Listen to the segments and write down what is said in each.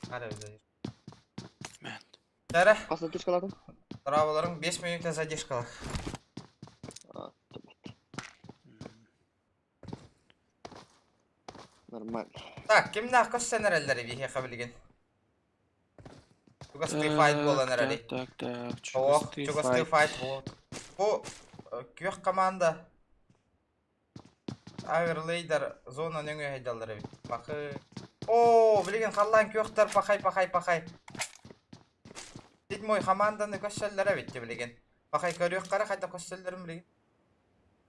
Хара задержка. Мэн. Тәрі, Хас задержкалаатым? Браvolарың 5 минутта задержкалар. А, Нормально. Так, кимнээх көссөн эрэллэр биһиэхэ билигин? Чугастыы файт буолан эрэли. Так, так, так. Ох, чугастыы файт буол. Бу күөх команда Аверлейдер зона нөҥүө сылдьаллар эбит. Пахы. Оо, билигин халлаан күөхтэр пахай пахай пахай. Седьмой команданы көссөллөр эбит билигин. Пахай көрүөххэ хайда көссөллөрүн билигин.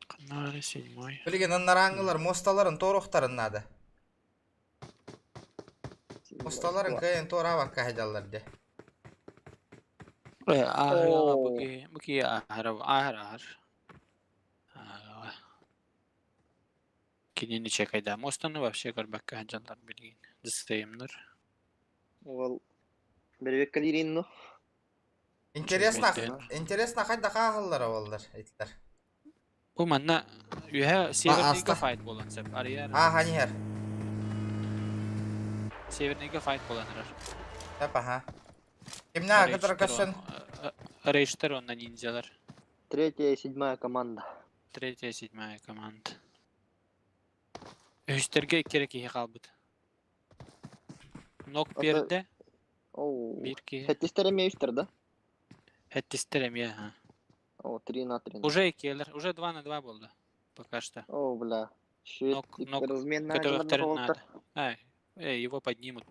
Канары седьмой. Билигин аннарааҥҥылар муосталарын туоруохтарын наада. Муосталарын кыайан туораабакка сылдьаллар дии. Ааһыаҕа бу киһи, бу киһи ааһар, ааһар, ааһар. Ааһыаҕа. Кинини чекайдаа. Муостаны вообще көрбөккө сылдьаллар билигин. Дыстыйымнар. Уол бэрэбиэркэлиирин ну. Интересно, интересно хайдах ааһаллара буоллар итилэр. Бу манна үөһэ северныйга файт буолан сөп. Арыйар. Ааһан иһэр. Северныйга файт буолан эрэр. Сөп аха. Кимнээх кытары көрсөн? Рейштер уонна ниндзялар. Третья и седьмая команда. Третья и седьмая команда. Үһүстэргэ икки эрэ киһи хаалбыт. Нок биэрдэ. Биир киһи. Сэттистэр эмиэ үстэр да? Сэттистэр эмиэ, ха. О, 3 на 3. Уже иккиэлэр, уже 2 на 2 буолла. Пока что. О, бля. Нок, нок, көтөҕөхтөрүн наада. Ай, эй, его поднимут.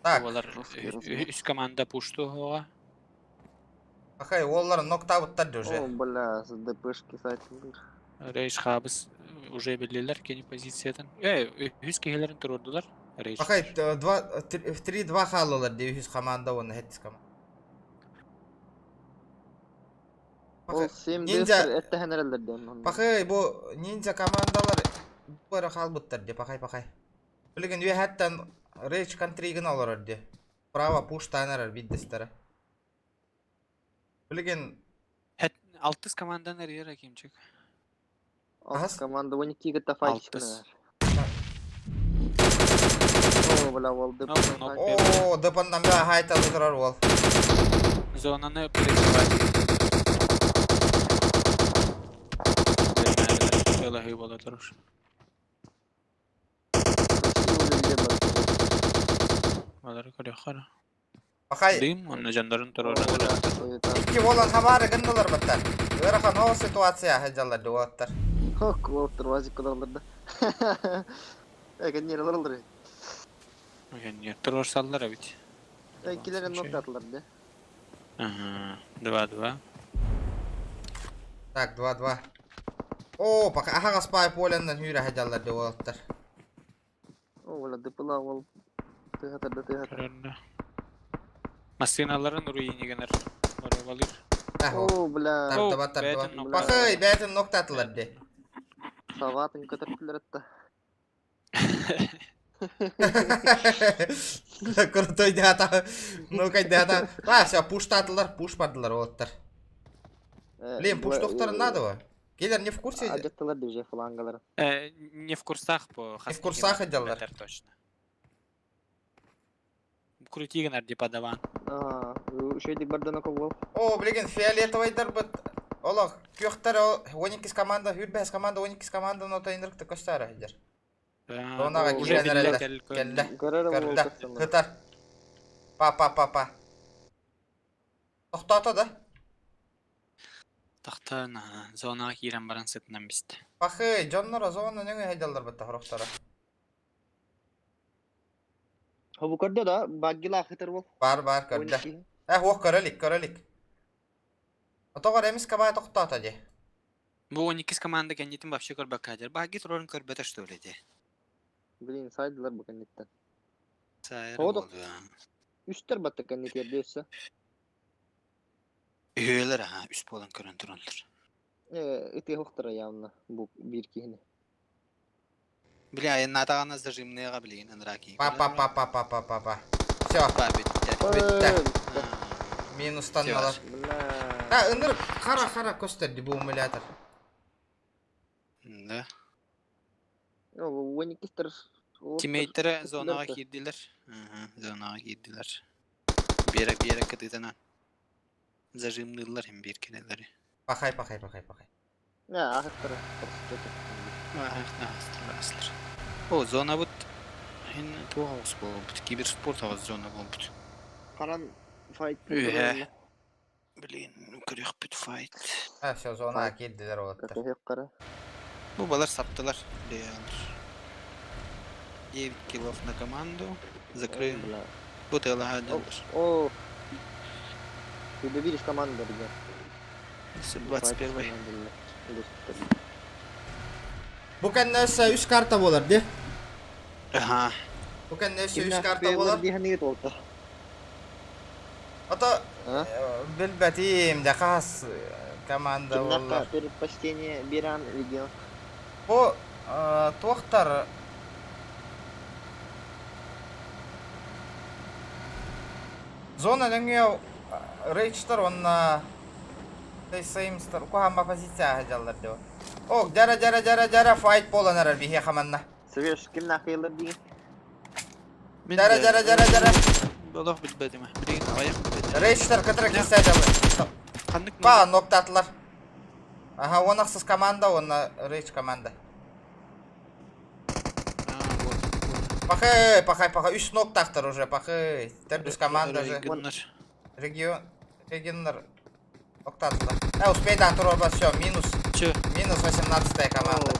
Так. Олар үс команда пуштуоҕа. Ахай, уоллар ноктаабыттар да уже. О, бля, с ДПшки сайтылыр. Рейш хабыс уже биллилер кини позициятын. Эй, үс киһилэрин туруордулар. Рейш. Ахай, 3-2 хааллылар дии үһүс команда уонна хэттис команда. Ол 7 Ниндзя эттэһэн эрэллэр диэн. Пахай, бу ниндзя командалар бу эрэ хаалбыттар дии, пахай пахай. Билигин үөһэттэн Rage контригын олорор дии. Право пуштаан эрэр биирдэстэрэ. Билигин Алтыс командан эрийэр Акимчик. Алтыс команда 12 кытта файт О, бля, уол О, дыпаннан бля хайталы турар уол. Зонаны прикрывать. Тылаһыы бола турар. Балары көрүөххэ Пахай. Дым, онно дьоннорун туруоран Икки буолан хабаары гыннылар баттар. Ыарахан ол ситуация сылдьаллар дуоттар. Хок, уолтар вазик кылаллар да. Эгэ нервлар алыр. Эгэ туруорсаллар эбит. Эккилер ноктатылар да. Ага, 2-2. Так, 2-2. О, пока аһаҕас паай поленнан хүүрэ сылдьаллар дуоттар. О, дыпыла ол тыһатар да тыһатар. Массыыналарын руинигенер боруобалыыр. О, бля. Тардыба, тардыба. Пахай, бэйэтин ноктатылар де. Саватын көтөртүлэр этта. Крутой дата. Ну-ка, дата. А, все, пуштатылар, пуш бардылар олоттар. Блин, пуш тохторун надо ба. Келер не в курсе? Адеттылар уже флангалар. Не в курсах по Не в курсах отделлар. Точно. Крутигенер ди подаван. А, үчүгэй бардан окол. О, блин, фиолетовайдар быт. Олох, күөхтэр 12 команда, хүрбэс команда, 12 команда нотайнырыкты көстөр сылдьар. Зонаға Уже киирэн эрэллэр. Кэллэ. Көрдө. Кытар. Па-па-па-па. Тохтоото да? Тохтоон, зонаҕа киирэн баран сытынан бистэ. Пахы, дьонноро зона нөҥүө сылдьаллар бытта сорохторо. Хобу көрдө да, баггилаах ытыр бол. Бар, бар, көрдө. Э, уох көрө илик, көрө илик. Отоҕор эмис кабаа тохтоото дии. Бу 12 команда кэннитин вообще көрбөккө хадьар. Багги турарын көрбөтө что ли дии. Блин, сайдылар бу кэнниттэн. Сайыр Тоҕо буолду. Үстэр батта кэннитигэр өссө. Үһүөлэр аха, үс буолан көрөн тураллар. Э, ытыахтара явно бу биир киһини. Били айаннаатаҕына зажимныаҕа билигин ыныраа киһи. Па па па па па па па па. Все. Па бүттэ. Бүттэ. Минустанналар. Бля. Да, ынырык хара хара көстөрдү бу эмулятор. Да. Ол 12-тер Тиммейттэрэ зонаҕа киирдилэр. Зонаҕа киирдилэр. Биэрэк биэрэк кытыытынан зажимныыллар иһин биир кинилэри. Пахай, пахай, пахай, пахай. Аахыттара. Аахтылар. О, зонабыт иһин туох оҕус буолбут? Киберспорт оҕус зона буолбут. Харан файт. Үһэ. Блин, көрүөхпүт файт. А, все, зонаҕа киирдилэр уолаттар. Көтөһүөх Бу балар саптылар. 9 киллов на команду. Закрыли. Бу тыалаһа дьоннор. О, ты добились команды, ребят. 21. Бу кэннэ өссө үс карта буолар дии. Аха. Бу кэннэ өссө үс карта буолар. Ото билбэтим да хас команда буолла. Предпочтение Биран регион. Бу туохтар зона нөҥүө рейчтар уонна Сеймстер куһаамма позиция сылдьаллар дио. Ок, дьара дьара дьара дьара файт буолан эрэр биһиэхэ манна. Свеж ким нахыйлар диин? Дьара дьара дьара дьара. Олох билбэтим. Билигин аҕыйах билбэтим. Рейчтер кытары киирсэ дьаллар. Ханнык Па, ноктаатылар. Аха, 16 команда уонна Рейч команда. Пахай, пахай, пахай. Үс ноктаахтар уже, пахай. Төрдүс команда же. Регион, регионнар октаатылар. Э, успейдаан туруорбат, все, минус. Все. Минус 18 команда.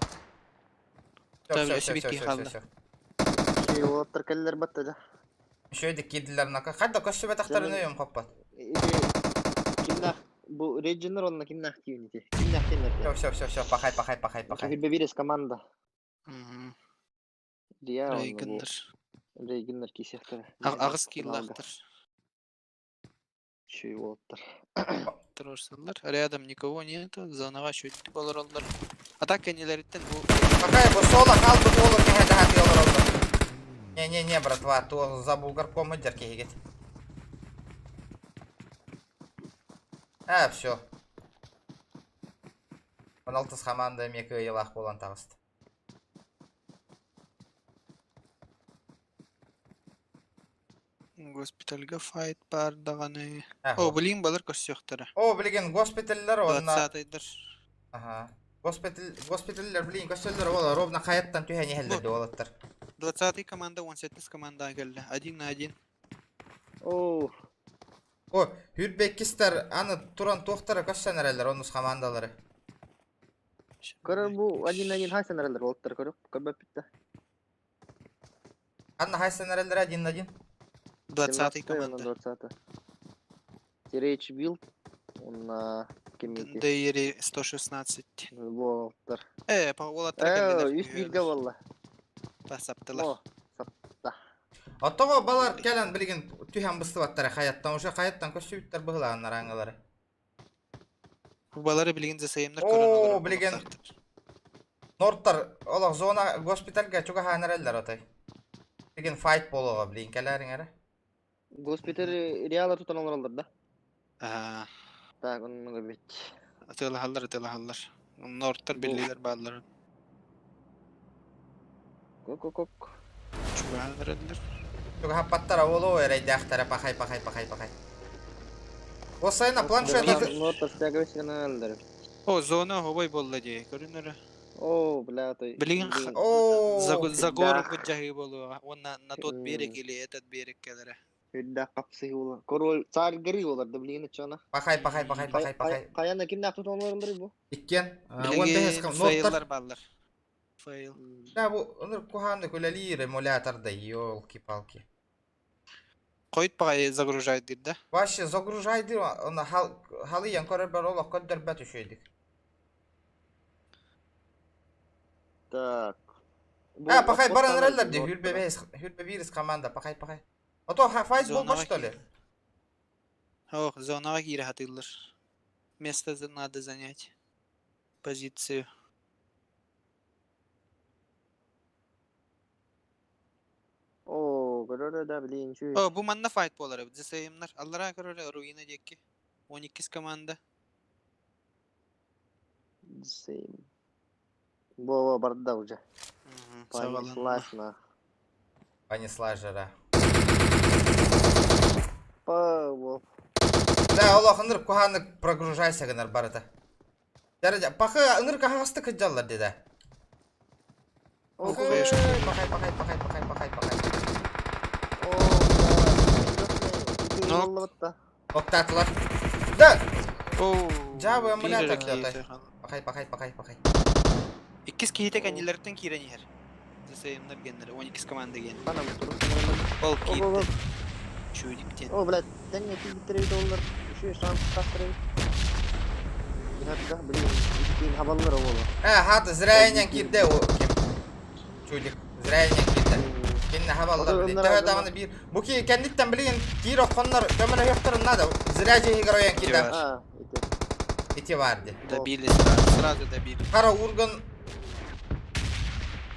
Все, все, все, все, все, все. Уолаттар кэллэр батта да. Еще киирдилэр нака. Хайда көссүбэтэхтэрин өйүм хоппот. Кимнах бу Реджинер онно кимнах тиунити. Кимнах тиунити. Все, все, все, все, пахай, пахай, пахай, пахай. Бибирис команда. Рейгеннер. Рейгеннер кисехтер. Аҕыс кииллаахтар. Чүй уолаттар. Туруорсаллар. Рядом никого нету. Зонаҕа үчүгэйдик олороллор. А так кэннилэриттэн бу Пахай, бу соло хаалбыт уолу киһи даһатыы олороллор. Не-не-не, братва, то за булгарком сылдьар киһигит. А, все. 16 команда эмиэ кыайыылаах буолан таҕыста. Госпитальга файт баар даҕаны. О, билигин балар көрсүөхтэрэ. О, билигин госпиталлар уонна... Двадцатайдар. Аха. Госпиталь, госпиталлар билигин көрсөллөр ол ровно хайаттан түһэн иһэллэр да уолаттар. 20-й команда 17 командаҕа кэллэ. Один на один. О, О, Хүрбеккистер аны туран туохтара көссөн эрэллэр онус командалары. Көрөр бу один на один хайсан эрэллэр уолаттар көрүп көрбөппүт да. Анна хайсан эрэллэр один на один. 20-й команда. 20 Тирейч билд уонна кимити. Дейри 116. Уолаттар. Э, по уолаттар Э, кэллилэр. үс бииргэ буолла. Басаптылар. О, сапта. Оттоҕо балар кэлэн билигин түһэн быстыбаттара хайаттан уже хайаттан көссүбүттэр быһылааннар аңгалары. Балары билигин засайымнар Оо, көрөн олорор билигин буолуохтаахтар. Норттар олох зона госпитальга чугаһаан эрэллэр отой. Билигин файт буолуоҕа билигин кэлээриҥ эрэ. Госпиталь Реала тутан олороллор да? Аа, Так, оннуга бит. атыылаһаллар, атыылаһаллар. Норттар Бу- биллилэр баалларын Кок-кок-кок. чугаһаан эрэллэр. Чугаһаппаттара буолуо эрэйдээхтэрэ пахай пахай пахай пахай. Осайна планшет Билигин- Норттар стягивайся гыналлар. О, зона хобой буолла дии, көрүн эрэ. О, бля, той. Билигин Оо, за гору да. быдьаһыы буолуоҕа уонна на тот берег или этот берег кэлэрэ. Үрдээх хапсыһыы буолар. Король царь горы буолар да билигин оччоҕуна. Пахай пахай пахай пахай пахай. Хайана кимнээх тутан олороллор бу? Иккиэн уон бэһис Билигин норттар фейллар бааллар. Фейл. Да бу ыныр куһааннык үлэлиир эмулятор да елки-палки. Хойут баҕайы загружай диир да? Вообще загружайдыр оны халыйан көрөр олох көрдөрбөт үчүгэйдик. Так. А, пахай баран эрэллэр дии, хүрбэ бэһис, хүрбэ биирис команда, пахай пахай. А то файт буолбат Зонаҕа что ли? киир. Ох, зонаҕа киирэ сатыыллар. Место надо занять. Позицию. О, көрөр да билин чүй. О, бу манна файт буолар эбит. ЗСМнар. Аллараа көрөр руина диэки. 12 команда. Same. Во, во, барда уже. Саҕаланна. Понеслась на. Понесла жара. Па, Да, олох ынырык куһааннык прогружайся гынар барыта. Дәрәҗә, пахы ынырык аһаҕастык кыдьаллар деді. О, Пахай, пахай, пахай, пахай, пахай, пахай. О, бля, Оттаатылар. Да! Оо, Жабы биир эмулятор эрэ лётай. киһи хаалла. Пахай, пахай, пахай, пахай. Иккис киһитэ кэннилэриттэн киирэн иһэр. ЗСМ-нар геннэрэ, 12 команда ген. Ол киирдэ. Чудик диэн. О, блядь, тэҥҥэ тиийбиттэр эбит оллар. Еще шанс тахтар эбит. Быһарга, блин, иккиэн хабаллар оҕолор. Э, хата зря киирдэ о ким. Чудик, зря киирдэ. Кинне хабаллар блин. Төһө даҕаны биир. Бу ки кэнниттэн билигин киир оххоннор көмөлөһүөхтэрин надо. Зря дьиһигэр ойон киирдэ. А, ити. Ити бар ди. Добили сразу, сразу добили. Хара урган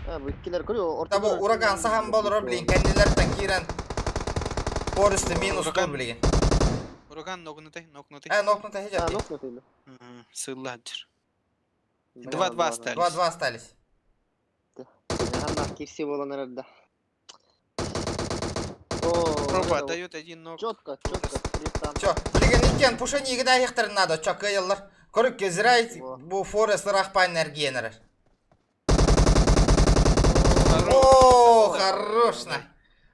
А, бу иккилер көрү Да бу ураган сахан болорор билин кэннилэртэн киирэн Форесты минус тур билигин. Ураган ногнутай, нокнутай. Э, нокнута А, хижат. нокнутый. Сылла хаджыр. Два-два остались. 2-2 остались. Ханна кирси болан эрэрдэ. О, Проба дает один ног. Четко, четко, три Чё, билигин иккен пушани игда хехтерин надо, чё кыйыллар. Көрүк зря бу Форест рахпа энергиянер. О, хорошно.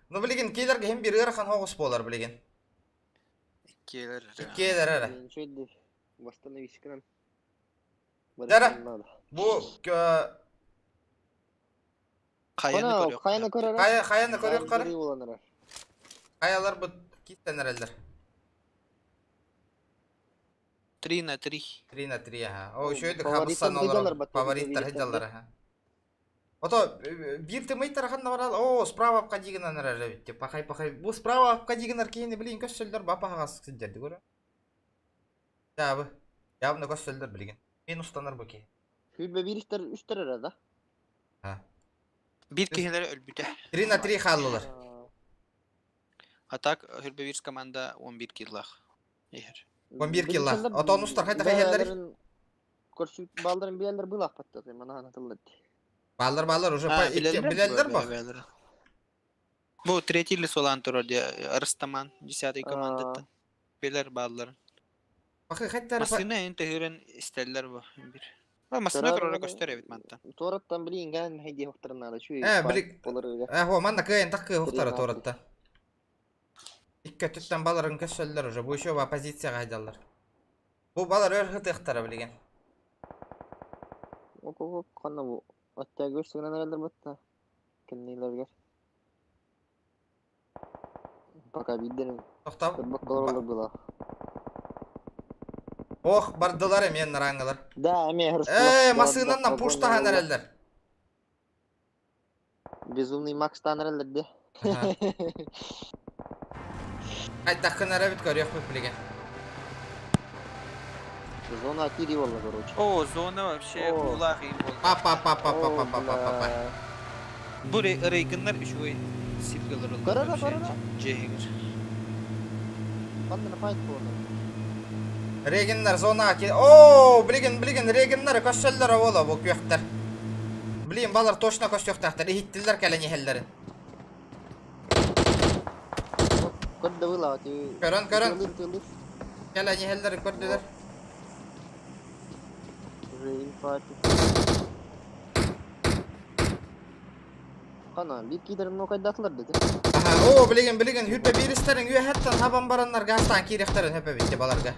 Ну билигин кейлерге хем бир ыарахан хоҕус буолар билигин. Иккиэлэр. Иккиэлэр эрэ. Ничего восстановись экран. Дара. Бу Хайаны көрүөх. Хайаны көрөр. хайа хайаны көрүөх кара. Болан эрэр. Хайалар бу киттен эрэллэр. 3 на 3. 3 на 3 аха. О, үчүгэйдик Фавориттар хабыссан хыдьаллар олорор. баттар, Фавориттар фавориттар. хыдьаллар аха. Ото биир тымый тарахан барал, о, справа обходигынан эрэр эбит. Пахай пахай. Бу справа обходигинар киһини билин көссөлдөр бапа хагас сылдьарды көрө. Жабы. Явно көссөлдөр билигин. Мен устанар бу киһи. Хүлбе бир истер үстер эрэ да. Бир киһилери өлбүтэ. 3 на 3 хааллылар. А так Хүрбевирс команда 11 киллах. Иһэр. 11 килла. Ото онустар хайда хайаллар? Көрсүк балдарын биэллер былах паттаты мана анатыллар. Баллар баллар уже А, билеллер билеллер бу. Билеллер. Бу третий ли солан турар де Арыстаман 10 командаттан. Билер баллар. Бакы хаттар Масына эн төһөрөн истеллер бу бир. Ба масына турара көстөр эбит мантан. Тораттан билин ган хайди хохтарнада чуй. Э, билик- Болар Э, хо манна кыйын таккы хохтара Три торатта. Икки өттүттэн баларын көссөллөр уже. Бу еще оппозицияга хайдаллар. Бу балар өр хытыктара билген. Ок ок ханна бу. Атта көрсүгүнэн эрэллэр батта. Кеннилерге. Пока бидден Токтап. көрбөк была. Ох, бардылар эмен нараңылар. Да, эме Э, масынаннан пуштахан эреллер. Безумный Макс таныраллар де. Айдаккын эребит көрүөх бүт билген. Зона кири болла, короче. О, зона вообще О. улах им бол. Па па па па па па па па па па. Бу рейгеннер үчүгэй сиргэлер олар. Көрөрө, көрөрө. Жегер. Ханна файт болла. Регеннер зона ки. О, билген билген регеннер көссөллөр боло бу күөхтер. Блин, балар точно көстөхтәхтер. Ихиттилер кэлен ихеллерин. Көрдө была, ти. Көрөн көрөн Тылыр тылыр. кэлен ихеллерин көрдүлөр. Уже инфа. Хана, бир кидерин нокайдатылар деди. Аха, о, билген билген хүрбе биристерин үйәһәттен хабан бараннар гастан кирехтерин хөпө битти баларга.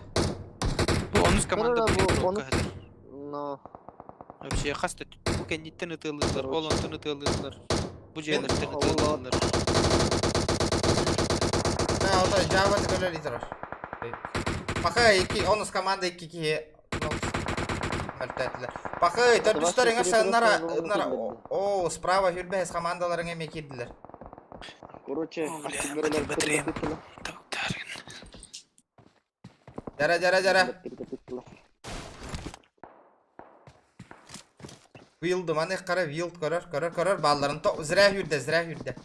Бу онус команда Көрөрө, бу бу онус- Но Вообще хаста бу кенниттен ытылыылар, ол онтон ытылыылар. Бу жээлерден Мен- ытылыылар. Да, ото жаба текөлөр итер. Пахай ики онус команда ики ки мөлтәтләр. Пахай төрдүстөр эңер нара нара о, справа хүрбе командаларын эме кирдилер. короче, О, бля, актив батарея, бөрөлөр батарея. кырдык Токтарын. Жара жара жара. Вилды маны кара вилд көрөр көрөр көрөр балларын то зря хүрдө зря хүрдө.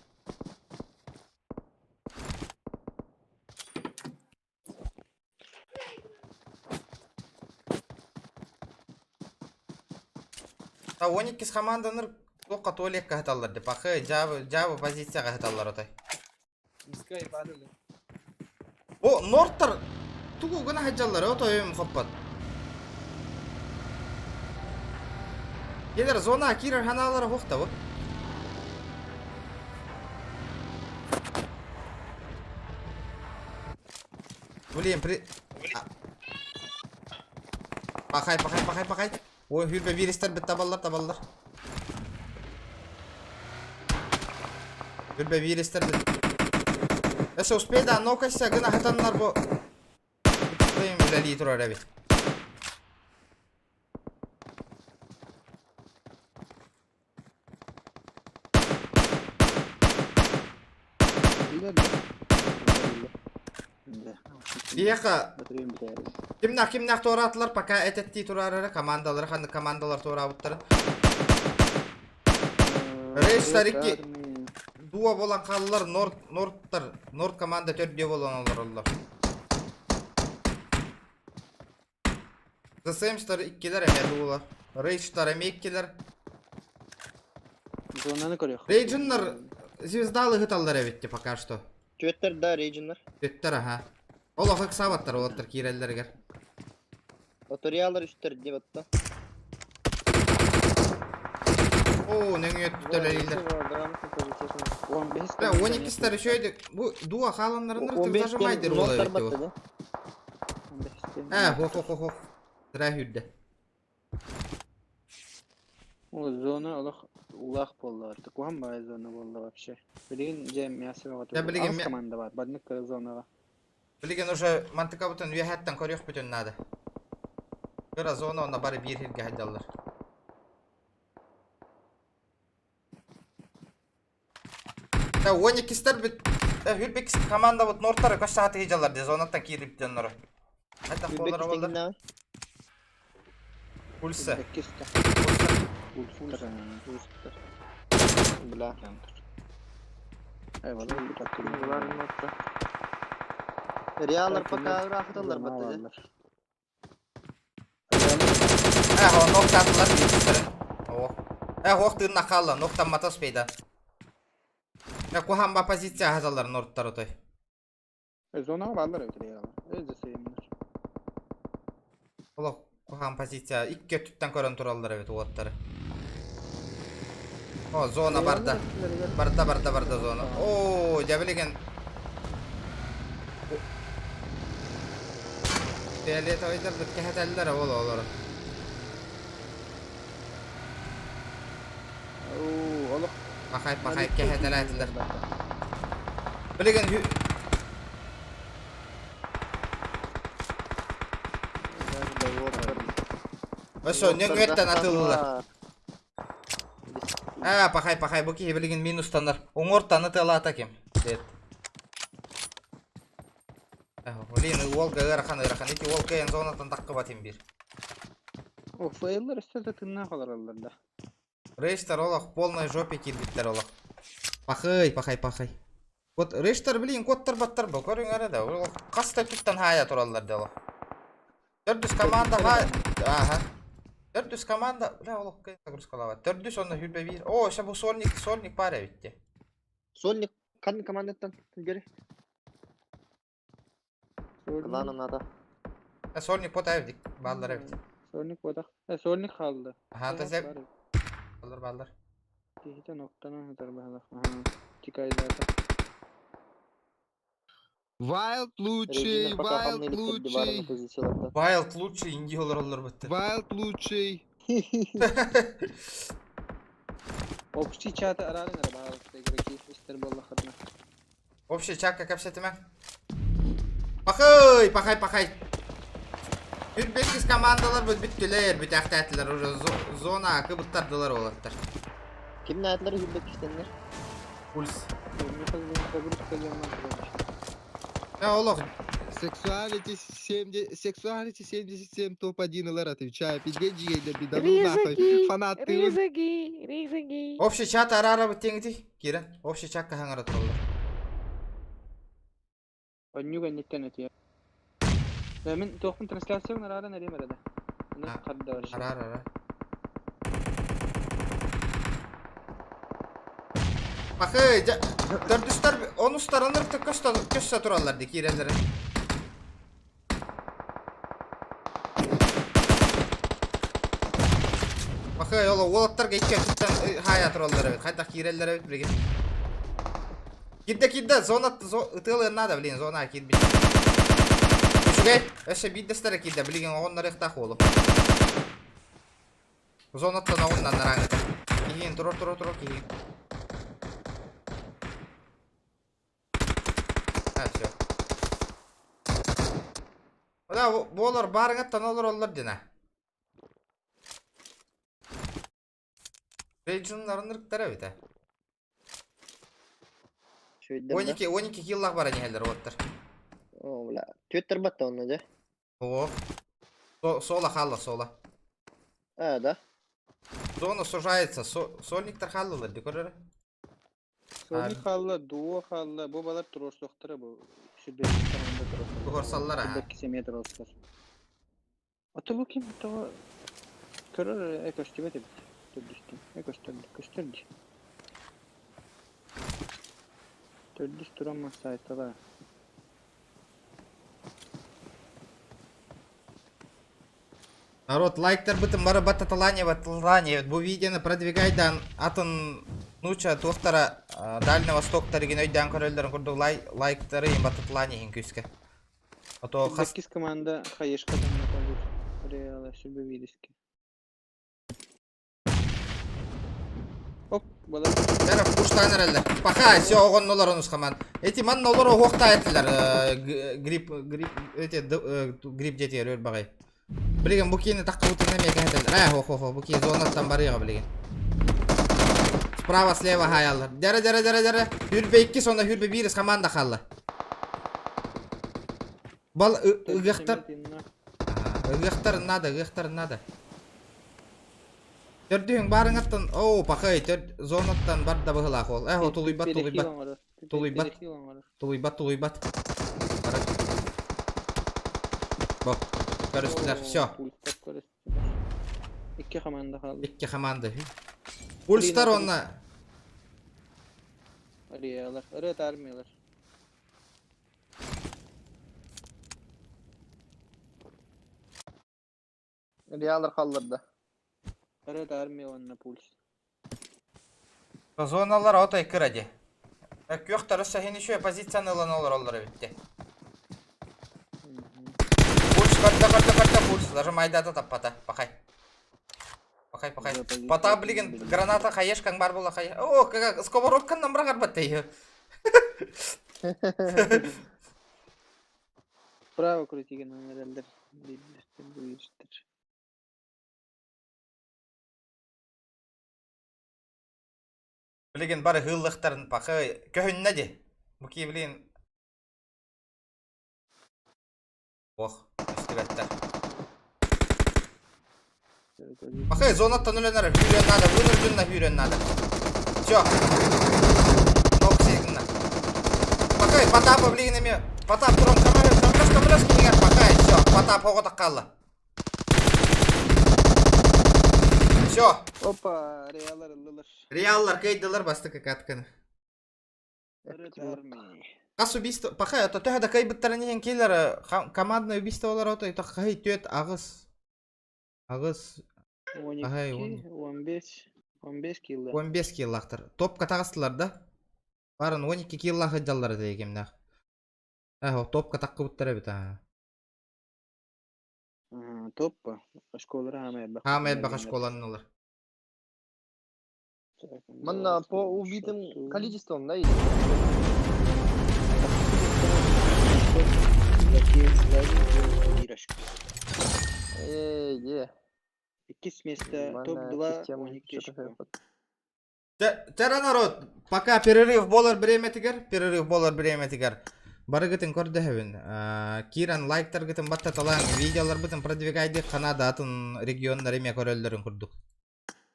Та 12 команданыр Туохха туалекка сыталлар дии, пахы, дьаабы, дьаабы позицияҕа сыталлар отой. О, норттар тугу гына сылдьаллар, отой хоппот. Келер зона киирэр ханаалара суох бу. Блин, при... Пахай, пахай, пахай, пахай. Ой, хүрбэ бииристэр бит табаллар, табаллар. Хүрбэ бииристэр бит. Эсэ успей да, нокайся, гына хатаннар бу. Блин, үлэлии турар эбит. Биһиэхэ кимнээх кимнээх туораатылар пока этэттии тураарара командалары ханнык командалар туораабыттарын. Рейстар икки дуо буолан хааллар Норд Нордтар Норд команда төрдүө буолан олороллор. The Samstar иккилэр эмиэ дуулар. Rage-тар эмиэ иккилэр. Зонаны көрүөх. Raging-нар звездалы ыһыталлар эбит пока что. Түөттэр да Raging-нар. Түөттэр аха. Олох ыксаабаттар олоттор киирэллэригэр. Оториалар үстэр диэбэт батта. Оо, нөҥүө төлөйлөр. Бля, 12-стер үчүгэйдик. Бу дуа хааланнарыннар зажимайдыр буолар эбит бу. Ээ, хох хох хох. Тыра хүрдэ. Ол зона олох улаах буолла. Куһан баай зона буолла вообще. Билигин дьэ мясо Дьэ, билигин бөҕө команда бар. Баднык кыра зонаҕа. Билигин уже мантыкабытын үөһэттэн көрүөхпүтүн наада. Кыра зона онно бары биир сиргэ сылдьаллар. Да, 12-стер бит Хүрбекс команда вот Нортары көс сааты сылдьаллар дии зонаттан киирбит дьонноро. Хайдах буолара буоллар? Пульса. Пульса. Бля. Ай, вала Реаллар пока ыраахыталлар батта. Э, о, ноктаатылар биирдэрин. О. Э, ох тыынна хаалла, ноктаммата успейда. Э, куһаан позиция хазаллар норттар отой. Зонаҕа бааллар эбит реаллар. Өз сеймнер. Олох куһаан позиция икки өттүттэн көрөн тураллар эбит уоттары. О, зона барда. Барда, барда, барда зона. О, дьэ билигин Фиолетовайдар бит кэһэтэллэр ол олору. Оо, олох Пахай, пахай кэһэтэлээтилэр. Билигин Өссө нөҥүөттэн атыллылар. Аа, пахай, пахай, бу киһи билигин минустанар. Уҥуортаны тыалаата ким? Дед. Блин, уолга ыарахан ыарахан. Ити уол кыайан зонаттан таххыбат биир. О, фейллар өссө да тыыннаах олороллор да. Рейштар олох полной жопе киирбиттэр олох. Пахай, пахай, пахай. Вот рейштар, блин, коттар баттар бу көрүҥ эрэ да. Олох хас да өттүттэн хаайа тураллар да олох. Төрдүс команда ха... Аха. Төрдүс команда... Бля, олох кыайан загрузкалаабат. Төрдүс онно хүрбэ биир. О, өссө бу сольник, сольник баар эбит дии. Сольник ханнык командаттан гери? Клана надо. Э, сольник пота эбит. Бааллар эбит. Сольник бодах. Э, сольник хаалла. Аха, та сеп. Баллар, баллар. Киһитэ ноктанан сытар баһылах. Аха. Тикайдаата. Wild лучший, Реджинер пока Wild хамнылык лучший, барына позицияларда. Wild лучший инди олороллор бытты. Wild лучший. Общий чаты арааран эрэ баһылык игроки истэр буоллаххытына. Общий чакка кэпсэтимэ. Пахай, пахай, пахай. Хүрбеккис командалар бүт бүттүлэр, бүтээхтээтилэр уже зона кыбыттардылар олаттар. Ким наадылар хүрбек кистеннер? Пульс. Загрузка диэн Я олох Сексуалити 70, Сексуалити 77 топ-1 ЛР, отвечаю. Пиздец, да беда, ну нахуй. Ризаги, Фанат ты. Ризаги, Ризаги. Общий чат арара бүттеңити. Кирен, общий чакка хаңара тураллар. Онньуга инниттэн өтүйэ. Мин туохпун трансляциябын арааран эриэм эрэ да. А, Аны харда Арар, арар. Пахы, дьэ, төрдүстэр онустарын ыртык көстө, көстө тураллар дии киирэллэрин. Пахы, ол уолаттарга икки өттүттэн хаайа тураллар эбит. Хайдах киирэллэр эбит билигин. Киирдэ, киирдэ, зона, ытыалыан наада, блин, зона киирбит. Үчүгэй, өссө биирдэстэрэ киирдэ, билигин оҕоннорыахтаах уолу. Зонаттан оҕуннан нарааҥҥыта. Киһиин турар турар турар киһиин. А, все. Да, буолар баарыҥаттан олороллор дина. Рейджиннарын ырыктара эбитэ. Үчүгэйдэр да? 12 12 киллах баран иһэллэр уоттар. Оо, бля. Түөттэр батта онно дьэ. О. Соло хаалла, соло. А, да? Зона сужается. Сольниктар хааллылар ди көрөр. Сольник хаалла, дуо хаалла. Бу балар туруорсуохтара бу. Сүрбэбиттэр онда туруорсаллар. Туруорсаллар, аха. Сүрбэкки сэмиэ туруорсар. Ото бу ким тоҕо көрөр э көстүбэт эбит. Төрдүстэн. Э көстөр көстөр дии. Төрдүс туран массаайтала. Народ, лайктарбытын бары баттаталаан баттаталаан бу видеоны продвигайдан атын нуча туохтара Дальний Востоктарыгын өйдөөн көрөллөрүн курдук лайктары баттаталаан иһин күүскэ. А то хас Иккис команда хаешка там Реала сүбэ видески. Оп, была. Бәрі пуштан эрэллэр. Пока все оҕоннулар онус хаман. Эти манна олор оһуохтаа этилэр грипп грипп эти грипп диэтигэр өр баҕай. Билигин бу киини таххыбытын эмиэ кэһэтэллэр. Ээ хо хо хо бу кии зонаттан барыаҕа билигин. Справа слева хаайаллар. Дәрэ дәрэ дәрэ дәрэ. Хүрбэ иккис онно хүрбэ биирис команда хаалла. Бал ыгыахтар ыгыахтар надо ыгыахтар надо. Төрдүһүҥ баарыҥаттан оо пахай төрд зонаттан барда быһылаах ол. Э тулуйбат тулуйбат тулуйбат тулуйбат тулуйбат. Бара. Бо көрүстүлэр все. Икки команда хаалла. Икки команда. Пульстар онна. Ариялар, ырыат армиялар. Реаллар халларда. Red Army уонна Пульс. Зоналар отой кыра ди. Күөхтары саһин еще позицияны ылан олороллор эбитти. Пульс карта карта карта пульс. Даже майдата таппата. Пахай. Пахай пахай. Пота блин граната хаешкаң бар була хай. О, как сковородканнан бырагар баттей. Право крутиген эрэллэр биирдэр Билигин бары хыыллыхтарын пахай көһүннэ ди. Бу ки билигин Ох, истибэттэр. Пахай зонаттан өлөнөр, сүүрүөн наада, вынужденно сүүрүөн наада. Все. Токсигна. Пахай, Потапа билигин эмиэ. Потап туран көмөлөс, көмөлөс, көмөлөс кинигэр пахай, все. Потап оҕото хаалла. Все. Опа, Реаллар ыллылар. Реаллар кыайдылар бастакы катканы. Red Army. Хас убийство, пахай, ото төһө да кыайбыттарын иһин киллер командное убийстволар ото ито хай түөт аҕыс аҕыс 12, 15, 15 килла. 15 киллахтар. Топка таҕыстылар да. Барын 12 килла сылдьаллар этэ кимнээх. Э, топка таххыбыттар эбит аа. Топпа. Школара хаама элбэх. Хаама элбэх школаннылар. Манна по убитым количеством, да, или? Эй, е. Иккис место Манна топ-2 система 12 что-то очко. Тера народ, пока перерыв болар бириэмэтигэр, перерыв болар бириэмэтигэр. Барыгытын көрдөһөбүн. Киирэн лайктаргытын баттаталаң, видеоларбытын продвигайды Канада атын регионнар эмиэ көрөллөрүн курдук.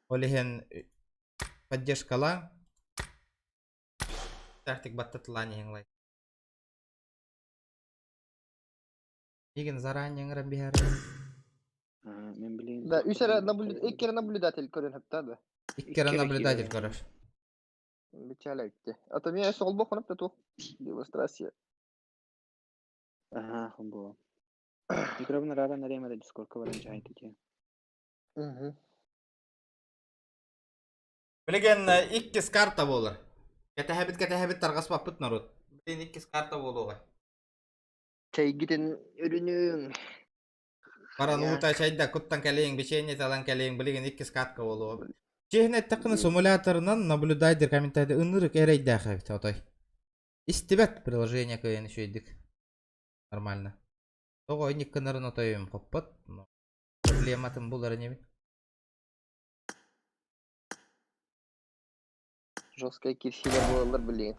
Ол иһин поддержкалаң. Тактик баттатылаан иһин лайк. Игин заранее ыҥыран биһэр. Мен билигин Да, үс эрэ икки эрэ наблюдатель көрөн хапта да. Икки эрэ наблюдатель көрөр. Бичээлэбитти. А то меня солбох хонуп да туох. Демонстрация. Аха, бу. Микробун арааран эрэм эрэ дискордка баран дьаһайдык. Угу. Билигин иккис карта буолар. Кэтэһэбит кэтэһэбит тарҕаспаппыт народ. Билигин иккис карта буолуоҕа. Чэйгитин үрүнүҥ. Баран уута чайда куттан кэлиэҥ, печенье талан кэлиэҥ, билигин иккис катка буолуо. Чиэһинэ эттэххинэ симуляторынан наблюдайдыр комментарийда ынырык эрэйдээх эбит отой. Истибэт приложение кыайан үчүгэйдик. Нормально. Тоҕо инник гынарын отойум хоппот. Проблематын булар инибин. Жесткая кирсилер буолаллар билигин.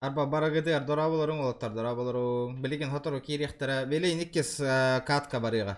Арба барыгытыгар дорооболоруҥ уолаттар, дорооболоруҥ. Билигин сотору киириэхтэрэ. Билигин иккис катка барыаҕа.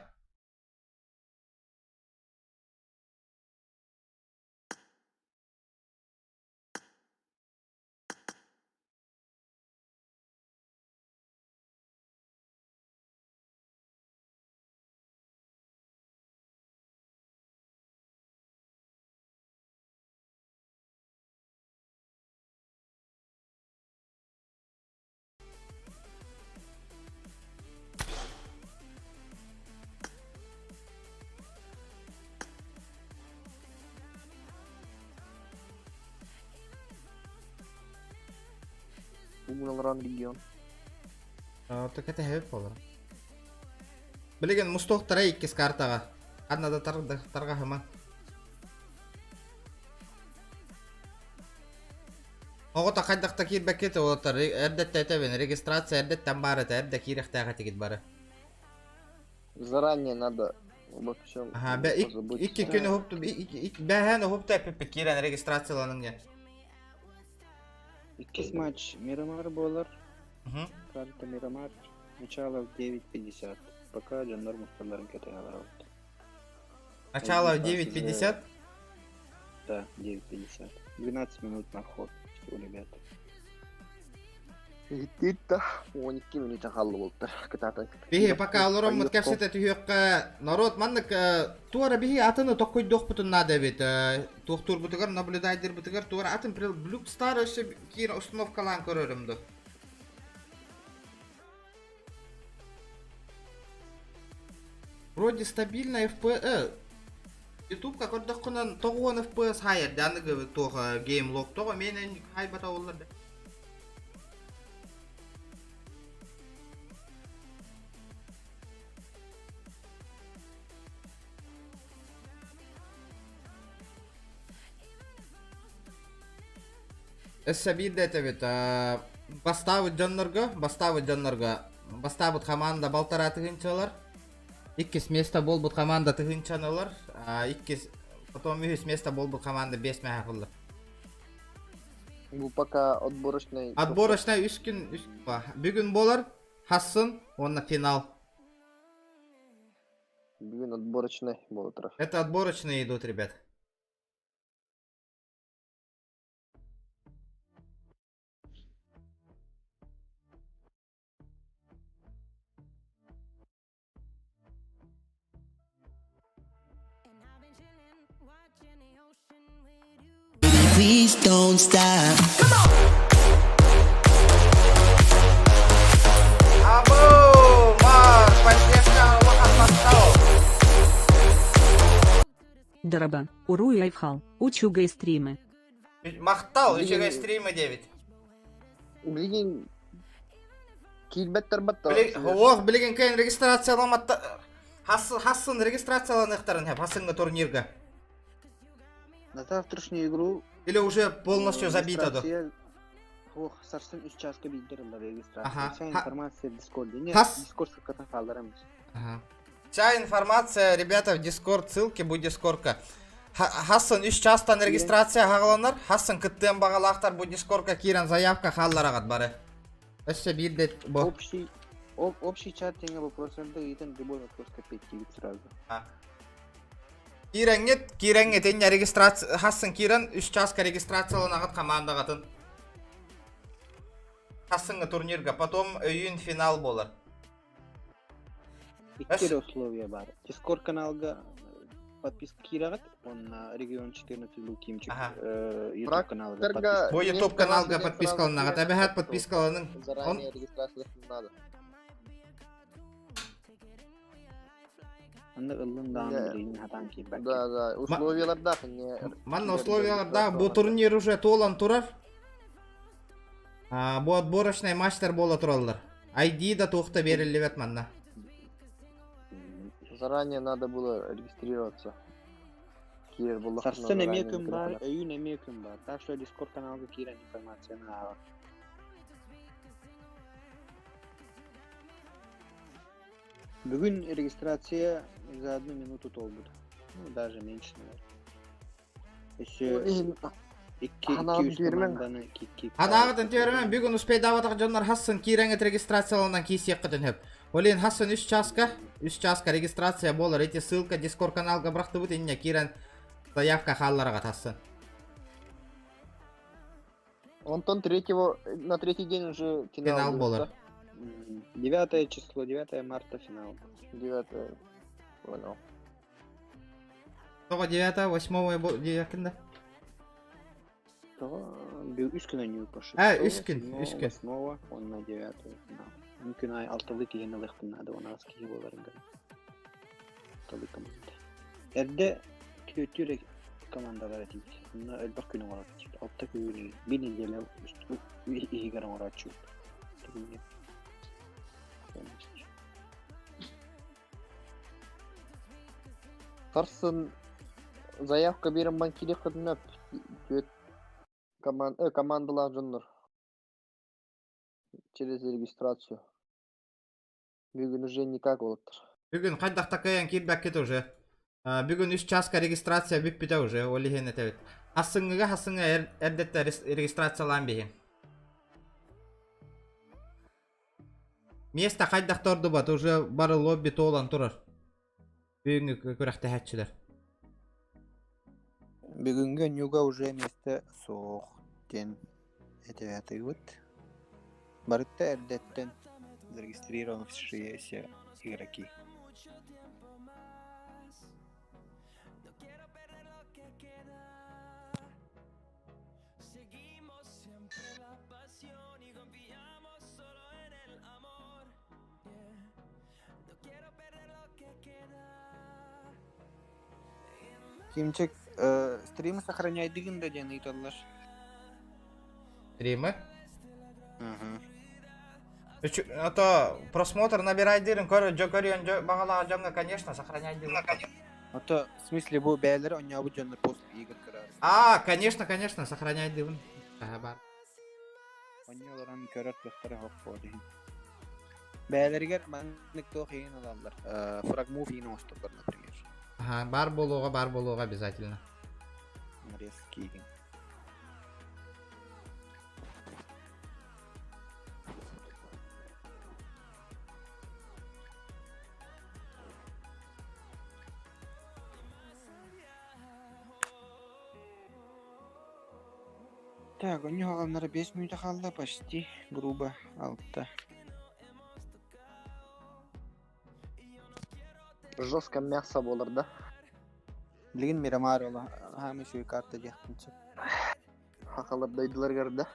Угун олорон регион. Орто кэтэһэбит буолар. Билигин мустуохтара иккис картаҕа. Ханна да тарҕаһыма. Оҕото хайдах да киирбэккит уолаттар эрдэттэн этэбин регистрация эрдэттэн баар этэ эрдэ киирэхтээх этигит бары. Заранее надо обо всем Аха, бэ икки күн уһупту бэһэн уһупту эппиппит киирэн регистрацияланың диэн. Иккис матч Мирамар буолар. Карта Мирамар. Начало в 9.50. Пока дьоннор мусталларын кэтэһэ олоробут. Начало в 9.50? Да, 9.50. 12 минут на вход у ребят. Иһиттиит да 12 минута хаалла буолтар кытаатан. Биһи пока олороммут кэпсэтэ түһүөххэ народ маннык туора биһи атыны токкуйдуохпутун наада эбит туохтуурбутугар наблюдайдырбытыгар туора атын Блюкстар өссө киин установкалаан көрөрүм ду Вроде стабильно FPS. Ютубка көрдөххүнэн 90 FPS хайар да аныгы туох геймлог тоҕо миэнэ хайбата оллар да. Өссө биирдэ этэбит бастаабыт дьоннорго, бастаабыт дьоннорго бастаабыт хамаанда балтараа тыһыынчалар, иккис место буолбут хамаанда тыһыынчаны ылар, иккис потом үһүс место буолбут хамаанда биэс мэһээх ыллар. Бу пока отборочный... Отборочный үс күн, үс бүгүн буолар, хассын уонна финал. Бүгүн отборочный буола турар. Это отборочные идут, ребят. Please don't stop. Абу, Марк, поддержка улахан махтал. Дороба, уруй айфхал, учугай стримы. Махтал, үчүгэй стрима диэбит. Билигин киирбэттэр батта. Ох, билигин кэлин регистрацияламатта хассын регистрацияланыахтарын хэп хасыҥҥа турнирга. На завтрашнюю игру Или уже полностью забито до. Ох, сарсын үс часка биирдэр ылар регистрация. Ага. Вся информация в Дискорде. Нет, Хас- Дискорд сыккатын хаалларам. Ага. Вся информация, ребята, в Discord ссылке бу Discordка. Хассын үс чаастан регистрация хаҕаланар. Хассын кыттыан баҕалаахтар бу Discordка киирэн заявка хааллараҕыт бары. Өссө биирдэ бу. Общий, общий чат деңе вопросында ыйтан любой вопрос копейте сразу. Киирэҥҥит, киирэҥҥит инньэ регистрация хассын киирэн үс чааска регистрацияланаҕыт командаҕытын. Хассыҥҥы турнирга, потом өйүүн финал буолар. Икки условия бар. Дискорд каналга подписка киирэҕит, уонна Регион 14 был Кимчик YouTube каналга подписка. Бу YouTube каналга подпискаланаҕыт. Эбэһээт подпискаланың. Заранее регистрация надо. Анны ыллын даҕаны билигин хатаан киирбэккэ. Да, да, условиялардаах не. Манна условиялардаах бу турнир уже туолан турар. А, бу отборочный матчтар буола тураллар. ID да туох да бериллибэт манна. Заранее надо было регистрироваться. Киирэр буоллаххына Сарсын эмиэ заранее күн баар, микрофона. өйүүн эмиэ күн баар. Так что Discord каналга киирэн информацияны ааҕа. Бүгүн регистрация за одну минуту туолбут. Ну, даже меньше, наверное. Өссө икки Ханаан үс биэримэҥ. команданы кикки Ханаағытын түөрэмэн бүгүн успейдаабатах дьоннор хассын киирэҥҥит регистрацияланан киисиэххитин сөп. Олин хассын үс чааска, үс чааска регистрация буолар. Ити ссылка Discord каналга бырахтыбыт инньэ киирэн заявка хааллараҕыт хассын. Онтон третьего, на третий день уже финал, Финал будет, буолар. да? 9 число, 9 марта финал. Девятое. Понял. Тоҕо 9 8 диэкин да? Тоҕо үс күн ойнуу пошел. А, үс күн, үс күн. Восьмого, он на девятую финал. Үн күн ай алтылыы киһини ылыахпын наада, он аҕыс киһи буоларга. Алтылыы команда. Эрдэ түөттүүр командалар этибит. Онно элбэх күн оҥорооччубут. Алта күн, биир неделя иһигэр оҥорооччубут. Турнир. Сарсын заявка биэрэн бан киириэххитинэ түөрт командалаах дьоннор через регистрацию. Бүгүн уже никак буолуттар. Бүгүн хайдах такайан киирбэккит уже. Бүгүн үс чааска регистрация бүппүтэ уже, ол иһин этэбит. Хассыҥҥыга хассыҥҥа эрдэттэ регистрациялаан биһин. Место хайдах тордубат, уже бары лобби туолан турар. Бүгүҥҥү күрэхтэһээччилэр. Бүгүҥҥү ньуга уже место суох диэн этээтибит. Барыта эрдэттэн зарегистрированные игроки. Кимчик, стримы сохраняйдыгын да диэн ыйыталлар. Стримы? Ага. А то просмотр набирайдырын көр, жо көрүөн жо баҕалаах дьоҥҥо, конечно, сохраняйдыгын. А то, в смысле, бу бэйэлэрэ оонньообут дьоннор после игр көрөр. А, конечно, конечно, сохраняйдыбын. Аха, бар. Оонньууларын көрөр кыахтара суох буолуо иһин. Бэйэлэригэр маннык туох иһин ылаллар. Фрагмув иһин оҥостоллор, например. Аха, бар буолуоҕа обязательно. Нарезки игин. Так, у него наверное, 5 минут хаалла почти, грубо, алта. Жестко мясо буолар да? Билигин Мирамар ола, хаамы үчүгэй карта диэхпин сөп. Хахалар дойдуларыгар да?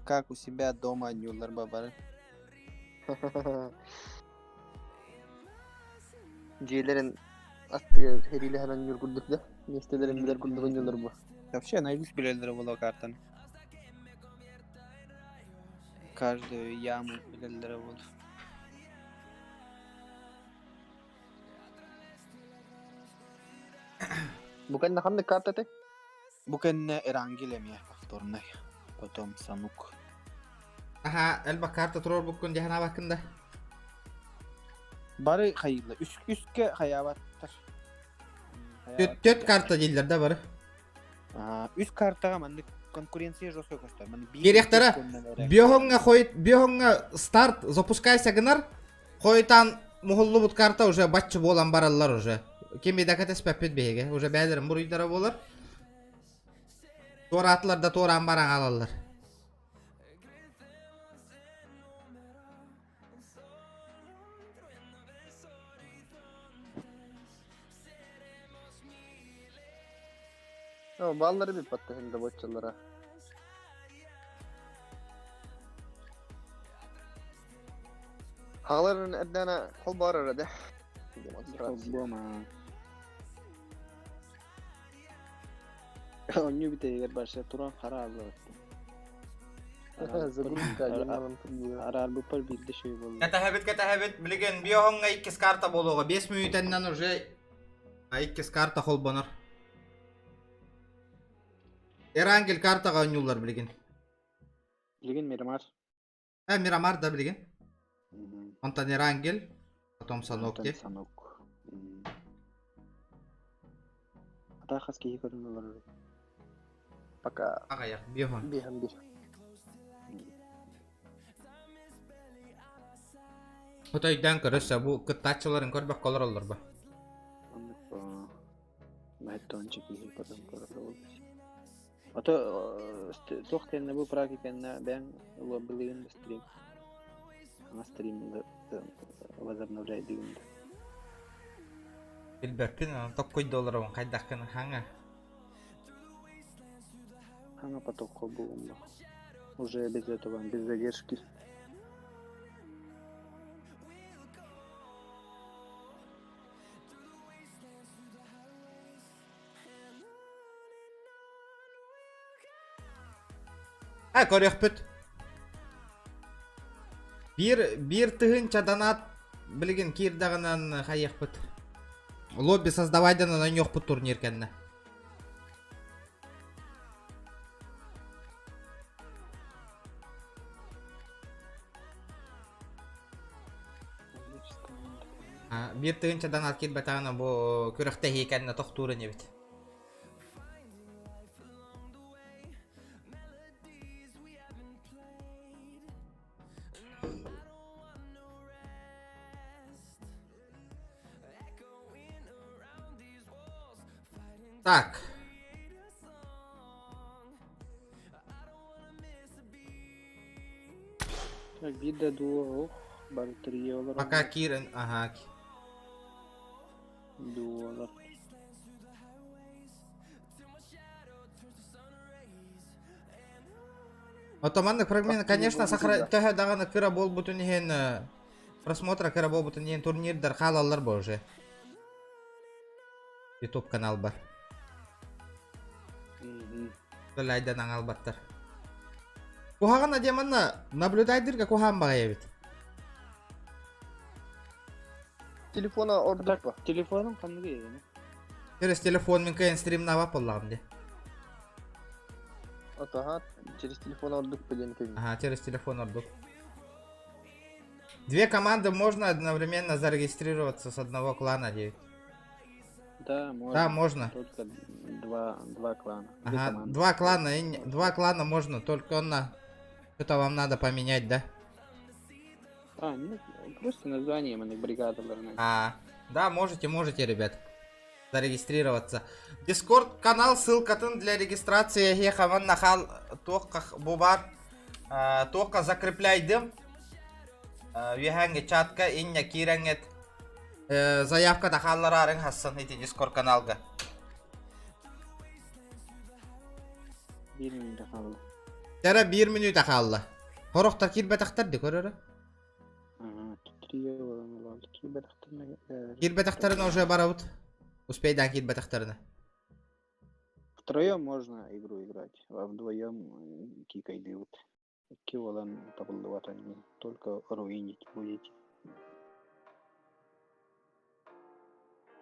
Как у себя дома оонньууллар бабары. Дьиэлэрин аттыгар сэриилэһэн оонньуур курдук да? Миэстэлэрин билэр курдук оонньуулар бу. Вообще, наизусть билэллэрэ буолуо картаны. Каждую яму билэллэрэ буолуо. Бу кэннэ ханнык карта этэй? Бу кэннэ Эрангел эмиэ повторный. Потом Санук. Аха, элбэх карта туруорбуккун дьаһанаабаккын да? Бары хайыыллар. Үс үскэ хайаабаттар. Төт карта дииллэр да бары. Үс картаҕа маннык конкуренция жестко көстөр. Маннык биир Кириэхтэрэ. Биоһоҥҥа хойут биоһоҥҥа старт запускайся гынар. Хойутаан муһуллубут карта уже баччы буолан бараллар уже. Ким да кэтэспэппит биһиги. Уже бээлэрин буруйдара буолар. Туораатылар да туораан баран хаалаллар. Баллары биппаттар да боччалара. Хааларын эрдэна холбоор эрэ Холбуома. Онньу бүтэйигэр барса туран хара аллыбаттым. Загрузка Араарбыппар биирдэ шөй буолла. Кэтэһэбит, кэтэһэбит. Билигин биоһоҥҥо иккис карта буолуоҕа. 5 мүнүүтэннэн уже иккис карта холбонор. Эрангель картаҕа оонньууллар билигин. Билигин Мирамар. Э, Мирамар да билигин. Онтон Эрангель, потом Санок де. Санок. Ата хас киһи көрүн олорор. Пока. Аҕыйах, биоһон. Биһэн бир. Хотойдаан көрөсө бу кыттааччыларын көрбөккө олороллор ба. Мәттонча киһи көрөн көрөр. Ото туох кэннэ бу праки кэннэ бэйэҥ лоббилыгын да стрим. Ана стрим возобновляйдыгын да. Билбэппин, токкуйда олоробун хайдах гына хаҥа. Хаҥа поток холбугум Уже без этого, без задержки. А, көрүөхпүт. Биир, биир тыһыынча донат билигин киирдэҕинэн хайыахпыт. Лобби создавайданан ойнуохпут турнир кэннэ. Биир тыһыынча донат киирбэтэҕинэ бу күрэхтэһии кэннэ тохтуур инибит. Так. Так, биир да дуо бары триолар. Пока киирэн, ага. Дуолар. Ото маннык фрагмент, конечно, сахара төһө даҕаны кыра буолбутун иһин просмотра кыра буолбутун иһин турнирдар хаалаллар бу уже. Ютуб канал бар. Көлайдан аҥалбаттар. Куһаҕан адеманна наблюдайдырга куһаан баҕайы эбит. Телефона ордук ба? Телефоном ханныгы егені? Через телефон мен кыйын стримнабап боллаҕым де. Ага, через телефон ордук по день. Ага, через телефон ордук. Две команды можно одновременно зарегистрироваться с одного клана, девять. Да, можно. Да, можно. Только два клана. Ага, два клана, и, два клана можно, только он на... Что-то вам надо поменять, да? А, ну, просто название мы бригада. А, да, можете, можете, ребят, зарегистрироваться. Дискорд канал, ссылка для регистрации хехаван нахал туохха бубар туохха закрепляйдым. Үөһээҥҥи чатка инньэ киирэҥҥит заявка да хааллараарыҥ хассан ити Дискорд каналга. Биир мүнүүтэ хаалла. Тара биир мүнүүтэ хаалла. Хорохтор киирбэтэхтэр ди көрөрө. Киирбэтэхтэрин уже барабыт. Успейдаан киирбэтэхтэринэ. Втроем можно игру играть, а вдвоем кикайдыыбыт. Икки уолан табыллыбат они только руинить будете.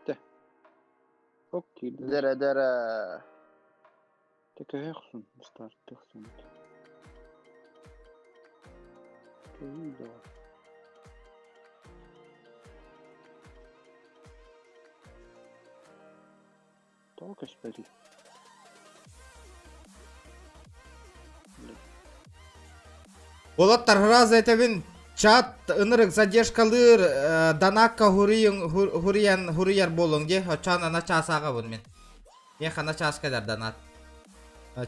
Те. Ок киирдэ. Дэрэ дэрэ. Те көһөхсүн, старттыхсун. Көһүү да. Тоҕо көспөтүй? Уолаттар сразу этэбин чат ынырык задержкалыыр э, донакка хуруйуҥ хуруйан хуруйар буолуҥ дии оччоон ана чаас ааҕабын мин миэхэ ана чаас кэлэр донат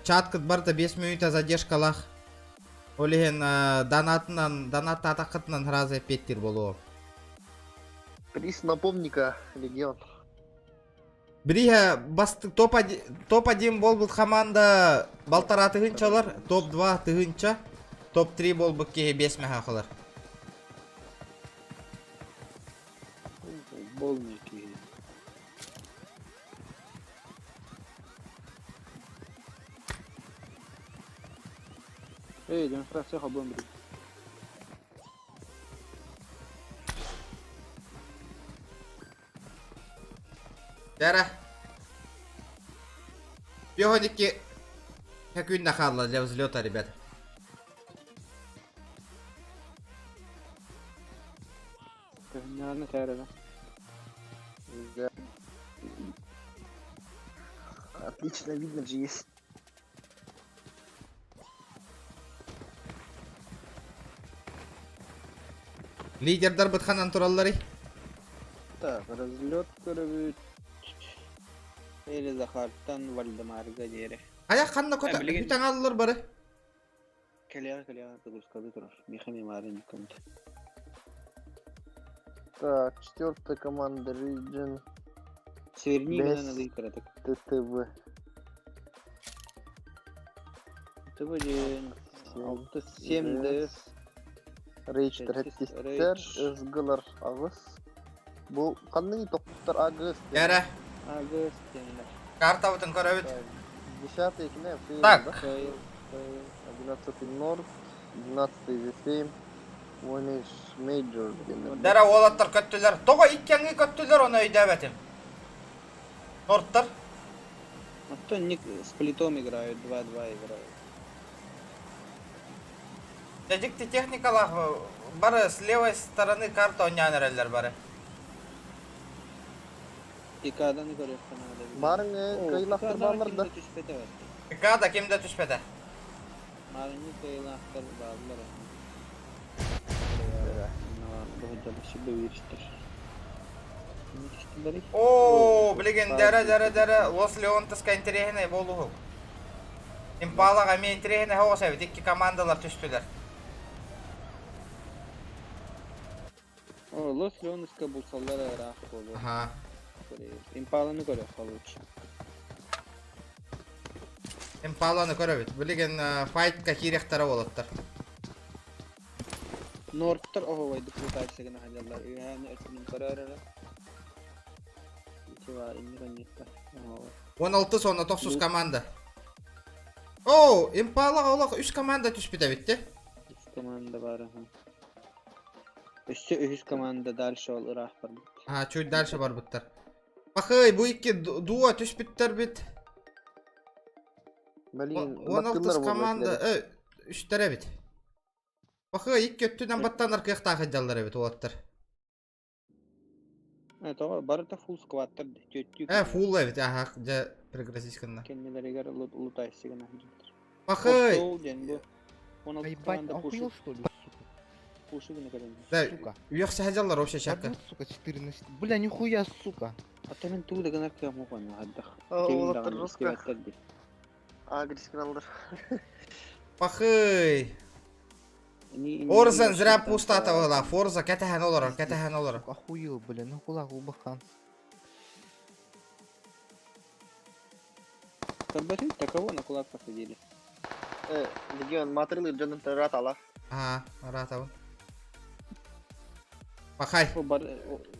чаткыт барыта 5 мүнүүтэ задержкалаах ол иһин донатынан донаттаатаххытынан сразу эппиэттиир буолуо Приз напомника легион Бириһэ бастык топ топ-1 буолбут хамаанда балтараа тыһыынчалар, топ-2 тыһыынча, топ-3 буолбут киһи 5 мэһэхалар. Полный киһи. Эй, демонстрация хобуом били. Дара. Пехоники күн хаалла для взлета, ребят. Көһүннэҕинэ кээрэ Да. Отлично видно же есть. Лидердар бытханан туралларый. Так, разлет көрөбүт. Или Захартан Вальдемарга диэри. Ая ханна кота Билигин- бүтэн аллар бары. Кэлиэҕэ кэлиэҕэ загрузкалыы турар. Миэхэ мемарын көмөтө. Так, четвертая команда Region Сверни Бэс. гынан ылыы кыратык. ТТВ. ТВ диэн 6 7 ДС Рейдж Сэттис, төрөттүстэр, Рейдж. СГлар аҕыс. Бу ханныгы тохтуттар АГС Эрэ. АГС диэннэр. Картабытын көрөбүт. Десятый кine Так. Фейл, фейл. Одиннадцатый Норд, двенадцатый The Same, Вониш Мейджор диэннэр. Дара уолаттар көттүлэр. Тоҕо иккиэҥҥи көттүлэр ону өйдөөбөтүм. Нордтар. Оттон ник сплитом играют, 2-2 играют. Дьикти техникалаах бары с левой стороны карта оонньоон эрэллэр бары. Икаданы көрүөххэ наада. Баарыҥ кыайыылаахтар бааллар да. Түспэтэ бат. Икада ким да түспэтэ. Маарыҥҥы кыайыылаахтар бааллар. Оо, билигин дэрэ дэрэ дэрэ Лос Леонтеска интэриэһинэй буолуһук. Импалаҕа эмиэ интэриэһинэй соҕус эбит, икки командалар түстүлэр. О, Лос Леонеска булсаллар ыраах буолуо. Аха. Импаланы көрүөххэ лучше. Импаланы көрөбүт. Билигин файтка киириэхтэрэ уолаттар. Нордтар оһуобайдык лутайса гына сылдьаллар. Үөһээни өттүнэн көрөр эрэ. Ити инник анньыттар. 16 уонна тохсус команда. Оо, Импалаҕа олох үс команда түспүт эбит те. Үс команда бар аха. Өссө үһүс команда дальше ол ыраах барбыт. Аха, чуть дальше барбыттар. Пахый, бу икки дуо түспүттэр бит. Блин, 16 команда, э, үстэр эбит. Пахый, икки өттүнэн баттанар кыахтаах сылдьаллар эбит уолаттар. Э, тоҕо барыта фулл скваттар түөттүү. Э, фулл эбит, аха, дьэ, прегресис гынна. Кэннилэригэр лутайсы гына сылдьыбыттар. Пахый! Ол диэн бу. 16 Ебать, команда охуел пуши что ли, сука? пуши гына кэлэн. Да, Сука. үөхсэ сылдьаллар вообще шакка. Подбил, сука, 14. Бля, нихуя, сука. Ата мен тугу да гынар кыам уган хаддах. Уолаттар жестко. Агрис гыналлар. Пахый! Орзен зря пустата Форза кэтэһэн олорор, кэтэһэн олорор. Охуел, бля, ну кулак убахан. Карбатын такого на кулак посадили. Э, Легион матрылы дьонун таратала. Ага, аратабын. Пахай.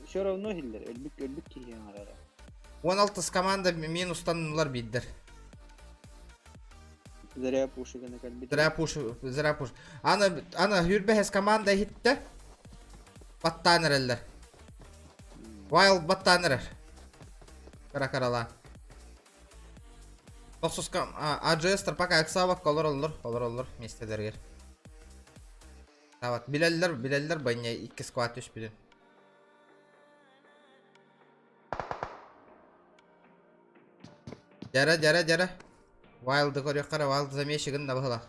Все равно хиллер, өлбүк өлбүк киһи арара. 16 команда минустаннылар биддер. Зря пуши гына кэлбит. Зря пуш, зря пуш. Аны, аны хүрбэһэс команда иһиттэ. Баттаан эрэллэр. Wild баттаан эрэр. Кара карала. Тохсус AGS-тар пока ыксаабакка олороллор, олороллор миэстэлэригэр. Тават билэллэр, билэллэр баня икки сквад түспүтүн. Дьэрэ, дьэрэ, дьэрэ. Вайлды көрүөххэ эрэ, Вайлд замещи гынна быһыла.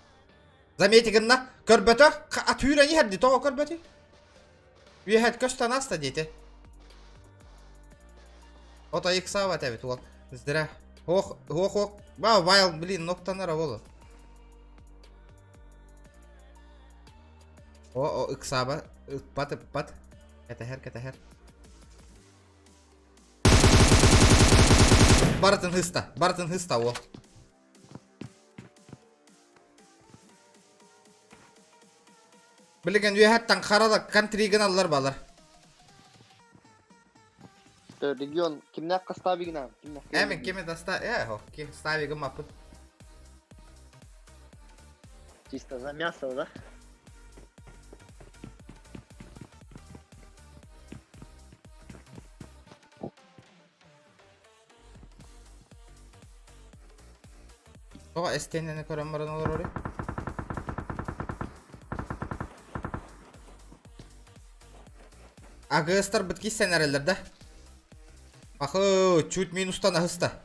Замети гынна, көрбөтө, атүүрэн иһэрди, тоҕо көрбөтүй? Үөһэт көстөн аста диэти. Ото иксаабат эбит уол. Зря. Ох, ох, ох. Ба, Вайлд, блин, ноктанара болу. О, о, ыксааба, ыппат, ыппат. Кэтэһэр, кэтэһэр. Барытын хыста, барытын хыста уол. Билигин үөһэттэн харала контригын аллар балар. Регион кимнээх хастаабигына? Кимнээх? Эми кими даста? Э, хо, ки ставигым маппын. Чисто за мясо, да? Тоҕо эстиэнэни көрөн баран олороруй? Агыастарбыт киссэн эрэллэр да? Ахы, чуть минустан аһыста.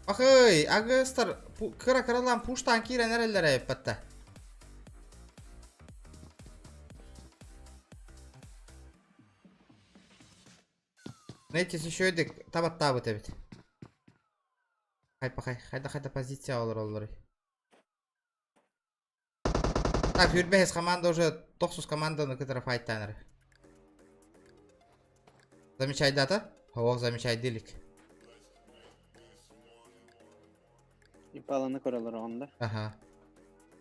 Ахый, агыстар кыра-кыралаан пуштаан киирэн эрэллэр эппэтте. Знаете, еще эдик табаттаабыт эбит. Хайпахай, хайда-хайда позиция олороллорый. Так, Юрбэһис команда уже тохсус команданы кытары файттанар. Замечайдата? О, замечайдылик. Ипаланы көрөлөр онда. Ага.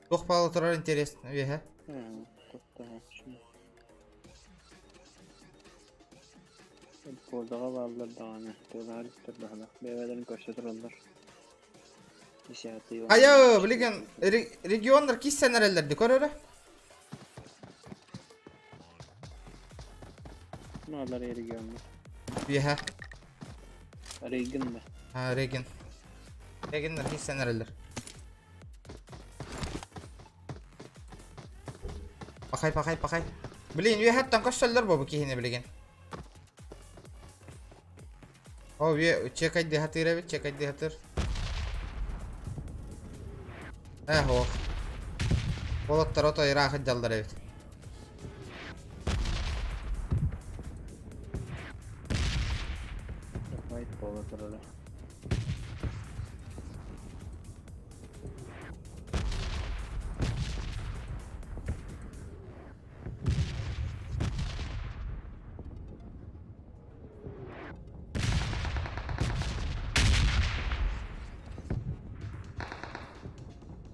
Туох пала турар интересно, үөһэ. Полдаға бааллар даҕаны, тыалаһар истэр баһылах, бэйэлэрин көрсө тураллар. Айа, билигин регионнар киссен эрэллэрди көрөрө. Малар регионнар. Үөһэ. Регин да. А, Регин. Региннер киссен эрэллэр. Пахай, пахай, пахай. Блин, үөһэттэн көссөллөр бу киһини билигин. О, үө, чекайды хатыр эбит, чекайды хатыр. Э, ох. Болоттар ото ыраах сылдьаллар эбит. Файт буола турара.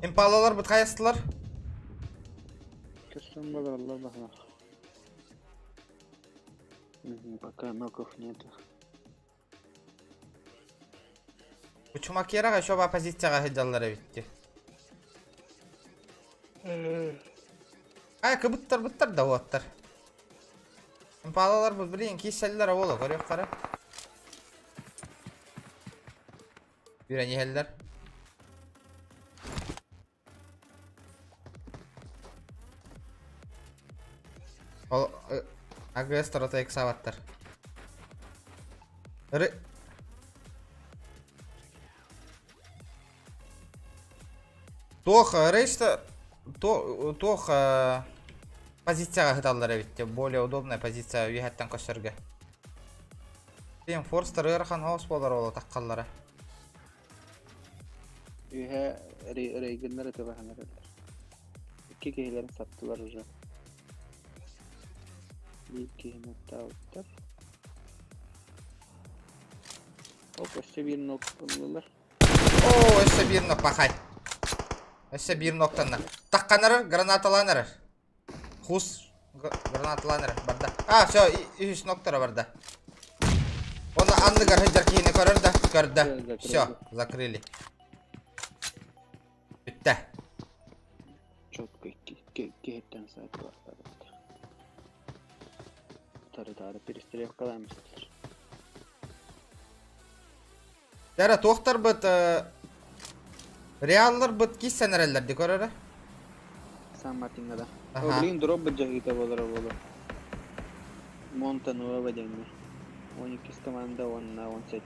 Импалалар бут хайастылар? Көстөн балалар баһалар. Пока ноков нету. Учумакераға еще оппозицияға сылдьаллар эбит Ай, кыбыттар быттар да уоттар. Импалалар бу блин киселлер ооло көрүөх қара. Бүрэн иһэллэр. Ол агрестор ото иксабаттар. Ры Туох рейста туох позицияҕа сыталлар эбит более удобная позиция үөһэттэн көстөргө. Тем Форстер ыарахан хаос буолар ол таххаллара. Үөһэ Рейгеннер ытылаһан эрэллэр. Икки киһилэрин саптылар уже. Биир киһини оттаабыттар. Оп, өссө биир нок ыллылар. Оо, өссө биир нок пахай. Өссө биир ноктанна. Тахханарар, гранаталаанарар. Хус гранаталаанарар барда. А, все, үһүс ноктара барда. Оны анныгар сылдьар киһини көрөр да, көрдө. Все, закрыли. Бүттэ. Четко киһиттэн сайт барда. Тары-тары перестрелкалаамыстар. Дәрэ туохтарбыт реалларбыт киссен эрэллэр ди көрөрө. Сан Мартинга да. О, блин, дроп быдьаһыыта буолара буолуо. Монтануэва диэҥҥэ. 12 команда уонна 18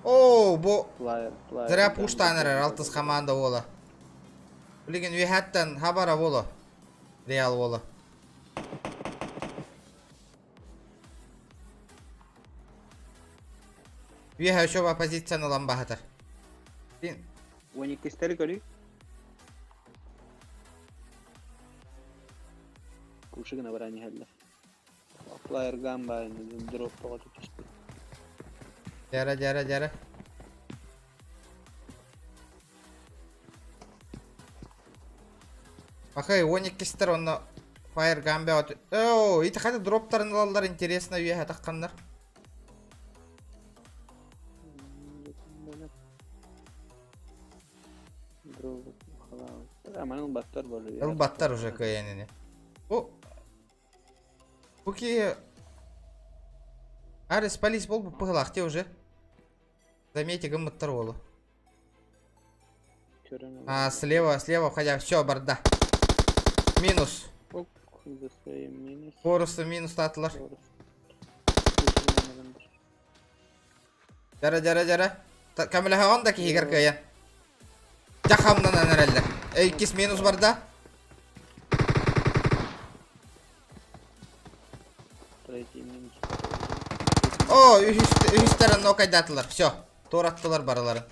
Оо, бу Флайер, флайер. зря пуштаан эрэр алтыс команда уола. Билигин үөһэттэн хабара буоло. Реал уола. Үөһэ үчүгэй позицияны ылан баһатар. 12-стэри көрүй. Куши гына баран иһэллэр. Флайерган баар дроп тоҕо түспүт. Дьара, дьара, дьара. Пахай, 12-стер онно Fire Gun бөҕөтү. Оо, ити хата дроптарын ылаллар интересно үөһэ тахханнар. Ылбаттар Ылбаттар уже кыайан ини. Бу Бу киһи Арес полис буолбут быһылаах те уже. Замети гыммыттар уолу. А, слева, слева, хотя все, барда. Минус. Форесту минус таатылар. Дьара, дьара, дьара. Көмөлөһөҕүн да киһигэр кыайан. Дьэ хамнанан эрэллэр. Иккис минус барда. О, үһүстэрин нокайдаатылар. Все, туораттылар барыларын.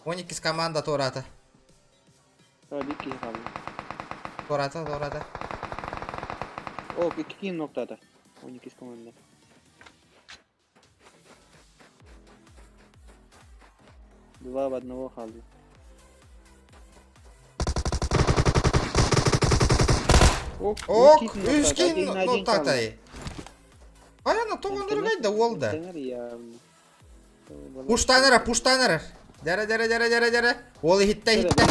12 команда туораата. Туораата, туораата. О, икки киһи ноктаата. 12 команда. Два в одного хаалла. Ок, үс киин ноктаатай. Хайана тоҕо да уол да. Пуштаан эрэ, пуштаан эрэ. Дьэрэ, дьэрэ, дьэрэ, дьэрэ, дьэрэ. Уол иһиттэ, иһиттэ.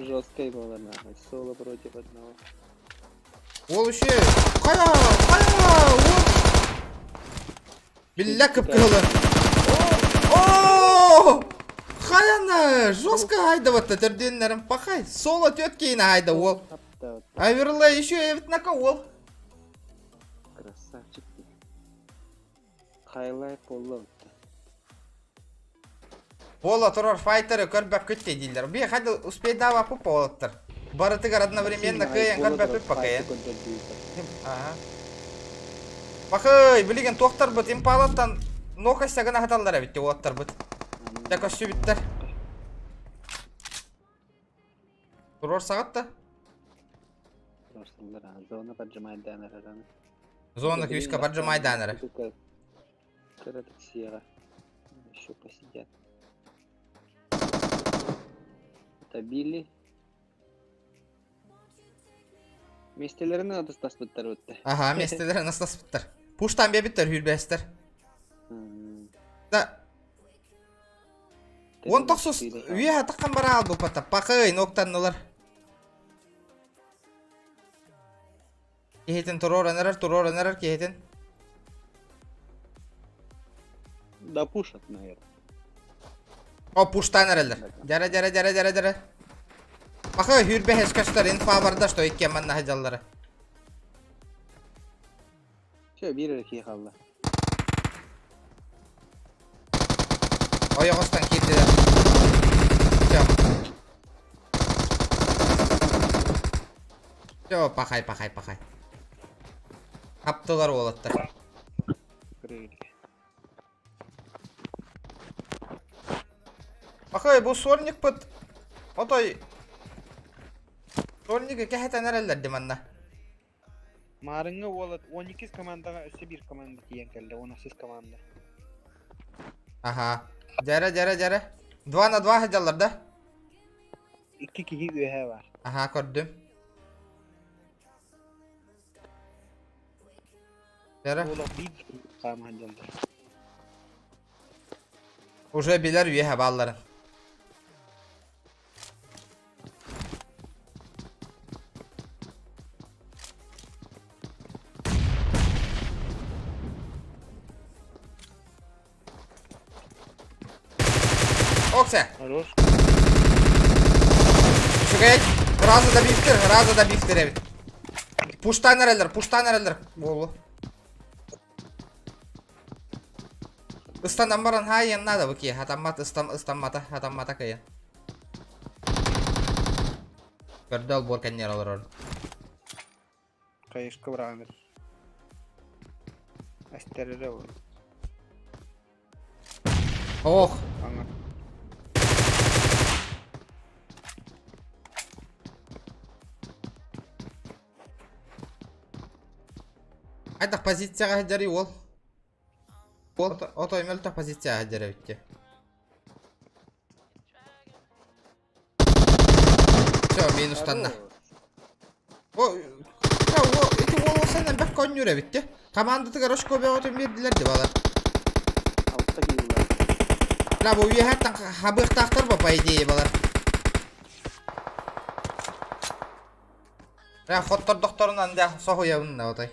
Жесткой была нахуй. Соло против одного. Уол үчү. Хайа, хайа, уол. Биллэ кып-кыһылы. О! Хайана, жестко хайдабатта төрдүөннэрин пахай. Соло түөт кейин хайда уол. Аверлей еще эбит нака уол. Красавчик ты. Хайлайт буолла Буола турар файтеры көрбөккүт дииллэр. Би хады успейдаабаппыт буолаттар. Барытыгар одновременно кыайан көрбөппүт пакайын. Ага. Пахый, билигин туохтарбыт импалаттан нокася гына хаталлар эбит уоттарбыт. Дьэ көссүбүттэр. Турор саҕат да? Зона поджимайдаан эрэр. Зона күүскэ поджимайдаан эрэр. Кыратык сиэҕэ. Еще посидят. Это Билли. Миэстэлэрин атастаспыттар бытта. Аха, миэстэлэрин атастаспыттар. Пуштан биэбиттэр хүрбэстэр. Да. Он тохсус үөһэ таххан бара албыппата. Пахый, ноктаннылар. Киһитин туруоран эрэр, туруоран эрэр киһитин. Да пушат, наверное. О, пуштаан эрэллэр. Дьара, дьара, дьара, дьара, дьара. Паха хүрбэһэс көстөр инфа барда, что икки манна сылдьаллара. Все, биир эрэ киһи хаалла. Ойоҕостон киирдилэр. Все. Все, пахай, пахай, пахай. Хаптылар уолаттар. Пахай, бу сорникпыт. Отой. Сорнигы кэһэтэн эрэллэр ди манна. Маарыҥҥа уолат 12 командаҕа өссө биир команда тиийэн кэллэ, 18 команда. Аха. Дьэрэ, дьэрэ, дьэрэ. 2 на 2 сылдьаллар да? Икки киһи үөһэ бар. Аха, көрдүм. Дьэрэ. Олох биир хаама сылдьаллар. Уже билэр үөһэ баалларын. Оксе! Хорош. Үчүгэй. Раза да бифтер, раза да бифтер эбит. Пуштаан эрэллэр, пуштаан эрэллэр буолу. Ыстанан баран хаайыан наада бу киһи. Хатаммат, ыстам, ыстаммата, хатаммата кыйын. Көрдө олбуор кэннигэр олорор. Хайышка быраҕан Эстэрэрэ ол. Ох! Аңа. Хайдах позицияҕа сылдьарый уол? Отой мөлтөх позицияҕа сылдьар эбит дии. Все, минустанна. О, ити уол олсан элбэх конньуур эбит дии. Командатыгар очко бөҕөтүн биэрдилэр дии балар. Алта киилэ. Бля, бу үөһэттэн хабыахтаахтар ба, по идее, балар. Бля, хоттордохторунан да соһуйабын да отой.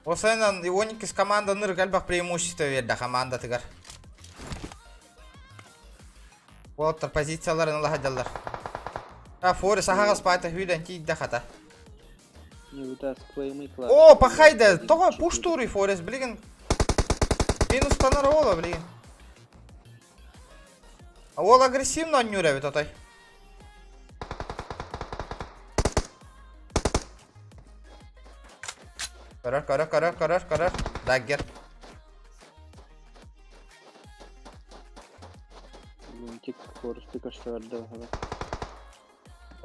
Осайнан Ионикис команданы элбэх преимущество берді командатыгар. Уолаттар позицияларын ыла сылдьаллар. А, Форис аһаҕас паата хүүлэн тиийдэ хата. О, пахайда, тоҕо пуштууруй Форис, билигин минустанар оҕоло билигин. Уол агрессивно оонньуур эбит отой. Көрөр, көрөр, көрөр, көрөр, көрөр. Даггер. Лунтик Форесты көстөрдө баһыла.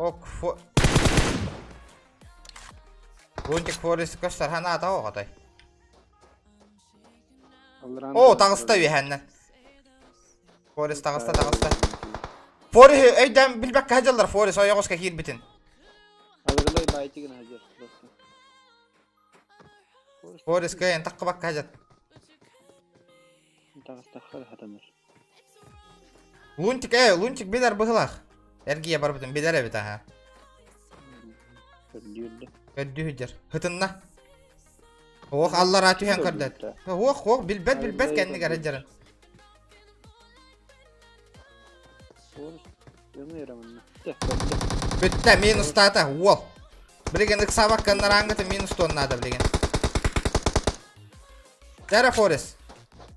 Ок, фо... Лунтик Форест көстөр ханаата оҕотой. О, таҕыста үөһэннэн. Форест таҕыста, таҕыста. Форест өйдөөн билбэккэ сылдьаллар Форест ойоҕоско киирбитин. Алырылай байтигин хадьар просто. Форест кыайан таххыбакка сылдьар. Таҕыстахха хатанар. Лунтик ээ, Лунтик билэр быһылаах. Эргийэ барбытын билэр эбит аха. Көрдүүрдэ. Көрдүү сылдьар. Хытынна. Ох, аллараа түһэн көрдөт. Ох, ох, билбэт билбэт кэннигэр сылдьарын. Бүттэ, минустаата, уол. Билигин ыксаабакка ыннараангыта минус тоннаада билигин. Дәрэ Форес.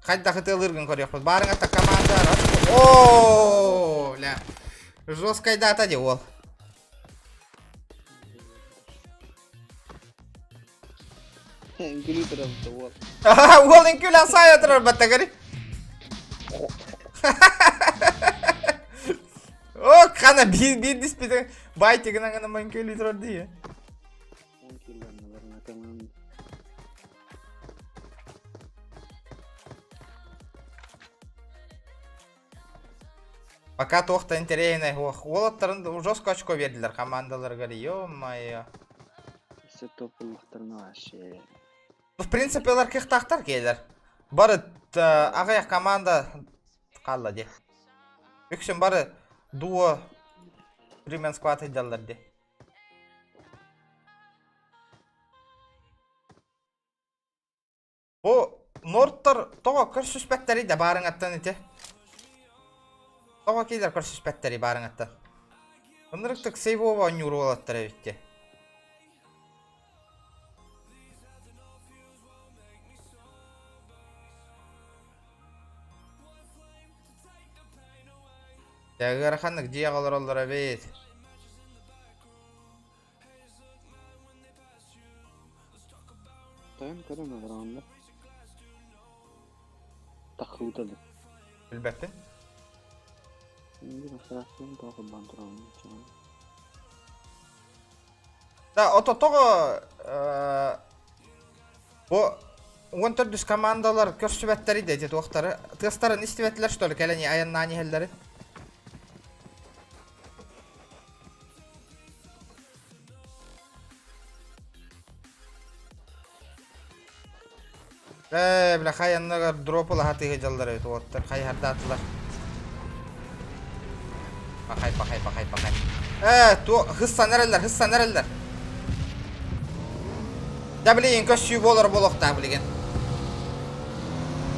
Хайдах ытыалыыргын көрүөхпүт. Баарыҥатта команда. О, бля. Жесткая дата де уол. Үҥкүлүү турабыт уол. Уол үҥкүүлээн саайа турар баттагari. О, хана биир биир диспитин байтигынан гына үҥкүүлүү турар дии. Пока туох да интэриэһинэй суох. Уолаттарын жестко очко биэрдилэр командаларыгар, ё-моё. Өссө топ ыллахтарына вообще. В принципе, олар кыахтаахтар киэлэр. Бары аҕыйах команда хаалла дии. Үксүн бары дуо Freeman Squad сылдьаллар дии. Бу нордтар тоҕо көрсүспэттэрий да баарыҥаттан ити? Тоҕо киилэр көрсүспэттэрий баарыҥаттан? Ынырыктык сейвово оонньуур уолаттар эбит дии. Дьэ ыараханнык дьиэҕэ олороллор эбит. Тойон көрөн олороҕуннар. Таххыбыта да. Билбэппин. Инги масарааттан тоҕо холбоон тураҕын Да, ото тоҕо бу 14 командалар көрсүбэттэрий да ити туохтары тыастарын истибэтилэр что ли кэлэн айаннаан иһэллэрин Ээ, бля, хайанныгар дроп ылаһа тыһы дьаллар эбит уоттар, хайыһардаатылар. Пахай, пахай, пахай, пахай. Ээ, туо, хыссан эрэллэр, хыссан эрэллэр. Да, блин, көссүү буолар буолуохтаах билигин.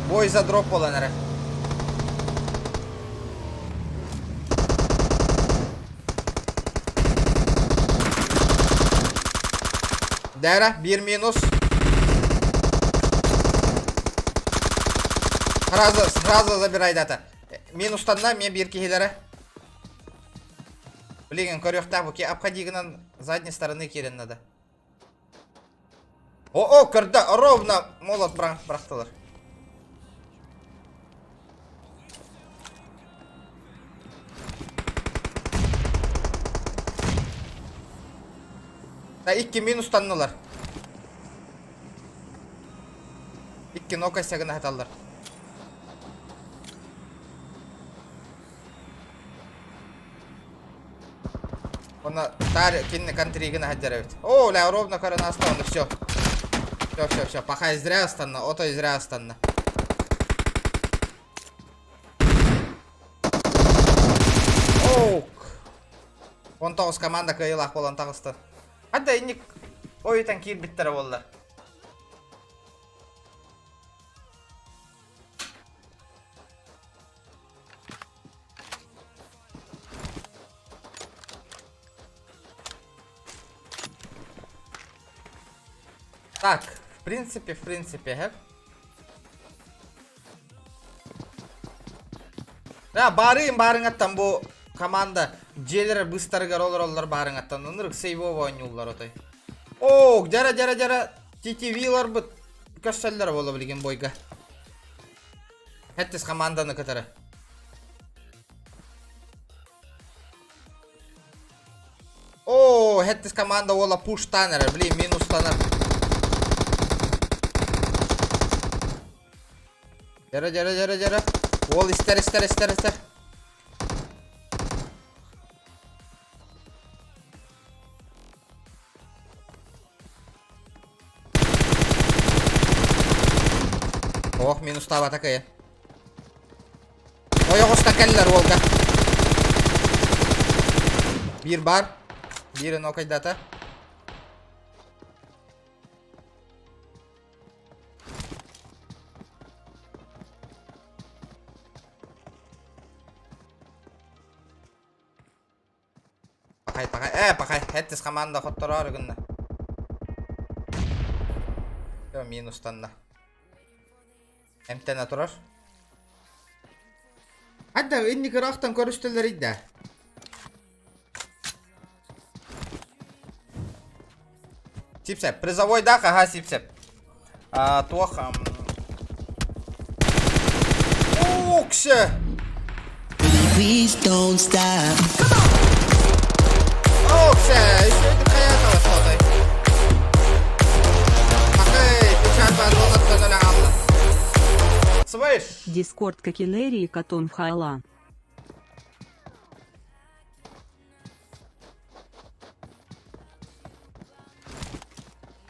Бой за дроп буолан эрэ. Дара, биир минус. Сразу, сразу забирай дата. Минустанна, мен биир киһилэрэ. Блин, көрүөхтээх бу ки обходигынан задней стороны киирэн надо. О, о, көрдө, ровно молот бырахтылар. Да, икки минустаннылар. Икки нока сагына хаталлар. Онно таар кинини контригын аһаддьар эбит. Оо, ля, ровно көрөн ааста онно все. Все, все, все. Паха зря ыстанна, ото зря ыстанна. Оук. 19 команда кыайыылаах буолан таҕыста. Хадда инник ойутан киирбиттэрэ буоллар. Так, в принципе, һэ. Да, барыын барыҥаттан бу команда дьиэлэрэ быстарыгар олороллор барыҥаттан ынырык сейвово оонньууллар отой. О, дьара дьара дьара TTV-ларбыт көрсөллөр буола билигин бойга. Хэттис команданы кытары. О, хэттис команда уола пуштан эрэр, блин, минустанар. Дьара, дьара, дьара, дьара. Уол истэр, истэр, истэр, истэр. Ох, минустаабата кыайан. Ойоҕоста кэллэр уолга. Биир бар. Биир нокайдата. Пахай, пахай, э, пахай, хэттис команда хоттороор гынна. Все, минустанна. Эмтэнэ турар. Хадда инники ыраахтан көрүстүлэр да. Сипсеп, призовой да, ага, сипсеп. А, туох... Уксы! Please don't stop. Уксы! Үчүгэйдик хайааталар тотой. Пахай, печаль бар, зонаттан өлө хаалла. Свыш! Дискорд Кокинери Катон Хайла.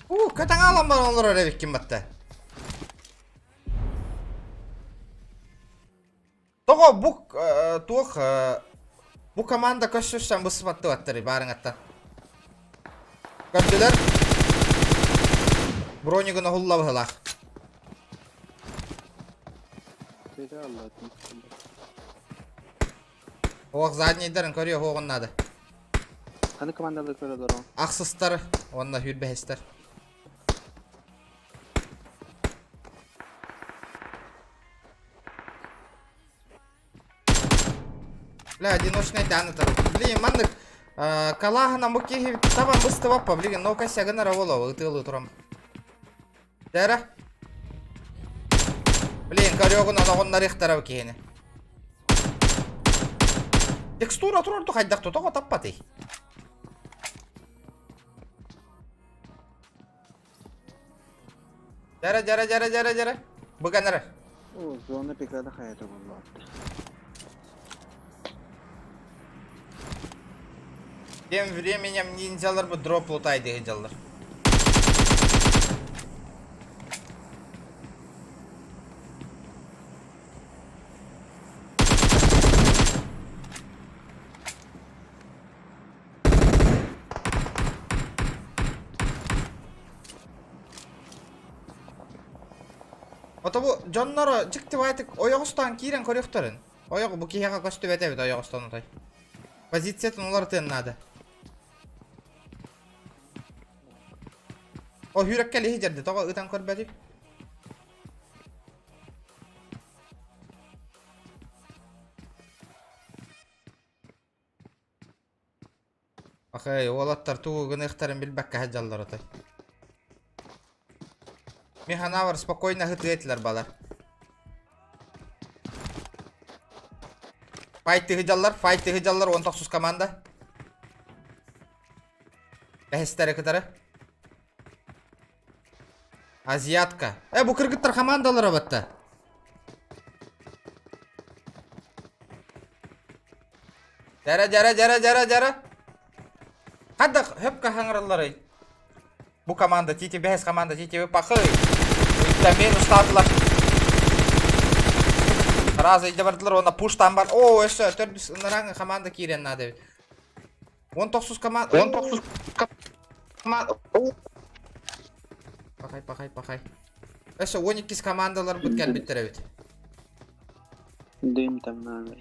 Уу, көтөҥ баран олорор эбиккин батта. Тоҕо бу туох бу команда көссүрсэн быспаттыбаттары баарыҥаттан. Көрдүлэр. Бронигын оһулла быһылаах. Оох заднийдарын көрүө оһуоҕун наада. Ханы командалар көрө олорон. Ахсыстар уонна хүрбэһистэр. Бля, одиночный дааны тар. Блин, маннык калааһынан бу киһи табан быстыбаппа, блин, но косягын ара боло, ытыалыы турам. Дара. Блин, корёгун оноҕуннарыахтара киһини. Текстура турар хайдах тоҕо таппатый? Дьара, дьара, дьара, дьара, дьара. Быганара. О, зона пекада хайата боллоот. Тем временем ниндзялар бу дроп лутайды дьаллар. Ото бу дьонноро дьикти баайтык ойоҕостон киирэн көрүөхтэрин. Ойоҕ бу киһиэхэ көстүбэт эбит ойоҕостон отой. Позициятын уларытыан наада. О хүрекке лиһи дьэрди тоҕо ытан көрбөтүй? Ахай, уолаттар тугу гыныахтарын билбэккэ сылдьаллар отой. Мин санаабар спокойно сытыа этилэр балар. Файты сылдьаллар, файты сылдьаллар, 19 команда. Бэһистэри кытары. Азиатка. Э, бу кыргыттар командалара батта. Дьара, дьара, дьара, дьара, дьара. Хадах хөпкө хаҥыралларый? Бу команда Тити бэһис команда Тити пахый. Ыйта устаатылар. Разы илдьэ бардылар уонна пуштаан бар. Оо, өссө төрдүс ынарааҥы команда киирэн наада эбит. 19 команда. 19 команда. Пахай, пахай, пахай. Өссө 12 командаларбыт кэлбиттэр эбит. Дым там номер.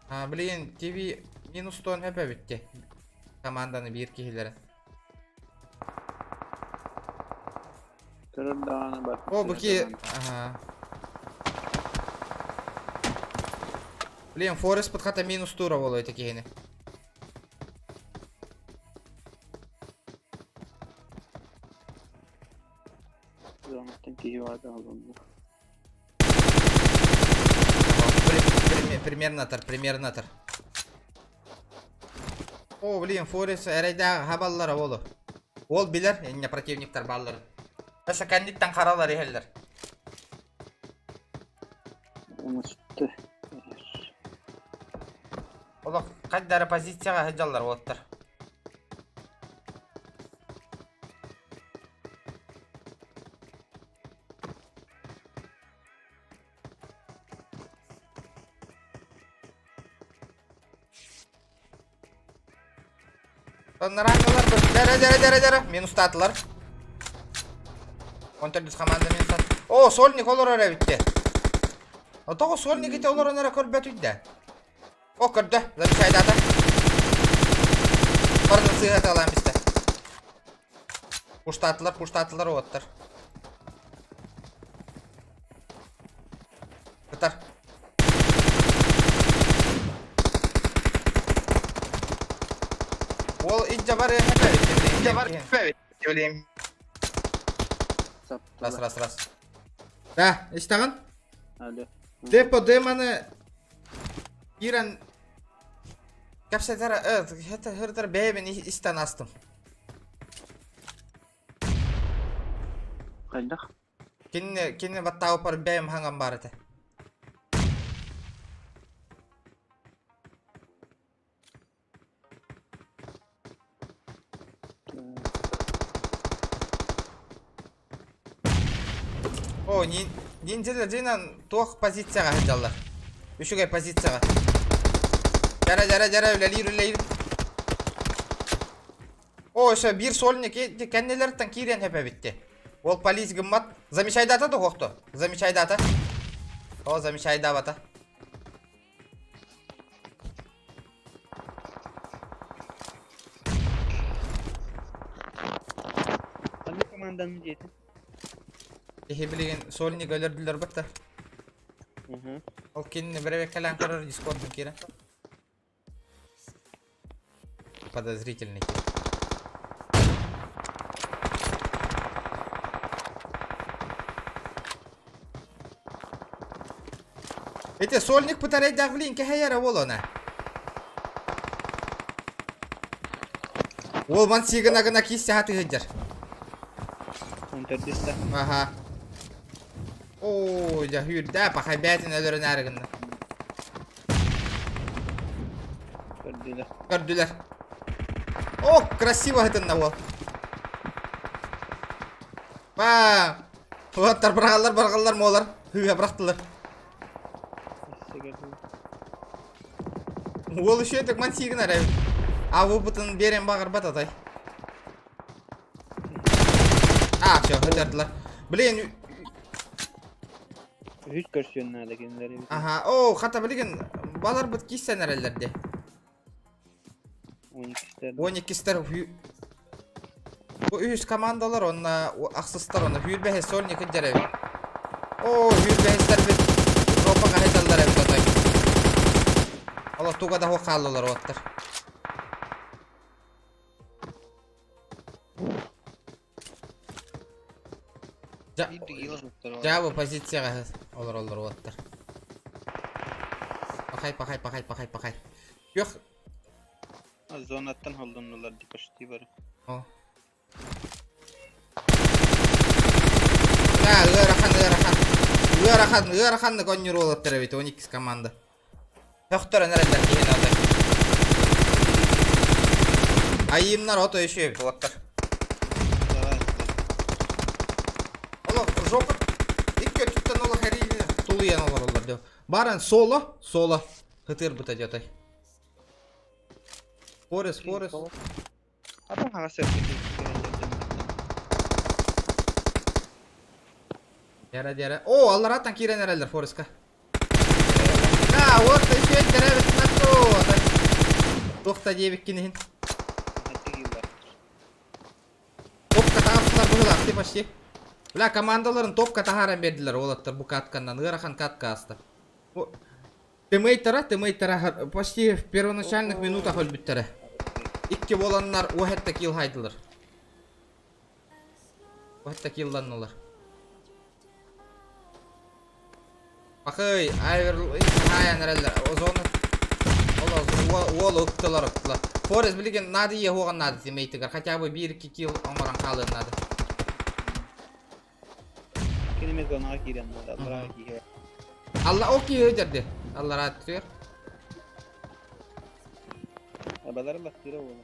А, блин, ТВ минус 100 хөп эбит те. Команданы биир киһилэрин. Көрөр даҕаны бар. О, бу ки... Ага. Блин, Форест хата минус тура боло эти киһини. Зонаттан киһи баата олонно. Примерно тар, примерно тар. О, блин, Форест эрэйдээх хабаллара болу. Ол билэр, инне противниктар баллар. Өссө кэнниттэн харалар иһэллэр. Умусты. Олох хайдары позицияҕа сылдьаллар уолаттар. Нарангалар дәрә дәрә дәрә дәрә минустаатылар. Он төрдүс команда минустаат. О, сольник олорор эбитте. Тоҕо сольник ити олорон эрэ көрбөт үйдэ. О, көрдө. Замечайдаата. Барытын сыыһаталаан бистэ. Пуштаатылар, пуштаатылар уоттар. Кытар. Ол илдьэ барыа Илдьэ барыа билим. Раз, раз, раз. Да, истэҕин? Алло. Депо демоны киирэн кэпсэтэр хыртар бэйэбин истэн астым. Хайдах? Кинини кинини баттаабыппар бэйэм хаҥан баар этэ. О, ниндзя дьинан туох позицияҕа сылдьаллар? Үчүгэй позицияҕа. Дьара, дьара, дьара, үлэлиир, үлэлиир. О, өссө биир сольник кэннилэриттэн киириэн сөп эбитти. Ол полис гыммат. Замечайдата да хохто. Замечайдата. О, замечайдабата. Ханнык команданы диэтин? Киһи билигин сольник өлөрдүлэр батта. Ол кинини бэрэбэккэлээн көрөр дискордун киирэн. Подозрительный. Эти сольник пытарайдаах блин кэһэйэрэ ол она. Ол ман сигына гына киис саха тыһыдьар. Он төрдүстэ. Аха. Оо, дьэ хүүрдэ пахай бээтин өлөрөн аары гынна. Көрдүлэр. Көрдүлэр. О, красиво ытынна уол. Ба! Уоттар быраҕаллар, быраҕаллар муолар. Hыыһа бырахтылар. Уол үчүгэйдик ман сиигин эрэ. А бутун биэрэн баҕарбат атай. А, все, ытырдылар. Блин. Үһүс көрсүөн наада кинилэр эбит. Аха, оо, хата билигин баларбыт киирсэн эрэллэр дии. 12-стэр. 12-стэр Бу үһүс командалар онна ахсыстар онна сүүрбэһи сольник илдьэр эбит. Оо, сүүрбэһистэрбит жопа хаһыталлар эбит отой. Олох туга да суох хааллылар уоттар. Дьаабы позицияҕа олороллор уоттар. Пахай, пахай, пахай, пахай, пахай. Күөх Зонаттан холдоннулар ди почти бары. О. Да, ыарахан, ыарахан. Ыарахан, ыараханнык оонньуур уолаттар эбит, 12 команда. Сөхтөрөн эрэллэр киһини отой. Айыымнар от өйүшү эбит уолаттар. Давай. Олох жопа икки өттүттэн олох эриини тулуйан олороллор дио. Баран соло, соло. Хытырбыта диотой. Форест, Форест. Ата хаҕас эргитин. Дьэрэ дьэрэ. О, алларааттан киирэн эрэллэр Фореска. Да, вот еще дьэрэ Туох да диэбиккин иһин. Топка таһаарсылар быһыылаах ти почти. Бля, командаларын топка таһааран бердилер уолаттар бу катканнан. Ыарахан катка ааста. Тымыйтара, тымыйтара почти в первоначальных минутах өлбүттэрэ. Икки буоланнар уһэтте килл хайдылар. Уһэтте килланнылар. Пахый, айвер хаайан эрэллэр. Озону Ол уол ыктылар ыктылар. Форест билигин надо еһуоҕан надо тимейтигэр хотя бы биир икки килл оҥорон хаалыан надо. Киними зонаҕа киирэн наада, аллараа киирэ. Алла ол киһи дьэрди. Аллараа түһэр. Абалары латтыра буола.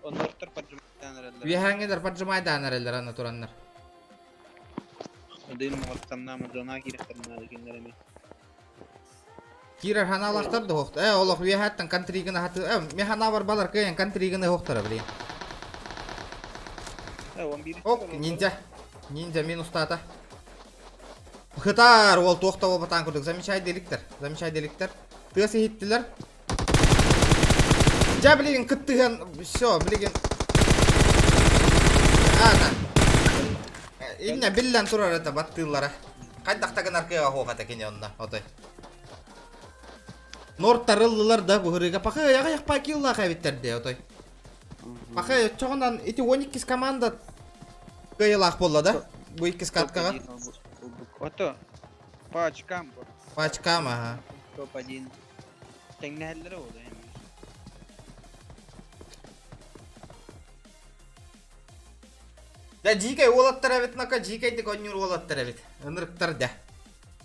Оннортор поджимайдаан эрэллэр. Үөһээҥҥилэр поджимайдаан эрэллэр аны тураннар. Одын моҕоттамнаама зонаҕа киирэхтэрин наада кинилэр эмиэ. Киирэр ханаалаахтар да уохта. Э, олох үөһээттэн контригын аһаты. Э, механаабар балар кыайан контригын ыһыахтара блин. Э, он биир. Оп, ниндзя. Ниндзя минустаата. Хытар, уол туох да буолбатаан курдук. Замечай деликтер. Замечай деликтер. Тыас иһиттилэр. Дьэ, билигин кыттыһан, все, билигин. Ана. Инне биллэн турар это баттыыллара. Хайдах да гынар кыаҕа суох этэ кини онно, отой. Нортарыллылар да быһырыыга пахы аҕыйах киллаах эбиттэр дии отой. Пахы оччоҕунан ити 12 команда кыайыылаах буолла да бу иккис каткаҕа. Ото по очкам. По очкам, ага. Топ-1. Тэҥнэһэллэрэ буолуо эми. Дьэ дьиикэй уолаттар эбит нака дьиикэйдик оонньуур уолаттар эбит. Ынырыктар дьэ.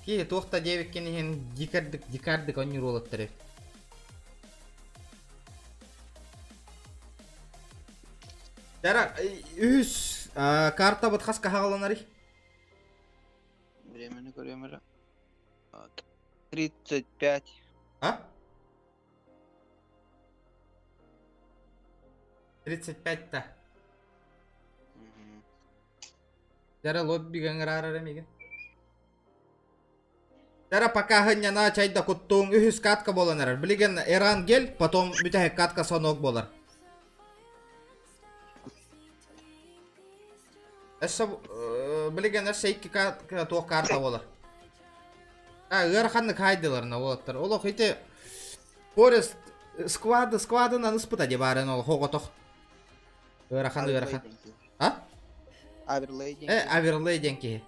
Киһи туох да диэбиккин иһин дикардык дикардык оонньуур уолаттар эбит. Дара үһүс картабыт хас хааланарый? Времени көрүөм эрэ. 35. А? 35-та. Дара лоббига ыҥыраарар эмигин. Дара пока хынньана чайда куттуҥ үһүс катка буолан эрэр. Билигин Эрангель, потом бүтэһик катка сонок буолар. Өссө билигин өссө икки катка туох карта буолар. А ыараханнык хайдылар уолаттар. Олох ити Форест сквады сквадынан ыспыта дии баарын ол хоҕотох. Ыарахан ыарахан. А? Аверлей диэн. Э, Аверлей диэн киһи.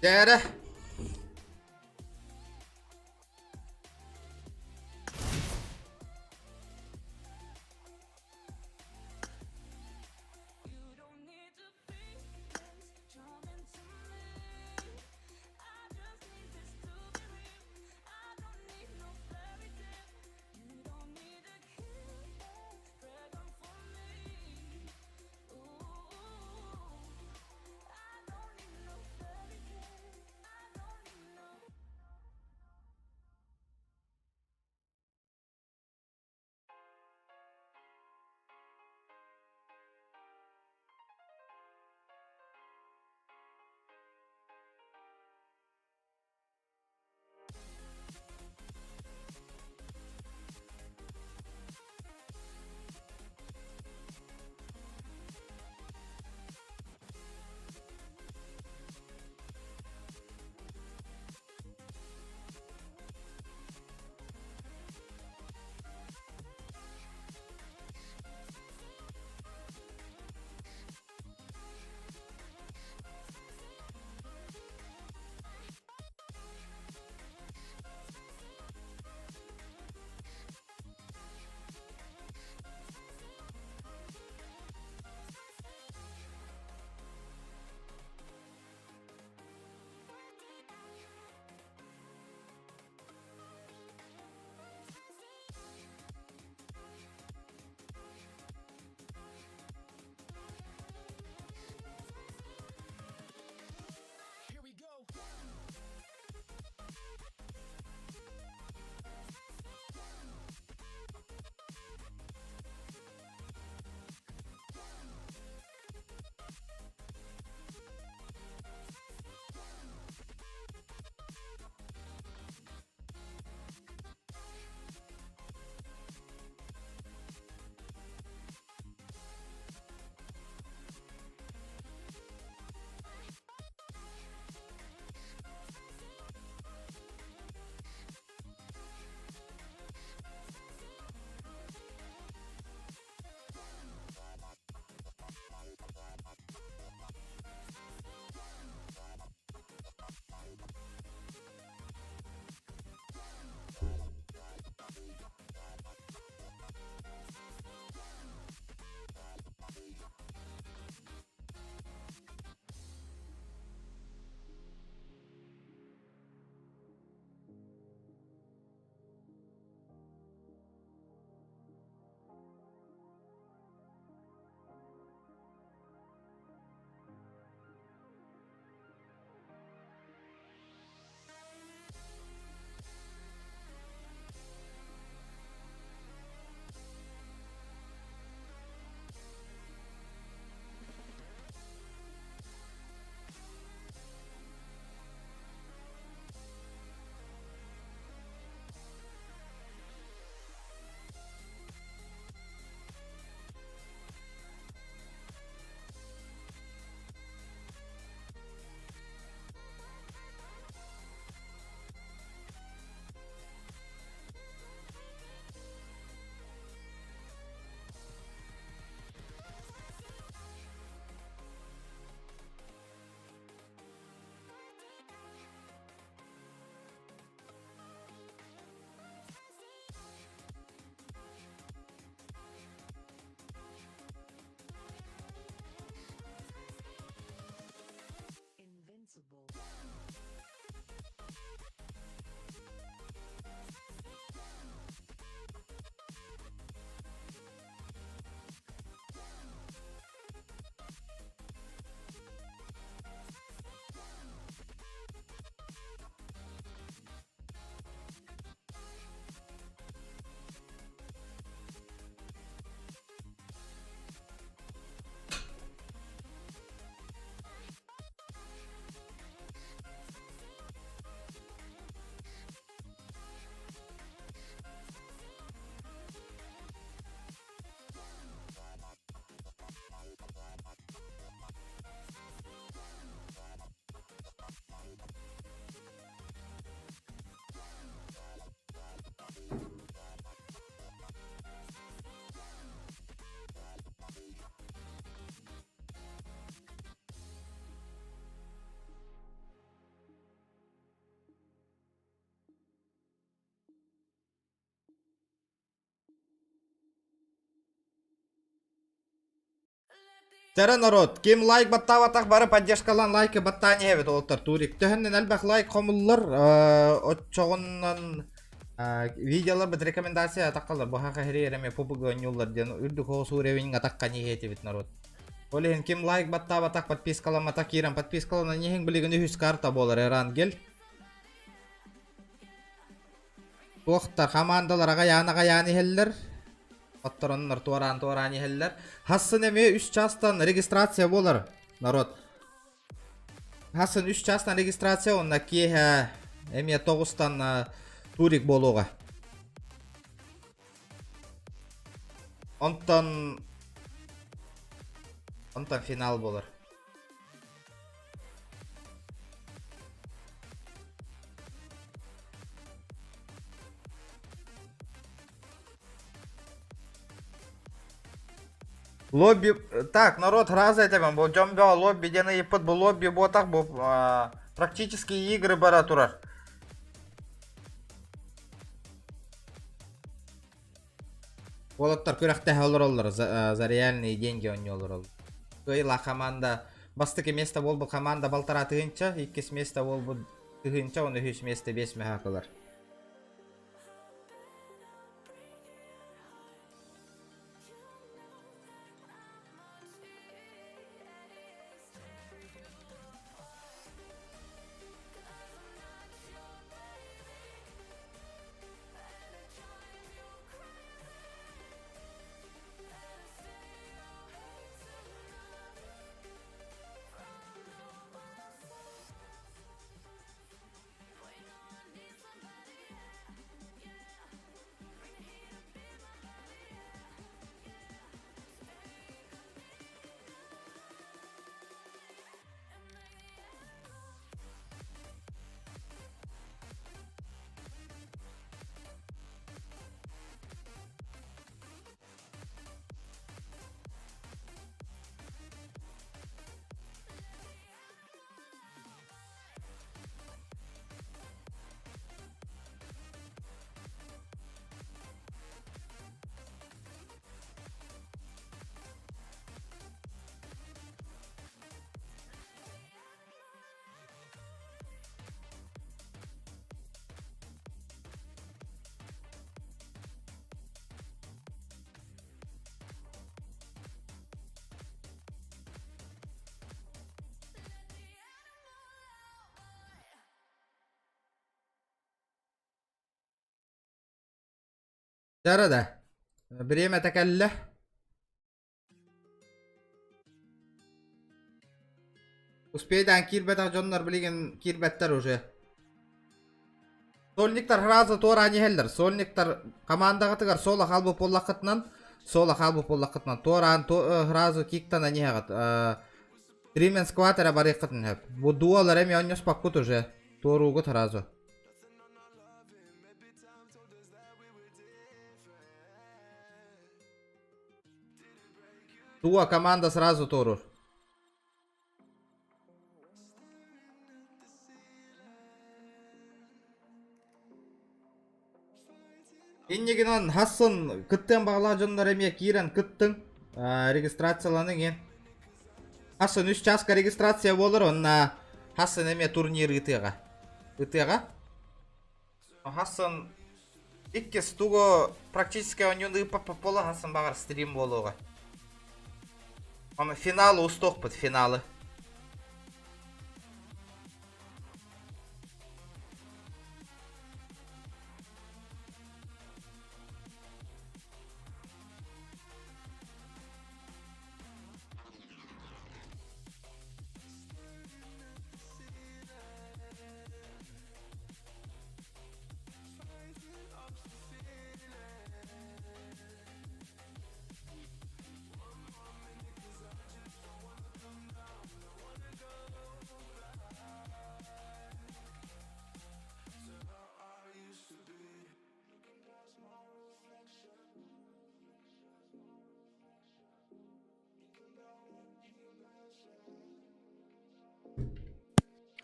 Дээрэ. Чара народ, ким лайк баттаабатах бары поддержкалаан лайкы баттаан иһэбит уолаттар турик. Төһөннөн элбэх лайк хомуллар, оччоҕунан видеоларбыт рекомендация атаххалар бу хаха хири эме пупуга оонньууллар диэн үрдүк оҕус уровень атахха иһиэтибит народ. Ол иһин ким лайк баттаабатах подпискаламматах киирэн подпискаланан иһиҥ билигин үһүс карта буолар Эрангел. Туохтар хамаандалар аҕайаан-аҕайаан иһэллэр. Оттороннор туораан-туораан иһэллэр. Хассын эмиэ үс чаастан регистрация буолар, народ. Хассын үс чаастан регистрация уонна киэһэ эмиэ тоҕустан турик буолуоҕа. Онтон онтон финал буолар. Лобби... Так, народ раза этэбин, бу дьон бөҕө лобби диэн ыйыппыт, бу лобби буотах, бу практически игры бара турар. Уолаттар күрэхтэһэ олороллор, за, за реальные деньги оонньуу олороллор. Кыайыылаах команда бастакы место буолбут команда балтараа тыһыынча, иккис место буолбут тыһыынча, уонна үһүс место биэс мөһөөк ылар. Дьара да. Бириэмэтэ кэллэ. Успейдаан киирбэтэх дьоннор билигин киирбэттэр уже. Сольниктар сразу туораан иһэллэр. Сольниктар командаҕытыгар соло хаалбыт буоллаххытынан, соло хаалбыт буоллаххытынан туораан сразу киктанан иһэҕит. Тримен сквад эрэ барыаххытын сөп. Бу дуолар эмиэ онньоспоккут уже. Туоруугут сразу. Туа команда сразу туоруур. Иннигинэн хассын кыттыан баҕалаах дьоннор эмиэ киирэн кыттыҥ. Регистрацияланыҥ эн. Хассын үс чааска регистрация буолар, онно хассын эмиэ турнир ыытыаҕа. Ыытыаҕа. Хассан иккис тугу практически оонньууну ыыппаппыт буола хассан баҕар стрим буолуоҕа. Ама финалы устуохпут финалы.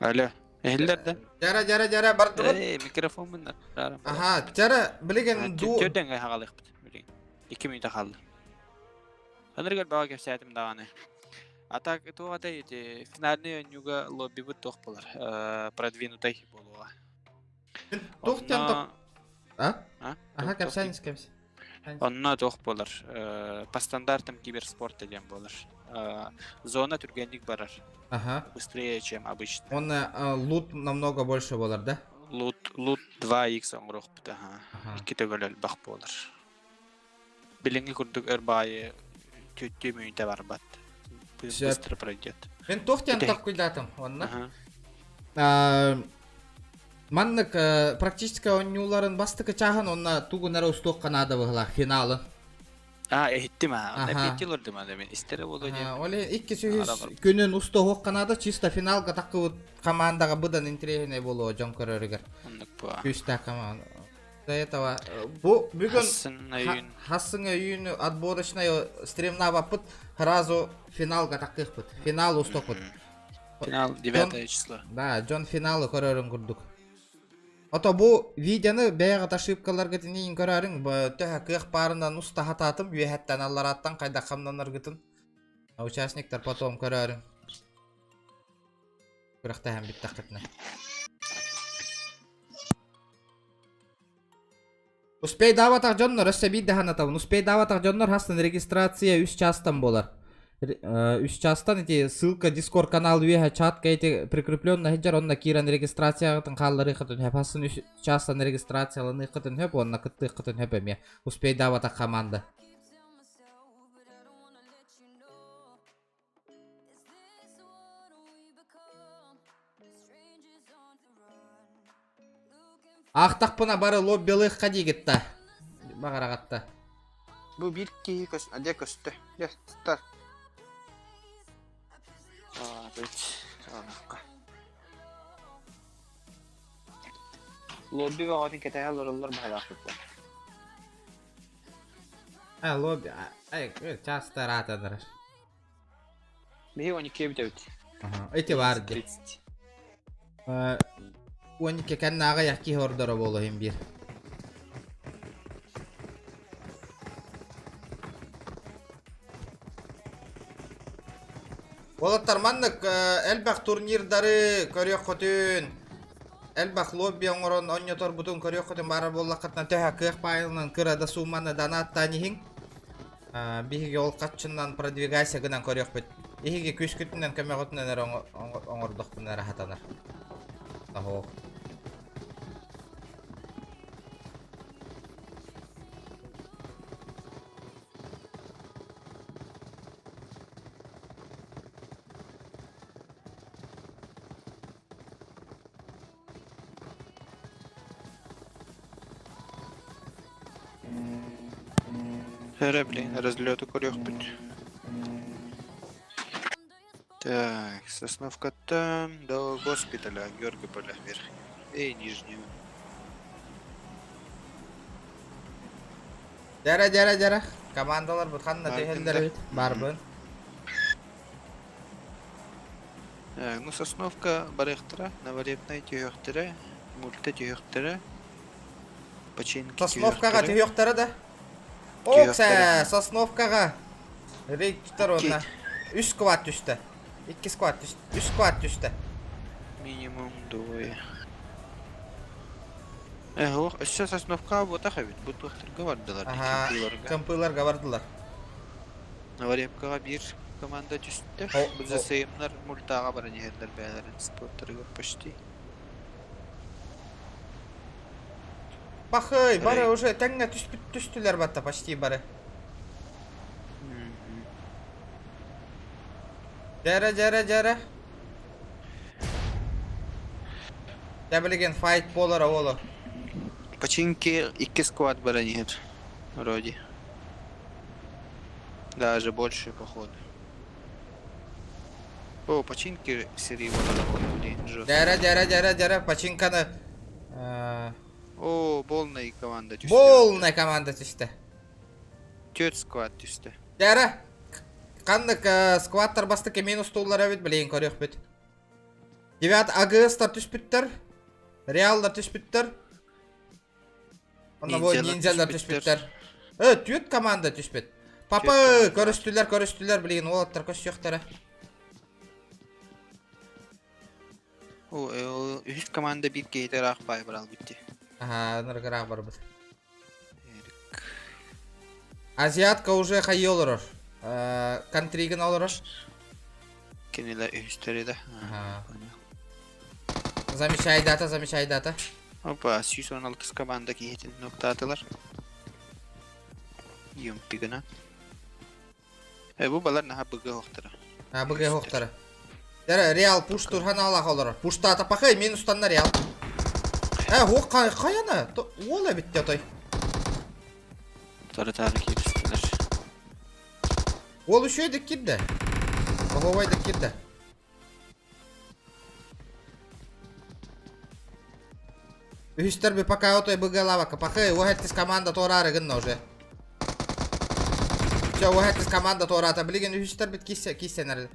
Алло, иһиллэр да? Дьара, дьара, дьара, бардыбыт. Эй, микрофоммун арааран. Аха, дьара, билигин ду... Төрдөн хаалыахпыт билигин. 2 мүнүүтэ хаалла. Аныргар баҕа кэпсээтим даҕаны. А так туох этэй ити финальный оонньууга лоббибыт туох буолар? Э, продвинутай буолуоҕа. Туох диэн Онно А? А? Аха, Туох кэпсээн диэн? ис кэпс. Онно туох буолар? Э, по стандартам киберспорта диэн буолар. Э, зона түргэнник барар. Аха. Быстрее, чем обычно. Он э, лут намного больше буолар, да? Лут, лут 2x оҥоруохпут, аха. Аха. Икки төгүл элбэх буолар. Билиҥҥи курдук өр баайы түөттүү мүнүүтэ барбат. Сөп. Быстро пройдет. Мен туох диэн Бүтэһик. толкуйдаатым онно? Аха. А, Маннык э, практически оонньууларын бастакы чааһын онно тугун эрэ устуохха наада быһыылаах финалы. А, иһиттим аа. Онно Аха. эппиэттии олордум аны мин. Истэрэ буолуо диэн. Ол иккис Аара үһүс барбыт. күнүн устуохха наада чисто финалга таккыбыт командаҕа быдан интэриэһинэй буолуо дьон көрөрүгэр. Оннук буо. Күүстээх команда. До этого бу бүгүн Хасын өйүн. Хасын өйүн отборочный стримнабаппыт сразу финалга таккыахпыт. Финал устуохпут. Финал 9 число. Да, дьон финалы көрөрүн курдук. Ото бу видеоны бэйэҕит ошибкаларгытын иин көрөрүҥ, төһө кыах баарынан уста хатаатым, үөһэттэн алларааттан хайдах хамнанаргытын. Участниктар потом көрөрүҥ. Күрэхтэһэн бүттэххитинэ. Успейдаабатах дьоннор өссө биир даһан атабын. Успейдаабатах дьоннор хастан регистрация үс чаастан буолар. Үс чаастан ити ссылка Discord канал үөһэ чатка ити прикрепленно сылдьар онно киирэн регистрацияҕытын хаалларыаххытын сөп. Хастан үс чаастан регистрацияланыаххытын сөп уонна кыттыаххытын сөп эмиэ. Успейдаабатах команда. Аахтахпына бары лоббилыахха диигит да. Баҕараҕатта. Бу биир киһи көс дьэ көстө. Дьэ сытар. Лобби бөҕөтүн кэтэһэ олороллор баһылаахпыттар. А, лобби, ай, часто ыраатанар. Биһи 12 бүтэбит. Ага, эти бар ди. 30. 12 кэннааҕы якки ордоро буолуһун биир. Уолаттар маннык элбэх турнирдары көрүөххүтүн, элбэх лобби оҥорон онньоторбутун көрүөххүтүн баарар буоллаххытына төһө кыах баайылынан кыра да сууманы донаттаан иһиҥ. Биһиги ол хаччынан продвигайся гынан көрүөхпүт. Иһиги күскүтүнэн көмөҕүтүнэн эрэ оҥордохпуна эрэ хатанар. Оһо. Эрэ, блин, разлету көрүөхпүт. Так, Сосновкаттан до госпиталя Георгиполя вверх. Эй, нижнюю. Дьэрэ, дьэрэ, дьэрэ. Командалар бут ханна Баргын түһэллэр да. эбит. Барбын. Э, ну, Сосновка барыахтара, Новорепная түһүөхтэрэ, Мульта түһүөхтэрэ, Починки Сосновкаҕа түһүөхтэрэ. түһүөхтэрэ да. Түһүөхтэрэ. Окса, Сосновкаҕа. Рейд Окей. уонна үс сквад түстэ. Икки сквад түстэ. Үс сквад түстэ. Минимум двое. Э, ох, өссө Сосновка буотах эбит. Бу туохтарга бардылар, Аха, кемпиларга. кемпиларга бардылар. Новорепкаҕа биир команда түстэ. О, Бу ЗСМ-нар мультаҕа баран иһэллэр бэйэлэрин спорттарыгар почти. Пахай, бары Рей. уже тэҥҥэ түспүт түстүлэр батта почти бары. Дьэрэ, дьэрэ, дьэрэ. Дьэ билигин файт буолара уолу. Починки икки сквад баран иһэр. Вроде. Даже больше, походу. О, починки серии блин, жестко. Дьэрэ, дьэрэ, дьэрэ, дьэрэ, починканы... Э, О, полная команда түстэ. Полная команда түстэ. Төрт сквад түстэ. Дьэрэ, ханнык э, сквадтар бастакы минус тууллар эбит, билигин көрүөхпүт. Девят АГС-тар түспүттэр. Реаллар түспүттэр. Онно бу ниндзялар түспүттэр. Э, түөрт команда түспүт. Папа, көрүстүлэр, көрүстүлэр, билигин уолаттар көссүөхтэрэ. О, үһүс команда биир киһитэ ыраах баай баралбыт дии. Аха, ынырык ыраах барбыт. Эрик. Азиатка уже хайыы олорор. Контригын олорор. Кинилэр үһүстэри да. Аха. Замечай дата, замечай дата. Опа, 116 команда киһитин ноктаатылар. Юмпигына. Э, бу балар наһаа быгы оһохторо. А, быгы оһохторо. Дәрі, Реал пуш турхан алах олорор. Пуштаата пахай, минустанна Реал. Э, о, қаяна? Ол эбитте отой. Тары-тары кииристилэр. Ол үшөйдік кирді. Оговайдык кирді. Үһүстэр би пока отой быгалавака. Пахай, уһэттис команда туораары гынна уже. Все, уһэттис команда туораата. Билигин үһүстэр бит киссе киссенер.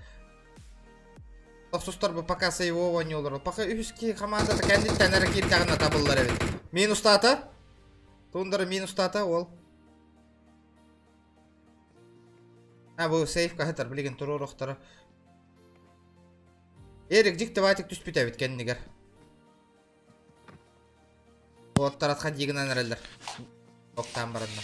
Тохсустар бу пока сейвово не олорор. Паха үһүс ки командата кэнниттэн эрэ киирдэҕинэ табыллар эбит. Минустаата. Тундара минустаата ол. А бу сейф каһытар билигин туруорохторо. Эрик дьик давайтик түспүт эбит кэннигэр. Уоттаратха дигынан эрэллэр. Октаан баранна.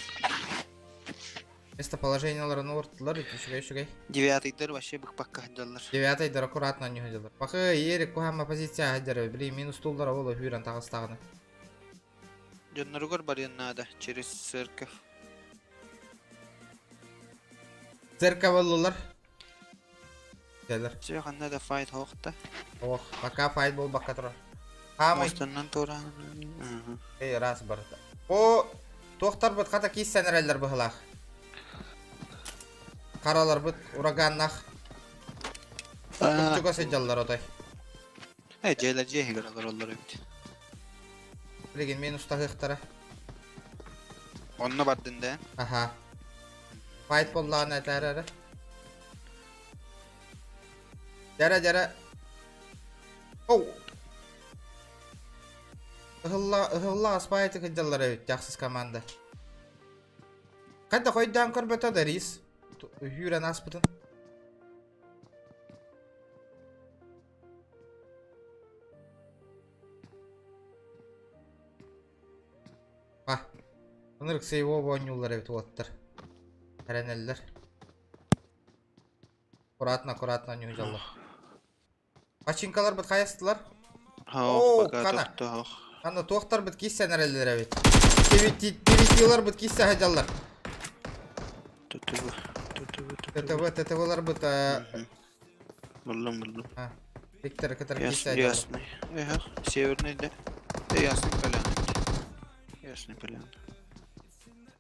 Местоположениеларын ууртулар, үчүгэй үчүгэй. Девятыйдар вообще быкпакка сылдьаллар. Девятыйдар аккуратно не сылдьаллар. Пахы Эрик куһаама позиция сылдьар, били минус туллара ол үүрэн таҕыстаҕына. Дьонноругар барыан наада через церковь. Церковь ыллылар. Кэлэр. Все ханна да файт хоохта. Ох, пока файт буолбакка турар. Хаамай. Муостаннан туораан. Эй, раз барыта. О, туохтарбыт хата кииссэн эрэллэр быһылаах. Хараларбыт ураганнах. Тупчуга сылдьаллар отой. Э, дьиэлэр дьиэ иһигэр олороллор эбит. Билигин мин устаһыахтара. Онно бардын да? Аха. Файт буоллаҕына этээр эрэ. Дьэрэ дьэрэ. Оу. Ыһылла ыһылла аспайты кыдьаллар эбит тахсыс команда. Хайда хойдаан көрбөтө да рис. Үһүүрэн ааспытын. А, ынырык сейво оонньууллар эбит уолаттар. Эрэнэллэр. Аккуратно, аккуратно ньуһдьаллар. Пачинкаларбыт хайастылар? Оо, Оо, хана. тохтоох. Хана туохтарбыт киссэн эрэллэр эбит. Тивитиларбыт киссэ сылдьаллар. ТТВ, ТТВ, ТТВ. ТТВ, ТТВларбыт Буллум, буллум. Виктор кытары киссэ Ясно, сылдьаллар. ясный. Эх, северный да. Э, ясный поляна. Ясный поляна.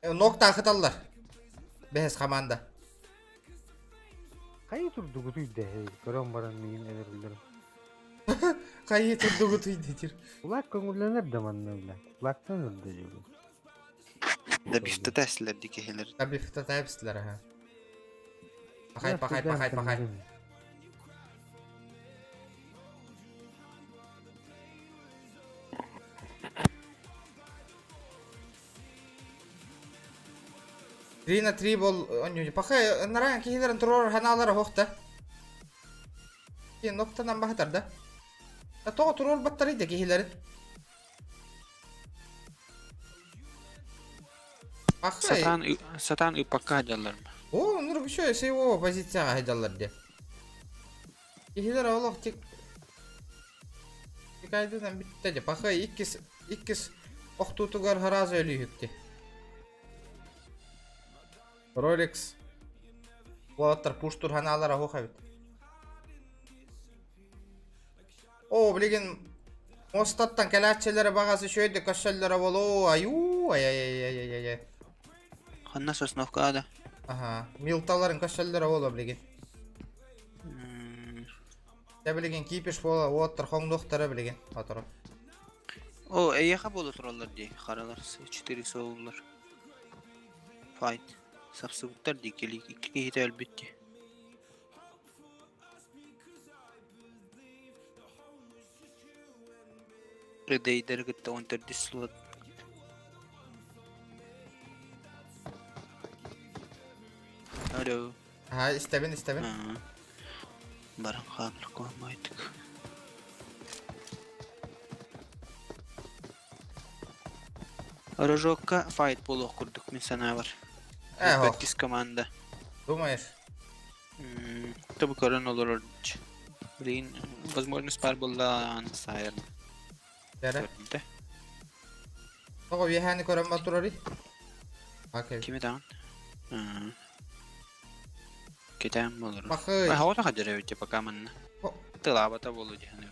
Нокта ахыталлар. Бэһэс команда. Хайы турдугутуй дэһэй, көрөн баран миигин энэриллэр. Хайы турдугутуй дэтир. Кулак көҥүллэнэр да манна бля. Кулактан өлдө дьиби. Да бифтатаслар дикиһилер. Да бифтатайбыстылар аха. Пахай, пахай, пахай, пахай. Три на три бол онньуу. Пахай, нараан киһилэрин туруорар ханаалара суох да. Киин ноктанан баһытар да. Тоҕо туруорбаттарый да киһилэрин? Пахай. Сатаан сатаан ыппакка сылдьаллар ма? О, оннук еще СВО позицияҕа сылдьаллар диэ. Киһилэр олох тик Тикайдынан бүттэ дии. Пахай иккис иккис охтуутугар сразу өлүүһүкти. Rolex уолаттар пуштур ханаалара суох эбит. Оо, билигин мостаттан кэлээччилэрэ баҕас үчүгэйдик көрсөллөрө буолуо. Айуу, ай-ай-ай-ай-ай-ай. Ханна Сосновка да? Аха, милталарын көрсөллөрө буолуо билигин. Дьэ билигин кипиш буола уоттар хоҥнуохтара билигин сотору. О, эйиэхэ буола тураллар дии, харалар четыре соуллар. Файт. Сапсыбыттар дии, кили икки киһитэ өлбүт дии. Рыдейдери кытта он төрдүс слот. Алло. Аха, истэбин, истэбин. Баран хаалар куһаммайтык. Рожокка файт буолуох курдук мин санаабар. Э, ох. Иккис команда. Думаешь? Тобу көрөн олорор. Блин, возможность баар буолла сайын. Дәрэ. Тоҕо үөһээни көрөн бар турарый? Окей. Кими даҕан? Кэтээн буолар. Бахый. Хоҕото хадьар эбит пока манна. Тылаабата буолу диэн.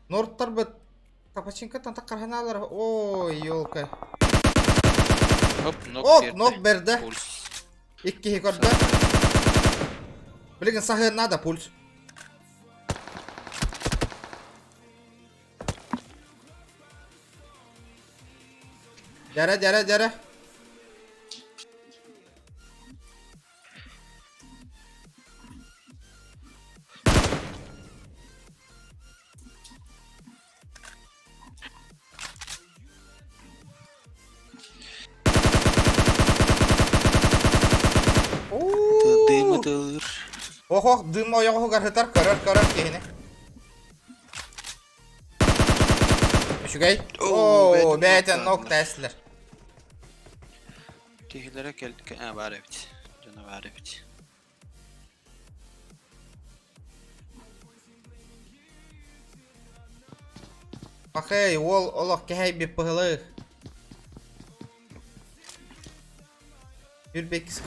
Норттарбыт Тапачинкаттан таххарханаалар. Ой, елка. Оп, нок Оп, нок берде. Пульс. Иккиһи көрдө. Билигин саһыан наада пульс. Дьэрэ, дьэрэ, дьэрэ. Дым ытылыр. Ох, ох, дым ойоҕоһугар сытар, көрөр, көрөр киһини. Үчүгэй. Оо, бэйэтин нок тээслэр. Киһилэрэ кэл а, баар эбит. Дьоно баар эбит. Пахэй, уол олох кэһэйбит быһылы. Үрбекс.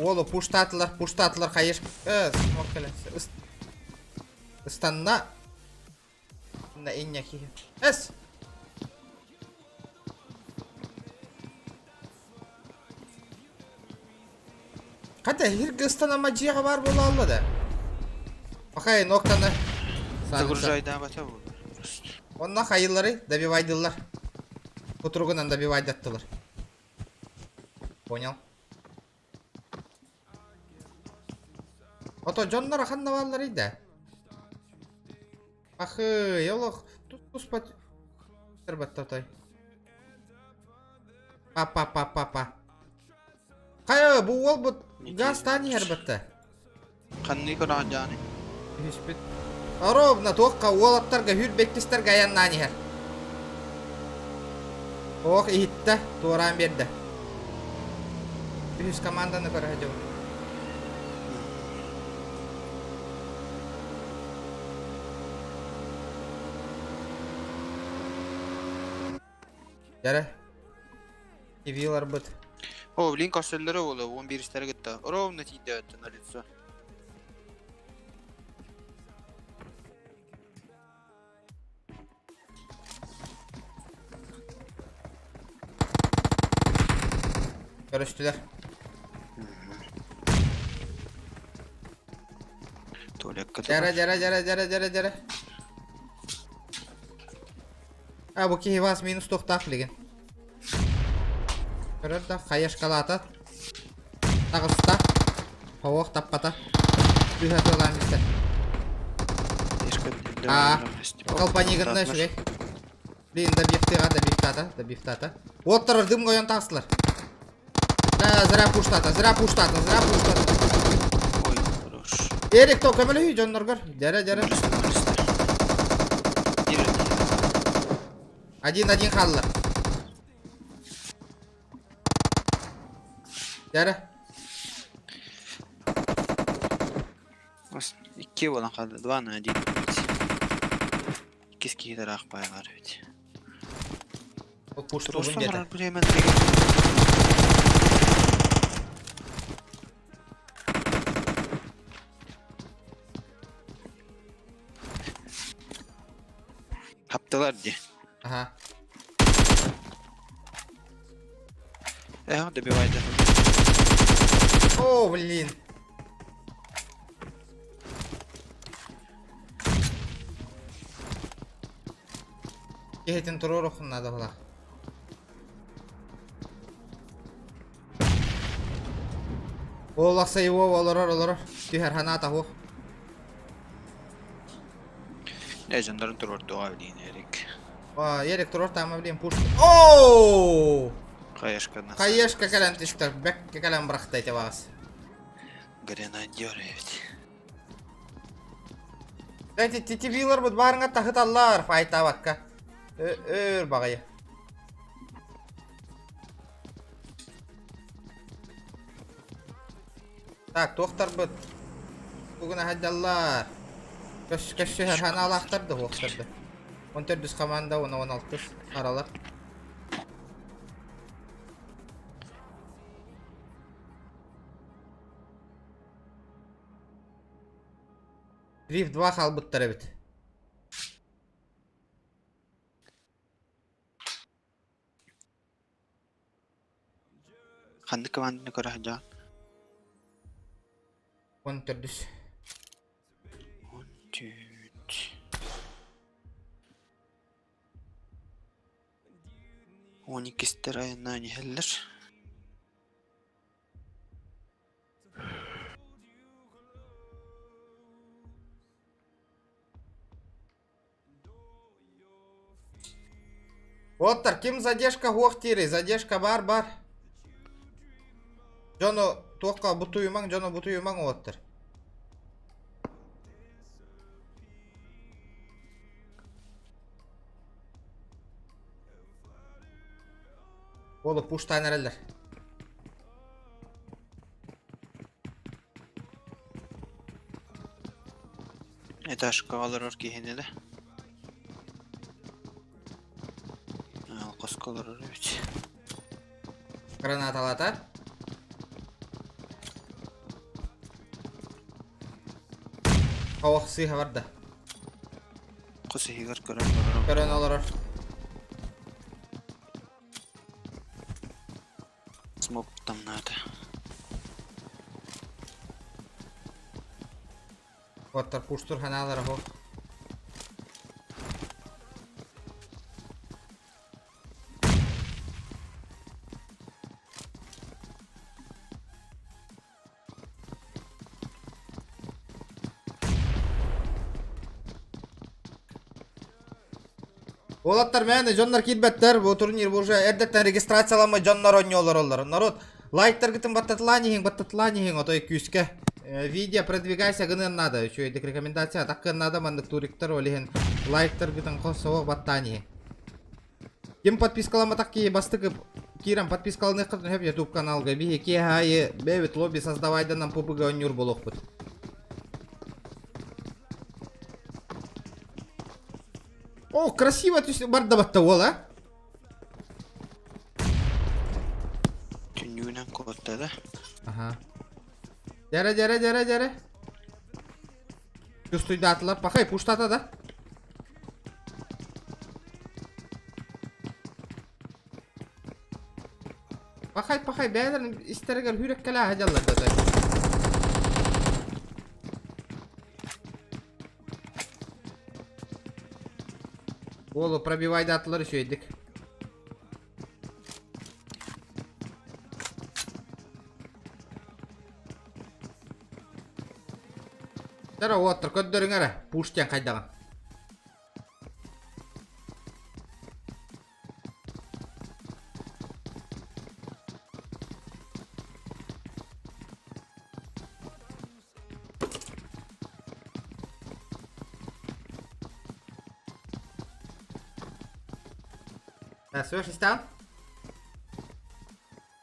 Уолу пуштаатылар, пуштаатылар хайыр. Э, смок кэлэн. Ыстанна. На иння киһи. Эс! Хата Хиргыстан ама дьиэҕэ баар буолаалла да. Пахай ноктаны. Загружайдаабата буолар. Онно хайыллары добивайдыллар. Кутуругунан добивайдаттылар. Понял. Ото дьоннор ханна баалларый да? Ахы, олох туспат баттатай. Па па па па. Хайа бу уол бут газ таан иһэр батта. Ханны көрөҕүн дьааны? Үһүспүт. Ровно туохха уолаттарга хүрбэттистэргэ айаннаан иһэр. Ох иһиттэ, туораан биэрдэ. Үһүс команданы көрө сылдьабын. Дьэрэ. Ивиларбыт. О, блин, көрсөллөрө буолуо, 11-истэри кытта. Ровно тиийдэ өттө на лицо. Көрүстүлэр. Туалекка Дьэрэ, дьэрэ, дьэрэ, дьэрэ, дьэрэ, дьэрэ. А, бу киһи вас минус туохтаах билигин. Көрөр да, хайашкалаата. Таҕыста. Хоох таппата. Түһэ тыалаан истэ. Аа, колпанигынна үчүгэй. Блин, добивтыга, добивтата, добивтата. Уоттар дым гойон таҕыстылар. Да, зря пуштата, зря пуштата, зря пуштата. Ой, хорош. Эрик, то көмөлөһүй дьонноргор. Дьэрэ, дьэрэ. Один-один хаалла. Дьэрэ. Икки буолан хаалла, два на один. Иккис киһи тараах баайалар эбит. Ол пуштугун диэтэ. Хаптылар дии. Аха. Эх, добивайте. О, блин. Киһитин туруоруххун наада буолар. Ол ахсайыуа олорор олорор түһэр ханаата суох. Э, дьоннорун туруордуоҕа блин, Эрик. А, Эрик туруортаама блин пуш. Оу! Хаешка Хаешка кэлэн түстэ, бэккэ кэлэн бырахта ити баҕас. Гренадер эбит. Эти титибиларбыт баарыңа таһыталлар файтабакка. Өр баҕайы. Так, туохтарбыт бугун аһаддаллар. Көс көссүһэр ханаалаахтар да хуохтар да. Он төрдүс команда, он он алтыс аралар. Риф 2 хаалбыттар эбит. Ханнык команданы көрө сылдьаҕын? Он төрдүс. 14. Он иккистэр айаннаан иһэллэр. Оттар ким задержка хуох диирий? Задержка бар бар. Дьону туохха бутуйумаҥ, дьону бутуйумаҥ уоттар. Уолу пуштаан эрэллэр. Этажка олорор киһини да. Хоско олорор эбит. Гранаталата. Ох, сыыһа барда. Хос иһигэр көрөн олорор. Көрөн олорор. Смок тамнаата. Оттар пуштур ханаалара хо. Уолаттар мээнэ дьоннор киирбэттэр, бу турнир бу уже эрдэттэн регистрацияламмыт дьоннор оонньуулар оллор. Народ лайктаргытын баттатылаан иһиҥ, баттатылаан иһиҥ, отой күүскэ. Видео продвигайся гыныан наада, үчүгэйдик рекомендация атаккыан наада маннык туриктар ол иһин лайктаргытын хос соҕох баттаан иһиҥ. Ким подпискаламматах киһи бастакы киирэн подпискаланыаххытын сөп YouTube каналга биһи киэһэ аайы бэйэбит лобби создавайданан ППГ оонньуур буолуохпут. О, красиво түс барда батта уол, а? Түннүгүнэн куотта да. Аха. Дәрә, дәрә, дәрә, дәрә. Чувствуйдаатылар. Пахай, пуштата да. Пахай, пахай, бэйэлэрин истэригэр хүреккэлээһэ дьаллар да Уолу пробивайдаатылар үчүгэйдик. Дара уоттар көрдөрүҥ эрэ, пуш диэн хайдаҕын. Слышишь там?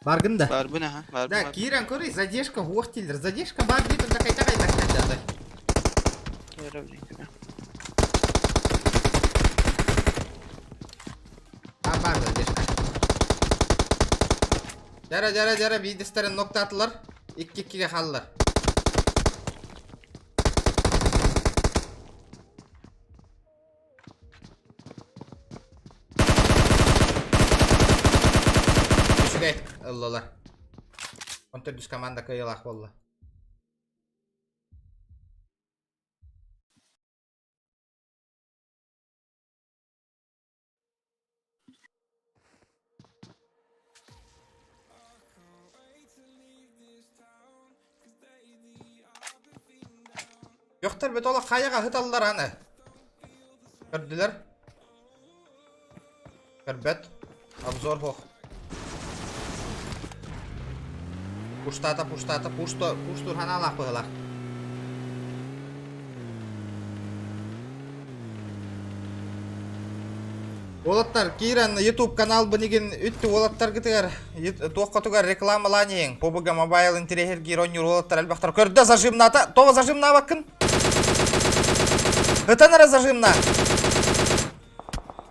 Баргын да? Барбын аха, барбын. Да, киирэн көрүй, задержка уох дииллэр. Задержка бар диэтим да хайдах хайдах хайдах. А бар задержка. Дьара дьара дьара биирдэстэрин ноктаатылар. Икки иккигэ хааллар. Үчүгэй ыллылар. Он төрдүс команда кыайыылаах буолла. Йохтар бөтө олох хайаҕа ыһыталлар аны. Көрдүлэр. Көрбөт. Обзор хуох. Пуштата, пуштата, пушто, пуштур ханаалаах быһылаах. Уолаттар, киирэн YouTube каналбын игин үттү уолаттаргытыгар туоххутугар рекламалаан иһиҥ. PUBG Mobile интириэһиргиир оонньуур уолаттар элбэхтэр. Көрдө зажимната, тоҕо зажимнаабаккын? Ытан эрэ зажимна.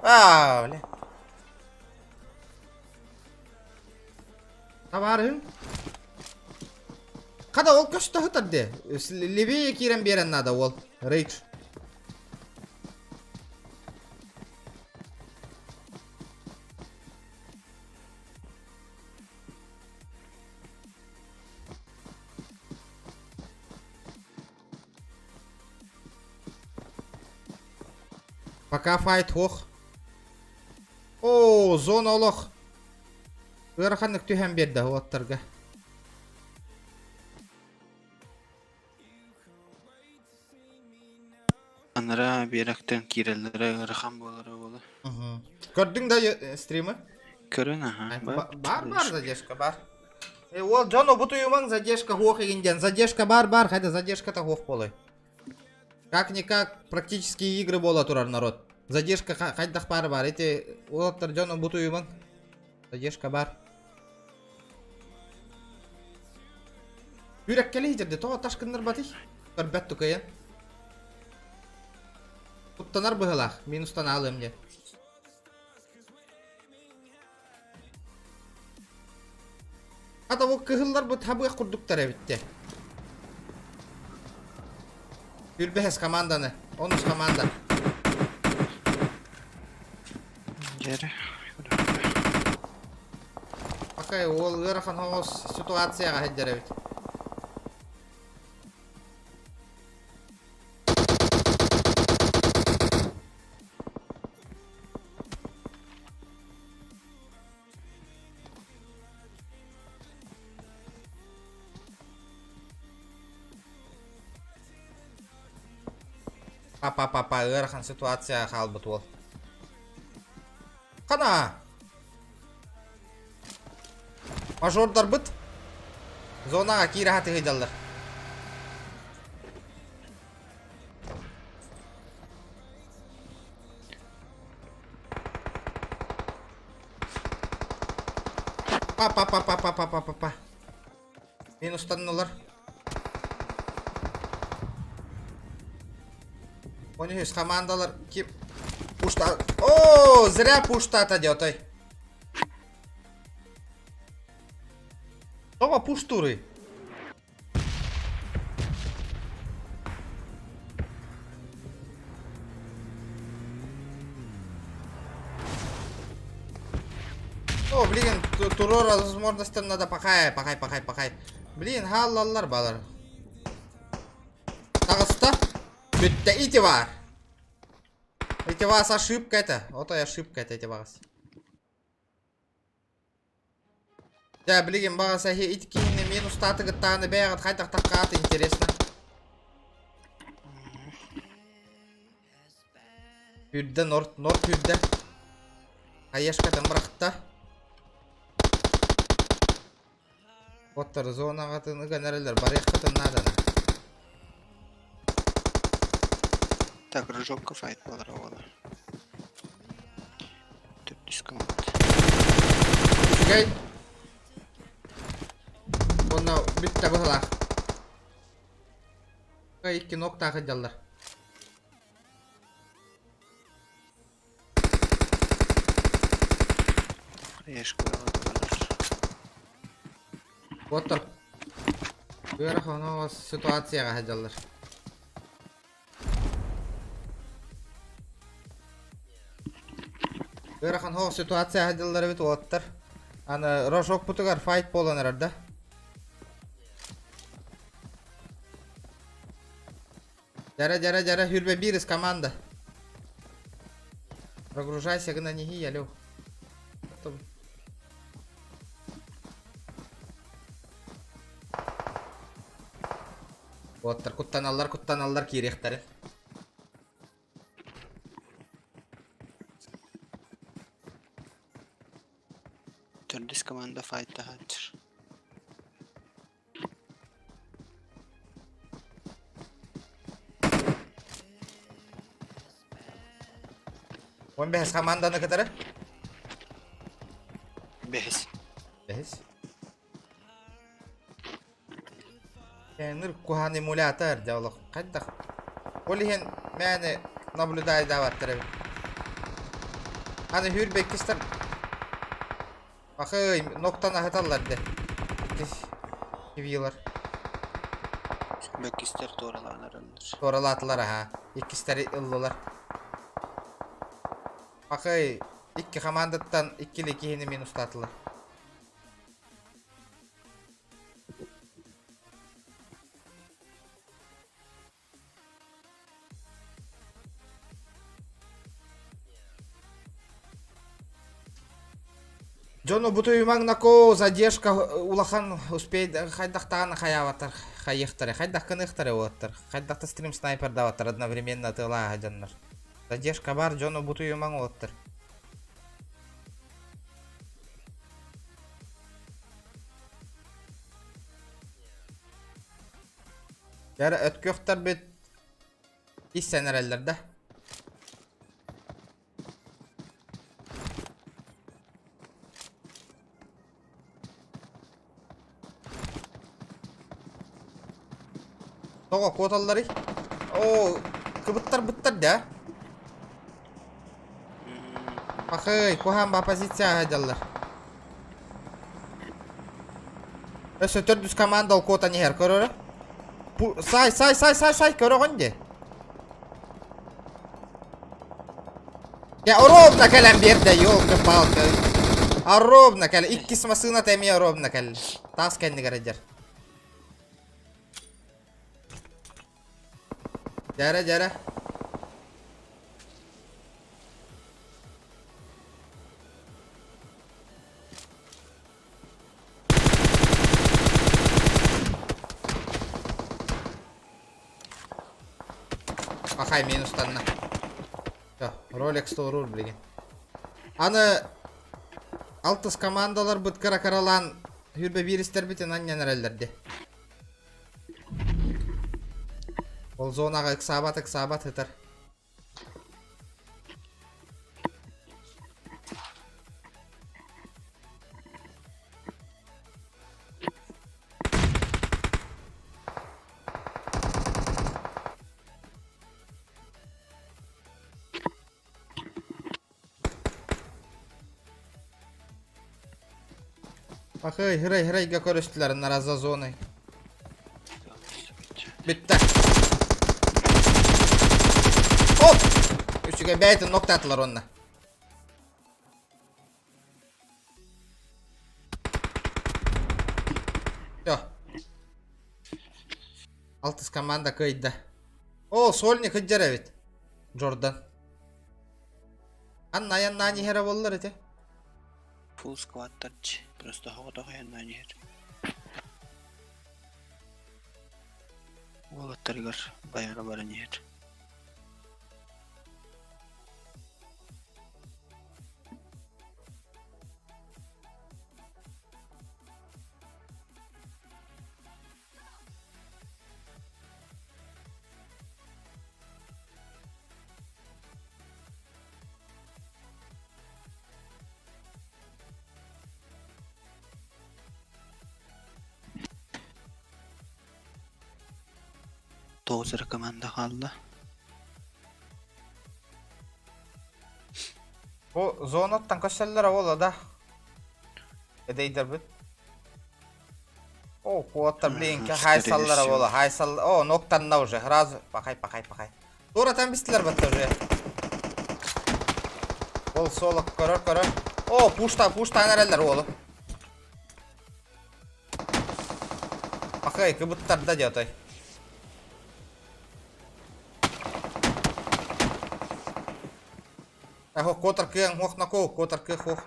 Аа, бля. Табаарыһым. Хада ол көстө сытар де. Левее киирэн биэрэн надо ол. Рейдж. Пока файт хуох. О, зона олох. Ыараханнык түһэн биэрдэ уоттарга. Анараа биэрэктэн киирэллэрэ ыарахан буолара буолуо. Көрдүҥ да стримы? Көрөн аха. Бар бар задержка бар. Э, уол дьон обутуйумаҥ задержка хуох игин диэн. Задержка бар бар, хайда задержката хуох буолуй. Как-никак практические игры буола турар народ. Задержка хайдах баары бар. Эти уолаттар дьон обутуйумаҥ. Задержка бар. Үреккели жерде тоҕо ташкыннарбатый? Көрбөт тукайын. Куттанар быһылаах. Минустан аалыам диэн. Хата бу кыһыллар бу табыах курдуктар эбиттэ. Үрбэһэс команданы. Онус команда. Дьэрэ. Пока уол ыарахан соҕус ситуацияҕа сылдьар эбит. Папа-папа ыарахан ситуацияҕа хаалбыт уол. Хана! Мажордарбыт зонаҕа киирэ сатыы сылдьаллар. Па-па-па-па-па-па-па-па. Минустаннулар. Он үһүс командалар ким пушта... О, зря пуштата диотой. Тоҕо пуштурый? О, блин, турор возможностям надо пахай, пахай, пахай, пахай. Блин, хааллаллар балар. Таҕыста. Бүттэ ити бар. Ити вас ошибка это. Вот и ошибка это ити вас. Дьэ, билигин баҕас эһи ити киһини минустаатыгыттааны бэйэҕит хайдах таккаат интересно. Үрдэ норт, норт үрдэ. Хаешкатын бырахта. Оттор зонаҕытын ыган эрэллэр барыаххытын наадана. Так, рожокка файт буолар оҕолор. Төрдүс команда. Үчүгэй. Уонна бүттэ быһылаах. Икки ноктаах сылдьаллар. Оттор ыарахан ситуацияҕа сылдьаллар. Ыарахан хоох ситуация сылдьаллар эбит уолаттар. Аны рожокпутугар файт буолан эрэр да. Дьара, дьара, дьара, хүрбэ биир из команда. Прогружайся гына неһи, алё. Уоттар куттаналлар, куттаналлар киириэхтэрин. Төрдүс команда файтаһааччы. 15 команданы кытары. Бэһис. Бэһис. Ныр куһаан эмулятор дьэ олох хайдах. Ол иһин мээнэ наблюдайдаабаттар эбит. Аны хүүр бэккистэр Ахый, ноктан аһыталлар дэ. Иккис кивилар. Бэккистэр туоралаан араллар. Туоралаатылар аха. Иккистэри ыллылар. Ахый, икки командаттан иккили киһини минустаатылар. Дьону бутуйумаҥ нако задержка улахан успей хайдахтаҕына хайаабаттар хайыахтара хайдах гыныахтара уолаттар хайдах да стрим снайпердаабаттар одновременно атыылааһа дьоннор задержка бар дьону бутуйумаҥ уолаттар Дьэ өткүөхтэрбит иссэн эрэллэр да. Тоҕо куоталларый? Оо, кыбыттар-быттар да. Пахый, куһаан ба позиция сылдьаллар. Өссө төрдүс команда ол куотан иһэр көрөрө. Сай, сай, сай, сай, сай, көрөҕүн дии. Я ровно кэлэн биэрдэ, елки-палки. А ровно кэл. Иккис массыына эмиэ ровно кэл. Таас кэннигэр эдэр. Дьэрэ, дьэрэ. Пахай минустанна. Все, Rolex туоруур билигин. Аны алтыс командаларбыт кыра-кыралаан хүрбэ бииристэрбитин анньан эрэллэр дии. Ол зонаҕа ыксаабат ыксаабат ытар. Пахай, хырай хырайга көрүстүлэр нараза зоной. Бүттэ. Оп! Үчүгэй бэйэтин ноктаатылар онно. Все. Алтыс команда кыайда. О, сольник ыдьар эбит. Джордан. Анна айаннаан иһэрэ буоллар ити. Full squad-тарчы. Просто хоҕотох айаннаан иһэр. Уолаттарыгар байара баран иһэр. Тоҕус эрэ команда хаалла. Бу зонаттан көсөллөр ола да. Эдэйдэрбит. О, куотта, блин, хайсаллара буола, хайсал... О, ноктанна уже, сразу. Пахай, пахай, пахай. Туоратан бистилэр батта уже. Ол соло көрөр, көрөр. О, пушта, пуштаан эрэллэр уолу. Пахай, кыбыттарда диэтой. Ахо, котор кыаҥ, хуох нако, котор кыах хуох.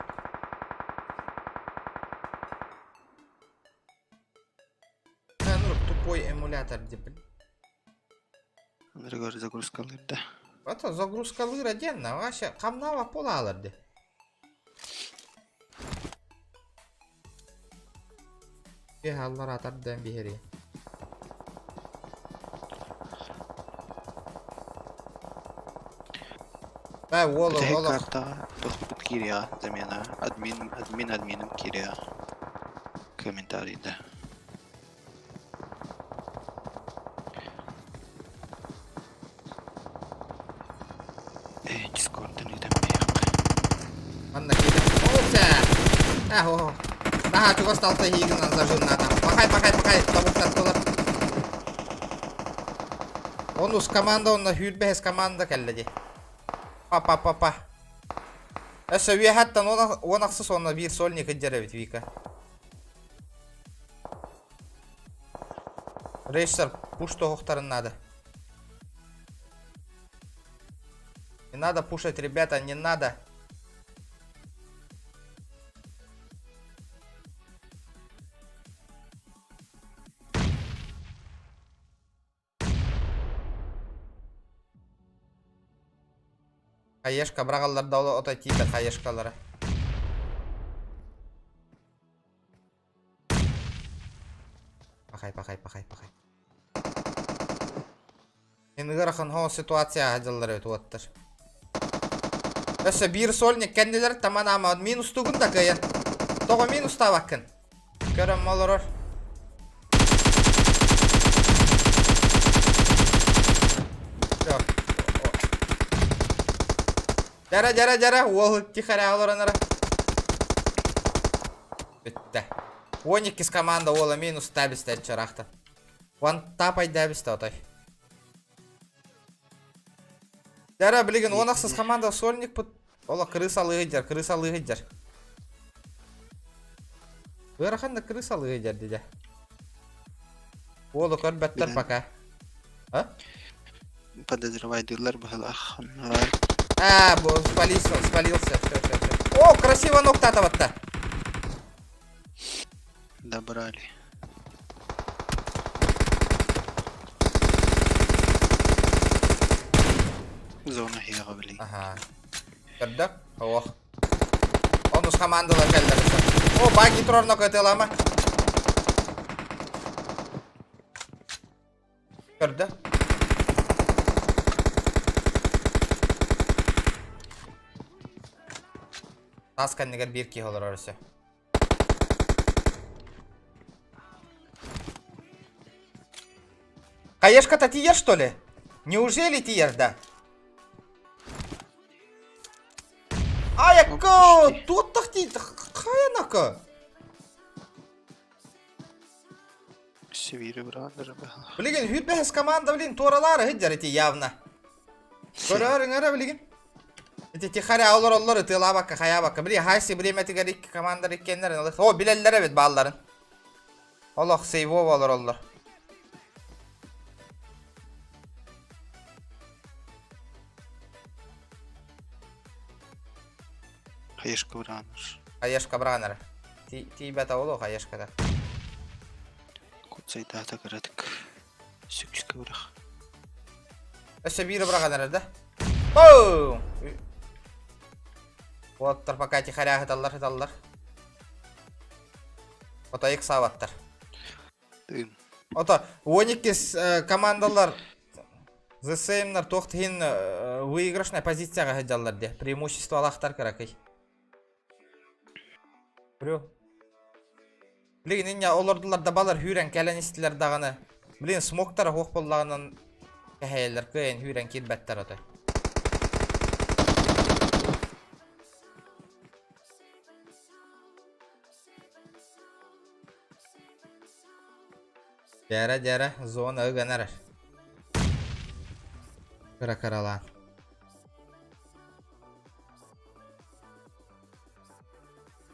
Тупой эмулятор деп Анарыгар загрузкалыыр да. Это загрузкалыыр отдельно, вообще хамнаава полаалар де. Аллар атардан биһери. Бай уол Бүтэһик олох. картаҕа тохпут киириэҕэ замена админ админ админым киириэҕэ комментарийда. Э, дискордтан ыытан биһиэххэ. Манна киирэ. Оопса! Ах, о. Наһаа чугас талта иһигинэн зажимнаатам. Пахай, пахай, пахай, тобуктаттылар. Онус команда онно сүүрбэһис команда кэллэ дии. Па-па-па-па. Өссө үөһэттэн уон ахсыс уонна биир сольник ыдьар эбит Вика. Рейсер пуш тоһохтарын надо. Не надо пушать, ребята, не надо. Хаешка быраҕаллар да ото тиийбэт хаешкалара. Пахай, пахай, пахай, пахай. Ин ыарахан хоо ситуация дьыллар эбит уоттар. Өссө биир сольник кэннилэр таман аама минустугун да кыайан. Тоҕо минустаабаккын? Көрөн олорор. Всё. Дьара, дьара, дьара, уол тихаря олоронара. Бүттэ. 12 команда уола минус табиста чарахта. Ван тапайдабиста отой. Дьара, билигин 16 команда сольникпут. Ола крысалыы сылдьар, крысалыы сылдьар. Ыарахан да крысалыы сылдьар дидэ. Уолу көрбөттөр пока. А? Подозревайдыыллар быһылаах. А, спалился, спалился. Все, все, все. О, красиво ноктатабатта. Добрали. Зона хиэҕэ билигин. Аха. Көрдө? Ох. Онус командалар кэллэр. О, баги турарна көтелама. Көрдө? Тас кэннигэр биир киһи олорор өссө. Хаешка-то тиер, что ли? Неужели тиер, да? Аякка! Туоттах тиийдэ. Хайанака? Сибири быраадара быһа. Билигин хүрбэһэс команда, блин, туоралаары сылдьар ити явно. Көрөөрүҥ эрэ билигин. Ити тихаря олороллор ытыалаабакка хайаабакка. Били хайсы бириэмэтигэр икки командар иккиэннэрин О, билэллэр эбит баалларын. Олох сейвово олороллор. Хаешка быраанар. Хаешка быраанар. Тиийбэтэ олу хаешката. Кутсайдаата кыратык. Сүкчүкэ бырах. Өссө биир быраҕан эрэр да? Бум! Уоттар пока тихаря сыталлар сыталлар. Ото иксаабаттар. Тыым. Ото 12 командалар The Same-нар туох иһин выигрышная позицияҕа сылдьаллар диэ. Преимуществолаахтар кыракый. Брю. Билигин инньэ олордулар да балар хүүрэн кэлэн истилэр даҕаны. Блин, смоктара суох буоллаҕынан кэһэйэллэр кыайан хүүрэн киирбэттэр ото. Дьэрэ дьэрэ зона ыган эрэр. Кыра кыралаан.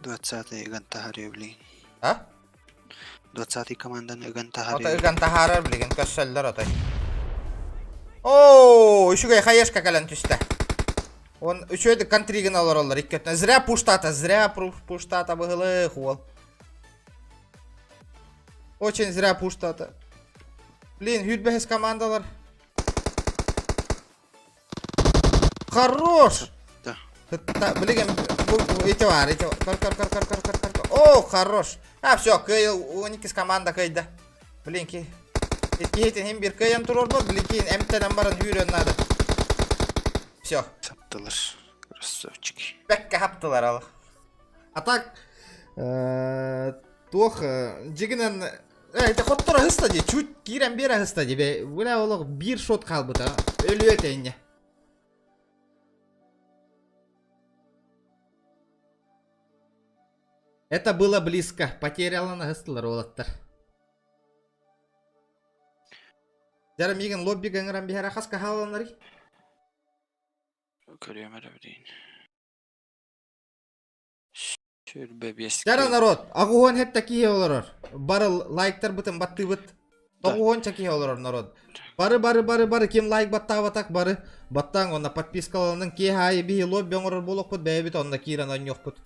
Двадцатый ыган таһаарыа билигин. А? Двадцатый команданы ыган Ото таһаарыа. ыган таһаарар билигин көрсөллөр отой. Оо, үчүгэй хаешка кэлэн түстэ. Он үчүгэй контригин олороллор икки өттүнэн. Зря пуштата, зря пуштата быһылык уол. Очень зря пуштата. Блин, хүрбэһис командалар. Хорош! Да. Блин, эти бар, эти кор кор кор кор кор кор кор. О, хорош. А, все, кыйыл, 12 команда кыйда. Блин, ки. Киһитин хим бир кыйан турар блин, кин эмтенен баран хүрөн надо. Все. Хаптылар. Красавчики. Бэккэ хаптылар ал. А так туох дьигинэн это хотторо ыста дии, чуть киирэн биэрэ ыста дии. Бля олох биир шот хаалбыта. Өлүө этэ Это было близко. Потерялан аһыстылар уолаттар. Дьара миигин лоббига ыҥыран биһэрэ хас хааланарый? Көрүөм эрэ билигин. Сүүрбэ биэс Дьара народ, аҕуһуон хетта киһи олорор. Бары лайктарбытын баттыыбыт. Тоҕуһуонча киһи олорор народ. Бары бары бары бары ким лайк баттаабатах бары баттаан онно подпискаланын киэһэ аайы биһи лобби оҥорор буолуохпут бэйэбит онно киирэн оонньуохпут.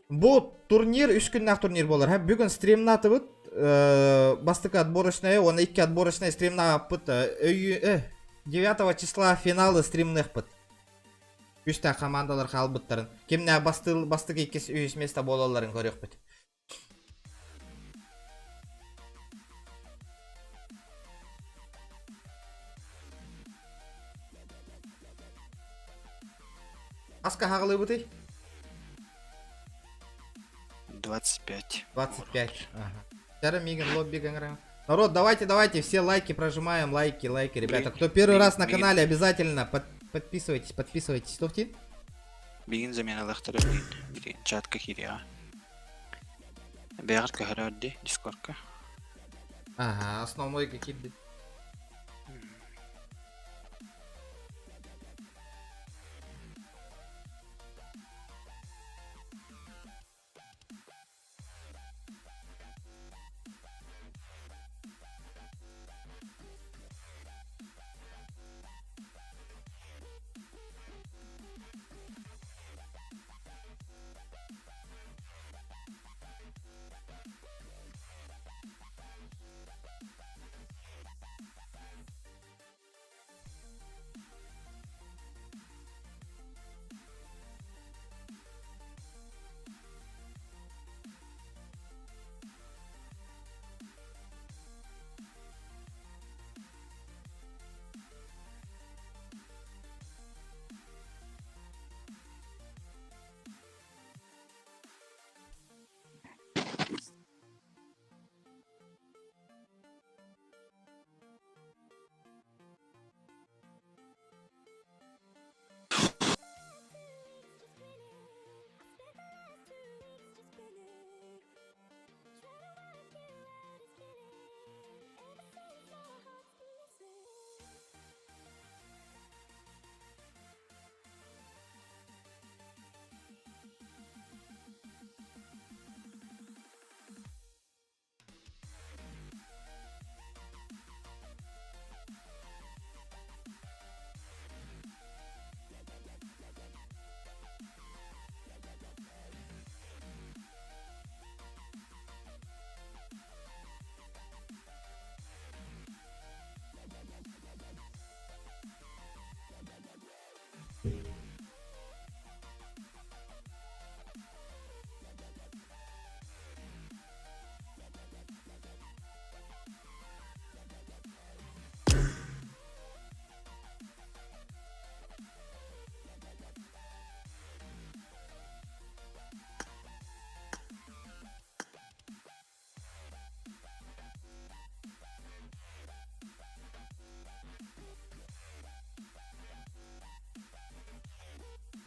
Бу турнир үс күннээх турнир буолар. Һэ, бүгүн стримнаатыбыт. Бастакы отборочная уонна икки отборочная стримнааппыт. Өйү 9 числа финалы стримныахпыт. Үстээх командалар хаалбыттарын. Кимнээх бастыл бастакы иккис үһүс место буолалларын көрүөхпүт. Аска хаҕылыыбытый? 25. 25. Ага. Вчера Миган лобби гангра. Народ, давайте, давайте, все лайки прожимаем, лайки, лайки, ребята. Кто первый раз на канале, обязательно подписывайтесь, подписывайтесь. Тофти? Билигин заменалыахтара билигин. Билигин чатка киириэҕэ. Бэйэҕит көһөрөөр дии, дискордка. Ага, основной киирбит.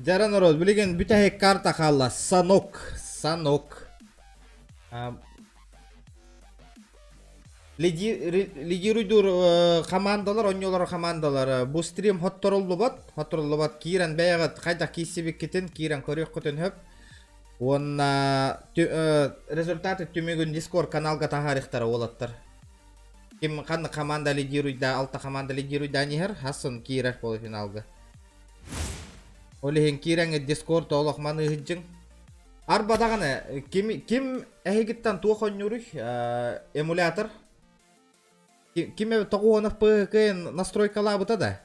Дьара народ, билигин бүтэһик карта хаалла. Санок. Санок. Лидируйдуур командалар, оонньуулар командалар бу стрим хотторуллубат, хотторуллубат киирэн бэйэҕит хайдах киирсибиккитин киирэн көрүөххүтүн сөп. Уонна результаты түмүгүн Discord каналга таһаарыахтара уолаттар. Ким ханна команда лидируйда, алта команда лидируйдаан иһэр, хасын киирэр полуфиналга. Ол иһин киирэҥҥит Discord олох маныыһыдьыҥ. Арба даҕаны, ким, ким эһигиттэн туох оонньууруй? Эмулятор? Ким тоҕуонов ПХК настройкалаабыта да?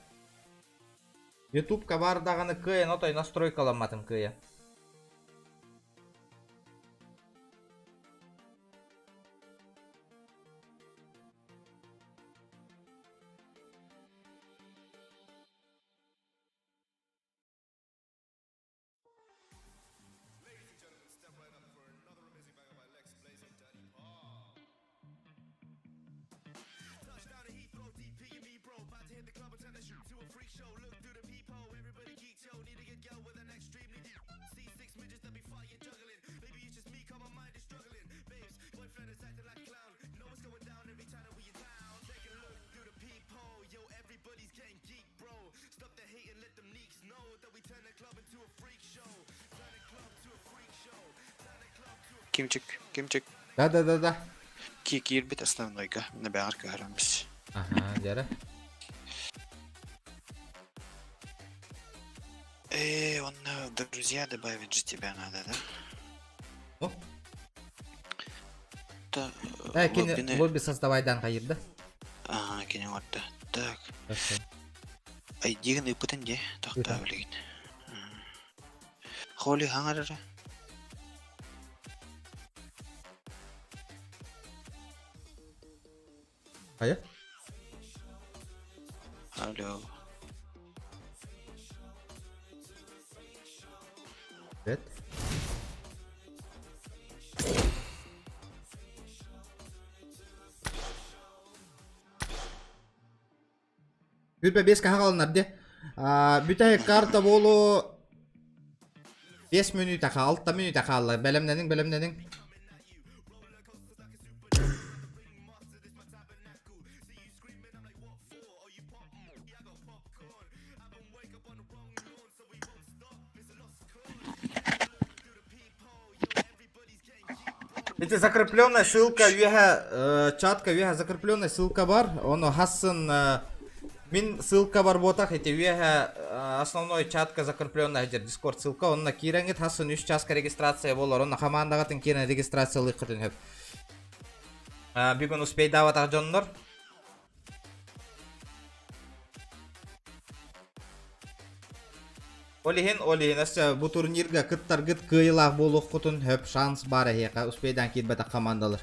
Ютубка баар даҕаны кыайан отой настройкаламматым кыайа. Кимчик, кимчик. Да да да да. Ки киирбит основнойга, набэҕэр көһөрөммүс. Аха, дьэрэ. Э, он друзья добавить же тебя надо, да? О. Та, Э, кини лобби создавайдан хайырда. Ага, кини оҥордо. Так. Айдигин ыыппытын дии, тохтоо билигин. Холи хаҥар эрэ. Хайа? Алло. Привет. Бүрбэ бес каһаҕаланар де. Бүтэһик карта буолу 5 мүнүүтэ хаал, 6 мүнүүтэ хаалла. Бэлэмнэниҥ, бэлэмнэниҥ. Ити закрепленная ссылка үөһэ чатка үөһэ закрепленная ссылка бар. Ону хассын мин ссылка бар буотах ити үөһэ основной чатка закрепленная дьэр дискорд ссылка онно киирэҥҥит хассын үс часка регистрация болор. Онно хамаандаҕытын киирэн регистрациялыаххытын сөп. Бүгүн успейдаабатах дьоннор Ол иһин, ол иһин өссө бу турнирга кыттаргыт кыайыылаах буолуоххутун хөп шанс баар эһиэхэ успейдаан киирбэтэх командалар.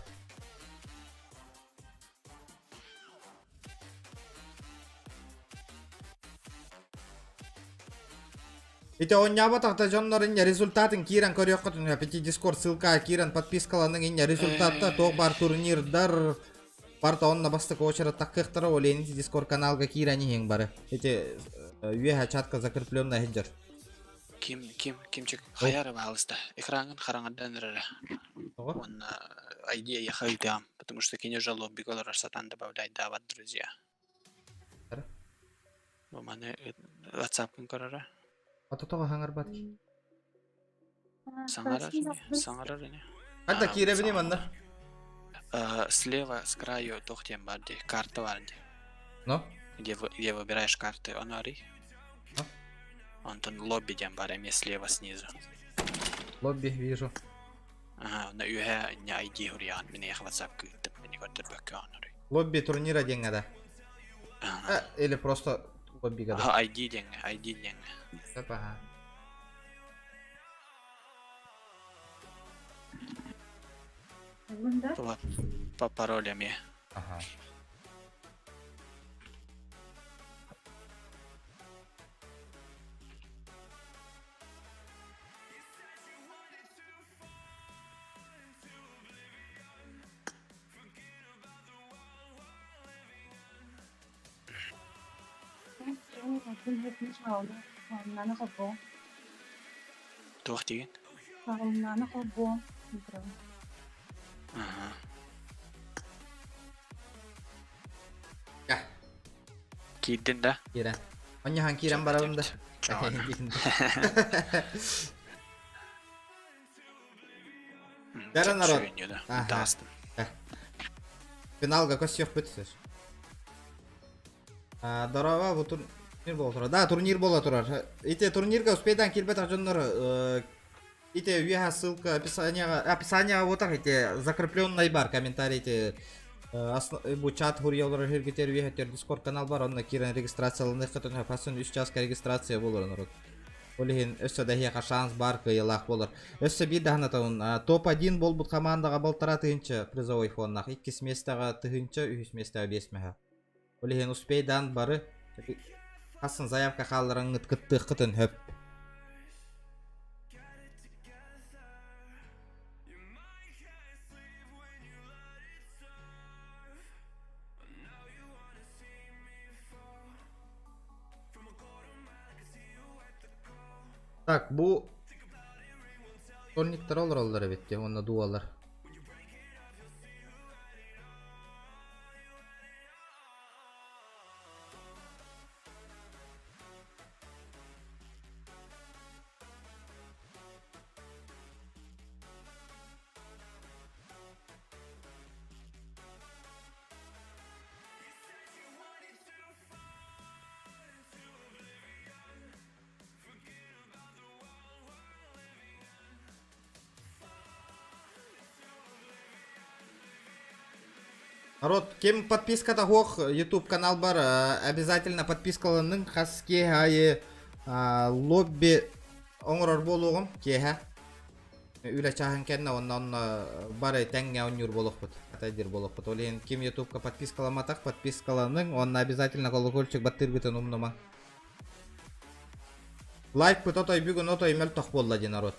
Ити оонньооботох да дьоннор инньэ результатын киирэн көрүөххүтүн сөп. Ити Discord ссылкаҕа киирэн подпискаланыҥ инньэ результатта туох баар турнирдар Барыта онно бастакы очерат таккыахтара ол ити Discord каналга киирэн иһиҥ бары. Ити үөһэ чатка закрепленная сылдьар. Ким, ким, кимчик хайа эрэ баалыста. Экраҥын хараҥардан эрэрэ. Тоҕо? Уонна ID эйиэхэ ыытыам, потому что кини уже лоббига олорор сатаан добавляйдаабат, друзья. Бу маны WhatsApp-ын көрөрө. Ото тоҕо хаҥарбат? Саҥарар ини, саҥарар ини. Ханта киирэбиний манна? Слева с краю туох диэн баар дии, карта баар дии. Ну? Где, где выбираешь карты, ону арый. Онтон лобби диэн баар эмиэ слева снизу. Лобби вижу. Ага, онно үөһэ инньэ ID суруйаҕын, мин эйиэхэ WhatsApp-ка ыыттым, мини көрдөрбөккө ону арый. Лобби турнира диэҥҥэ да? Ага. Или просто лоббига да? Ага, ID диэҥҥэ, ID диэҥҥэ. Сөп, ага. Вот, по паролям я. Ага. Туох диигин? Аха. Киирдин да? Киирэн. Онньахан киирэн барабын да. Бэрэ народ. Таастым. Финалга көссүөхпүт сөз. Здорово, бу турнир буола турар. Да, турнир буола турар. Ити турнирга успейдан киирбэтэх дьоннор ити үөһэ ссылка описанияҕа описанияҕа буотах ити закрепленный бар комментарий ити бу чат хуруйа олорор сиргитигэр үөһэ дискорд канал бар онно киирэн регистрацияланыаххытын сөп хасын үс чааска регистрация буолар народ. Ол иһин өссө да эһиэхэ шанс баар кыайыылаах буолар. Өссө биир даһан атабын топ-1 буолбут хамаандаҕа балтараа тыһыынча призовой фоннаах, иккис миэстэҕэ тыһыынча, үһүс миэстэҕэ биэс мөһө. Ол иһин успейдаан бары хасын заявка хаалларыҥҥыт кыттыаххытын сөп. Так, бу Торниктар олороллор эбит дии, уонна дуолар. Народ, ким подписката суох YouTube канал бар, обязательно подпискаланыҥ хас киэһэ аайы лобби оҥорор буолуоҕум киэһэ. Үлэ чааһын кэннэ онно онно бары тэҥҥэ оонньуур буолуохпут, атайдыыр буолуохпут. Ол иһин ким YouTubeка подпискаламматах, подпискаланыҥ, уонна обязательно колокольчик баттыыргытын умнумаҥ. Лайкпыт отой бүгүн отой мөлтөх буолла дии народ.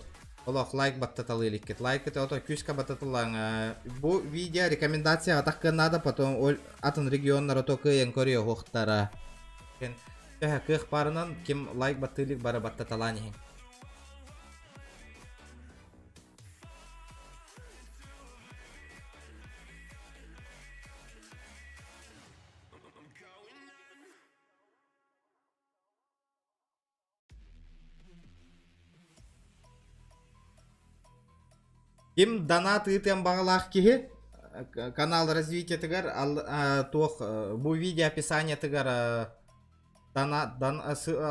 Олох лайк баттаталыы иликкит. Лайкыты отой күүскэ баттатылаҥ. Бу видео рекомендацияҕа таххыан наада, потом ол атын регионнар ото кыайан көрүө уохтара. Төһө кыах баарынан ким лайк баттыы илик бары баттаталаан иһиҥ. Ким донат ыытыан баҕалаах киһи канал развитиетыгар туох бу видео описаниетыгар донат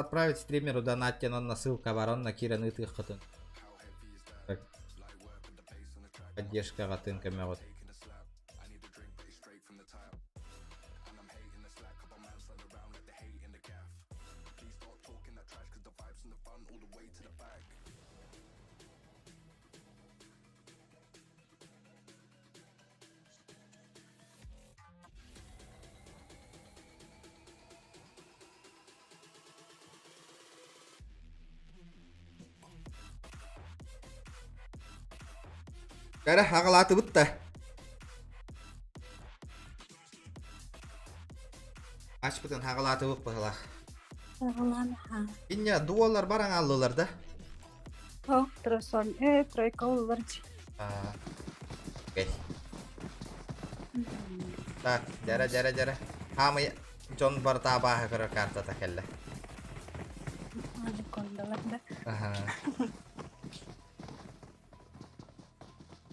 отправить стримеру донат диэн онно ссылка бар онно киирэн ыытыаххытын поддержкаҕытын көмөҕүт Кэрэ аҕалаатыбыт да. Ачпытын хаҕалаатыбыт быһылаах. Аҕалаан аһаа. Инньэ дуоллар бар аҥааллылар да. О, тросон, э, тройка оллар. Аа. Окей. Так, дьэрэ дьэрэ дьэрэ. Хаамый дьон барыта абааһы көрөр картата кэллэ. Анакондалар да. Аха.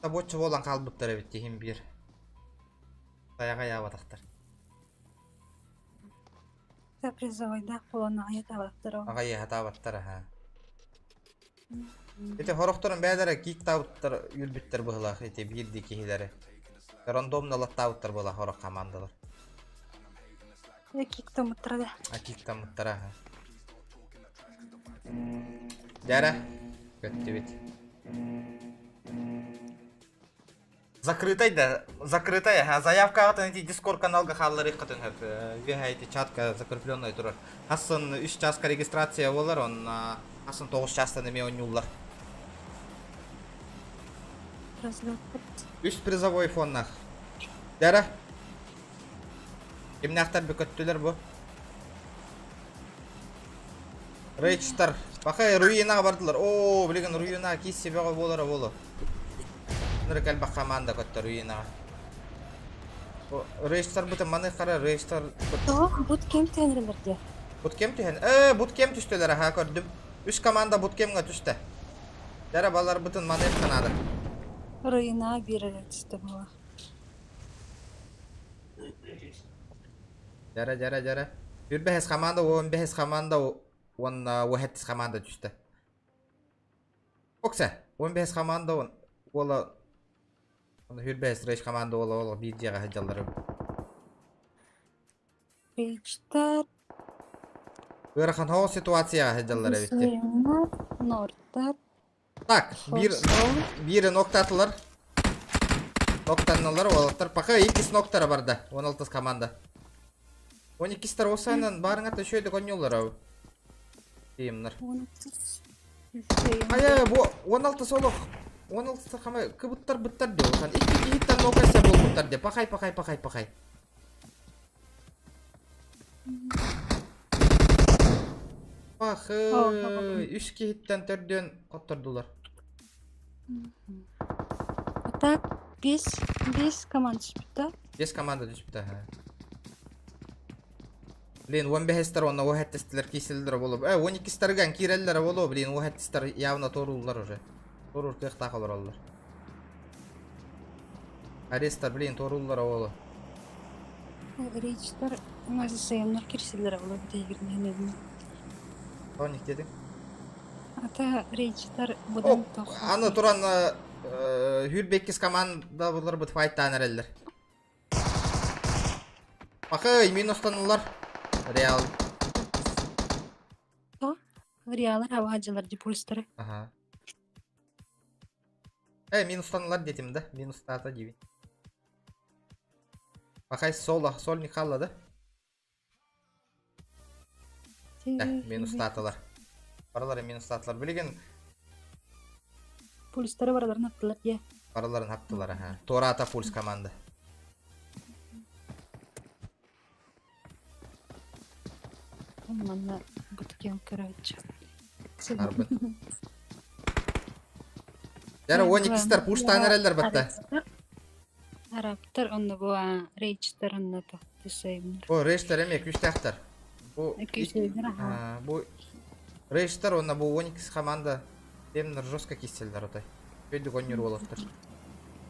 Табуоччу буолан хаалбыттар эбит тиһин биир. Тайаҕа яабатахтар. Призовойдаах буолан аҕыйа табаттар ол. Аҕыйа хатаабаттар аха. Ити хорохторун бэйэлэрэ кииктаабыттар үүрбүттэр быһылаах ити биирдии киһилэри. Рандомно латтаабыттар буолла хорох командалар. Э кииктаммыттара да. А кииктаммыттара аха. Дьэрэ, көттүбүт. Закрытай да, закрытай, ага, заявкаҕытын ити Discord каналга хаалларыаххытын сөп. Үөһэ ити чатка закрепленный турар. Хассын үс чааска регистрация буолар, онно хассын тоҕус чаастан эмиэ оонньууллар. Үс призовой фоннах. Дара. Кимнээхтэр бүкөттүлэр бу? Рейчтар. Пахай руинаҕа бардылар. Оо, билигин руина киисси бөҕө буолара буолуо. Нырык элбэх команда көттө руинаҕа. Рейчтарбытын маны хара рейчтар... Тоҕо буткемп түһэн диye. Буткемп түһэн. Ээ, буткемп түстүлэр аха көрдүм. Үс команда буткемҥа түстэ. Дара баларбытын маныахха наада. Руина биир эрэ түстэ буолар. Дьара, дьара, дьара. Үрбэһэс команда, уон бэһис команда уонна уоһэттис команда түстэ. Окса, уон бэһис команда уола Хүрбэһис рейш команда уола уола биир дьиэҕэ сылдьаллар. Рейчтар. Ыарахан хоҕус ситуацияҕа сылдьаллар эбит. Нортар. Так, биир биири ноктаатылар. Ноктанналар уолаттар. Пока иккис ноктара барда. 16 команда. 12-стер осайнан барыңа төшөйдүк онньуллар ау. Тиимнар. Хайа, бу 16 солох. 16 хамай кыбыттар быттар дио. Хан икки киһиттен нокайса болбуттар де. Пахай, пахай, пахай, пахай. Пахы, үс киһиттэн төрдүөн хоттордулар. А так, бес, бес команда түспүт Бес команда түспүт аха. Блин, он бэһэстэр уонна уһэттестилэр киисэллэр болу. Э, он иккистэргэн киирэллэр болу, блин, уһэттестер явно торуллар уже. Торур кыахтаах олороллор. Арестар, блин, торуллар оҕоло. Речтар СССР кирсилер оҕоло бүтейгирнен Тоник дедиң? Ата речтар будан тох. Аны туран Хүрбеккис команда булар бут файттаан эрэллэр. Пахай, минустанылар. Реал. Реалар хабаадьылар дипульстары. Ага. Э, минустанылар детим да? Минустаата диви. Пахай соло, сольник халла да? Э, минустаатылар. Барылары минустаатылар. Билигин Пульстары барыларын аттылар дьэ. Барыларын хаптылар, аха. Туораата пульс команда. Манна буткен короче. Арбын. Дәрі 12-стер пуштан эрэллэр батта. Арабтар онно бу рейчтер онно то түсеймнер. О, рейштер эме күстәхтер. Бу Күстәхтер, аха. Бу рейштер онна бу 12 команда темнер жестко киселлер отой. Өйдүк онньур уолаттар.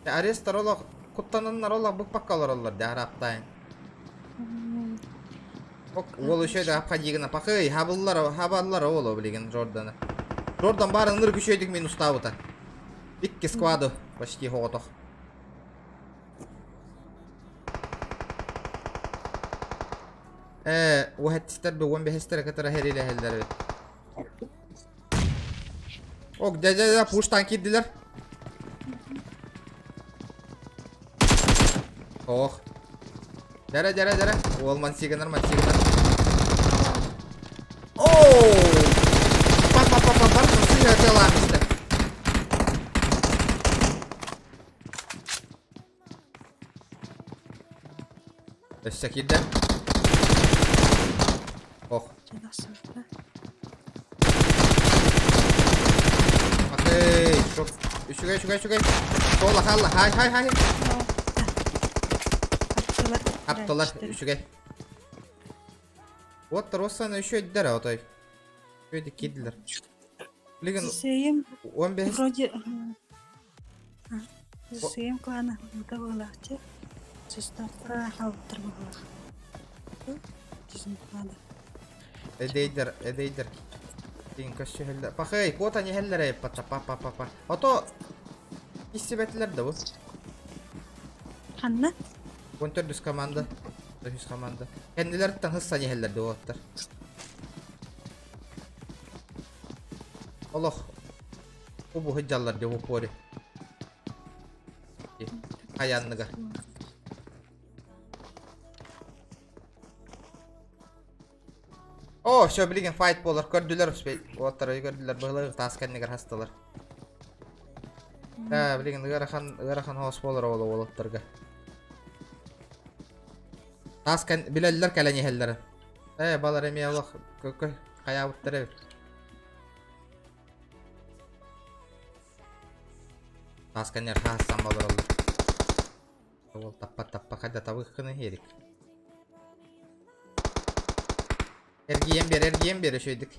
Арестар олох куттананнар олох быкпакка олороллор дэ араптайын. Ок, уол үчөйдө хапка дигина пахый, хабыллар, хабаллар ооло билигин Джорданы. Джордан баар ыныр күчөйдүк мин устаабыта. Икки скваду почти хоҕотох. Э, уһэттистэр бы 15-тер кытара хэрилэһэллэр эбит. Ок, дьэ дьэ дьэ пуштан киирдилэр. Ох. Дьэрэ дьэрэ дьэрэ. Уол мансигынар мансигынар. Оу! Па па па па па сыһа тыалаан истэ. Өссө киирдэ. Ох. Окей, шок. Үчүгэй, үчүгэй, үчүгэй. Соло халла, хай, хай, хай. Аптылар, үчүгэй. Вот Россаны үчүгэй отой. Үчүгэй киирдилер. Билигин Сеем 15 вроде Сеем клана быһылаахчы. Сустаахтара хаалбыттар быһылаах. Надо. Эдейдер, эдейдер. Тин көссүһэллэр. Пахай, куота нихэллэр пата па па па па. Ото иссибэтилэр да бу. Ханна? 14 команда. Үһүс команда. Кэннилэриттэн хысса нихэллэр да уоттар. Олох убу сылдьаллар дии упори. Хайанныга. О, все, билигин файт буолар. Көрдүлэр, уолаттар көрдүлэр, быһылык таас кэннигэр хастылар. Ээ, билигин ыарахан, ыарахан хоос буолар ол уолаттарга. Таас кэн билэллэр кэлэн иһэллэр. Ээ, балар эмиэ олох көкө хайаабыттар эбит. Таас кэннигэр хаассан болороллор. Ол таппа таппа хайда табыххыны иһэрик. Эргийэн биэр, эргийэн биэр үчүгэйдик.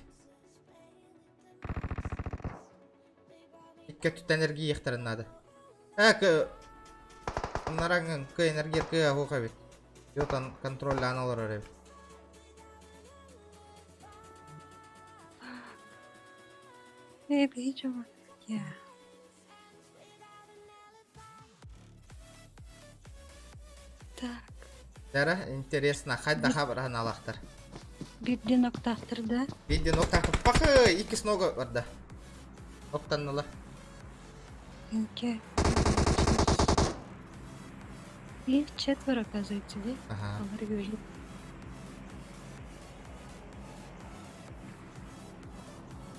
Икки өттүттэн эргийиэхтэрин наада. Э, кы... Аннараҥҥын кыайан эргийэр кыа оһуох эбит. Йотан контроллаан олорор эбит. Э, биһи Я. Так. Дара, интересно, хайда хабараһын алахтар. Биирден октаахтар да. Биирден октаахтар. Пахы, иккис нога барда. Октаннылар. Окей. Их четверо, оказывается, да? Ага. Алар говорит.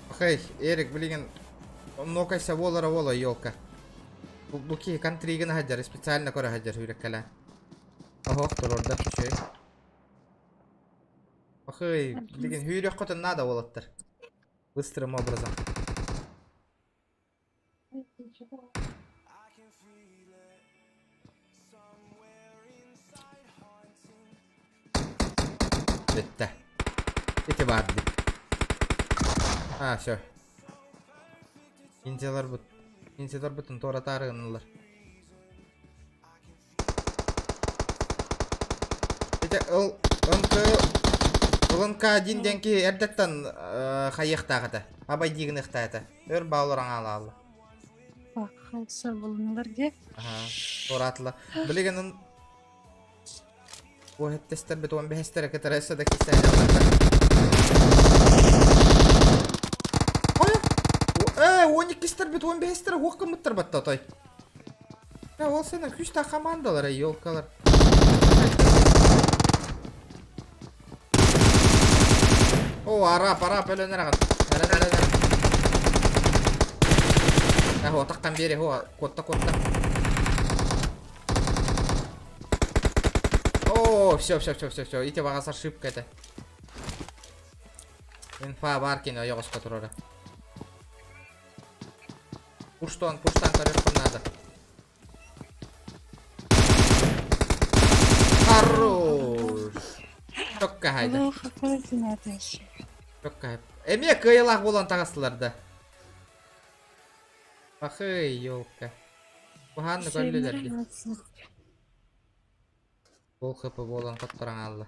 Пахай, Эрик, билигин нокайса буолара буола елка. Бу бу киһи контригын хаджар, специально көрө хаджар хүреккэлээн. Оһох турорда үчүгэй. Пахай, билигин хүүрүөххүтүн наада уолаттар. Быстрым образом. Бүттэ. Ити баар дии. А, все. Интелар бут. Интелар бутун туоратаары гыннылар. Ити ыл МК ЛНК-1 диэн киһи эрдэттэн хайыахтаах этэ. Абай диигыныахтаах этэ. Өр баалар аҥаалаалла. Хайса булунулар дии. Аха, туораатылар. Билигин. Уоһэттестэр бит уон бэһэстэрэ кытары өссө да кистэһэллэр. Ой! Э, уон иккистэр бит уон бэһэстэрэ уох гыммыттар батта отой. Э, ол сена күүстээх командалар, елкалар. О, арап, арап, өлөн эрэҕин. Өлөн, өлөн, өлөн. Э, отаххан биэри, о, куотта, куотта. О, все, все, все, все, все. Ити баҕас ошибка это. Инфа бар кини ойоҕоско турара. Пуштон, пуштан көрүөххүн наада. Хорош! Чокка хайда. Чокка Эмиэ кыайылаах буолан таҕыстылар да. Пахый, елка. Куһаанны көрдүлэр дии. Ол хп буолан хотторон хаалла.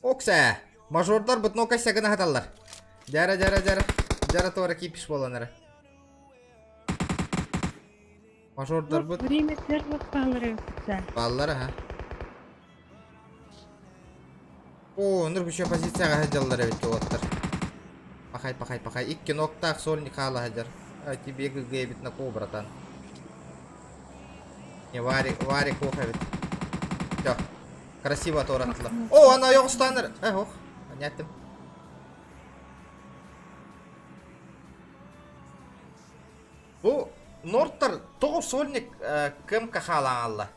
Окса! Мажордар бутнокай сагына хаталлар. Дьара дьара дьара. Дьара туора кипиш буолан эрэ. Мажордарбыт Время первых баллары. Баллар аха. О, ныр күчө позицияға сылдьаллар эбит уолаттар. Пахай, пахай, пахай. Икки ноктаах сольник хаала сылдьар. А тебе ГГ эбит на кого, братан? Не, Варик, Варик ох эбит. Все. Красиво туораттылар. О, ана ойоҕустаныр. Э, ох. Аньяттым. Бу Норттар тоҕо сольник кым хаалаҥалла?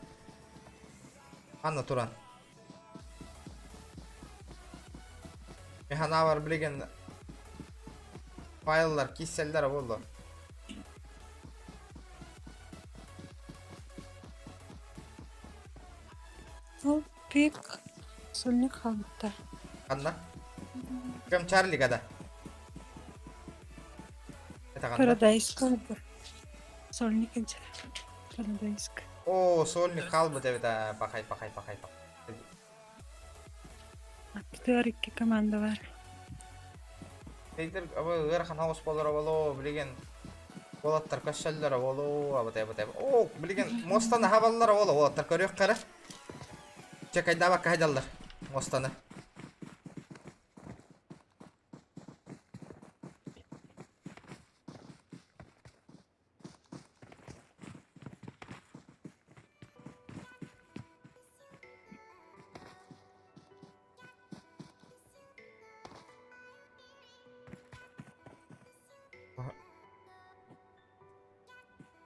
Анна туран. Механавар билигин файллар кисселлер болду. Ол пик сольник хаалбыттар. Ханна? Кем Чарли гада? Это ханна? Парадайс хаалбыт. Сольник инче. Парадайск. Оо, сольник хаалбыт эбит аа, пахай, пахай, пахай, пахай. Аттыгар икки команда бар. Эйдер ыарахан оҕус буолара болоо, билигин уолаттар көрсөллөрө болоо, абытай абытай. Оо, билигин муостаны хабаллара боло, уолаттар көрүөх эрэ. Чекайдаабакка сылдьаллар муостаны.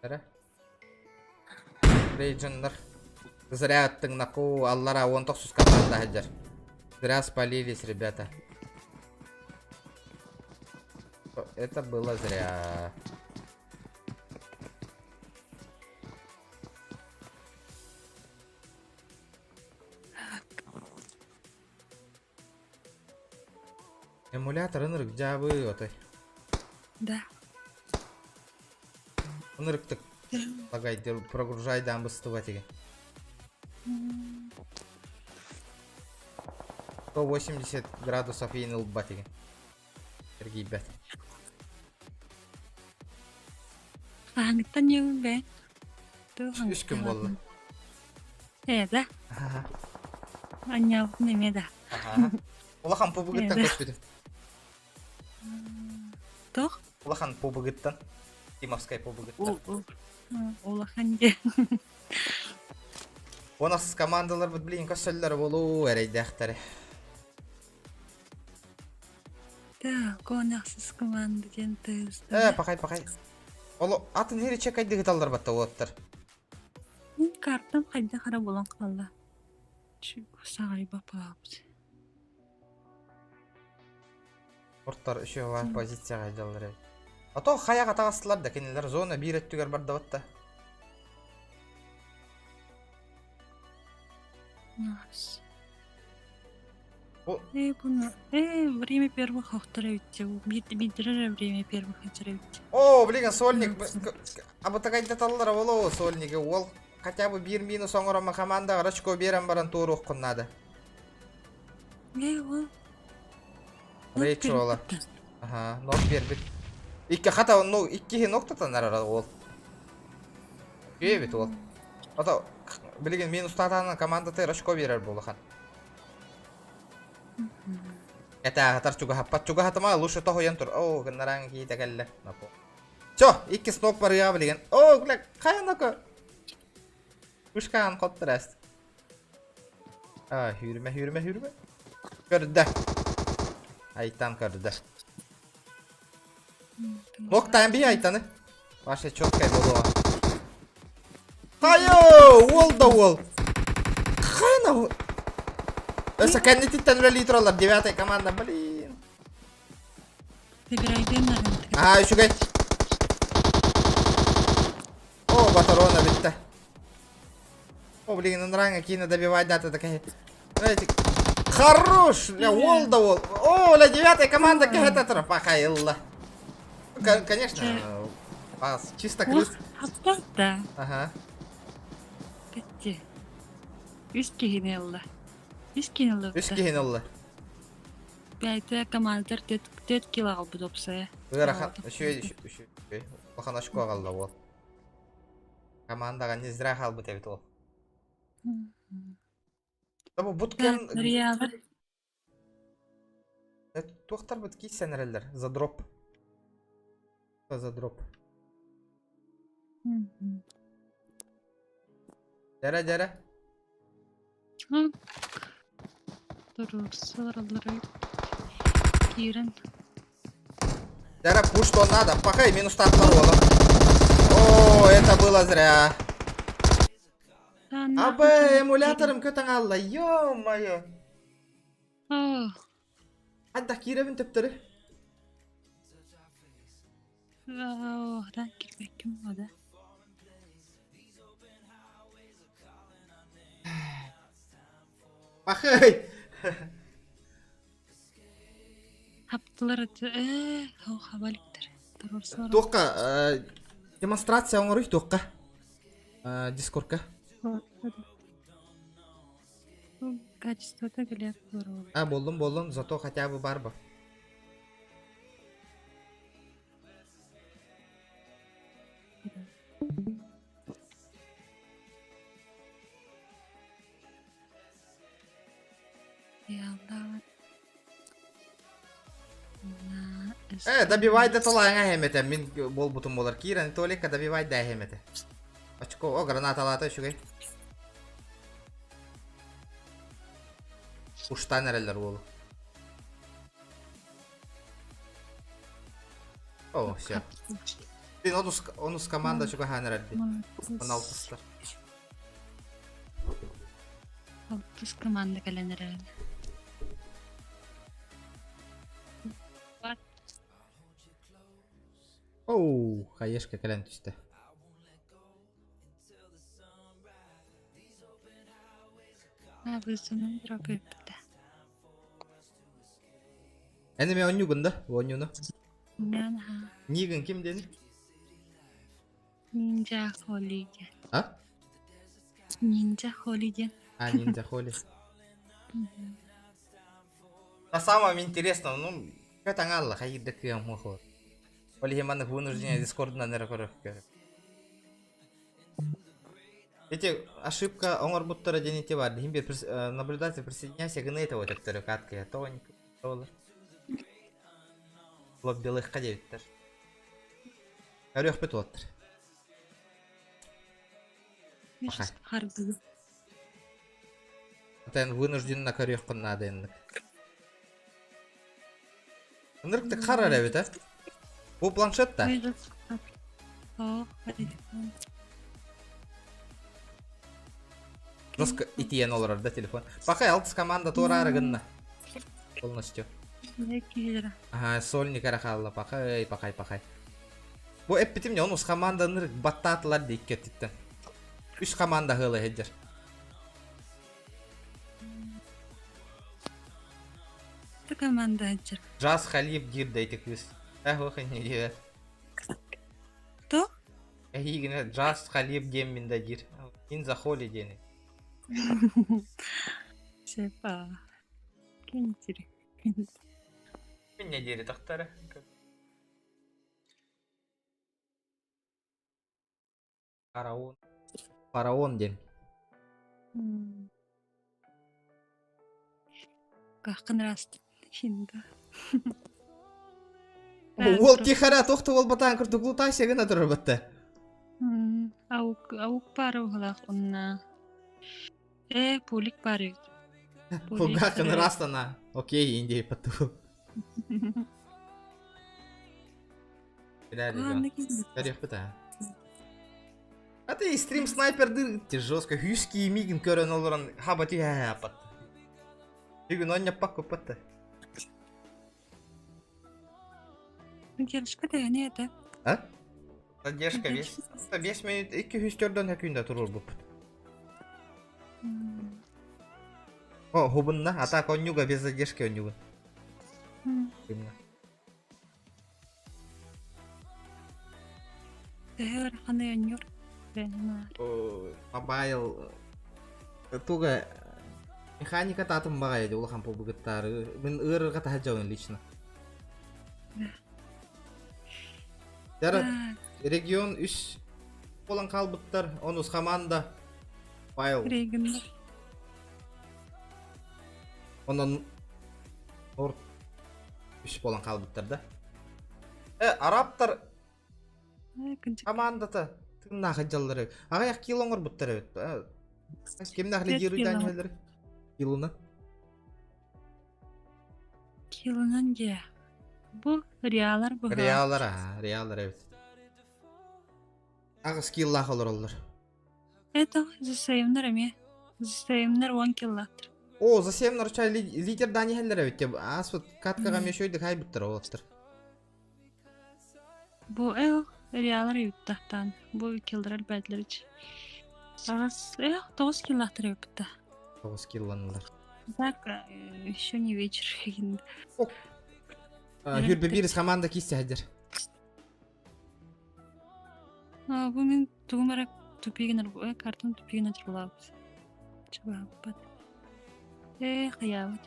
Эрэ. Рейдженнар. Зря аттыҥнаку аллара уон тохсус команда сылдьар. Зря спалились, ребята. Это было зря. Эмулятор ынырык дьаабы отой. Да. Ынырыктык лагайды прогружайдаан быстыба тиги. 180 градусов иин ылба тиги. Эргийбэт. Хаһааҥҥыттан үөҥүн бэйэҥ? Үс күн буолла. Ээ да? Анньаабытын эмиэ да. Улахан пубугуттан көспүтүм. Туох? Улахан пубугуттан. Тимовскай пубугуттан. Улахан диэн. Онас командаларбыт блин көссөллөр болуу эрэйдээхтэри. Так, онахсыз команда диэн Э, пахай, пахай. Оло атын хири чекайдыгы таллар батта уоттар. Мин картам хайдах эрэ булан хаалла. Саҕайба паабыт. Ортор үчүгэй позицияҕа дьаллар эбит. А то хайаҕа таҕыстылар да кинилэр зона биир өттүгэр бардабыт да. Нас. Э, буну, э, время первых охторовите. Бидерер время первых охторовите. О, блин, сольник. Абытагайдаталлар боло сольниги. Ол хотя бы биир минус оҥоромо команда очко биэрэн баран туоруоххун наада. Э, ол. Рейчола. Ага, нок биэрбит. Икки хата, ну, икки нок татанар ол. Үөбүт ол. Ото билигин мин устаатаанан командата очко биэрэр буолахан. Этээхатар чугаһаппат. Чугаһатыма лучше тоһуйан тур. Оо, гыннараан киитэ кэллэ. Чо, икки снок барыа билигин. Оо, бля, хайанако. Ушкаан хоттураст. А, хүрүмэ, хүрүмэ, хүрүмэ. Көрдө. Айтан көрдө. Локтаан би Айтаны. Ваше четкая голова. Хайо, уол да уол. Хайна. Өссө кэннититтэн үлэлии тураллар девятая команда, блин. Аа, үчүгэй. О, батарона бүттэ. О, блин, ынырааҥа киинэ добивай дата такая. Хорош! Бля, уол да уол. О, бля, девятая команда кэһэтэ турар. Пахайылла. Конечно, пас. Чисто крыс. Да. Ага. Кэтти. Үс киһини ылла. Үс киһини ылла. Үс киһини ылла. Бэйэтэ командир 4 кило аҕалбыт уопсайа. Ыарахан, үчүгэй, үчүгэй. Улахан очко аҕалла уол. Командаҕа не зря хаалбыт эбит ол. Бу бут кэм... Туохтарбыт киирсэн эрэллэр? За дроп. За дроп. Дьэрэ, дьэрэ. Туруорсалар киирэн. Дьэрэ, пуш что надо. Пахай, минус таттар уола. О, это было зря. Абы, эмуляторым көтөн алла. Ё-моё. Анда киирэбин төптөрү. Оһдан кирбэккин да. Пахай! Хаптылар ээ хабаликтер. Туохха демонстрация оҥоруй туохха дискордка. Качествота билэр буолуо. А боллун боллун зато хотя бы бар ба. Э, добивай да талааҥа хэмэтэ, мин буолбутум буолар. Киир Анатолийка добивай да хэмэтэ. Очко, о, гранаталаата үчүгэй. Уштан эрэллэр уолу. О, все. Блин, онус, онус команда чугаһаан эрэрди. Он алтыстар. Алтыс команда кэлэн эрэр. Оу, хаешка кэлэн түстэ. Абысынан дропыппыта. Эн эмиэ оонньуугун да, оонньууну? Мен ха. Нигин ким диэн? Ниндзя Холи диэн. А? Ниндзя Холи диэн. А, Ниндзя Холи. На самом интересном, ну, кэтаҥалла хайыыр да кыам мохор. Ол иһин маннык вынуждение дискордунан эрэ көрөхкө. Эти ошибка оҥорбуттара диэн ити бар. Иһин бир наблюдатель присоединяйся гына это вот өттөрү каткая. То они олар. Лоббилыхха диэбиттэр. Көрүөхпүт уоттар. Пахай. Харгы. Атын вынужденно көрүөххүн наада инник. Ынырыктык харар эбит, а? Бу планшет да? Жестко итийэн олорор да телефон. Пахай алтыс команда туораары гынна. Полностью. Ага, сольник эрэ хаалла. Пахай, пахай, пахай. Бу эппитим не, онус команданы баттаатылар дии икки өттүттэн. Үс команда ыла сылдьар. Команда сылдьар. Джаз Халиб диир да ити кыыс. Эх, ох, не диэбэт. Кто? Эһиигинэ Джаз Халиб диэммин да диир. Ин Холи диэни. Сепа. Кинтири. Мин не диэри тахтара. Караун. Фараон диэн. Кахкын раст. Хинда. Уол тихара тохто буолбатаан курдук лутайся гына турар батта. Аук аук пара уһалаах онна. Э, пулик пары. Кулгаахын ырастана. Окей, Индия патту. Тарих быта. А ты стрим снайпер дыр жестко хүски мигин көрөн олорон хаба түһэ аппат. Бүгүн онньаппак куппатта. Девушка да не это. А? Задержка весь. 5 минут 204 hökündө турur буппут. О, хубунна, а так оннюга без задержки оннюга. Төһөр ханы онньур. Мобайл туга механика таатын баҕайы улахан пубугуттаары мин ыарырга таһа лично. Дара регион үс болан қалбыттар, онус команда файл. Региондар. Онон Норд үс болан қалбыттар да. Э, арабтар командата тыыннаах дьаллары. Аҕыйах кило оҥорбуттар эбит. Кимнээх лидируйдаан иһэллэр? Килуна. Килунан дьэ. Бу реалар бу. Реалар, а, реалар эбит. Аҕыс киллаах олороллор. Это засеймнар эмиэ. Засеймнар 10 киллаахтар. О, засеймнар чай лидердаан иһэллэр эбит. Ааспыт каткаҕа эмиэ шөйдүк хайбыттар олоттар. Бу эл реалар ыйыттахтаан. Бу киллэрэр бэтлэрич. Аҕас э 9 киллаахтар ыйыппыта. 9 килланылар. Так, еще не вечер. Хүрбе бирис команда кисте хадер. Бу мин тугум эрэ тупигин картам тупигин атырбылаабыт. Чыбааппат. Э, хайаабыт.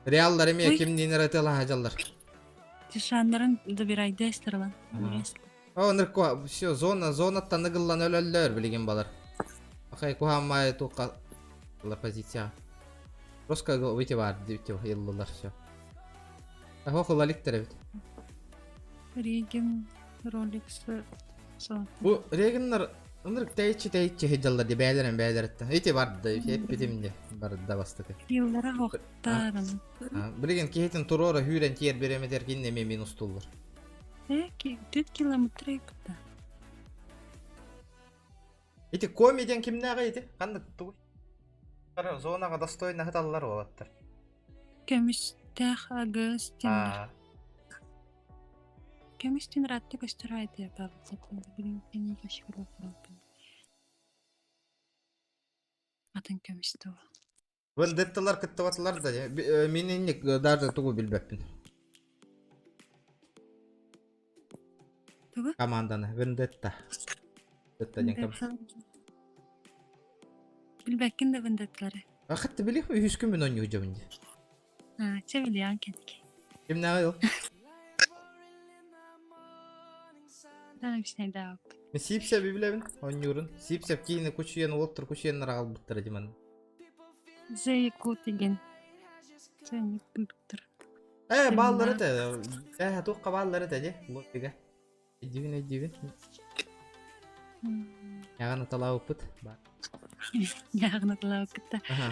Реаллар эмиэ кимниин эрэ тылаһа дьаллар. Тишаннарын добирайда эстерлан. О, нырко, все, зона, зонаттан ыгыллан өлөллөр билигин балар. Ахай куһааммай туққа позиция. Роско выйти бар, дивите, иллылар все. Ахо хулаликтер эбит. Реген, Ролекс, Бу Регеннар ынырык тэйчи тэйчи хыдьаллар ди бээлэрин бээлэриттэн. Ити барда, эппитим ди барда бастакы. Киллара хоқтарым. Билигин киһитин туруора хүүрэн тиэр биреметер кинне эме минус туллар. Э, 4 километр икта. Ити коми диэн кимнээҕэ ити? Ханнык тугуй? Зонаға достойно хыталлар уолаттар. Көмүстээх агыс тимир. Көмүс тимир атты көстөр айдыя бабытсатын билин кениге шүгүр Атын көмүс туа. Вендетталар кыттыбатылар да мен инник даже тугу билбеппин. Тугу? Команданы Вендетта. Вендетта диэн ком. Билбэккин да вендетталары. Ахатты билих үһүс күн мин оонньуу дьабын дии. А, чэ билиан кэники. Кимнээҕий ол? Дан объясняй Мен Сипсеп билэбин оонньуурун. Сипсеп киини кучуйан уолтар кучуйаннар аҕалбыттара диман. Зе кот деген. Сен курдуктар. Э, бааллар этэ. Э, туохха бааллар этэ дии. Лоббига. Өйдүүбүн, өйдүүбүн. Яҕын аталаабыппыт. Яғын аталаабыппыт. Аха.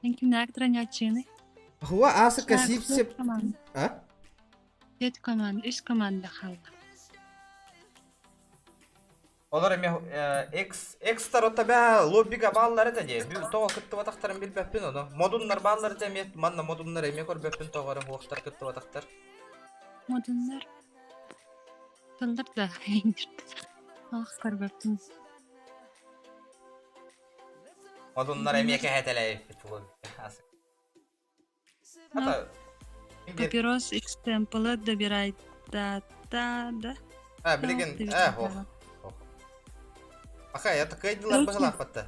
Эн кимнээх траняччыны? Хуа асыка сипсеп. А? Пять команд, үс команда хаалла. Олор эмиэ экс экстар отто бээ лоббига бааллар этэ дии. Тоҕо кыттыбатахтарын билбэппин ону. Модуннар бааллар этэ эмиэ манна модуннар эмиэ көрбөппүн тоҕо эрэ хуохтар кыттыбатахтар. Модуннар тыллар да Ох, көрбөппүн. Модуннар эмиэ кэһэтэлээбиппит лоббига. Ата Папирос X-темплы добирай да да да. А, билигин э ох. Аха, я такой дылар быһылаахпатта.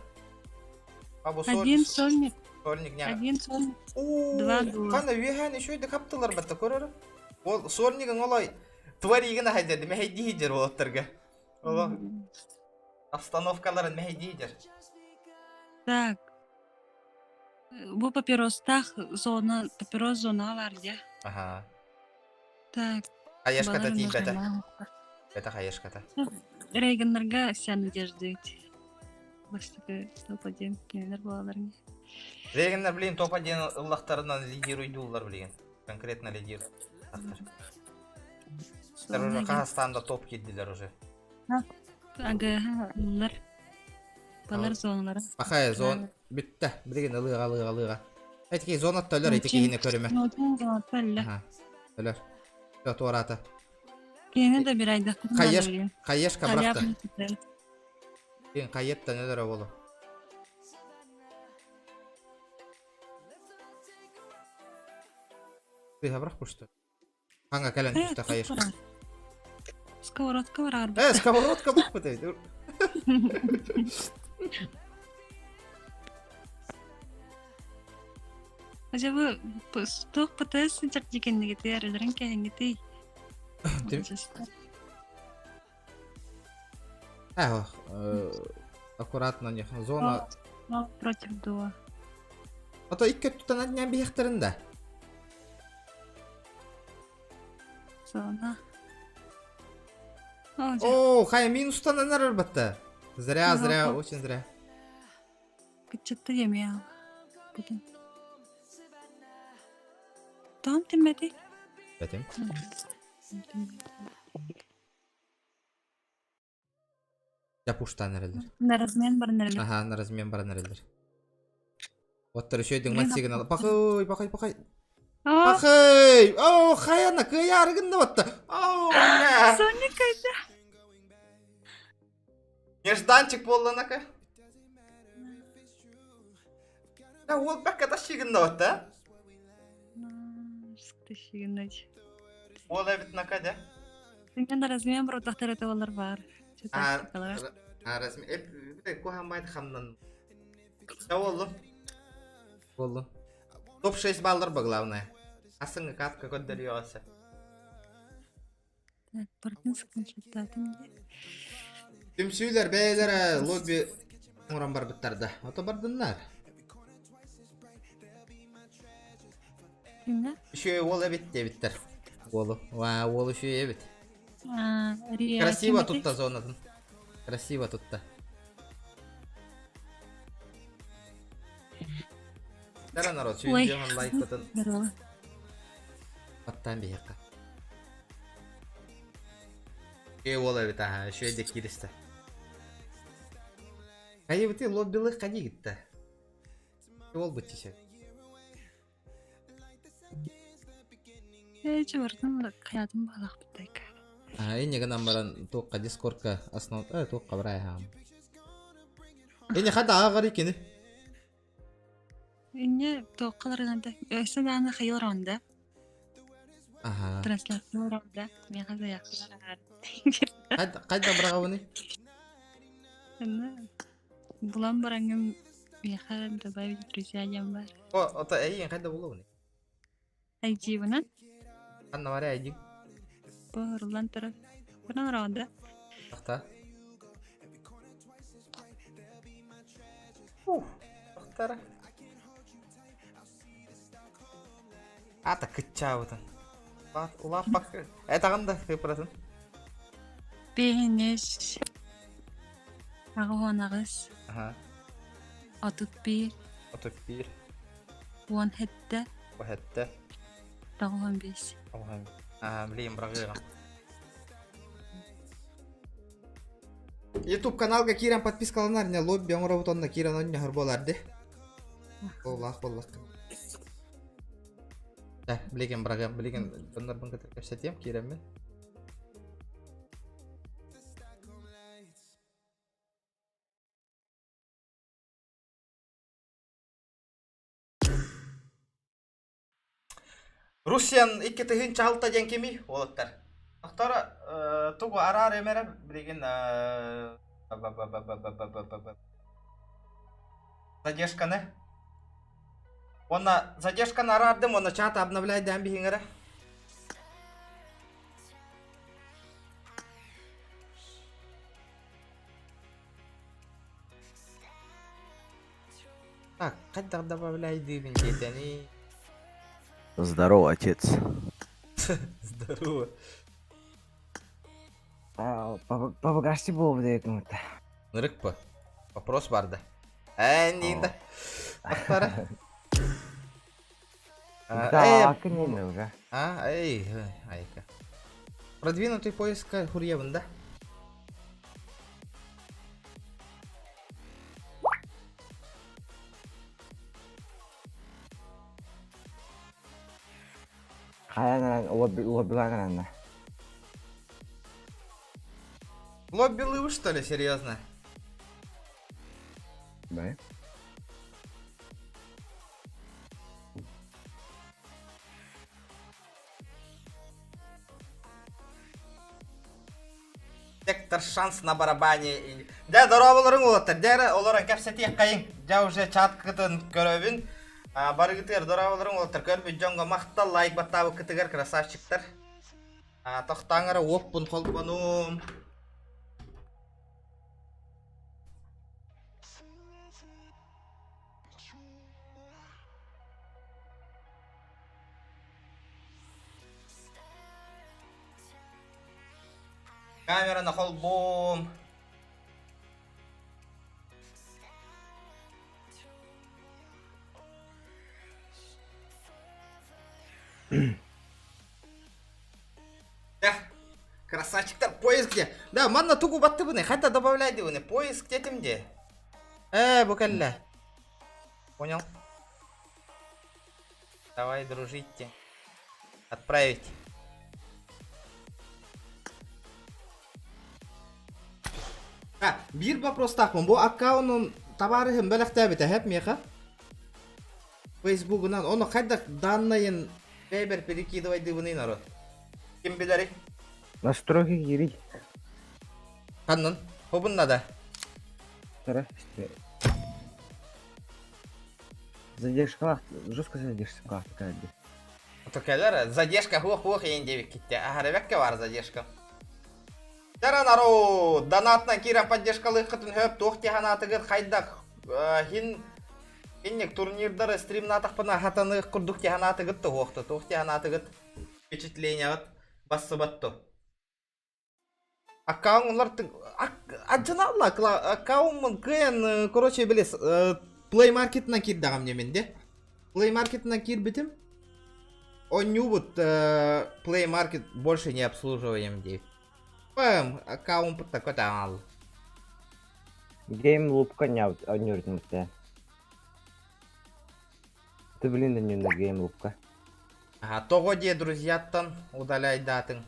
А бу Один сольник. Сольник не. Один сольник. Два дуо. Хана үөһээн үчүгэй хаптылар батта көрөр. Ол сольнигын олой тваригын ахайдерди мэһэйдии дер уолаттарга. Оло. Обстановкаларын мэһэйдиидэр. Так. Бу папиростаах зона, папирос зонаҕа баар дьэ. Аха. Так. Хаешката тиийбэтэ. Это хаешката. Рейганнарга вся надежда ведь. Бастакы топ-1 кинилэр буолалар. Рейганнар, блин, топ-1 ыллахтарынан лидируйдууллар, блин. Конкретно лидир. Уже Казахстанда топ киирдилэр уже. Ага, ыллар. Балар зоналара. Пахай зон бүттэ. Билигин ылыга ылыга ылыга. Этики зона төлөр эти киһини көрүмэ. Зона Өлөр. Все туората. Киһини да бир айдахтын Хаеш, хаешка брахта. Кин хайеттан өлөр болу. Ты брах пушта. Ханга кэлэн түстэ хаешка. Сковородка барар. Э, сковородка бахпыт Хотя бы туох ПТС сылдьар эрэлэрин кэһэҥҥитий. Э, аккуратно не зона. Против дуо. А то икки өттүттэн анньан биһиэхтэрин да. Зона. О, хай минустан анарар батта. Зря, зря, очень зря. Кыччатта диэмиэ Бүтүн. Тоҕом тиммэтий? Бэтим. Жапуштан эрэллэр. На размен баран эрэллэр. Аха, на размен баран эрэллэр. Оттор үчүгэй мат сигнал. Пахый, пахай, пахай. Пахый! О, хайана кыайаарыгын да батта. О, бля. Соня кайда. Нежданчик буолланака. Да ол бакка тащигын да батта. Тащигын Ол эбит нака да. Синен размен барутахтар это олар бар. А размен эп кухамайт хамнан. Да болду. Болду. Топ-6 баллар ба главное. Асыңы катка көддөрү Так, бардын скриншоттаатым дии. Түмсүүлэр бэйэлэрэ лобби оҥорон барбыттар да. Ото бардыннар. Кимҥэ? Үчүгэй уол эбит диэбиттэр. Уолу. Ваа, уол үчүгэй эбит. А, Рия Красиво ким этэй? тутта зонатын. Красиво тутта. Дара народ, Ой. сүүрдүөҕүн лайкытын Здорово. Баттаан биһиэхэ. Үчүгэй уол эбит аһа, үчүгэй да кииристэ. Хайыбыты лоббилы хади гитта. Уол бытчы Ээ, чыбыртын хайатын баалаахпыттайка. Аа, инне гынан баран туохха дискордка основ э туохха барай хаам. Инне хата ааҕар икини. Инне туоххаларынан да өссө даҕаны хайылар онда. Аха. Трансляциялар онда. Миэхэ заявкалар Хайда хайда быраҕабыный? Онно булан бараҥҥын миэхэ добавить друзья диэн баар. О, ото эйиин хайда булабыный? ID-бынан Ханна барай ID? бу уруллан турар. Бынан оронда. Тахта. Ух, тахтара. Ата кыччаабытын. Улааппак. Этаҕын да кыпыратын. Бэһинэс 88 Аха. 31 31. 17 17. 95. Аа, блин, быраҕыаҕым. YouTube каналга киирэн подпискаланар не лобби оҥоробут онно киирэн онньоһор буолар ди. Оллаах буоллах. Да, билигин быраҕыам, билигин дьоннорбун кытта кэпсэтиэм киирэммин. Руссиян 2006 диэн кимий уолаттар? Тохтор тугу араар эмэрэ билигин задержканы уонна задержканы араардым уонна чат обновляйдаан биһиҥэрэ Хайдах добавляйдыыбын диэтэний? Здорово, отец. Здорово. Папа буолбут эбит Нырык по. Вопрос бар да. Ээ, да. Ахтара. Да, не уже. А, эй, айка. Продвинутый поиск хурьебын, да? Хайа лоббилаан Лобби что ли, серьезно? Да. Сектор шанс на барабане. Дьэ, дорооболоруҥ уолаттар. Дьэ, олорон кэпсэтиэххэйиҥ. Дьэ, уже чаткытын көрөбүн. Барыгытыгар дорооболоруҥ уолаттар. Көрбүт дьоҥҥо махтал лайк баттаабыккытыгар красавчиктар. Тохтооҥ эрэ уоппун холбонуум. Камераны холбуум. Красавчиктар, поиск где? Да, манна тугу баттыбыны, хотя добавляй дивыны. Поиск детим где? Э, бу кэллэ. Понял? Давай, дружите. Отправить. А, биир вопростаахпын. Бу аккаунун табаарыһым бэлэхтээбитэ хэп миэхэ. Фейсбугунан ону хайдах данныйын бэйбэр перекидывайдыыбыный народ. Ким билэрий? Настройки киирий. Ханнын? Хобун надо. Тара, Задержка, жестко задержка такая. Токелер, задержка хух-хух ең девик китте. Аһаребекке бар задержка. Тара народ, донатна кирен поддержкалыххытын хөп туох тиһанаатыгыр хайдах хин инник турнирдары стримнатахпына хатаных курдук тиһанаатыгыт туһуохта туох тиһанаатыгыт впечатлениягыт бассыбатту. Аккауннар адьыналла аккаунмун кыайан короче били Play Market'ынан киирдэҕим дьэ мин де. Play Market'ынан киирбитим. Онньуубут Play Market больше не обслуживаем диир. Пэм, аккаунт такой таал. Гейм лупка онньуурдумте. Ты блин онньуна гейм лупка. Ага, тоҕо диэ друзьяттан удаляйдаатыҥ.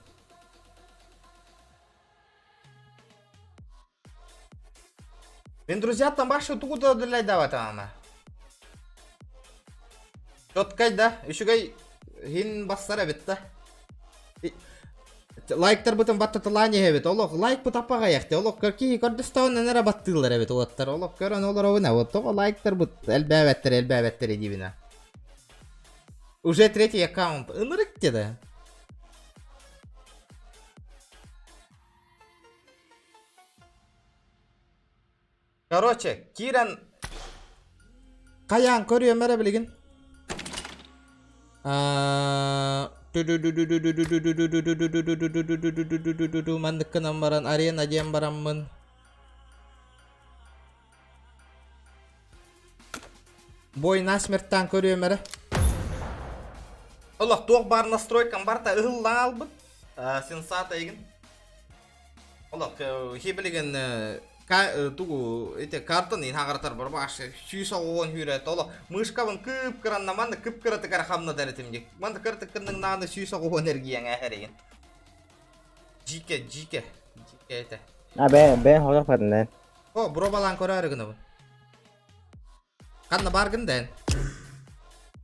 Мин друзьяттан башы тугу да удаляйдаабатаҕына. Четкай да, үчүгэй хин бассар эбит да. Лайктарбытын баттатылаан иһэбит. Олох лайкпыт аппаҕайахты. Олох киһи көрдөстөҕүнэн эрэ баттыыллар эбит уоттар. Олох көрөн олоробун вот тоҕо лайктарбыт элбээбэттэр элбээбэттэр диибинэ. Уже третий аккаунт. Ынырык деді. Короче, киирэн хайаан көрүөм эрэ билигин. Маннык гынан баран арена диэн бараммын. Бой насмертан көрүөм эрэ. Олох туох баар настройкам барта ыһыллан албыт. Сенсата игин. Олох хибилигин тугу ити картаны хагаратар бар баш 110 хүрэ толо мышкабын кып кыранна манна кып кыратыгар хамна этим ди. Манна кыртык кынның нааны 190 эргиен әһәреген. Жике, жике, жике это. А бэ бэ хода фарнен. О, бробалан көрөр гынабын. Ханна баргын дэн?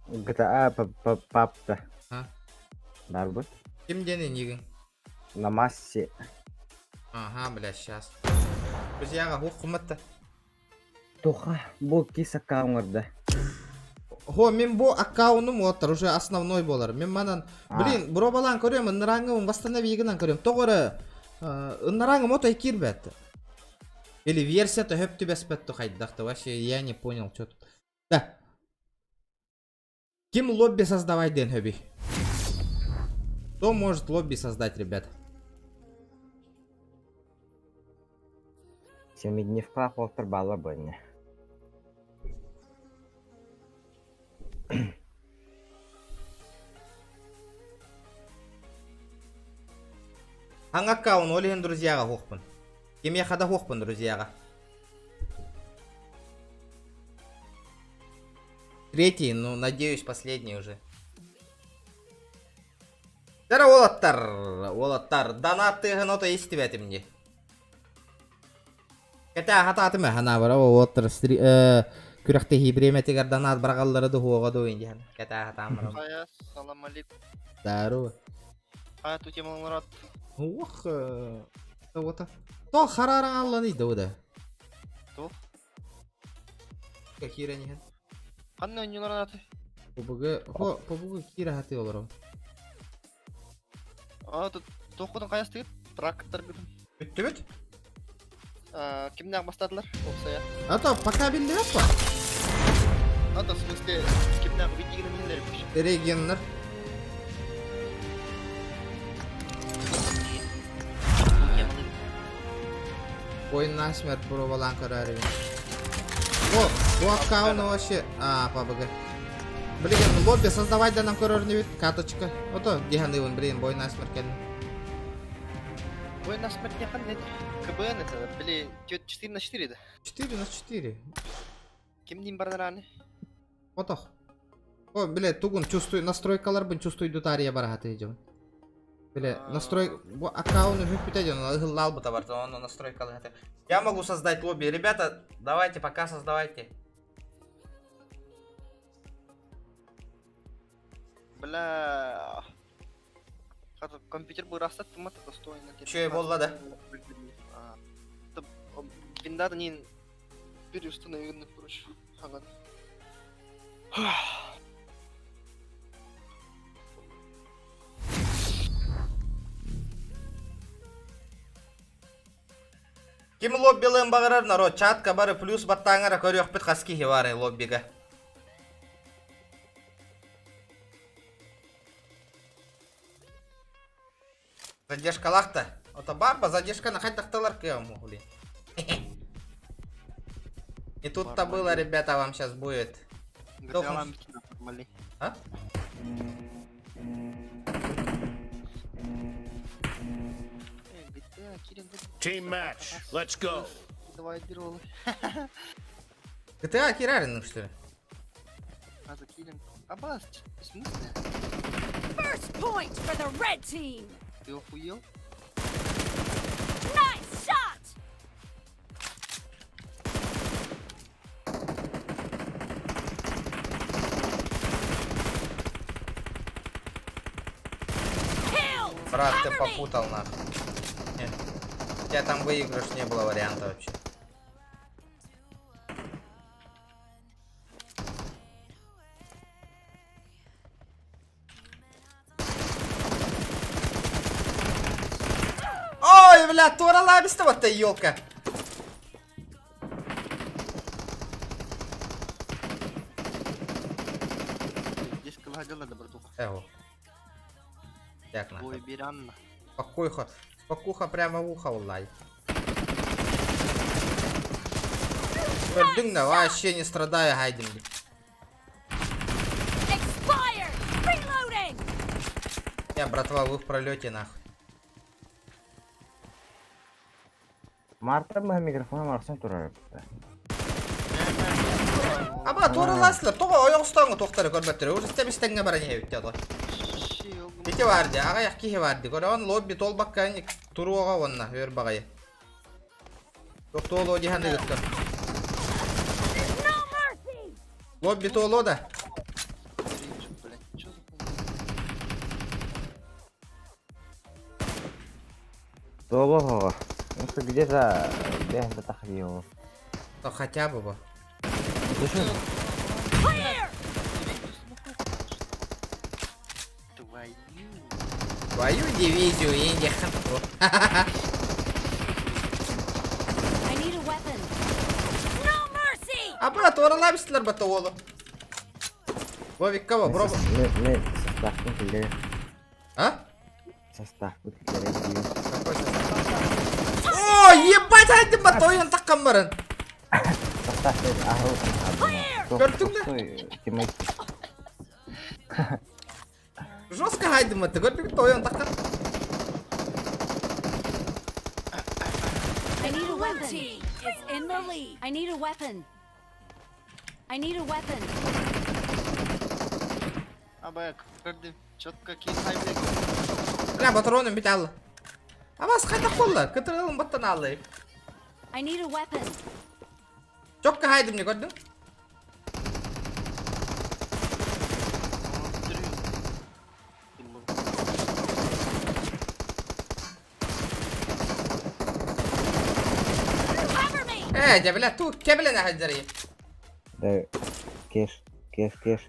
GTA папта. А? Бар бу. Ким диэн инигин? На массе. Ага, бля, сейчас. Друзьяга, хух куматта. Тоха, бу кис аккаунгарда. Хо, мен бу аккаунум оттар уже основной болар. Мен манан, блин, бробалан көрөм, ыныраңым восстановигынан көрөм. Тоҕо ыныраңым отой киирбэт. Или версия то хөп түбэспэт то хайдах-то вообще я не понял, что тут. Да. Ким лобби создавай диэн хөбүй? Кто может лобби создать, ребят? Семидневка уолтар баалар буолне. Аҥ аккаунт ол иһин друзьяҕа хуохпун. Кимиэхэ да хуохпун друзьяҕа. Третий, ну, надеюсь, последний уже. Дара уолаттар, уолаттар, донат тыаһын ото истибэтим дии. Кэтээ хатаатым ээ, ханаабара уолаттар күрэхтэһии бириэмэтигэр донат барагаллара дуһуоҕа дуу диэн кэтээ хатаан барам. Хайа, салам алейкум. Здорово. Хайа, тутемаларат. Ох, вот. То хараран алланы да да. Туох? Киирэн иһэн. Ханна оонньуулар аты? Побугы, хо, побугу киирэ хаты олором. Аа, туоххутун хайастыгыт? Тракторгытын. Бүттүбүт? Кимнээх бастаатылар? Уопсайа. А то пока биллибэт па. А то в смысле, кимнээх видигин билиннэрбит. Регионнар. Ой, насмерть пробалаан көрөөрүбүн. О, бу аккаунт вообще... А, ПБГ. Блин, лобби создавать да нам көрөрүнүбүт, карточка. Ото, диһаныыбын, блин, бой насмерть кэллин. Бой насмерть не хан КБН это, били, 4 на 4 да? 4 на 4. Ким дин бардараны? Отох. О, бile, тугун чувствую, настройкаларбын чувствую таарыйа барахаты дьон. Бile, настрой... Бу аккаунт үһүппүтэ дьон, ыһыллаалбыта барта, онно настройкалы хаты. Я могу создать лобби. Ребята, давайте пока создавайте. Бля... Компьютер бырастат тымат достойно. Чё, болла да? Виндар нин переустановленный, короче. Ага. Ким лоббилыын баҕарар народ чатка бары плюс баттааҥара көрүөхпүт хас киһи баарай лоббига. Задержкалаах да. Ото барба задержканы хайдахталар кыам хули. И тут-то было, ребята, вам сейчас будет. А? Team match, let's go. Давай, биролы. GTA Кирарин, что ли? А за Кирин. Абас, в смысле? First point for the red team. Ты охуел? Nice shot. Kill. Брат, ты Cover me. попутал нахуй. Нет. У тебя там выигрыш не было варианта вообще. Ой, бля, Тора лабиста вот ты, елка. Здесь кыла да, братуха. Эго. Так, нахуй. Ой, биранна. Спокойха. Спокуха прямо в ухо улай. Көрдүҥ да, вообще не страдаю, хайдим. Expired. Reloading. Я, братва, вы в пролете нахуй. Марта мы микрофон марсан турар. Аба, туора ласлар, тоҕо ойоҕостоҥҥо туохтары көрбөттөр. Уже тэбистеңҥэ баран иһэбит дьэ. Ити бар дии, аҕыйах киһи бар дии. Көрөҕүн лобби толбакка туруоҕа уонна өр баҕайы. Туолуо дии саныыгыттар. No mercy. Лобби туолуо да. Блять, что за хуйня? Туолуо. Ну где-то бэһ тахрио. То хотя бы бы. Clear. Твою. Твою дивизию, Индия. I need a weapon. No mercy. Аба, туоралаабыстылар бата уолу. Вовикка во, бро. Мен составпын киллерем. А? Составпын киллерем диэн. Какой состав? О, ебать, айдым ба, тойон таккан барын. Состав аһыл. Көрдүң да? Тиммейт. Жестко хайдым ба, көрдүң тойон таккан. I need a weapon. Team is in the lead. I need a weapon. I need a weapon. Абай, көрдүм. Четко кин хайбек. Бля, патроным бит алла. Абас қайда қолла, кытырылым баттан аллы. I need a weapon. Чокка хайдым не көрдүң? Cover me. Э, дя, бля, ту кебелен ахаджары. Да, кеш, кеш, кеш.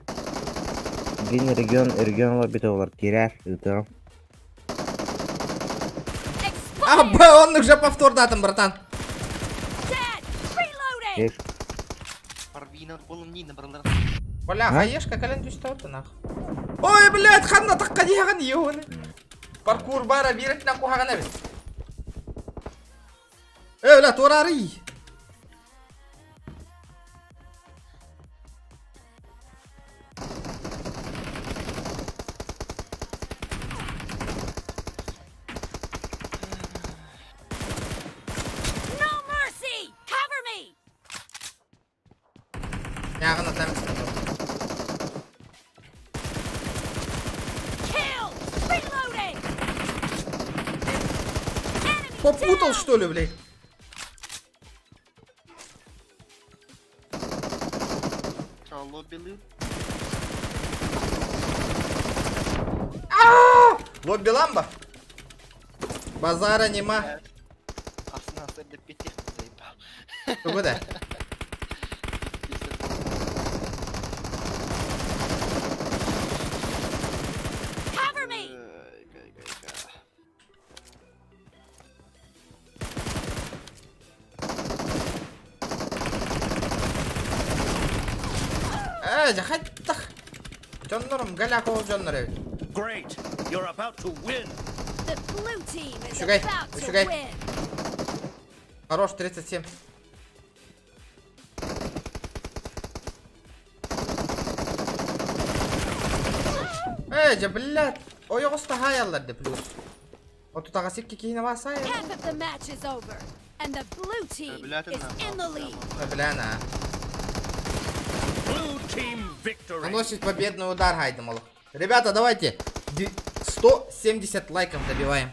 Гин регион, регионлар бит олар кирер, ытым. А, б, он уже повтордатым, братан. Dead. Reloading. Кеш. Парвина болум нина бралар. Бля, хаешка кален түстө нах. Ой, блядь, ханна такка дияған ёны. Паркур бара бирет на кухаган эбит. Э, бля, торари. No mercy. Cover me. Ягына там. Kill. Reloading. Enemy Попутал, down. что ли, блядь? Лобби Лобби ламба. Базара нема. Асына сырды петех заебал. Куда? Cover me. Э, жахаттах. Жоннорум галяко жоннор эбит. Great. You're about to win. The blue team is Шугай, about to шугай. win. Хорош, 37. Э, же, блядь. Ой, хаялларды плюс. Вот тут агасик кихина васай. Half of the match is over, and the blue team Блядь, is in the lead. Бля, на. Blue team victory. Наносит победный удар, Хайдемолов. Ребята, давайте. 170 лайков добиваем.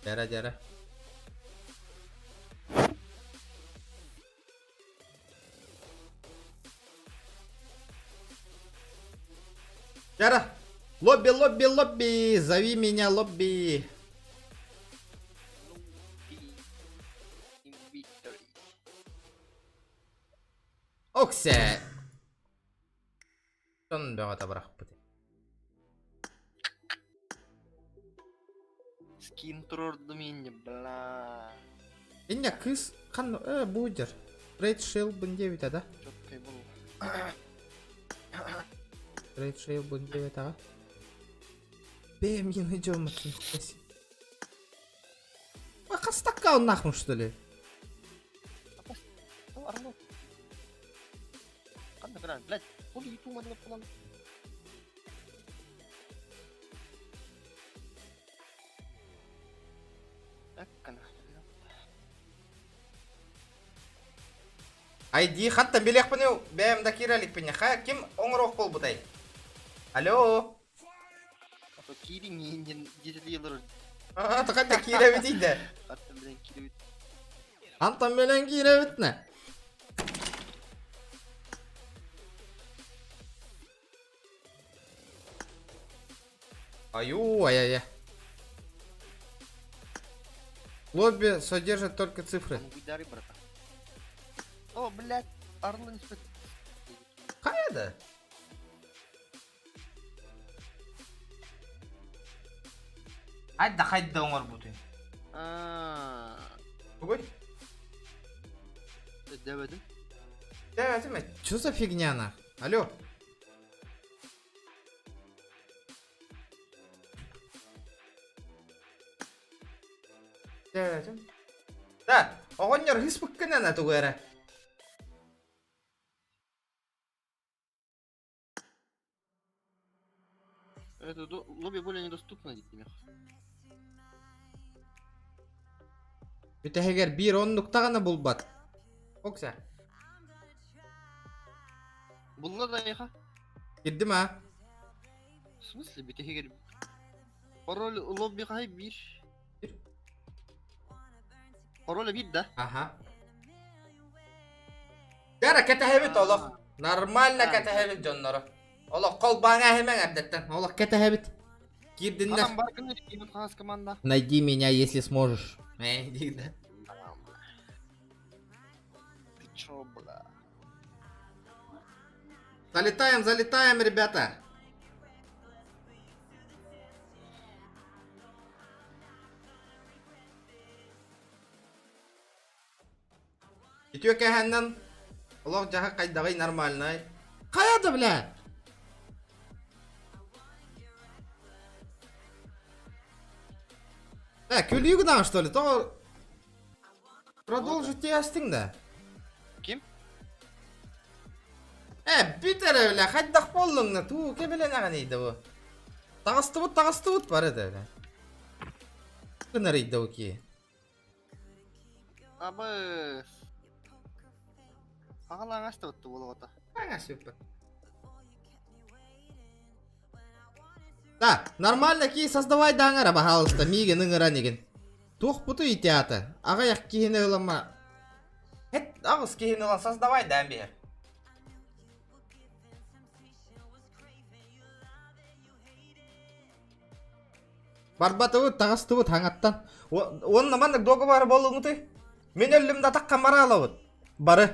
Дяра, дяра. Дяра. Лобби, лобби, лобби. Зови меня, лобби. Оксе. Сон бөҕө бырахпыт. Скин турорду мине, бла. Инне кыз хан э будер. Рейд Шейл бун 9 да? Четкой был. Рейд Шейл бун 9 ага. Бэм, не найдем это. А хастака он нахуй что ли? Блядь, ол юту мадылып калан. Эккана. Айди хаттан билек пыны бэм да киралик пыны. Ха ким оңрок бол бутай. Алло. Ато кири нинен жетелер. А, тақанда кире бит Хаттан билен кири. Антон менен кире битне. Аю, ай-яй-яй. Лобби содержит только цифры. О, блядь, Арлын спит. Қаяда? Айда хайда оңор бутын. Аа, Бүгін? Дебедим. Что за фигня на? Алло. Да, оҕонньор ыспыккынан тугу эрэ. Это лобби более недоступно диэтим. Бүтэһигэр биир оннук даҕаны булбат. Окса. Булла да эйиэхэ? Кирдим а? В смысле бүтэһигэр? Пароль лобби хаһай биир? Пароля биир да? Аха. Кара кэтэһэбит олох. Нормально кэтэһэбит дьонноро. Олох холбааҥа эһимэҥ эрдэттэн. Олох кэтэһэбит. Киирдиннэр. Анам баргын кимин хаас команда. Найди меня, если сможешь. Э, да. Ты чё, бля? Залетаем, залетаем, ребята. Үтүө кэһэннэн олох дьаһах хайдаҕый нормальнай. Хайа да бля? Э, күлүү гынан что ли? То продолжить тиэстиҥ да. Ким? Э, бүт эрэ бля, хайдах буоллуҥ да, туу кэбилэнэҕиний да бу. Таҕыстыбыт, таҕыстыбыт бары да бля. Гынарый да бу киһи. Абыс. Аҕалаҥ астыбытты буолуота. Аҥас Да, нормально кии создавай да аҥара, пожалуйста, миигин ыҥыран игин. Туох буту итиата? Аҕыйах киһини ылама. Хет аҕыс киһини ылан создавай да биэр. Барбатыбыт, таҕыстыбыт хаҥаттан. Уонна маннык договор буолуҥутуй. Мин өллүм да атахха мараалабыт. Бары.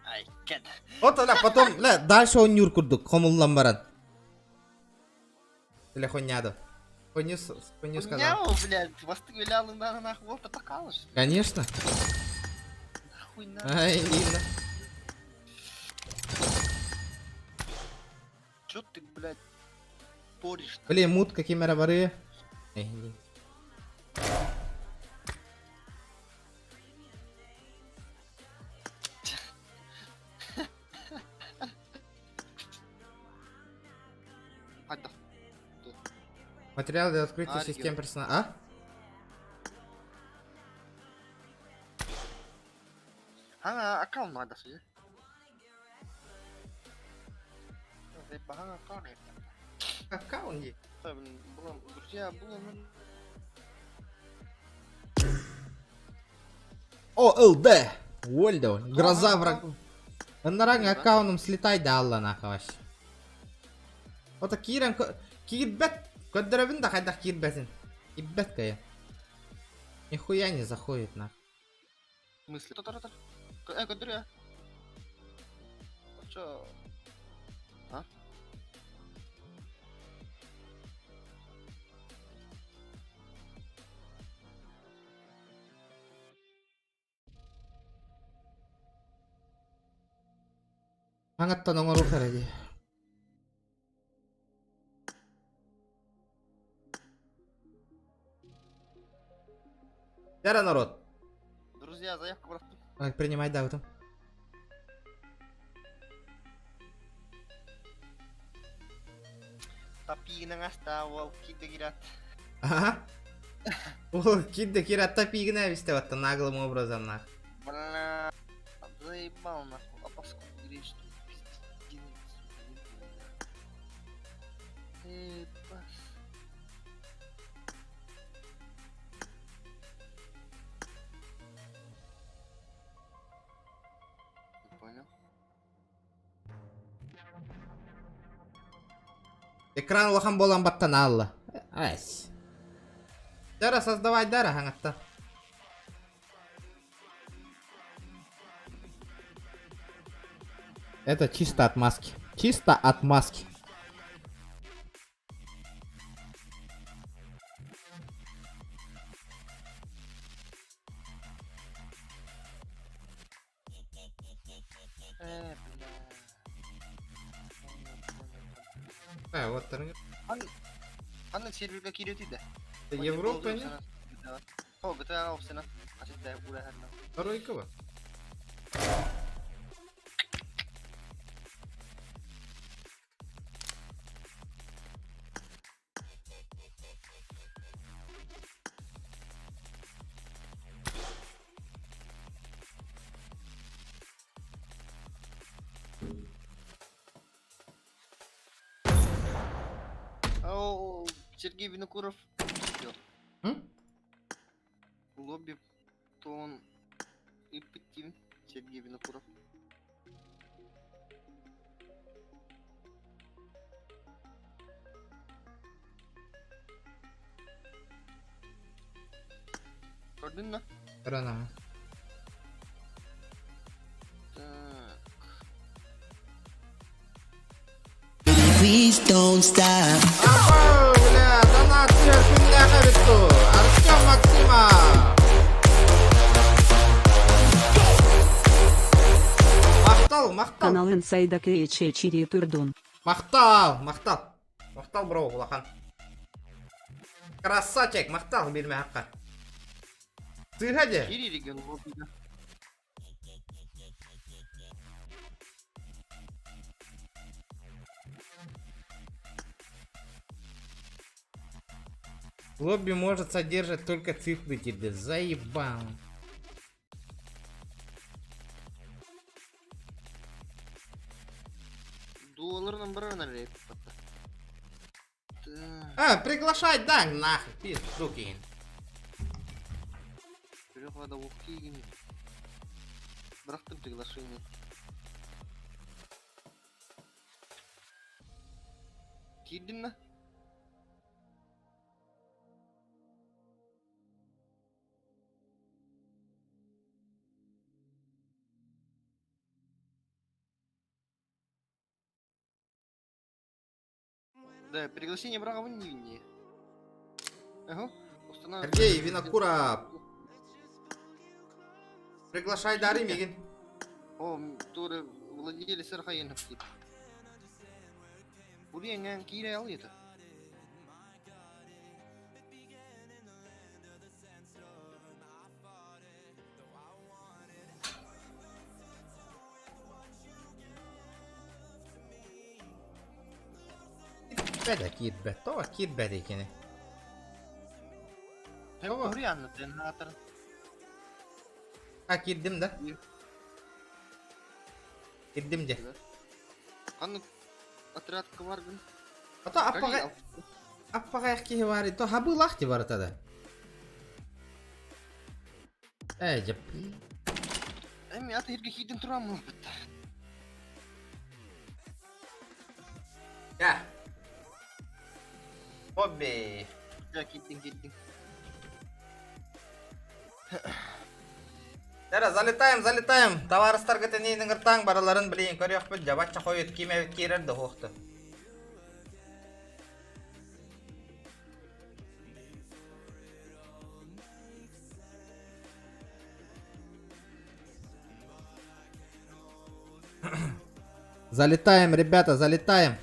Ай, кэт. Вот ла потом ла дальше оонньуур курдук хомуллан баран. Или хуйняду. Хуйню, хуйню сказал. Хуйня, блядь, бастык үлэ нах вот такалыш. Конечно. Нахуй на. Ай, Лина. Чё ты, блядь, поришь? Блин, мут какими бары. Эй, Хайда. Материал для открытия Аргио. систем персонала. А? Ага, аккаунт надо судя. Аккаунт. Аккаунт есть. Друзья, было ОЛД! Ольда, гроза враг. Ыннараҥ аккаунум слетай да алла нахаваш. Ото киирэн киирбэт көрдөрөбүн да хайдах киирбэтин. Киирбэт кайа. Нихуя не заходит нах. В смысле? Тотор, Э, көрдөрүө. Чё? А? Хаҥаттан оҥоруох эрэ дии. Дара народ. Друзья, заявку бырахтым. Ой, принимай да утум. Тапиинан аста ол киирдэ киират. Ага. Ол киирдэ киират тапигына эбисте батта наглым образом нах. Бля, заебал нахуй. А поскольку гречь тут пиздец. Эй, бас. Не понял. Экран улахан буолан баттан аалла. Айс. Дара создавай дара хаҥатта. Это чисто отмазки. Чисто отмазки. А, вот там. Ханнык серверга киирэтий да? Европа не? О, GTA опсена. Аситта ураһарна. Второй кого? О, Сергей Винокуров. М? Лобби тон и Птин. Сергей Винокуров. Көрдүн да? Рана. Так. Please don't stop. Абау, бля, донат сверху биту. Артем Максимов. Махтал, махтал. Канал Инсайда Чири Турдун. Махтал, махтал. Махтал, бро, улахан. Красавчик, махтал, бирме хаққа. Сыға де. Кири регион лоббига. Лобби может содержать только цифры тебе. Заебал. Дуаларынан барарына реп. Так. А, приглашать, да, нахуй, пизду кинь. Трехвада ухи. Брахтым приглашение. Кирдин Да, приглашение брага не винни. Ага. Устанавливай. Сергей Винокура. Приглашай Дари Мигин. О, туры владелец Архаенов тип. Бурен кире ал это. Бәдә кирбә, то кирбә декені. Бурен тенатор. А, кирдим да? Кирдим де. Аны отряд кваргын. А то аппаға... Аппаға кихи бар, то хабы лахти бар тада. Эй, жеп. Эми аты ирге хидин турам бит. Я. Хобби. Я киттин киттин. Дара, залетаем, залетаем. Товарыстар гытынейнің ыртаң бараларын білейін көрек біт, жабатча қойыт киме керерді хоқты. Залетаем, ребята, залетаем.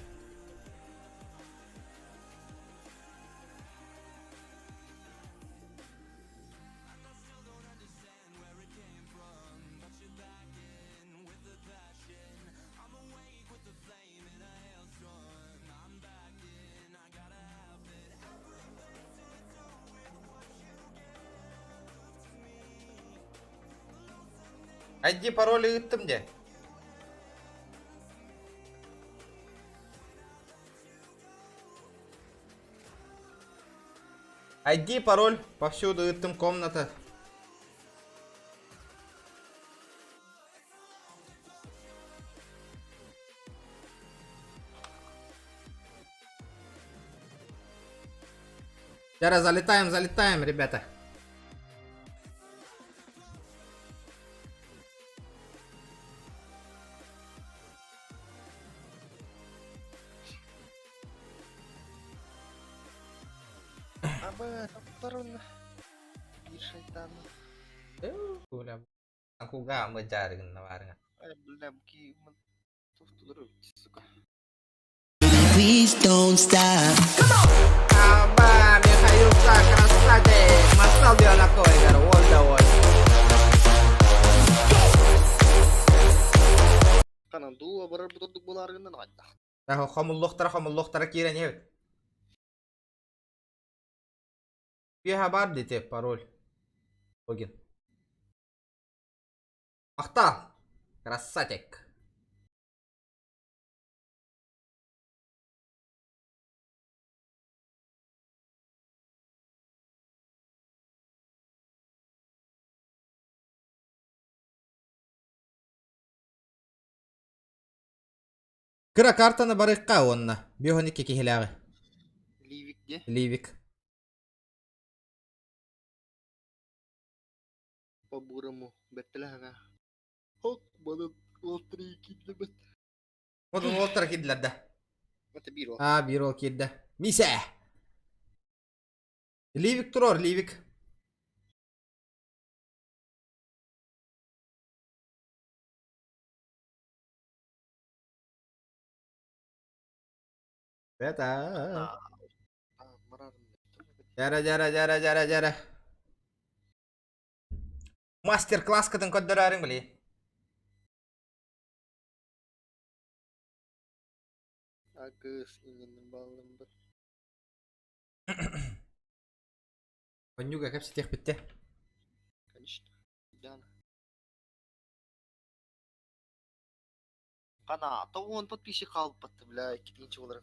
ID пароли ыттым де. ID пароль повсюду ыттым комната. Сейчас залетаем, залетаем, ребята. Аба, таптарын. Bir шайтан. Бля, Куга мы жарыгын барыңа. Ай, бля, ки туфтулар, сука. Please don't stop. Аба, Михаил красавчик! Мастал Бионакойгар, ол да ол. Ханан дуу барар бутурдук булааргынан айда. Хомуллуохтара хомуллуохтара киирэн иһэбит. Үөһэ баар дите пароль. Логин. Махтал! Красавчик! Кыра картаны барыахха уонна биоһон икки киһилээҕи. Ливик де. Ливик. По-бурому. Бэртэлэһэҥэ. Хок, балык, уолтары киирдибит. Одун уолтара киирдилэр да. Это биир ол. Аа, биир уол киирдэ. Мисэ! Ливик турор, Ливик. Бета. Жара, жара, жара, жара, жара. Мастер-класс кытын көрдөрөөрүҥ били. Агыс иннин баллым бит. Онньуга кэпсэтиэх бүттэ. Конечно. Дана. Қана, 90 подписчик қалып бля, иккитинчи болар.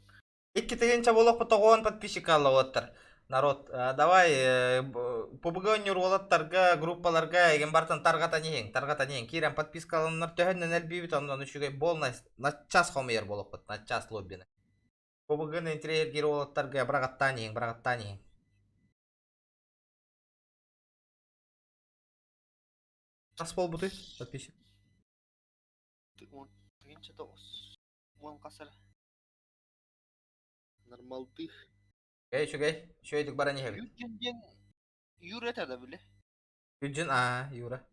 Икки тыһыынча буолуохпут 90 подписчик уолаттар. Народ, давай, ПБГ оонньуур уолаттарга, группаларга эгин бартан тарҕатан иһиҥ, тарҕатан иһиҥ. Киирэн подпискаланнар төһөннөн элбиибит, онон үчүгэй полный на час хомуйар буолуохпут, на час лоббины. ПБГ-ны интириэһиргиир уолаттарга быраҕаттаан иһиҥ, быраҕаттаан иһиҥ. Хас буолбутуй подписчик? Тыһыынча тоҕус. Уон хасар. Нормалдых. Үчүгэй, үчүгэй. Үчүгэйдик баран иһэбит. Юрген диэн Юра это да бile. Юджин, аа, Юра.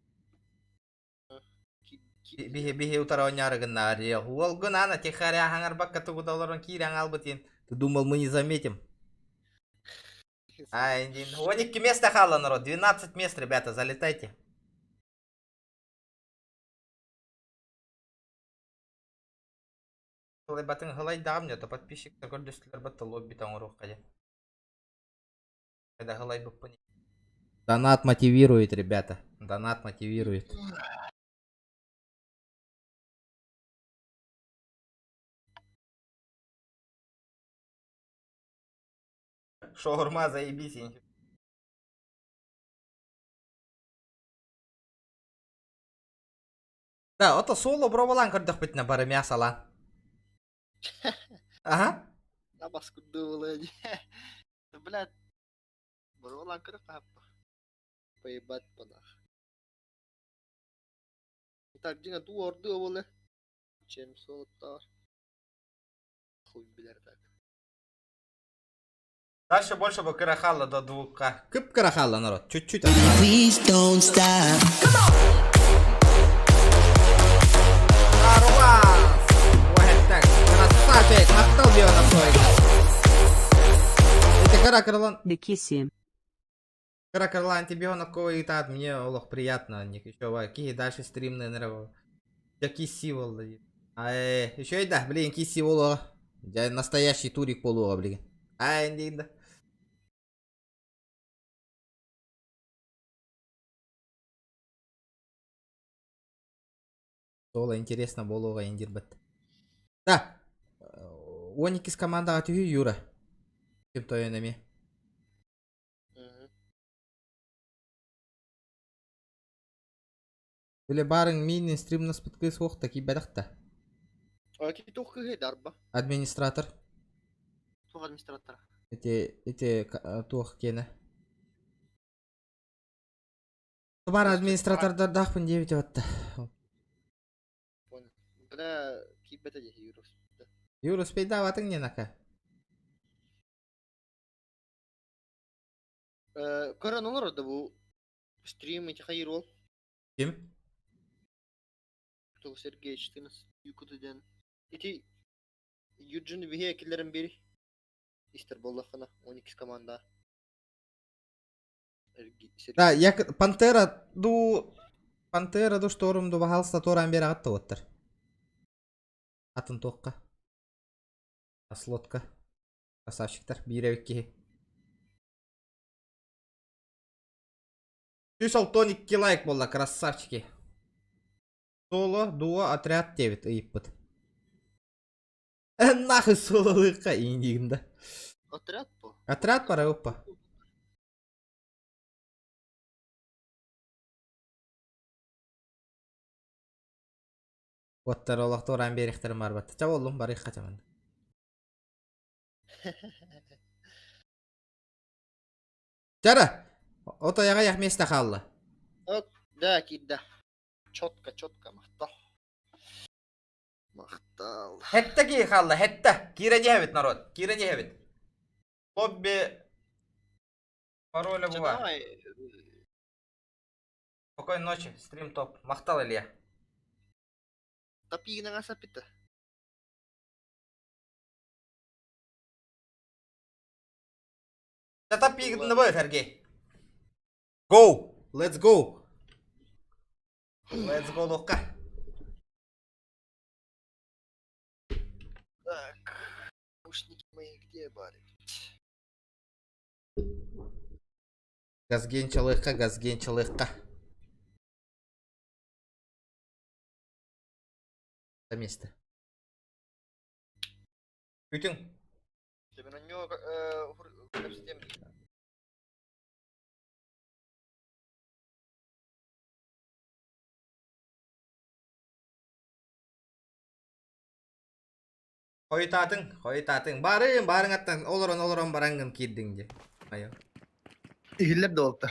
Биһи биһи утара оонньоору гыннаар. Уолгун ана тихаря хаҥарбакка тугу да олорон киирэн хаалбытын. Ты думал, мы не заметим? Ай, 12 место хаалла народ, 12 мест, ребята, залетайте. Ылайбатын ылайдаҕым дьэ, то подписчиктар көрдөстүлэр батта лобби оҥоруохха дьэ. Когда ылайбыппын. Донат мотивирует, ребята. Донат мотивирует. Шаурма, заебись. Да, ото соло бробалаан көрдөхпүтүнэ бары мясалаан. Аха. Абас курдук Блядь. Боруолаан көрө хааппа. Поебать панах. Так, дьиҥэ туу ордуо буолла. Чем солоттаар. Хуй билэр так. Дальше больше бы кыра хаалла до 2К. Кып кыра хаалла народ. Чуть-чуть осталось. Please don't stop. Арвас! Вот так. Красавчик! Махтал Биона Сойка. Это кыра кыралан. Бекиси. Кыра кыралан тебе Биона Мне олох приятно. Еще какие дальше стримные нравы. Какие символ. Ай, еще и да, блин, ки символ. Я настоящий турик полуга, блин. Ай, да. Соло интересно буолуоҕа индирбэт. Да. 12 командаҕа түһүү Юра. Ким тойон эмиэ. Били баарыҥ миинин стримнаспыт кыыс суох да киирбэтэх да. А ти туох кыһы дарба. Администратор. Туох администратор. Ити ити туох киэнэ. Бар администратордардаахпын диэбитэ батта. Понял. Бля, киирбэтэ дии Юра. Юра, успейдаабатыҥ диэн ака. Көрөн олорор да бу стрим ити хайыр ол. Ким? Туох Сергей 14 Юкуту диэн. Ити Юджин биһиэ киллэрэн биэри. Истэр буоллаххына, 12 команда. Да, я Пантера ду Пантера ду Шторм ду баһаалыста туораан биэрэҕит да уоттар. Атын туохха? Слотка. Красавчиктар, биир эбит киһи. 162 лайк буолла, красавчики. Соло, дуо, отряд диэбит ыйыппыт. Нахуй сололыахха иин да. Отряд по? Отряд пара опа. Оттар олох туораан биэриэхтэрин барбат. Ча боллум барыахха чаман. Чара, ото яга место хаалла. Да, киирдэ. Четко, четко, махтал. Махтал. Хетте кии хаалла, хетте. Киирэ диэбит народ, киирэ диэбит. Лобби пароля Чэ, була. давай. Спокойной ночи, стрим топ. Махтал, Илья. Тапигин сапита. Тапигин бой, Сергей. Go! Let's go! Let's go, Лука. Так. Наушники мои где были? Газген чалыхка, газген чалыхка. На место. Бүтүн. Тебе на него кэпсэтиэм. Хойутаатыҥ, хойутаатыҥ. Барыҥ, барыҥ аттан олорон олорон бараҥҥын киирдиҥ дии. Айо. Иһиллэр да буолта.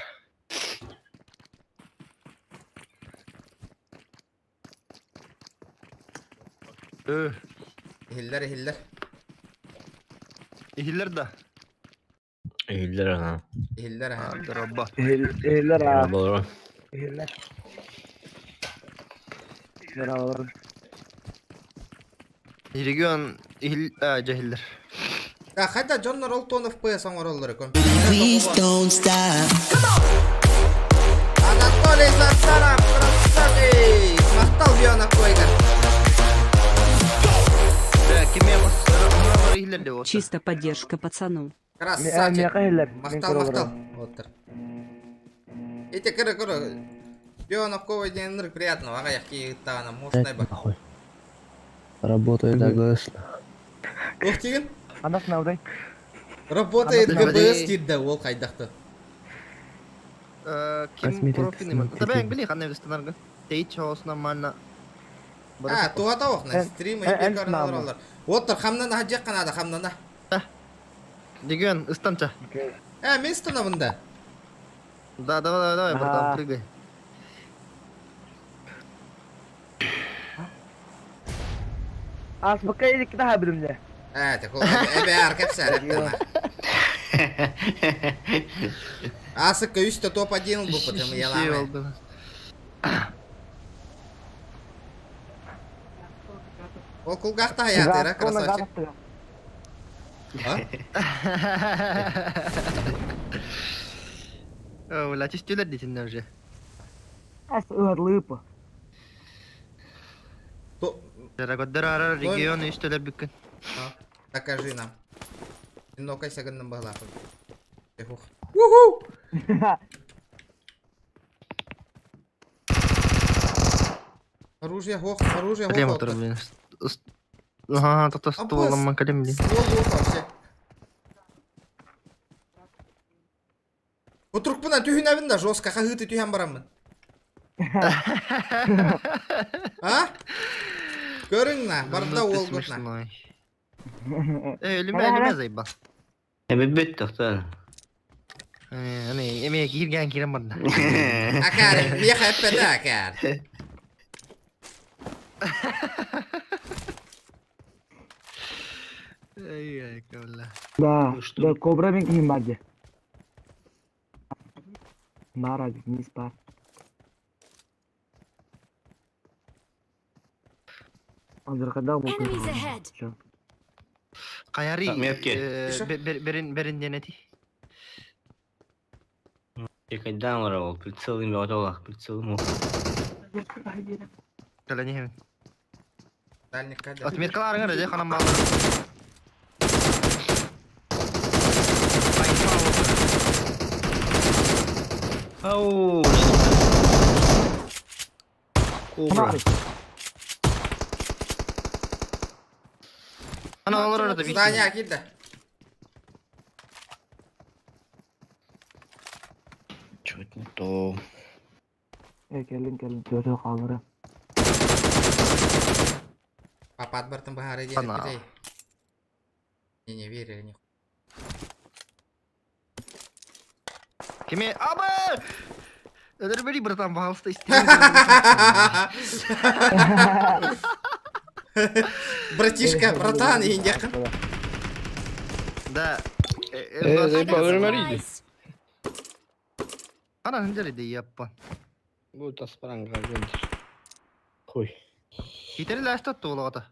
Иһиллэр, иһиллэр. Иһиллэр да. Иһиллэр аха. Иһиллэр аха. Дорабба. Иһиллэр аа. Болоро. Иһиллэр. Дорабалар. Регион иһил а дьэһиллэр. Да, хотя дьоннор ол тон FPS оҥороллор Please don't stop. Анатолий Сарсаров, красавчик! Махтал Биона Койгар. Да, кимиэ иһиллэр де болта. Чисто поддержка пацану. Красавчик. Миэхэ иһиллэр. Мин Махтал, көрө махтал. олорон. Оттор. Эти кыры кыры. Биона Кова день приятного. Ага, я киһи может найба. Нахуй. Работает АГС. Ух тигин. Анас наудай. Работает Анас ГБС диир ол хайдахты. Ким Косметик, профиль косметик. Табен били ханна выстанарга. Тейч хоос нормально. А, туата охна стрим эн эпи наама. көрөн олороллор. Оттор хамнана хаджак канада хамнана. Регион ыстанча. Э, мен станабын да. Да, давай, давай, давай, братан, Ага. прыгай. Ас бакка илик daha bilimde. Э, так ол эбэ ар кепсер эптана. Асык үстө топ-1 бу потому Şey яламе. oldu. Ол кулгахта хаятыра красавчик. А? О, бля, чистилер дитинне уже. Ас ыарлыпа. То Дорогодор регион үстөлөр бүккүн. А, Докажи нам. Ну-ка, сагынным балапын. Уху! Оружие, ох, оружие, Калем ох, отыр, блин. Ага, то стволом калем, блин. Ствол, ох, вообще. Отурукпуна түһүнэбин да жестко хаһыты түһэн бараммын. А? Көрүҥ на, барда Ну, ты ол на. смешной. Э, өлүмэ, өлүмэ заебал. Эми бүт тоқтар. Э, аны, эме киирген кирен барда. Акар, меха эппэтэ акар. Эй, ай, бля. Да, да, кобра мен кийин барды. Мара, не спа. Азыркада Enemies ahead. Хайарый Метки. берин берин диэн эти. Кайдан олорор ол прицел им отолах прицел ему. Кэлэн иһэбин. Дальникка да. Отметкаларыҥар эдэ ханан бааллар. Ау. Кобра. Ана олорор да Здание киирдэ. Чуть не то. Э, кэлин кэлин төрө хаалара. Папат бартын баһаары диэн Ана. эппитэй. Не, не верили нихуя. Кими абы! Өлөр братан, пожалуйста, Братишка, братан, индияқын. Да. Э, заебал, өлөрмөр Ана хынжар иди яппа. Бу таспаранга гендер. Хуй. Хитери ласта туолоҕото.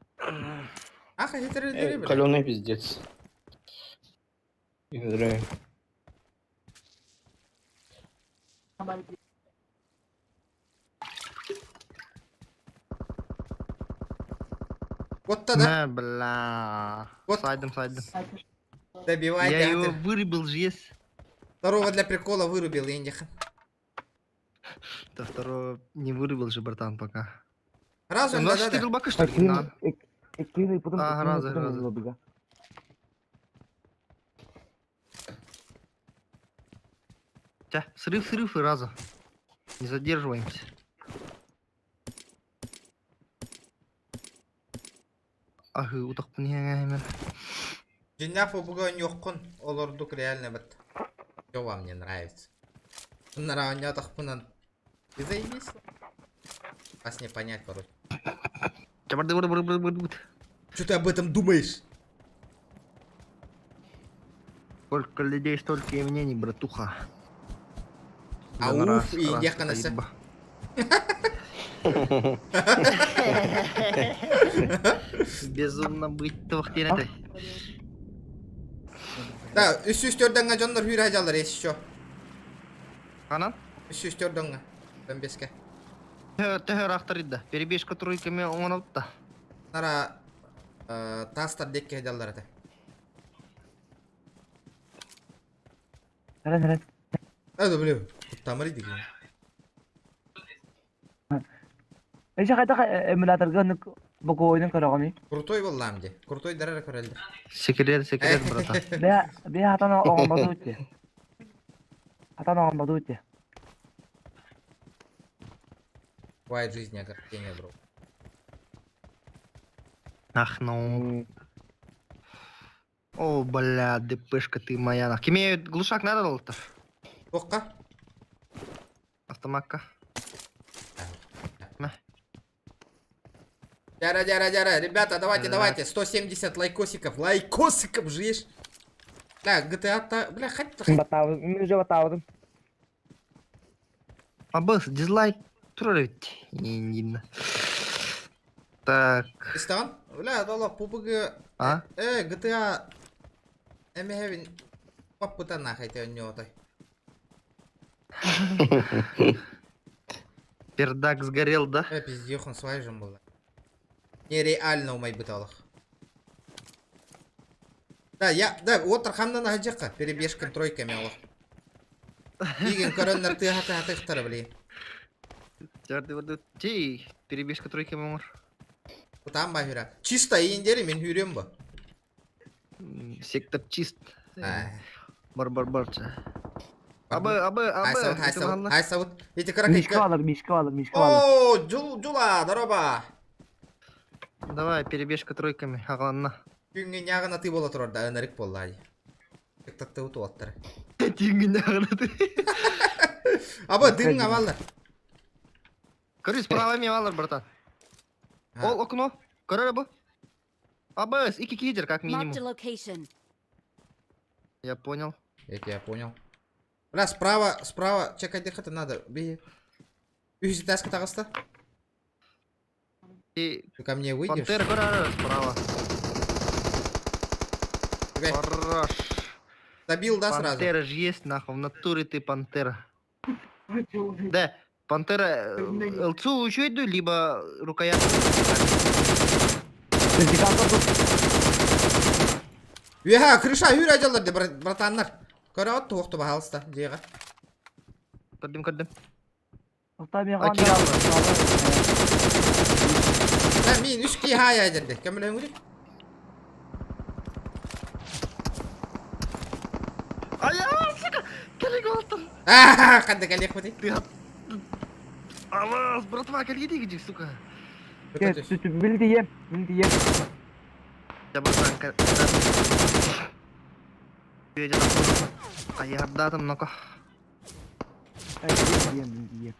Ах, хитрый бля. Каленый пиздец. Играю. Вот тогда На, бля. Вот. Сайдым, сайдым. добивай. Я его вырубил же есть. Второго для прикола вырубил Индиха. Да второго не вырубил же, братан, пока. Разум, У да, нас да, 4 да. рубака, что ли? На. Иккини потом А, разы, разы. Тя, срыв, срыв и раза. Не задерживаемся. Ахы, утах. Дьиҥнээх PUBG ньоххун олордук реально бит. Всё вам не нравится. Нравится Ты заебись. Вас не понять, короче. Что ты об этом думаешь? Сколько людей, столько и мнений, братуха. Ауф, раз, и раз, еханасы. заеба. Безумно быть твахтенетой. Да, үс үс төрдеңге дьоннор хүрэ жалар еще. Анан? Үс үс төрдеңге. Бембеске. Төһөр ахтарыйда. Перебежка тройками оңонопта. Нара тастар декке жалар это. Нэрэ нэрэ. Да, блин. Тамыр иди. Эже кайда эмуляторга нык бокойнун көрөгөмүй. Крутой был ламди. Крутой дарара көрелді. Секрет, секрет, братан. Бе бе хатан оңбаду үтте. Хатан оңбаду үтте. Бывает жизни огорчение, бро. Ах, ну. О, бля, ДПшка ты моя. нах. Кеме глушак надо дал-то? Тоққа? Автоматка. Дяра, дяра, дяра. Ребята, давайте, Да. давайте. 170 лайкосиков. Лайкосиков же есть. Бля, GTA, та... Бля, хоть... хоть- Батабы, мен уже батабыдым. Абыс, дизлайк. Турар ведь. Не Так. Истан? Бля, дала PUBG... А? GTA... Эмехевин... Паппыта нахай те отой. Пердак сгорел, да? Пиздех, он свайжем был. Нереально умай быталах. Да, я, да, вот хамнан хаджака, перебежком тройками аллах. Деген короннар ты хата хата блин. Тей, перебежка тройками мор. Там бахира. Чисто индери мен хүрем ба. Сектор чист. Ай. Бар бар бар. Абы, абы, абы. Ай саут, ай саут, ай саут. Эти Мишка каракай. алыр, мишка алыр, мишка алыр. О, жул, жула, здорово. Давай, перебежка тройками, ағланна. Күнгө нягына ты бола турар да, ынырык болла. Тактакты уту аттар. Тиңгин ағына ты. Аба дым аваллар. Көрі, справа мен алар, братан. Ол окно. Көрі бу. Абыс, iki кидер, как Marked a минимум. location. Я понял. Я тебя понял. Бля, справа, справа, чекай дыхать надо. Би. Үз таска тагыста. И Ты ко мне выйдешь? Пантера, көрі, справа. Чугай. Хорош. Добил, да, сразу? Пантера же есть, нахуй, в натуре ты пантера. Да, пантера ЛЦУ учует, либо рукоятку. Үөһэ, крыша үүр адьаллар де, братаннар. Көрө от туохту баһалыста, дьиэҕэ. Көрдүм, көрдүм. Да, мин үс киһи хаайа дьэрде. Көмөлөһүҥүрү. Ая, сука! Кэлик олтор. Аа, ханна кэлиэхпитий? Алас, братва, кэлгиди сука. Билдием, билдием. Я братан, Хайардатым, ну-ка. Билдием, билдием.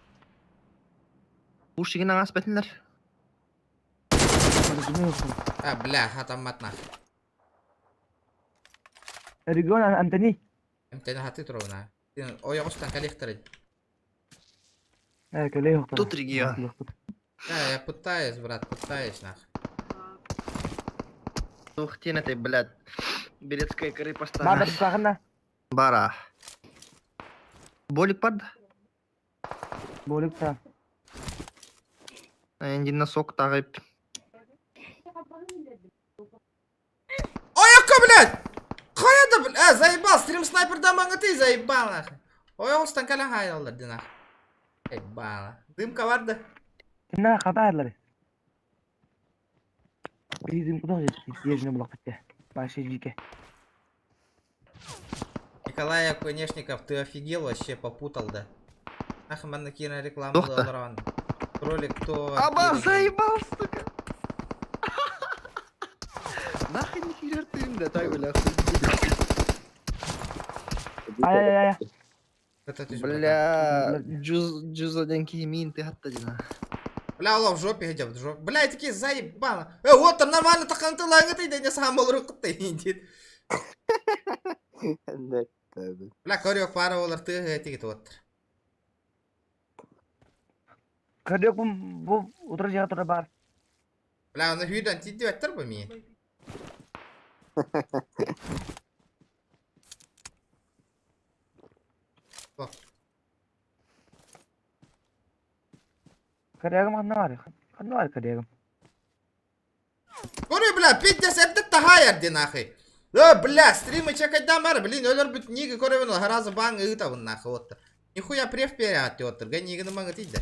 Пушигин аңас бэтинлер. А, бля, хатаммат нах. Регион Антони. Эмтени хаты туруна. Ойоҕустан кэлиэхтэрин. Тут регион. Да, я пытаюсь, брат, пытаюсь, нах. Ух, тен этой, блядь. Берецкая коры Бада поставили. букахына. Бара. Болик под? Болик та. Энди носок тагып. Ойокко, блядь! Хайа да, бля, а, заебал, стрим снайпердан маңыты, заебал, нах. Ойоҕустан кэлэн хаайаллар, ди, нах. Ебало. Дымка бар да. Кимнә хатарлар. Bizim куда ежіне булак битте. Башы жике. Николай Оконешников, ты офигел вообще, попутал, да? Ах, манна кина рекламу Дохта. даларан. Кролик, кто... Аба, заебал, сука. Нахуй не херер ты им, да, так, бля, Ай ай ай. Бля, джуз, джуз один кимин, ты хатта дина. Бля, ола в жопе хотя бы, в жопе. Бля, такие заебало. Вот там нормально так ты лангы да не сам был руку ты индит. Бля, корё пара олар ты эти вот. Көрдök бу бу утыр жага тура бар. Бля, он хүйден тиди өттер бу ми. Көрдөгүм ханна бар. Ханна бар көрдөгүм. Көрө, бля, пиздец, это тахаяр ди нахуй. Бля, стримы чекать дамар, блин, өлөр бүт ниги көрөбүн, харазы баң ыытабын нахуй, вот. Нихуя прев переат отыр, га нигини маңы тиди.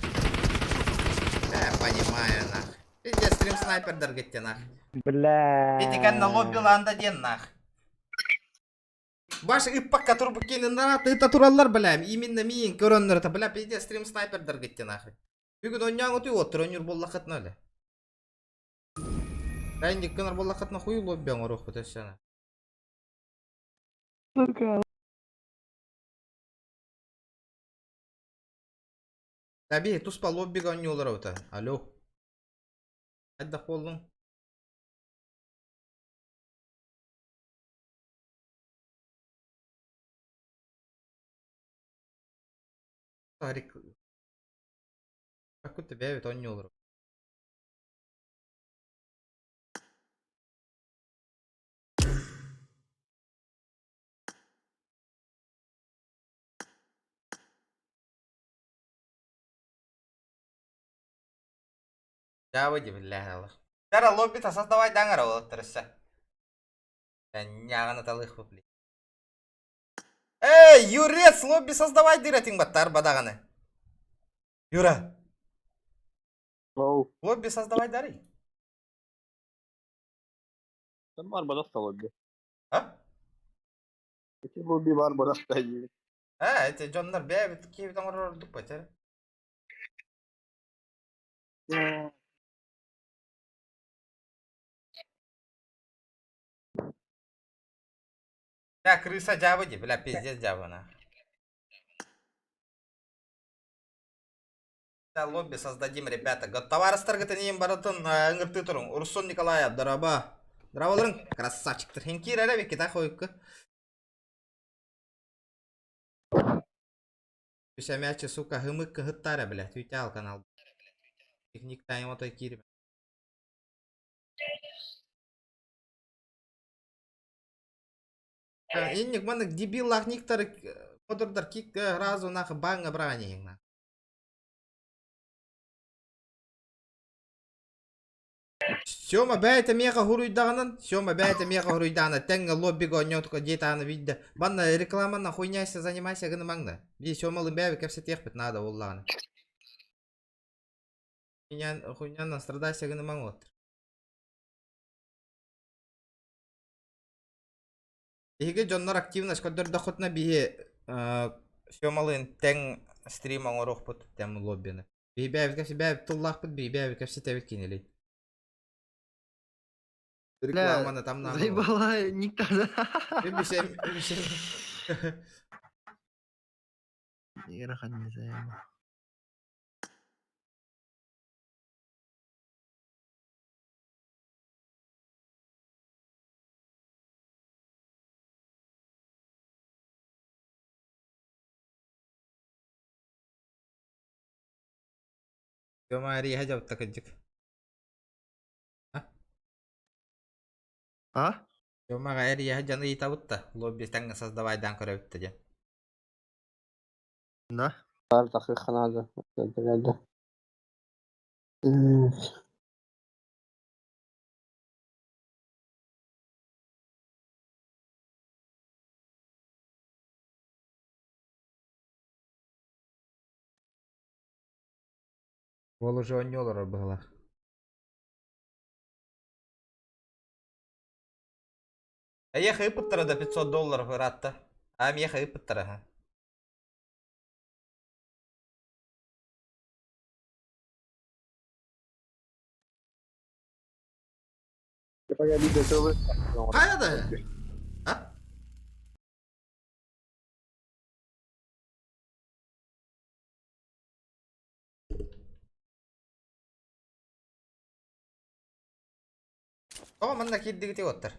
Понимаю, нахуй. Пиздец, стрим снайпердер кетти нахуй. Бля. Битиканна лобби ланда ден нах. Баш ыппакка турбу кенин нарат ыта тураллар, бля, именно миин көрөннөр та, бля, пиздец, стрим снайпердер кетти нахуй. Бүгүн онняң өтүй оттыр, онюр боллақытны өлі. Райндик кынар боллақытны хуй лобби оңор өтөсөна. Сука. Таби, туспа лоббига онюлар өтө. Алло. Айда болдуң. Тарик. Какой тебя ведь онюлар. Да, выйди, бля, Аллах. Тара лобби-то создавай даңара олаттырысы. Няганы талых бли. Эй, Юрец, лобби создавай дыратин баттар бадаганы. Юра. Лобби создавай дары. Там бар барахта лобби. А? Эти лобби бар барахта дейді. А, эти дьоннор бэбит киви тоҥорор дуппа Бля, крыса дьабы ди, бля, пиздец дьабы на. Да, лобби создадим, ребята. Товарыстар нейін баратын ыңырты тұрың. Урсон Николаев, дараба. Здраволарың, красавчиктар. Хенкир әрі бекет ахойыққы. Үсәмәчі, сука, хымык кыһыттара, бля. Түйтә ал канал. Техник тайм отой кири. Инник маннык дебиллаах никтары модурдар кик сразу нахуй баҥҥа быраҕан иһиҥ на. Сёма бэйэтэ миэхэ хуруйдаҕынан, Сёма бэйэтэ миэхэ хуруйдаҕына тэҥҥэ лоббига оонньоотука диэтэҕинэ видно. Манна рекламанан хуйняйся занимайся гынымаҥна. Дии Сёмалыын бэйэбит кэпсэтиэхпит наада буоллаҕына. Хуйнян хуйнянан страдайся гынымаҥ уолаттар. Биһиги дьоннор активность көрдөрдөххүтүнэ биһи Сёмалыын тэҥ стрим оҥоруохпут тэҥ лоббины. Биһи бэйэбит бэйэбит тыллаахпыт, биһи бэйэбит кэпсэтэбит кинилиин. Рекламаны там надо. Заебала никто. Бисем, бисем. Ыарахан не заебал. Көмө дьабытта кырдьык. А? Көмөҕө эрийэһэ дьон ыйытабыт да, лобби тэҥҥэ создавайдаан көрөбүт да диэн. Да. Уол уже оонньуу олорор быһыылаах. Эйиэхэ ыыппыттара да 500 долларов ыраатта. А миэхэ ыыппыттара ха. Хайа да? А? Тоҕо манна киирдигитий уоттар?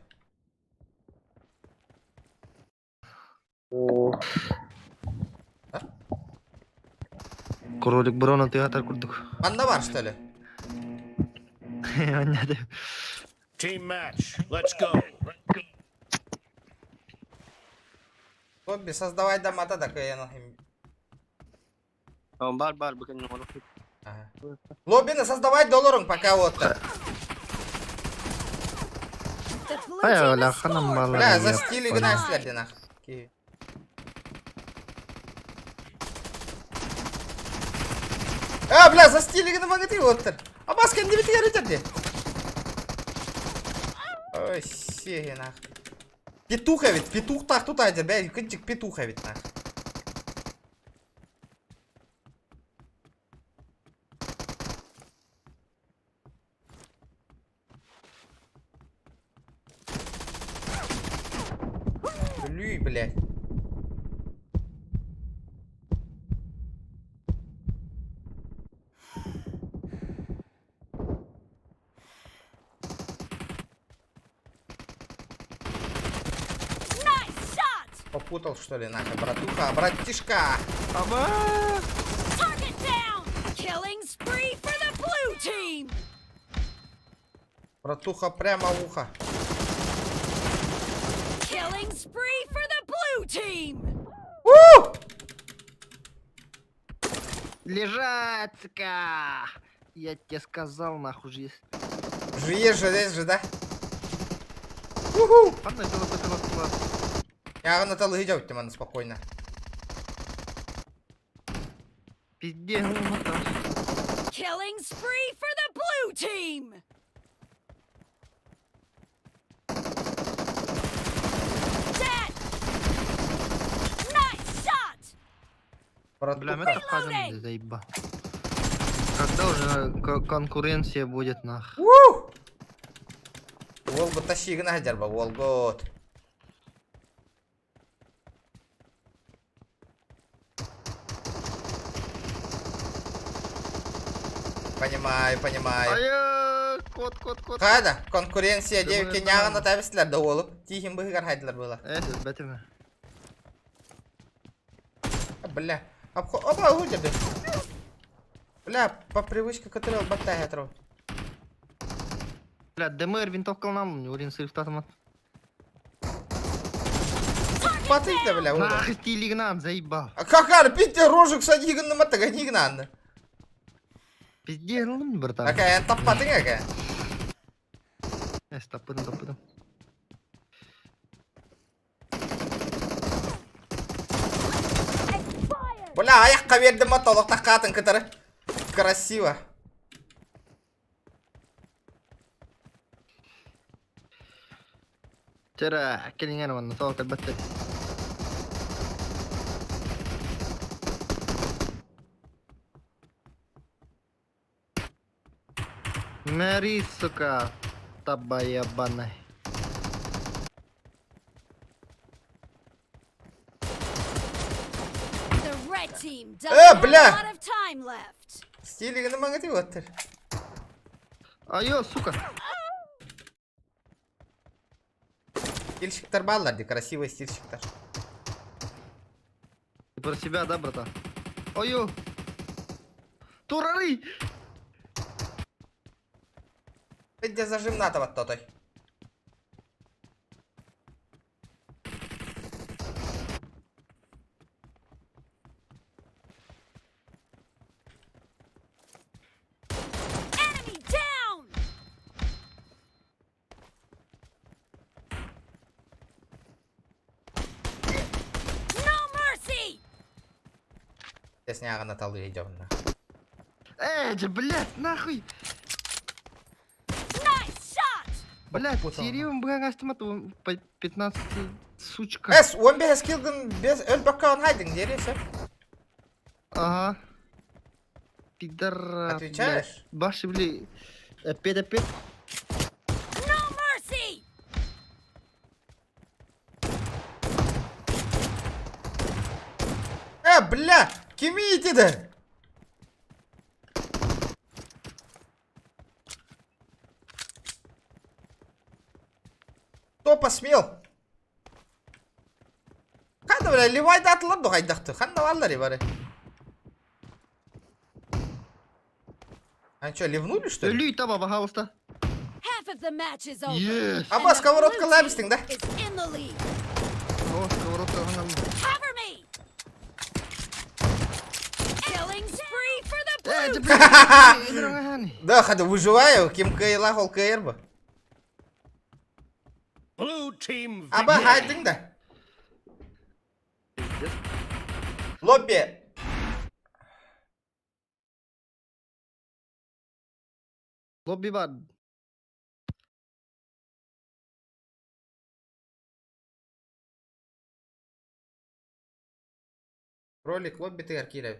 Кролик Брона тыатар курдук. Манна бар что ли? Аннады. Team match. Let's go. Лобби создавай да мата да кыайан Бар бар бу кэннэ оҥоро. Лоббины создавай долларың пока вот. The blue Ай, team оля has ханам scored. мала. Бля, за стили гына силерден ах. А, бля, за стили гына маңыты оттыр. А бас кенди битигер өтерди. Ой, сеге нах. Петуха ведь, петух так тут айдер, бля, кынчик петуха ведь нах. Блюй, блядь. Nice shot. Попутал, что ли, нахер, братуха, братишка. Target down. Killing spree for the blue team. Братуха прямо в ухо. Killing spree for the blue team. У! Лежать, сука! Я тебе сказал, нахуй же. Жуешь же, здесь же, да? Уху! Ладно, это вот это вот. Я на талы идёт, Тиман, спокойно. Пизде, ну, вот там. Killing spree for the blue team. Dead. Nice shot. Бля, мы Братуха. это хазм заеба. Когда уже конкуренция будет нах? У! Уолгу тащи гына жарба, уолгот. Понимаю, понимаю. Ай, кот, кот, кот. Кайда, конкуренция Думаю, девки да. нягана табислер да уолу. Тихим быгар хайдылар было. Бэтime. Бля. Опа, уйдет. Бля, по привычке которая батая тров. Бля, ДМР винтовка нам, урин сырык татымат. Таппатый да, бля, ура. Нахуй стилигнан, заебал. А какар, пите рожек садигын матага нигнан. Пиздец, ну, братан. Ака, эн таппатың ака. Эс, таппытым, таппытым. Бля, аяққа бердім ма толықта қатын кытары. Красиво. Тера, келиңер манна, тоқ кэлбэттэ. Мэри, сука, таба ебаная. The red team doesn't Э, have бля! a lot of time left. Стилигini маңыты оттыр. Айо, сука. Стильщиктер баллар, ди, красивый стильщиктер. Ты про себя, да, братан? Ой-ё. Турары! Где зажим надо вот тотой. Enemy down! No mercy! Сняга Наталью идем. Эй, же, блядь, нахуй! Nice shot! Блядь, Попутал, серьезно, бля, по 15, сучка. Эс, 15 килгин без өл баккан хайдың дересе. Ага. Пидорас. Отвечаешь? блядь. Баши, бля. Опять, опять. No mercy! Э, бля, кими итеді? Кто посмел? Қанда, бля, Левайды атылар ду қайдақты. Қанда баллар бары. Они что, ливнули, что ли? Өлүй таба, пожалуйста. Half of the match is over. Yes. Аба, And the сковородка blue team лабистің, да? Is in the lead. О, сковородка, ага. Cover me! Killing spree for the Эй, blue же, блядь, өлүрүҥ Да, хада выживаю, ким кайла хол кайырбы. Blue team Аба, victory. хайдың да. Лобби. Лобби бар. Ролик лобби ты аркира.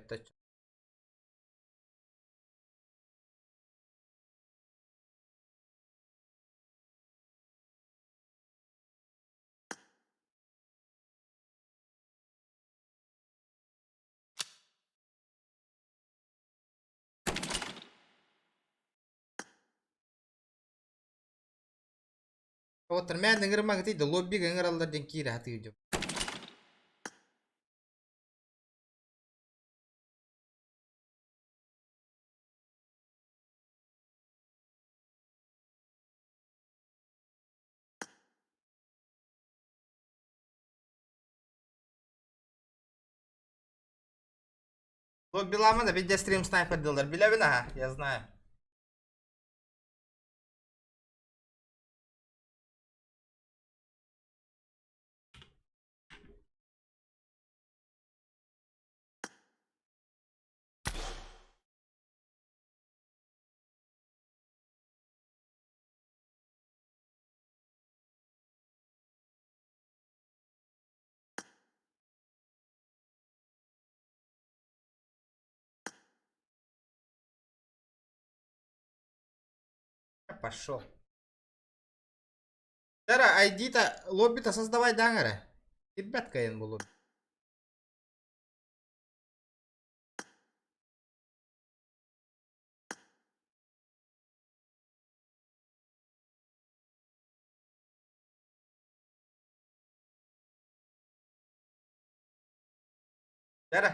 Отыр мен ыңырмаң дейді лоббиге ыңыралдар ден кире аты деп. Лобби ламана виде стрим снайпер дилер. Билебин ага, я знаю. Я пошел. Тара, ID-то, лобби-то создавай даңара. Ребятка ен бұл лобби. Тара.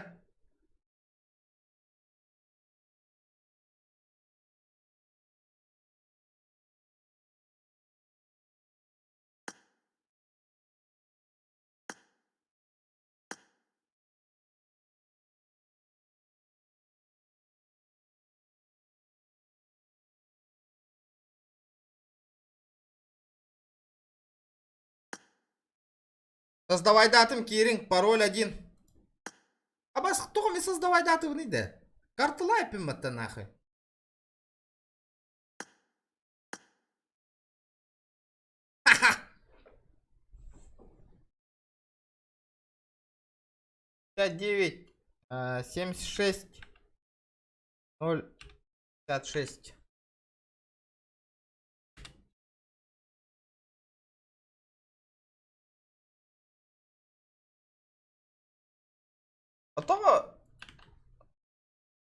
Создавайдаатым киириҥ, пароль один. Абас тоҕо мин создавайдаатыбыный да? Картылай эппин нахуй. Ха-ха! 59, 76, 0, 56. Оттоҕо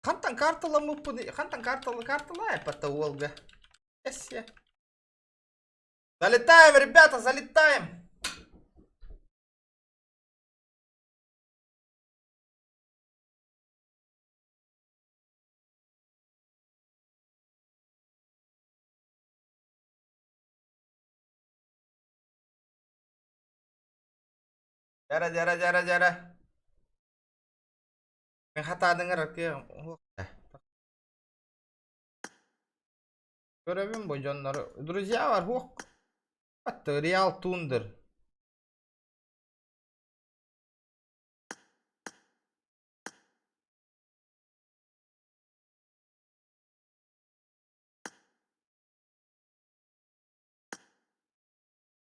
хантан карталаммыппын, хантан картала карталаайппата уолга. Эссе. Залетаем, ребята, залетаем! Дьара, дьара, дьара, дьара. Мин хатаадыҥар кыаҕым Көрөбүн бу дьоннору. Друзья бар, хуох. Атты, Реал Тундер.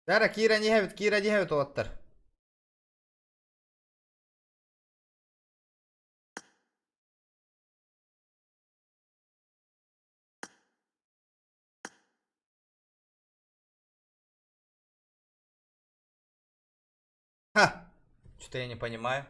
Дара, киирэн иһэбит, киирэн иһэбит уолаттар. Ха! Что-то я не понимаю.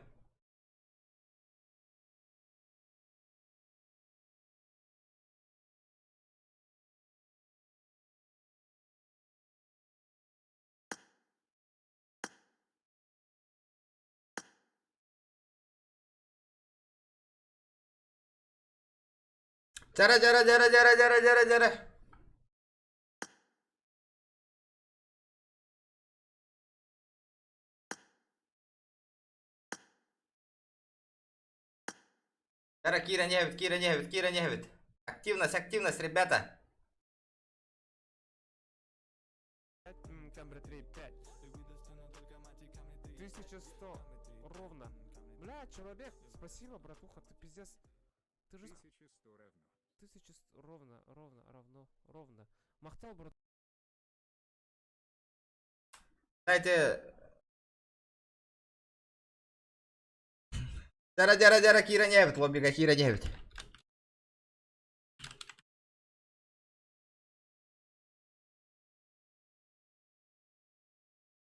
Дьара, дьара, дьара, дьара, дьара, дьара, дьара. Дьара, киирэн иһэбит, киирэн иһэбит, киирэн иһэбит. Активность, активность, ребята. 1100 ровно. Бля, человек, спасибо, братуха, ты пиздец. Ты же... 1100 равно. 1100 ровно, ровно, равно, ровно. Махтал, брат. Дайте... Дьара, дьара, дьара, киирэн иһэбит, лоббига киирэн иһэбит.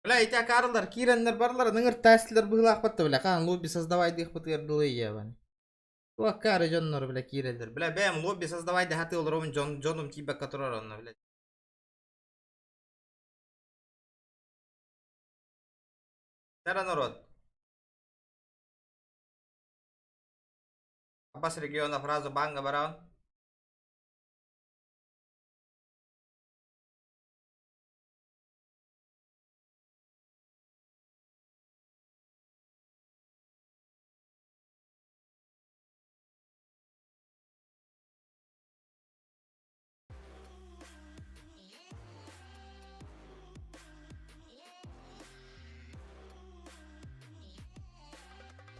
Бля, ити акаарылар киирэннэр барлар, ыныҥыр тээстилэр быһыылаахпыт да, бля, хаан лобби создавайдыахпытыгар дылы ийэбэн. Туох акаары дьоннор, бля, киирэллэр. Бля, бэйэм лобби создавай хаты олоробун дьон, дьонум тиийбэккэ турар онно, бля. Дара народ. Абас региона фразу банга бараун.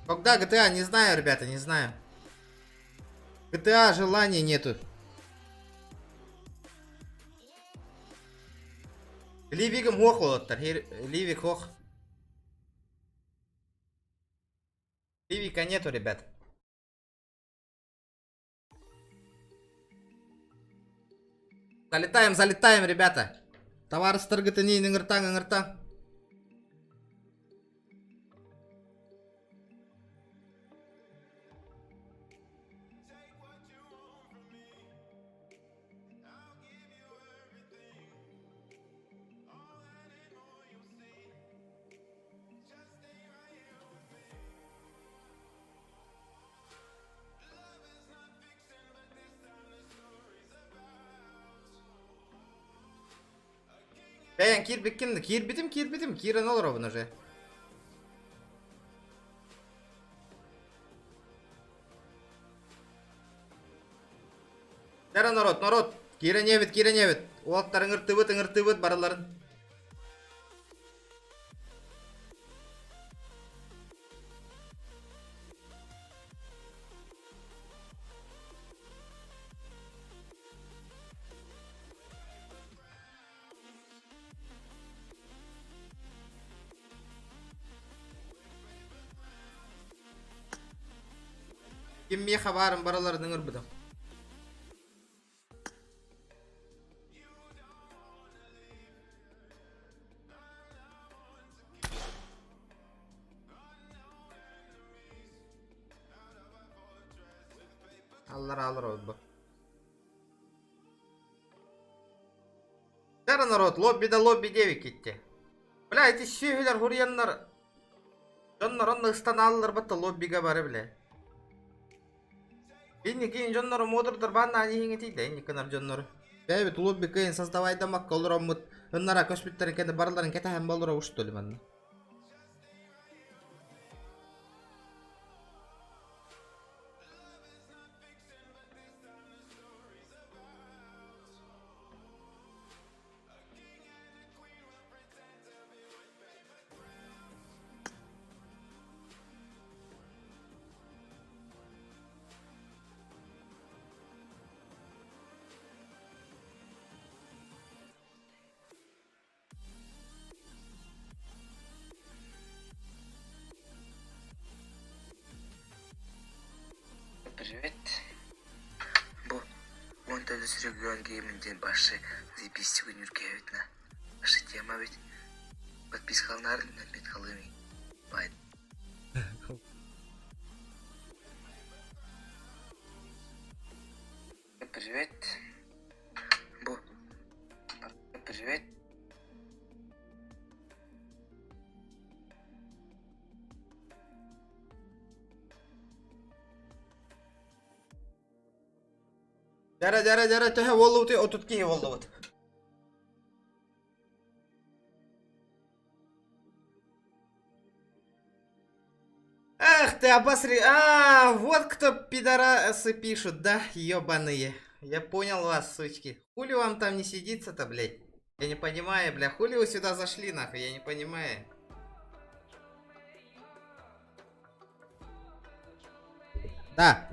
Когда GTA, не знаю, ребята, не знаю. GTA желания нету. Ливигым хох олоттар. Ливик хох. Ливика нету, ребят. Залетаем, залетаем, ребята. Табаарыстаргытын ыҥыртааҥ, ыҥыртааҥ. Бэйэн киирбиккин, киирбитим, киирбитим, киирэн олоробун уже. Дара народ, народ, киирэн иһэбит, киирэн иһэбит. Уолаттар ыҥыртыбыт, ыҥыртыбыт барыларын. Ким миэхэ баарын барыларын ыҥырбытым. Аллар алар Кара народ, лобби да лобби девик итти. Бля, эти сүөһүлэр хуруйаннар дьоннор онно ыстанааллар батта лоббига бары бля. Инники дьоннору модурдар бааннаан иһиҥ да инник гынар дьоннору. Бэйэбит лобби кыайын создавайдамакка олороммут ыннара көспүттэрин кэннэ барыларын кэтэһэн болоро что ли манна. Привет. Бу он төлөс регион гейминг диэн башы заебись күнүргээбит на. Башы тема ведь. Подпискалнар бит халыми. Бай. Привет. Бу. Привет. Дьэрэ дьэрэ дьэрэ төһө буоллубутуй отут киһи буоллубут. Эх ты обосри... А, вот кто пидорасы пишут, да, ёбаные. Я понял вас, сучки. Хули вам там не сидится-то, блядь? Я не понимаю, бля, хули вы сюда зашли, нахуй, я не понимаю. Да,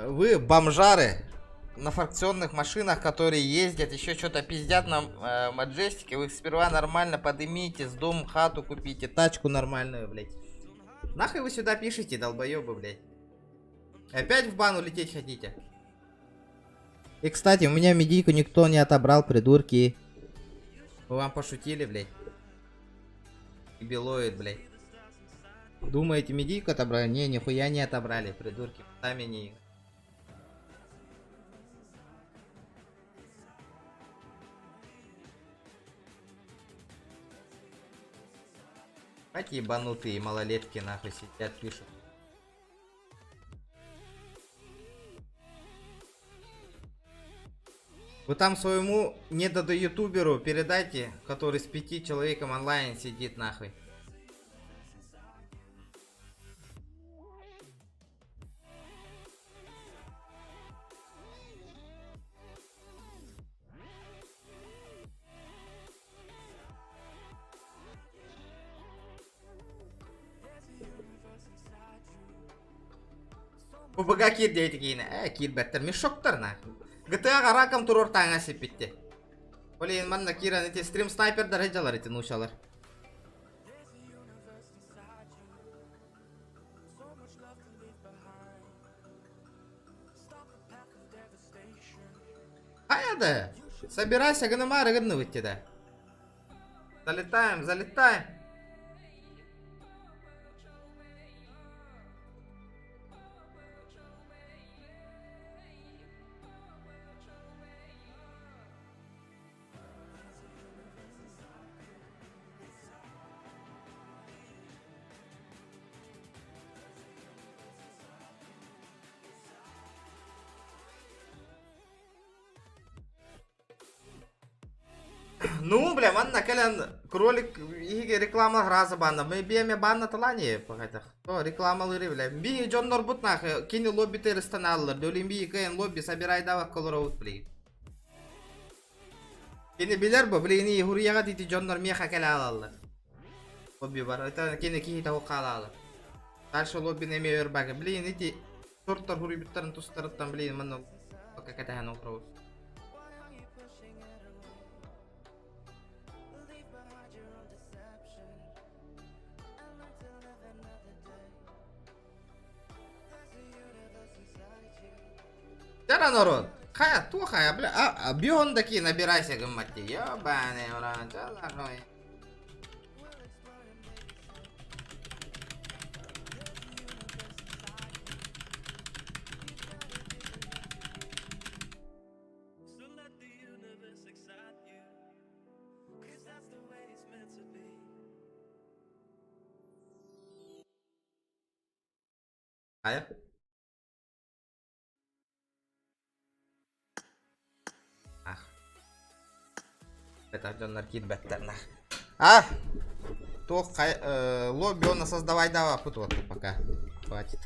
вы бомжары на фракционных машинах, которые ездят, еще что-то пиздят на Маджестике. Вы их сперва нормально подымите, с дом хату купите, тачку нормальную, блядь. Нахуй вы сюда пишете, долбоебы, блядь. Опять в бан улететь хотите? И, кстати, у меня медийку никто не отобрал, придурки. Мы вам пошутили, блядь. Белоид, блядь. Думаете, медийку отобрали? Не, нихуя не отобрали, придурки. Сами не... Как ебанутые малолетки нахуй сидят, пишут. Вы там своему недоду ютуберу передайте, который с пяти человеком онлайн сидит нахуй. ПБГ киир диэбит киинэ. Э, киирбэттэр. Мешоктар нахуй. GTA-ҕа раком туруор тааҥа сиппитти. Блин, манна киирэн ити стрим снайпердар сылдьалар ити нуучалар. Хайа да? Собирайся, гынымаары гынныбыт да. Залетаем, залетаем. Ну, бля, манна кэлэн кролик иһигэ реклама раза банна. Мы биэме банна талани пахатах. То рекламалыыры, бля. Би дьоннорбут нахуй кини лобби терыстаналлар. Дөлүн би кыйын лобби собирайдавак колоробут, блин. Кини билэр бу, блин, и хуруйаҕа дити дьоннор миэхэ кэлэ алаллар. Лобби бар. Это кини киһи таһу хаалаалар. Дальше лоббин эмиэ өр бага. Блин, ити тортор хуруйбуттарын тустарыттан, блин, манна кэтэһэн олоробут. Чара народ. Хая, туохая, бля, а, бион такие набирайся, гымматти. Ёбаный, уран, ча нахуй. Хайа? Ах. Это дьоннор киирбэттэр нах. А! Туох хай, лобби оны создавай даваппыт вот пока. Хватит.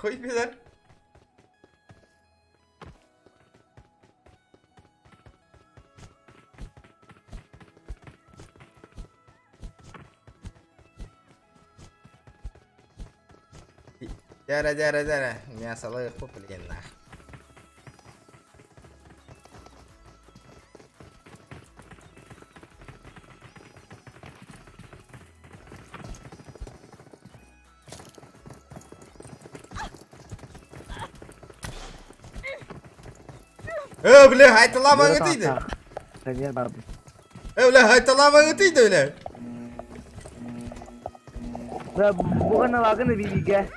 Хуй билэр. Дярэ, дярэ, дярэ. Мясо блин, нах. Э, бля, айтыламаң дейді. Э, бля, айтыламаң дейді, бля. Буган алагын бибиге.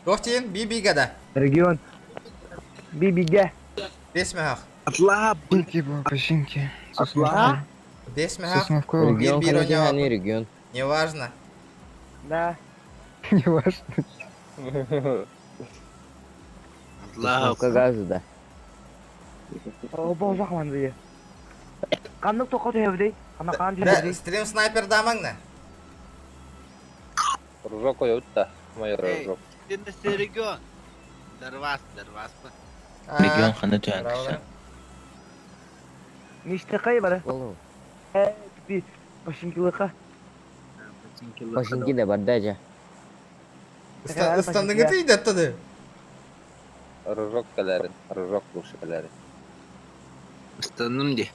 Дохтин, бибиге да. Регион. Бибиге. Бес мехах. Типа, починки. А? Бес мехах. Регион Бир бир ханна ойнап. регион. Неважно. Да. Не важно. Установка газа, да. О, бу Каннык тоқот эвди. Ана кан Да, стрим снайпер дамаңна. Ружок ойутта. Мой ружок. Регион. Дарвас, дарвас. Регион ханна түһэн Ниште кай бара? Э, би башынкылыка. Починки да бардажа. Ыстанның дейді аттады. Ружок кэлэрин, ружок лучше кэлэрин. Ыстанным ди.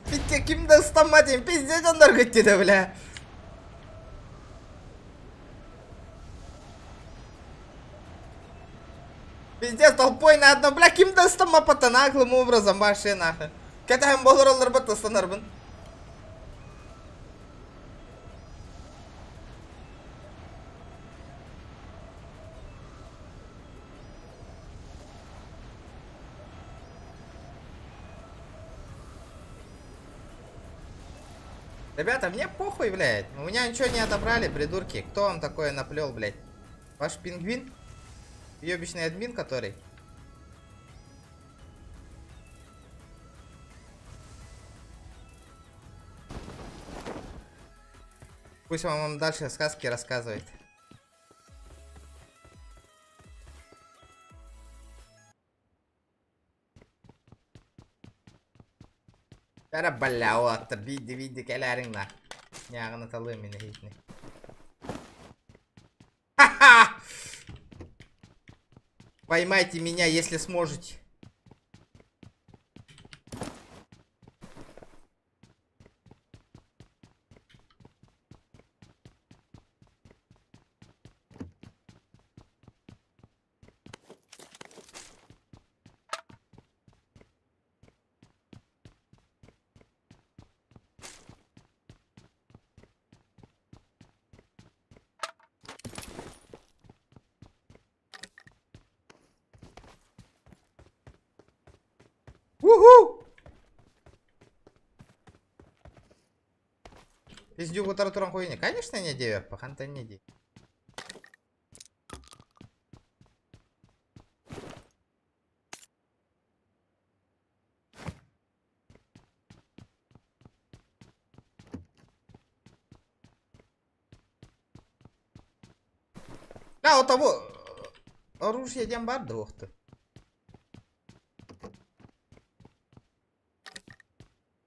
Пизде кимді ыстанма деймін, пизде жандар көттеді, бля. Пиздец, толпой на одно, бля, кимді ыстанма пата наглым образом вообще нахуй. Кәтәһім болыр олар бат ыстанарбын. Ребята, мне похуй, блядь. У меня ничего не отобрали, придурки. Кто вам такое наплел, блядь? Ваш пингвин? Ёбичный админ, который? Пусть вам дальше сказки рассказывает. Кара бля, оттыр, види, види, кэлэриң на. Нягына талы мені хитни. Ха-ха! Поймайте меня, если сможете. Уху! Пиздюк утара туран хуйня. Конечно, не девя, паханта не ди. Да, у того оружие дем бар двух-то.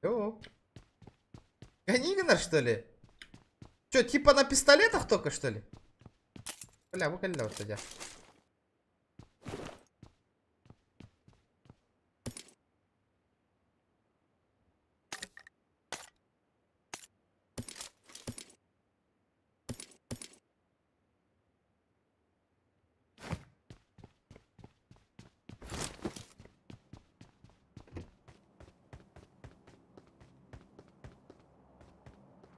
О. Ганигнар, что ли? Че, типа на пистолетах только, что ли? Бля, бу кэллэ вот дьэ.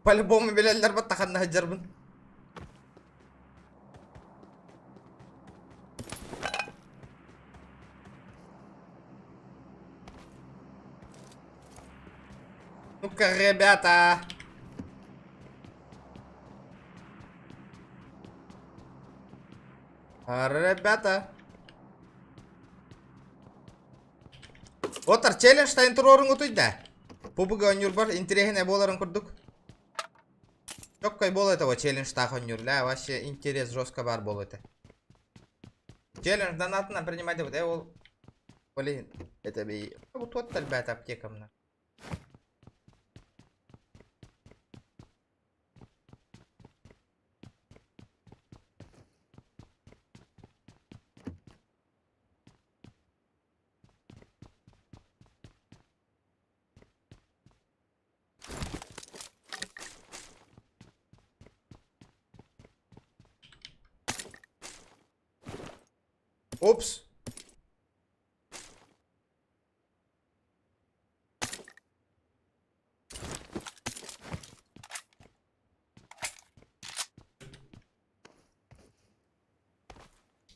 По-любому билэллэр баттаханна сылдьарбын. Ну-ка, ребята. Ребята. Отар челлендж тайын туруорун утуйда. Пубг оонньуурбар интэриэһинэй буоларын курдук. Чоккай буолуо этэ челлендж-таах оонньуур. Ля, вообще интерес жестко баар буолуо этэ. Челлендж донатынан принимать э ол Блин, это би... Бу туот элбээтэ аптекамна. Упс.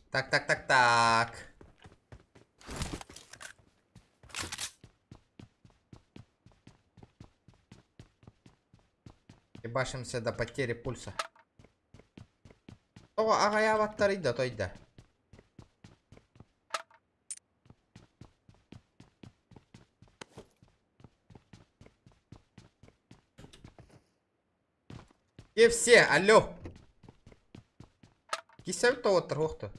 Так, так, так, так. Ебашимся до потери пульса. Тоҕо аҕайаабаттарый да тойда. И все, алло. Кисэбит тоҕоттор хуохту.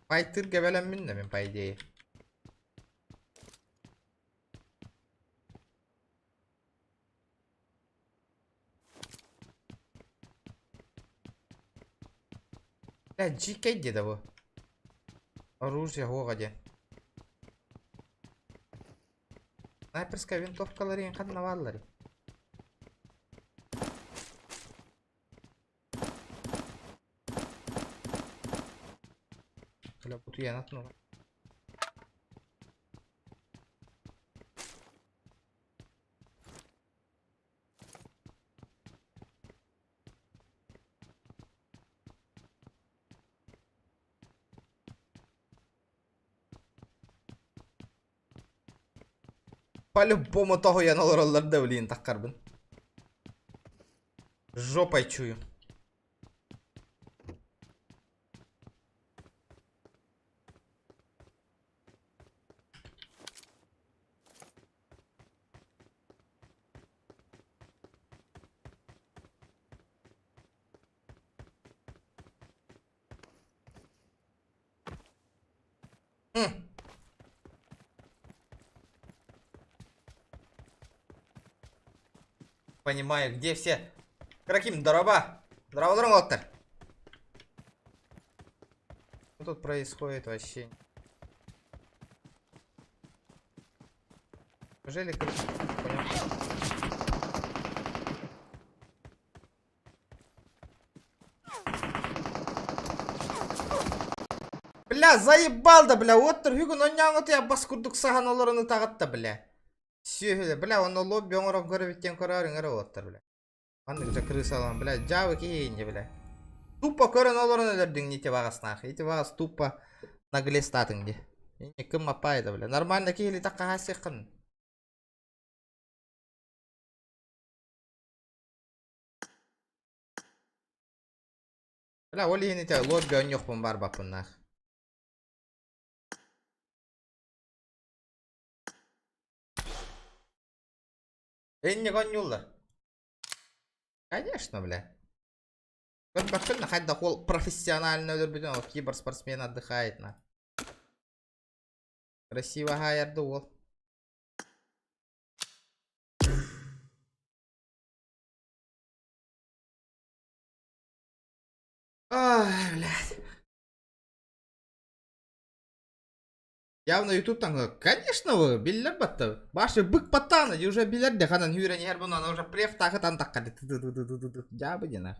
Пайтырга бэлэммин да мин по идее. Бля, дьиикэй диэтэ бу. Оружие уоҕа диэн. Снайперская винтовкалар иһин ханна баалларый? Бля, бутуйан атын По-любому тоһуйан олороллор да блин таххарбын. Жопой чую. М. Понимаю, где все? Краким, дороба! Здорово, уолаттар! Что тут происходит вообще? Неужели Понял. Бля, заебал да, бля, оттор бүгүн онньооҥҥутуйа бас курдук саһан олорон ытаҕатта, бля. Сүөһүлэ, бля, онно лобби оҥорон көрөбүттэн көрөөр ыҥыра уоттар, бля. Маннык дьэ крысалан, бля, дьаабы киһи инньэ, бля. Тупо көрөн олорон өлөрдүҥ ити баҕаснаах. Ити баҕас тупо наглестаатыҥ дии. Инньэ кым аппаайда, бля. Нормально киһилии хаһаасыаххын. Бля, ол иһин ити лобби оонньуохпун баарбаппыннаах. Инник оонньууллар. Конечно, бля. Көрбөккүн хайдах ол профессионально өлөрбүтүн ол киберспортсмен отдыхает на. Красиво хаайарды уол. Ай, блядь. Явно ютубтан конечно вы биллэр батта. Башы бык паттаана уже билэр де ханан хүрэн иһэр бунан уже прев тахытан такка дьаабы дена.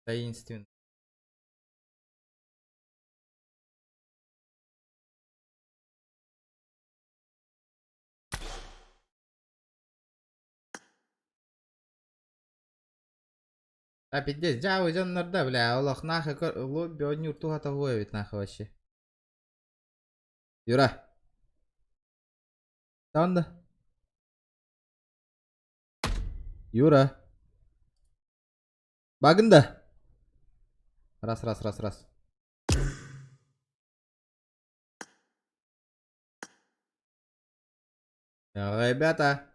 Таинственно. А пиздец, дьаабы дьоннорда, бля, олох нахуй лобби оонньуур туһата уһуо эбит нахуй вообще. Юра. Танда. Юра. Багында. Раз, раз, раз, раз. Ребята.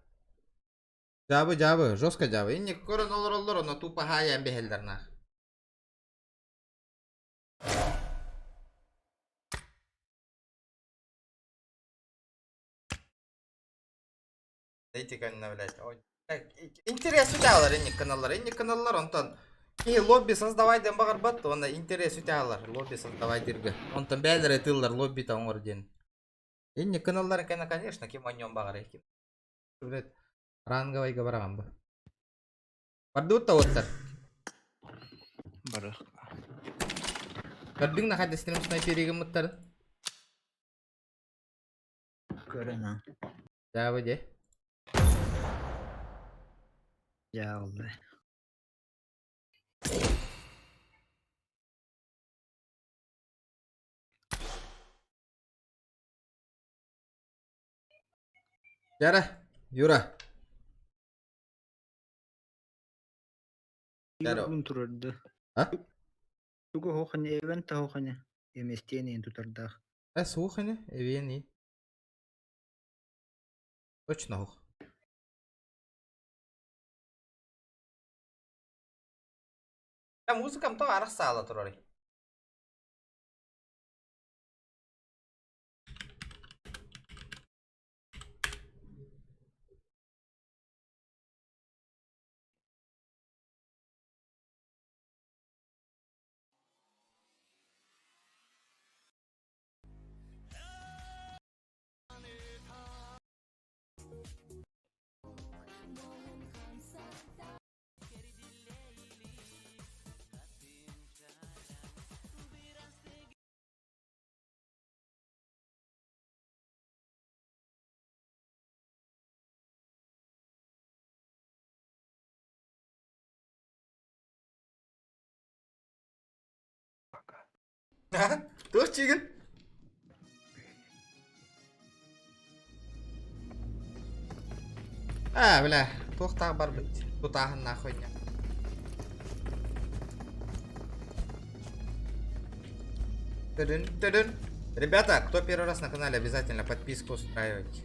Дьаабы, дьаабы, жестко дьаабы. Инник көрөн олороллор, онно тупо хаайан биһэллэр нах. Дайте кэннэ, блядь. Ой, Интерес үтэ инник каналлар, инник каналлар, онтон киһи лобби создавай диэн баҕарбат, уонна интерес үтэ лобби создавай дииргэ. Онтон бэйэлэрэ тыллар лобби оҥор диэн. Инник каналлар кэнэ, конечно, ким онньон баҕарар, ким. Блядь, ранговайга бараҕын бу. Бардыбыт да уоттар. Барых. Көрдүҥ на хайда стрим снайперигыммыттарын? Көрөн а. Дьаабы дьэ. Дьаалды. Дьара, Юра. Дьара. Күн турарды. А? Тугу хоохане эвен тахохане. Эместиэнин тутардаах. Э, суох ини, эбиэн Точно суох. Э, музыкам то арах саала турарый. Туох чигин? А, бля, туохтаах барбыт. Тутааһын нахуй не. Тыдын, тыдын. Ребята, кто первый раз на канале, обязательно подписку устраивайте.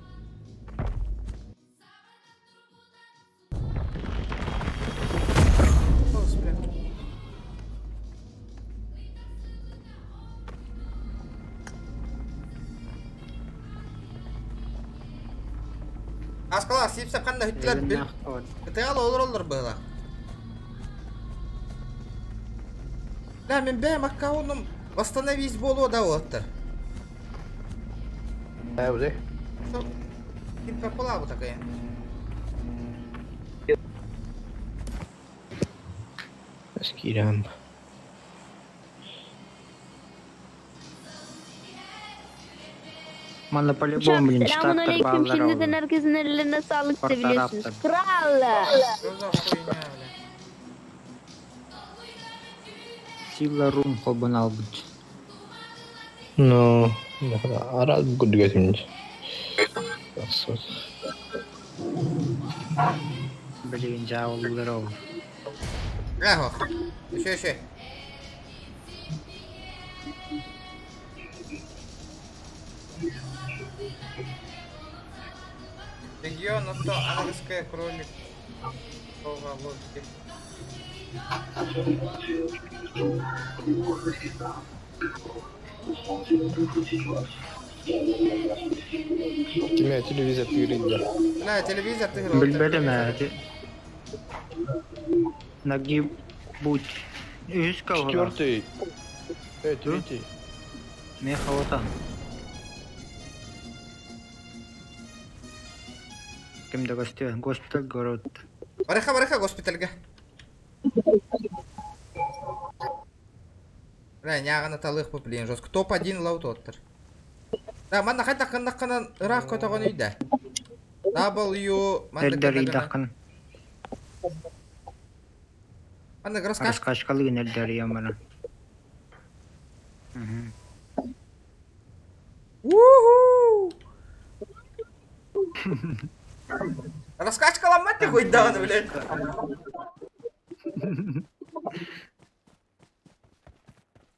Господи. Аскала, сипсеп ханна хүттілер бил. Кытыал олор олор была. Да, мен бэм аккаунтум восстановить боло да оттар. Эвди. Ким пропала такая? Скирям. Манна по-любому, блин, Selamun штаттар aleyküm. бааллар Şimdiden ол. herkesin ellerine sağlık Orta seviyorsunuz. tarafta. Kral. Что за хуйня, бля? Сила рум холбун албыт. Ну, арас гудгатимнич. Блин, дьааллар ол. Эхо. Еще, еще. Регион, а то английская кролик. Лобби. Киме телевизор тыырыйда. Бля, телевизор тыгыр. Билбэтим ээ. Нагиб будь. Үһүс калһыла. Четвертый. Третий. Мехалата. Ким да көстүө. Госпиталь город. Барыха, барыха госпитальга. Бля, няҕына талыах бу, блин, жестко. Топ-1 лаут оттар. Да, манна хайдах гыннаххынан ыраах көтөҕөн үйдэ. W манна Эрдэр гына гына. ыйдаххын. Манна раскачка. Раскачкалыгын эрдэр ыйаммара. Уху! Раскачкаламмат ты хоть даҕаны, блядь.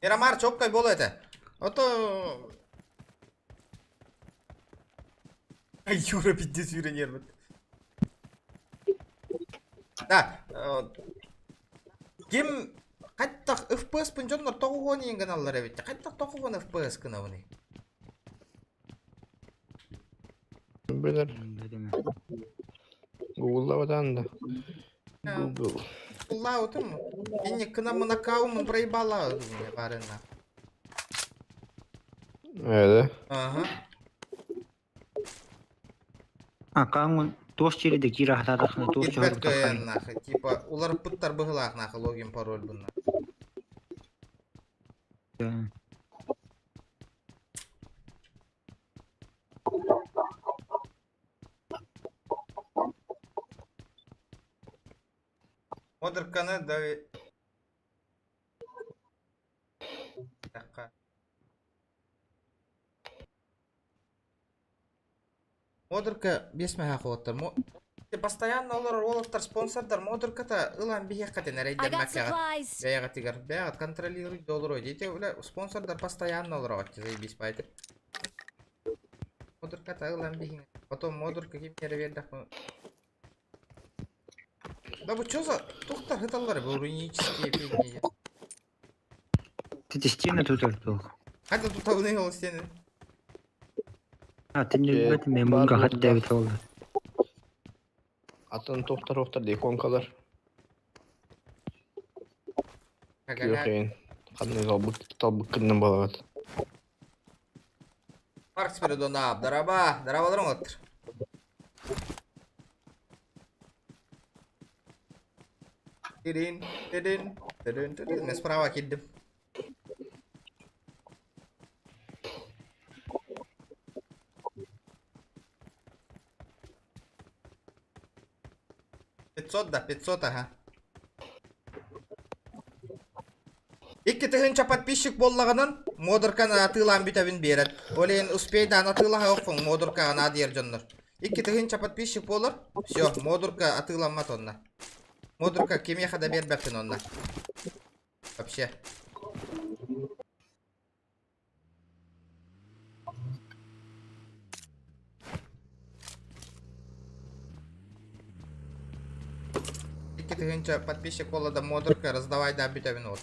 Мирамар чоккай буолуо этэ. Ото... Ай, Юра пиздец сүүрэн иэрбит. Да, ким хайдах FPS-пын дьоннор тоҕуһуон иин гыналлар эбит. Хайдах тоҕуһуон FPS гынабыный? Билэр. Гугллабатаан да. Google. Гугллаабытым. Инник кына мынакаумун проебала барына. Ээ. Ага. Акаҥҥын туох сири да киирэ сатаатаххына туох Кирбэт чоһурбутаххыный кыайан нахуй. Типа уларыппыттар быһылаах нахуй логин пароль бунна. Модерканы да Модерка биэс мэһэ холоттар. Постоянно олорор уолаттар спонсордар модерката ылан биһиэххэтин I got эрэйдэммэккэҕит. supplies. Бэйэҕитигэр бэйэҕит контролируй да олоруой диэти бля спонсордар постоянно олороҕут заебись пайте. Модерката ылан биһиҥ. Потом модерка ким эрэ биэрдэхпин. Да бу чё за тухтар хыталлар бу рунические фигни. Ты стены тут туох. Хайда тутабыный ол стены. А ты не билбэтим мен мунга хат дэбит ол. Атын тохтар охтар иконкалар. Күөхейин. Ханны талбык талбык кыннан балагат. Марк Спиридонов, дараба, дарабаларың оттыр. Тирин, тирин, тирин, тирин. Мен справа килдим. 500 да, 500, ага. 2000 подписчик буоллаҕынан модерканы атыылаан бүтэбин биэрэр. Ол иһин успейдаан атыылаһа оххуҥ модеркаҕа наадыйар дьоннор. 2000 подписчик буолар, все, модерка атыыламмат онно. Модерка кимиэхэ да биэрбэппин онно. Вообще. 2000 подписчик буолла да модерка раздавай да бүтэбин вот.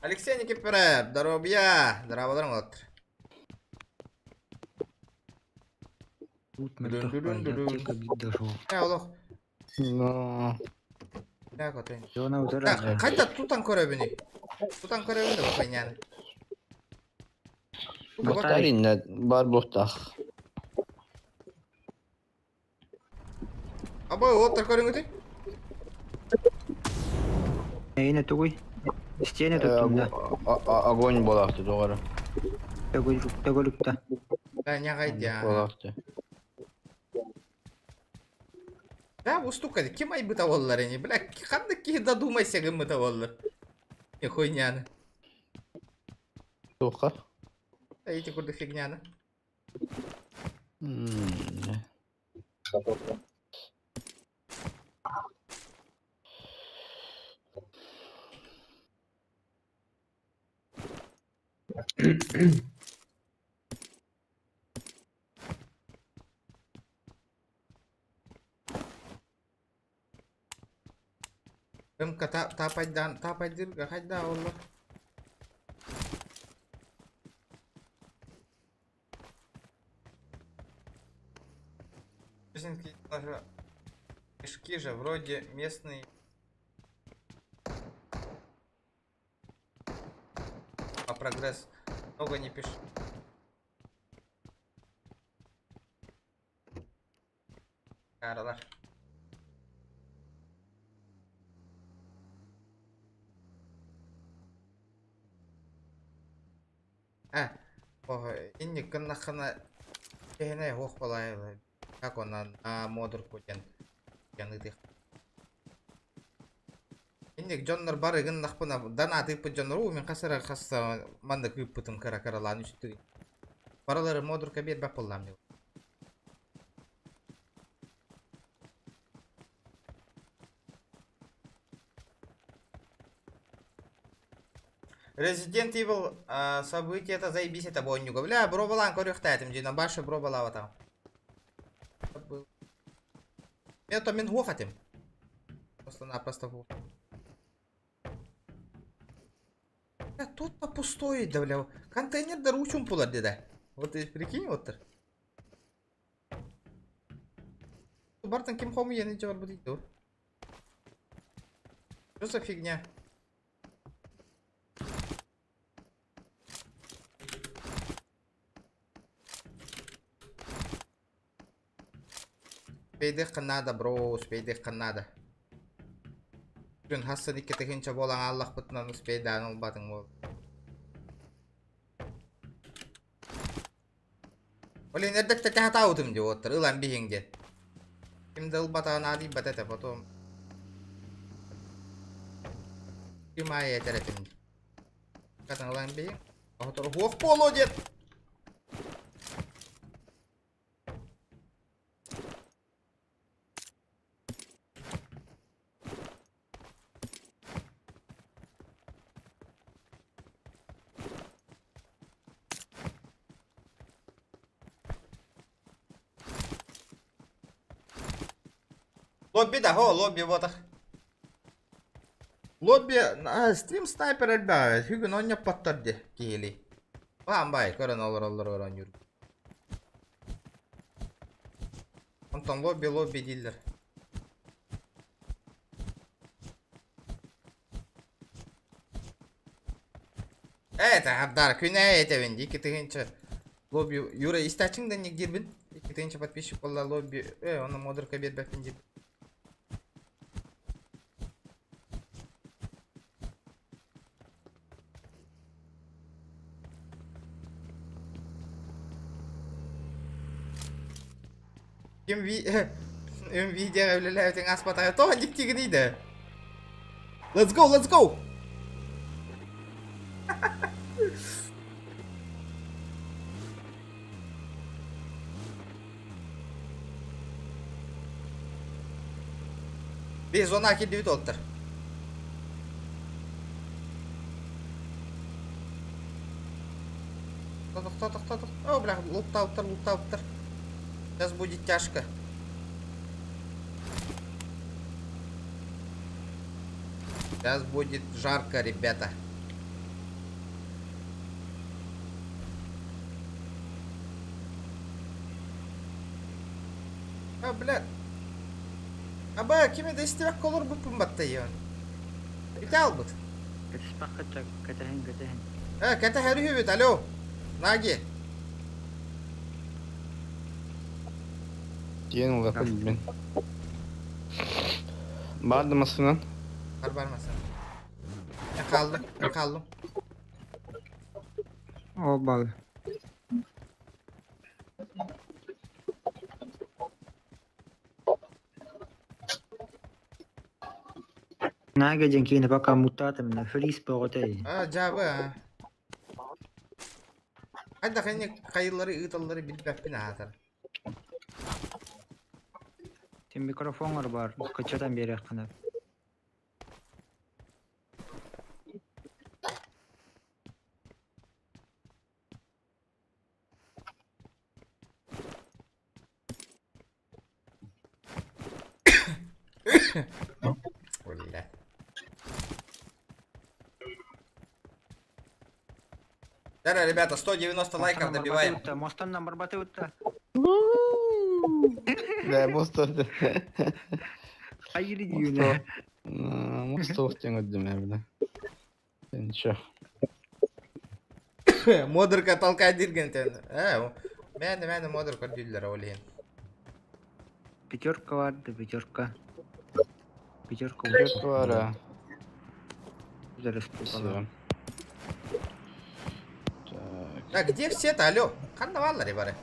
Алексей Никифоров, здоровья! Здраводарың олаттыр. Тут мөлтөх аптека биир Э, олох. Но. Так, вот. Жона Так, хайда тутан көрөбүнүй? Тутан көрөбүн да бу хуйняны. Батарейна бар буохтаах. Абой, уоттар көрүҥүтүй? Эйне тугуй. Стене туттум да. Огонь буолаахты доҕоро. Төгүлүктэ. Да, нягайдя. Буолаахты. Да, бу штука, ким айбыта боллар ини? Бля, ханнык киһи додумайся гыммыта боллар. Не хуйняны. Туохха? Да, эти курдук фигняны. М. Ымка таапайдаан таапайдыырга хайдаа оллор? Мешки же вроде местные. А прогресс много не пишет. Аралар. Э, инник гыннаххына киһинэй суох балай как онон аа модурку диэн диэн ыытыах. Инник дьоннор бары гыннахпына данаатыыппыт дьоннор уу мин хас эрэ хас маннык ыыппытым кыра кыралаан үстү. Барылары модурка биэрбэт буоллаам дии. Resident Evil событиета заебись это бойнюга. Бля, бробалаан көрүөхтээтим дьина башы бробалаабатаҕым. Это мин хуох этим. Просто-напросто хуох. Бля, тут-то пустое, да, бля. Контейнердар учумпулар деді. Вот и прикинь, вот. Бартан ким хомуйан илдьэ барбытый дуо? Что за фигня? Успейдыхха надо, бро, успейдыхха надо. Күн хассан икки тыһыынча буолан ааллахпытынан успейдаан ылбатыҥ буол. Блин, эрдэттэ хатаабытым дии уоттар, ылан биһиҥ диэн. Ким да ылбатаҕын аадыйбат этэ, потом... Ким аайы этэр этим дии. Хатын ылан биһиҥ. Оһотору хуох буолуо диэн. Лобби да, о, лобби вот ах. Лобби, стрим снайпер элбэҕэ, бүгүн онньоппоттор дии киһилии. Баан баай, көрөн олороллор оонньуур. Онтон лобби лобби дииллэр. Это Ардар, күнэ этэбин, икки тыһыынча лобби Юра истачың да нигдирбин. Икки тыһыынча подписчик болла лобби, оны модерка бербеппин дип. Ким ви видеоҕа үлэлээбитиҥ ааспатаҕа тоҕо дьиктигиний да? Let's go, let's go! Biz зона кирдибит олтар. Тохто, тохто, тохто. О, бля, луктауттар, луктауттар. Сейчас будет тяжко. Сейчас будет жарко, ребята. А, бля. Аба, кими да истибэккэ олорбуппун баттайыан. Ити албыт. Кэтэспэххэ кэтэһин кэтэһин. Э, кэтэһэр үһүбүт, алло. Наги. Диэн улахан билбин. Баар да массыынан? Бар бар массыына. Хааллым, хааллым. Ол бал. Наага диэн киинэ пока муттаатым на фриз бөҕөтөй. А, дьаабы, а. Хайдах инник хайыллары ыыталлары билбэппин аатар. Сен микрофоҥҥор бар, кыччатан биэриэххинэ. Бля. Да, ребята, 190 лайков добиваем. Мостан барбаты утта. Да, мост. Хайыр дүйүнэ. Мост оқтен өддім әбді. Ничего. Модерка толкай дирген тен. Мәні мәні модерка дюллер олейін. Пятерка барды, пятерка. Пятерка. Пятерка бар, а. Всё. А где все-то, алло? Ханна валлари бары.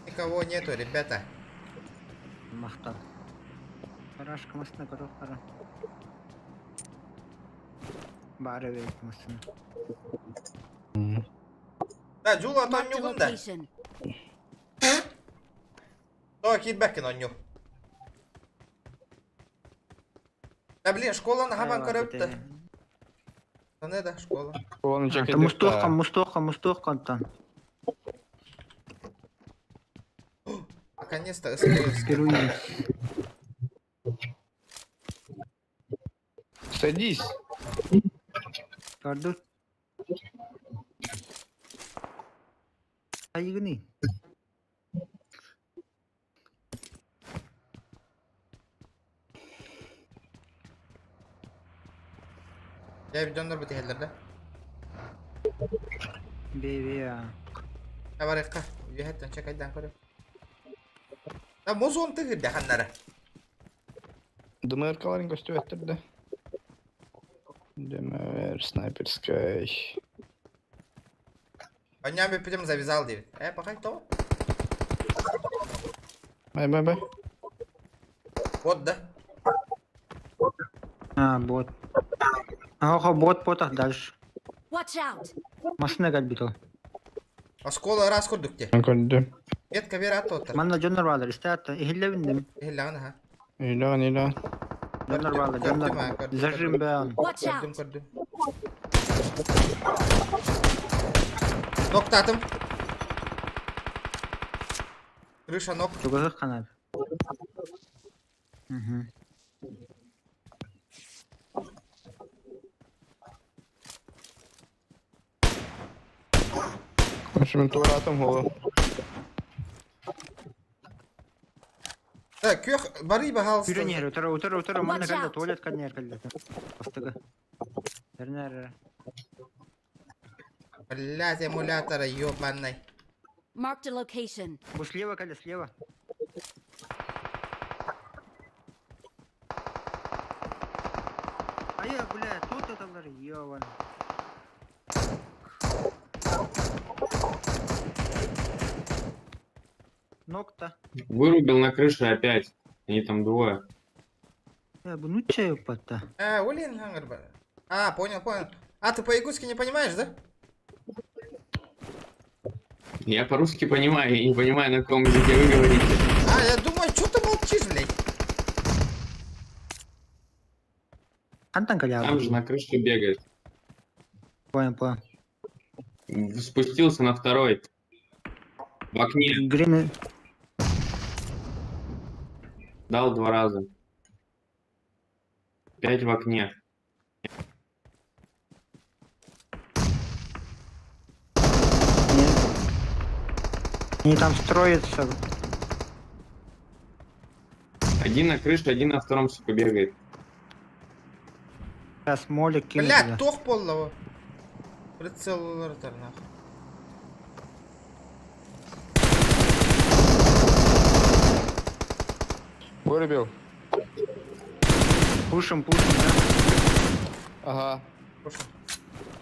Никого нету, ребята. Махтал. Парашка масына көрө кара. Бары берет масына. Да, Джула Marked a тоннюгун да. location. То, китбэкин онню. Да блин, школа на хабан көрөптө. Таны да, школа. Мустуохка, мустуохка, мустуохка онтон. Наконец-то СКС. Садись. Көрдү. Айгыны. Я видеондар бу тehellerde. Бе-бе. Табарыкка. Үйәттен чакайдан көрөп. Да мозон тыгырда ханнары. ДМР-каларын көстүбөттүр да. ДМР снайперская. Аня бепидем завязал дейт. Пока то. Бай, бай, бай. Вот да. А, бот. Ага, бот, бот, дальше. Watch out! Машина калбит ол. Оскола раз көрдүк те. Көрдүм. Метка бер ат оттар. Манна дьоннор баалар, истэ ихиллебин дем. Эхиллаган аха. Илан, илан. Дьоннор баалар, дьоннор. Зажим бээн. Watch Көрдүм, out! көрдүм. Ноктатым. Крыша нок. Тугазык канат. Угу. Общем, туратым голову. Да, көх бары бахалысты. Пюренер, утара, утара, утара, манна Watch калда, out. туалет каднер калда. Бастыга. Эрнер. Блять, эмулятора ёбаный. Marked a location. Бу слева калда, слева. А я, бля, тут это ёбан. Нокта. Вырубил на крыше опять. Они там двое. Ну чаю пата. Олин хангар бар. А, понял, понял. А, ты по-якутски не понимаешь, да? Я по-русски понимаю, я не понимаю, на каком языке вы говорите. А, я думаю, что ты молчишь, блядь? Антон Там же на крыше бегает. Понял, понял. Спустился на второй. В окне. Грин. Дал два раза. Пять в окне. Они там строятся. Один на крыше, один на втором, сука, бегает. Сейчас молик кину Бля, туда. тох полного. Прицел улартар, нахуй. Вырубил. Пушим, пушим, да? Ага. Пушим.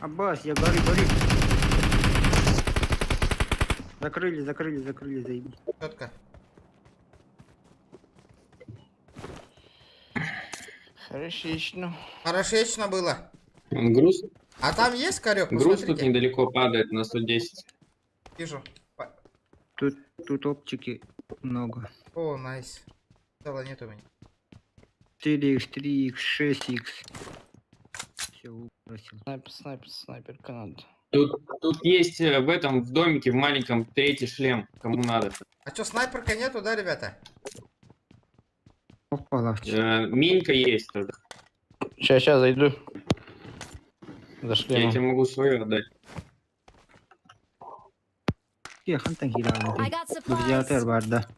Аббас, я гори, гори. Закрыли, закрыли, закрыли, заебись. Четко. Хорошечно. Хорошечно было. Он груз, А там есть корек? груз тут Посмотрите. недалеко падает на 110. Вижу. Тут оптики много. О, найс. Цела нет у меня. 4х, 3х, 6х. Все, выбросил. Снайпер, снайпер, снайперка надо. Тут есть в этом, в домике, в маленьком, третий шлем, кому надо. А чё, снайперка нету, да, ребята? Опа, Минка есть тоже. Сейчас, сейчас зайду. За Я шлемом. тебе могу свою отдать. Хантан I got supplies. Видеотер бар да.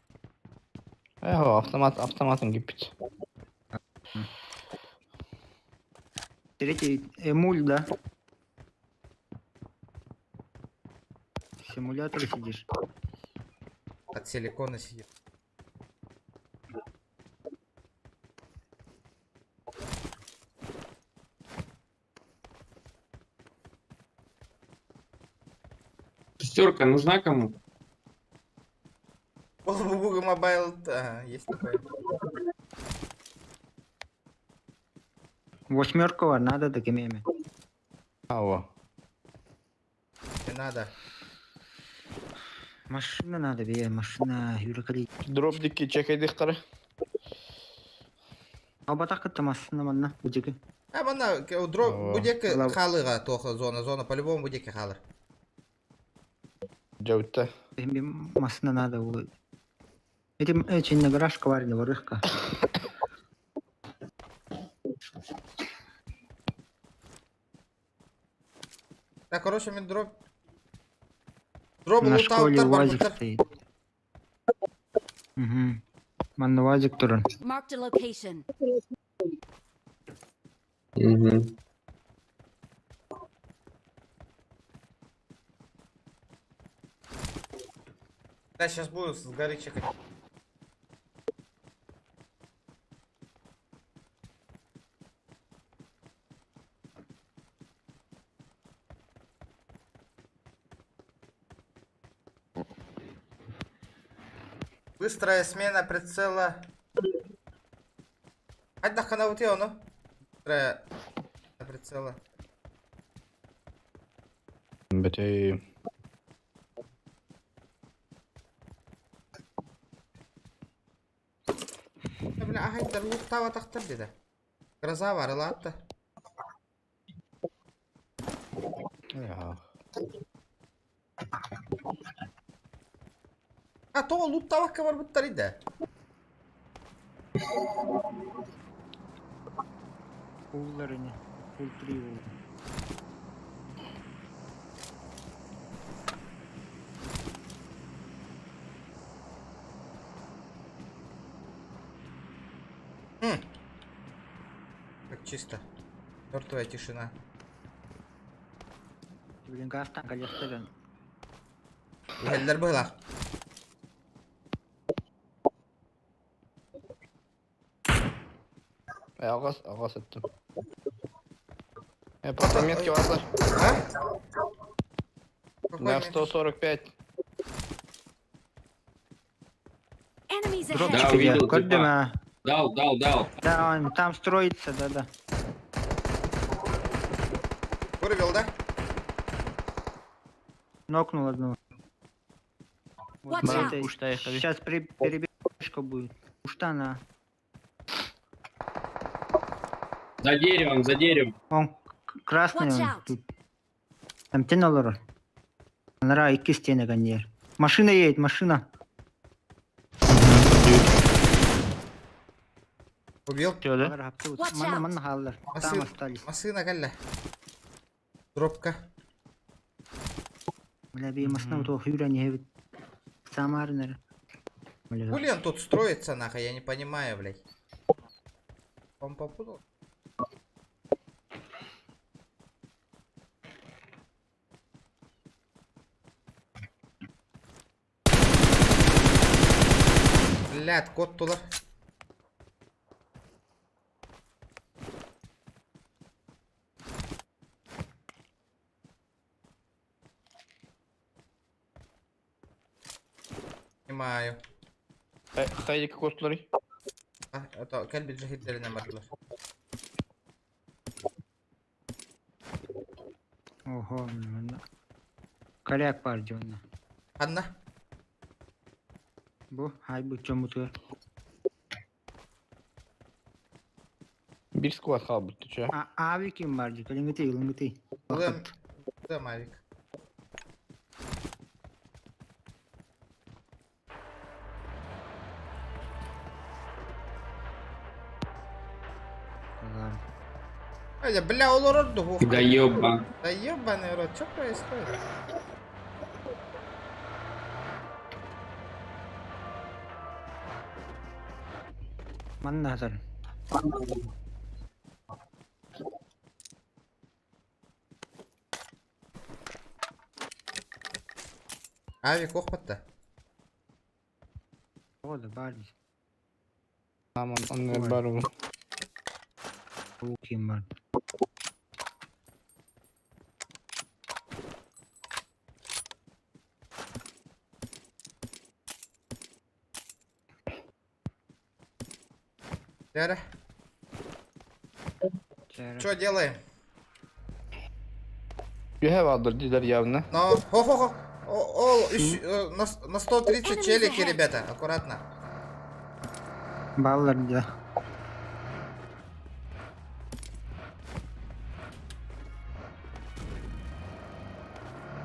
Эхо, автомат, автоматом гипить. Третий эмуль, да? В симуляторе сидишь. От силикона сидит. Шестерка нужна кому? Google Mobile, да, есть такое. Восьмерка бар, надо такими. Алло. Не надо. Машина надо, бе, машина, юркали. Дроп дикки чекайдых қары. Албатақ кытта машина манна, будеки. А мана дроп Ого. будеки Лав- халыга тоха зона, зона по-любому будеки халыр. Жауытта. Машина надо. Будет. Этим эти на гараж коварный, ворыхка. Так, короче, мен дроп. Дроп На школе лутал УАЗик барбыттар. стоит. Угу. Манна УАЗик туран. Marked a location. Угу. Да, сейчас буду с горы чекать. Быстрая смена прицела. Хайда хана вот оно. Быстрая прицела. Бәтей. Да, бля, ахайдар луктава тахтар деди. Гроза бар, ладно. Я. А то луттава бар буттар иди. Улларыне. Фул три ул. Хм. Как чисто. Мертвая тишина. Блин, газ там коллекторен. Эллер было. Ағас, ағас еттім. По метке вазар. А? Какой На метке? 145. Enemies Дроп ahead. Да, увидел, Көрдүм, типа. а. Дал, дал, дал. Да, он там строится, да-да. Вырвел, да? Нокнул одного. Вот Watch out. это Сейчас перебежка будет. Ушта на. За деревом, за деревом. Он красный Watch он out. тут. Там теналар. Нара икки стены ганьер. Машина едет, машина. Убил. Чё, да? Watch Манна out. манна халлар. Там Машина, остались. машина галля. Дропка. Бля, би машина то хюра не хевит. Самарнер. Бля. Хули он тут строится, нахуй, я не понимаю, блядь. Он попутал? Блядь, кот туда. Понимаю. Хайдик костлары. А, это кэлби джахитлерine бардылар. Ого, манна. Коряк бар дионна. Анна. Бу, хай бу чомутур. Бир сквад хал ты чё? А авиким бар ди, калингити, лингити. Лэм, лэм авик. Ладно. Ай, бля, олорор дуо. Да ёба. Да ебаный рот, что происходит? Манна хатар. Авик охпатта. Ода бар. Aman anne бар ол. Ким бар. Лера. Что делаем? You have aldır diler явно. Но, хо-хо-хо. О, о, на 130 челики, ребята, аккуратно. Баллар да.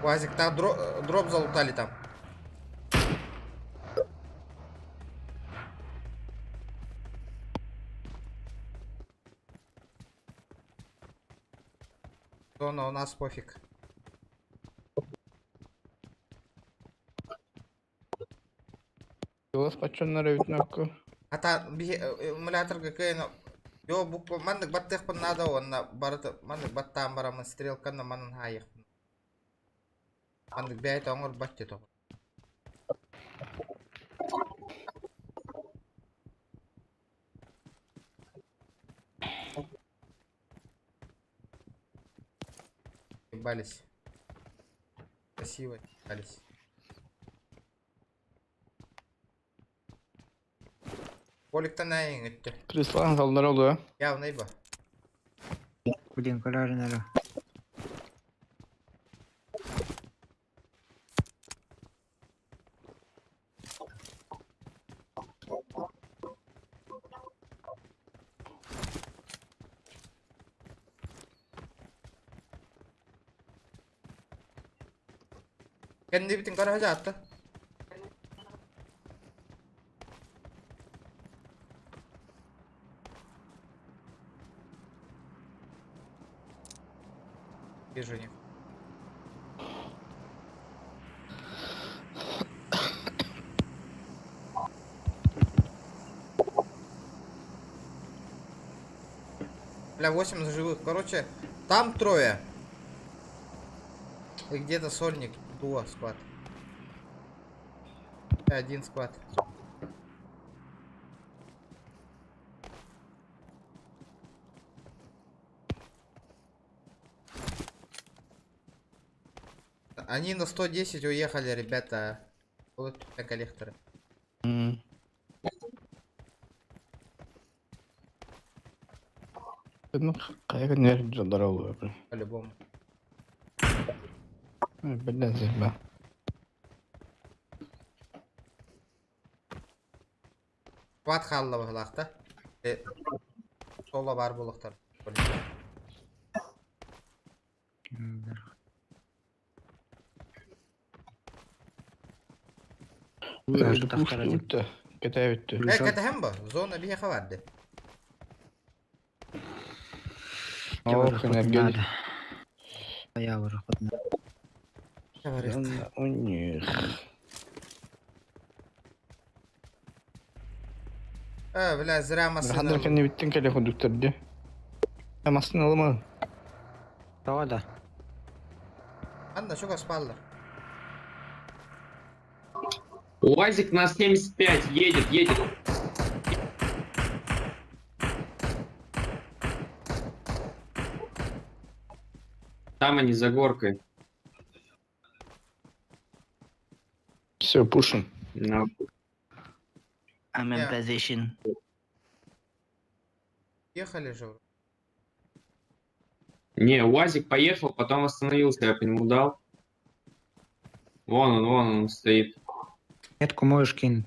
Уазик, там дроп залутали там. Зона у нас пофиг. Голос пачоннары бүтүнөккө. Ата эмулятор ГК Йо буква маннык баттыхпын надо онна барыты маннык баттаан барамын стрелканы манын хайыхпын. Маннык бэйт оҥор батте тоҕо. Ебались. Красиво ебались. Поликтан айың өттө. Крыслан залдар oldu. Явно ибо. Блин, көрөрүн Kendi bitin garaja attı. Вижу них. Бля, 8 живых. Короче, там трое. И где-то сольник. Дуо склад. Один склад. Они на 110 уехали, ребята. Вот на коллекторы. Ну, кайга нер жалдар oldu. По-любому. Бля, зеба. Квад халла бахлахта. Соло бар булуктар. Үттü. Кете үттü. Кэтэһэм бу. Зона биһиэхэ барды. О, энергия. Я У них. Бля, зря машина. Хандар кенни биттин келе кондукторду. Машина алма. Да. Анна, чугас спаллар. УАЗик на 75 едет, едет. Там они за горкой. Все, пушим. No. I'm in position. Ехали же. Не, УАЗик поехал, потом остановился, я по нему дал. Вон он стоит. Метку можешь кинуть.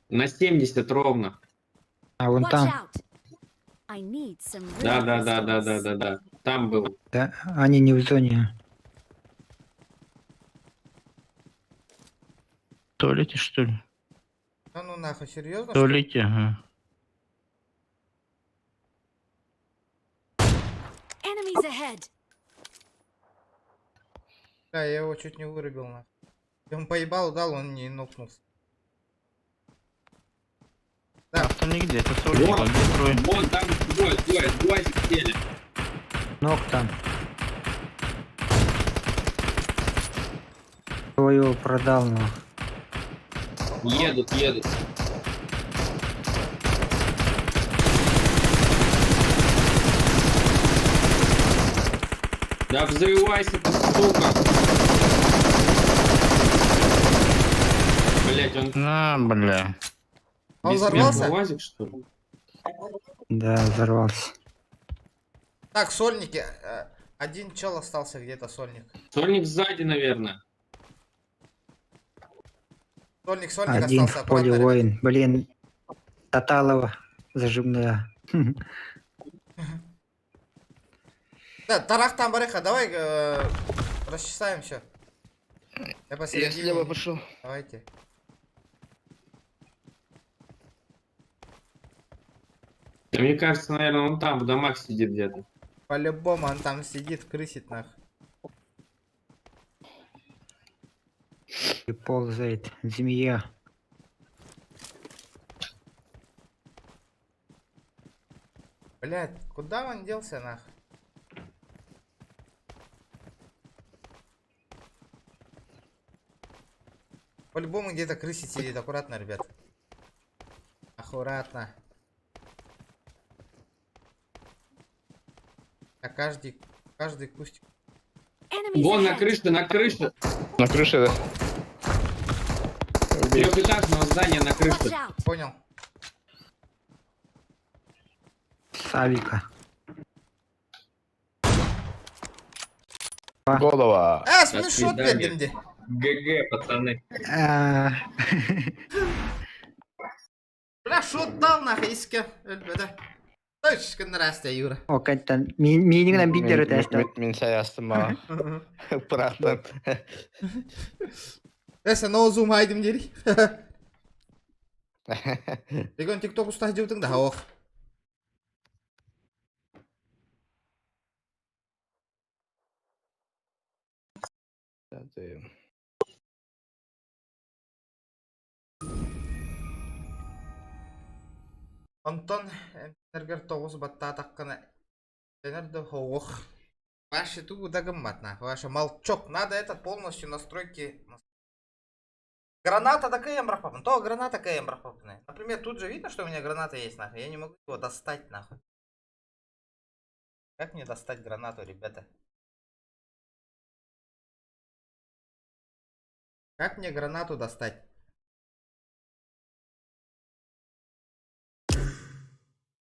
На 70 ровно. А, вон Watch там. out! I need some Да, real да, да, да, да, crystals. да, да. Там был. Да, они не в зоне. В туалете, что ли? Да ну нахуй, серьезно? В туалете, ага. Да, я его чуть не вырубил, нахуй. Я ему поебал дал, он не нокнулся. Да. Авто нигде, это сольник, Вон, он где трое. вон там двое, двое, двое сидели. Ног там. Кто его продал, нах? Едут, едут. Да взрывайся ты, сука! Блять, он... На, бля. Он бессмертный взорвался? УАЗик, что ли? Да, взорвался. Так, сольники. Один чел остался где-то, сольник. Сольник сзади, наверное. Сольник, сольник Один остался, в поле аккуратно, ребят. воин. Блин, Таталова зажимная. Да, тарах там, барыха, давай расчесаем все. Я посередине. Я слева пошел. Давайте. Да мне кажется, наверное, он там, в домах сидит где-то. По-любому он там сидит, крысит нах. И ползает змея. Блять, куда он делся нах? По-любому где-то крысит сидит, аккуратно, ребят. Аккуратно. А каждый кустик. Enemies Вон на ahead. крыше, на крыше. На крыше, да. Трехэтажного здания на Watch крыше. out. Понял. Савика. Голова. А, До смешот, свидания. блядь, ГГ, пацаны. А, Бля, шот дал нахуй, иске. Да. Точка нравится, Юра. О, каттан. Минигнан бидер өтәстә. Мин саястым ма. Братан. Эсе, но зум хайдым дери. Регон тикток уста жеутың да, ох. Онтон энергер тоғыз батта таққына энерді хоух. Ваши ту дагыммат на, ваша молчок. Надо это полностью настройки. Граната такая мрахпапна. То граната такая мрахпапна. Например, тут же видно, что у меня граната есть, нахуй. Я не могу его достать, нахуй. Как мне достать гранату, ребята? Как мне гранату достать?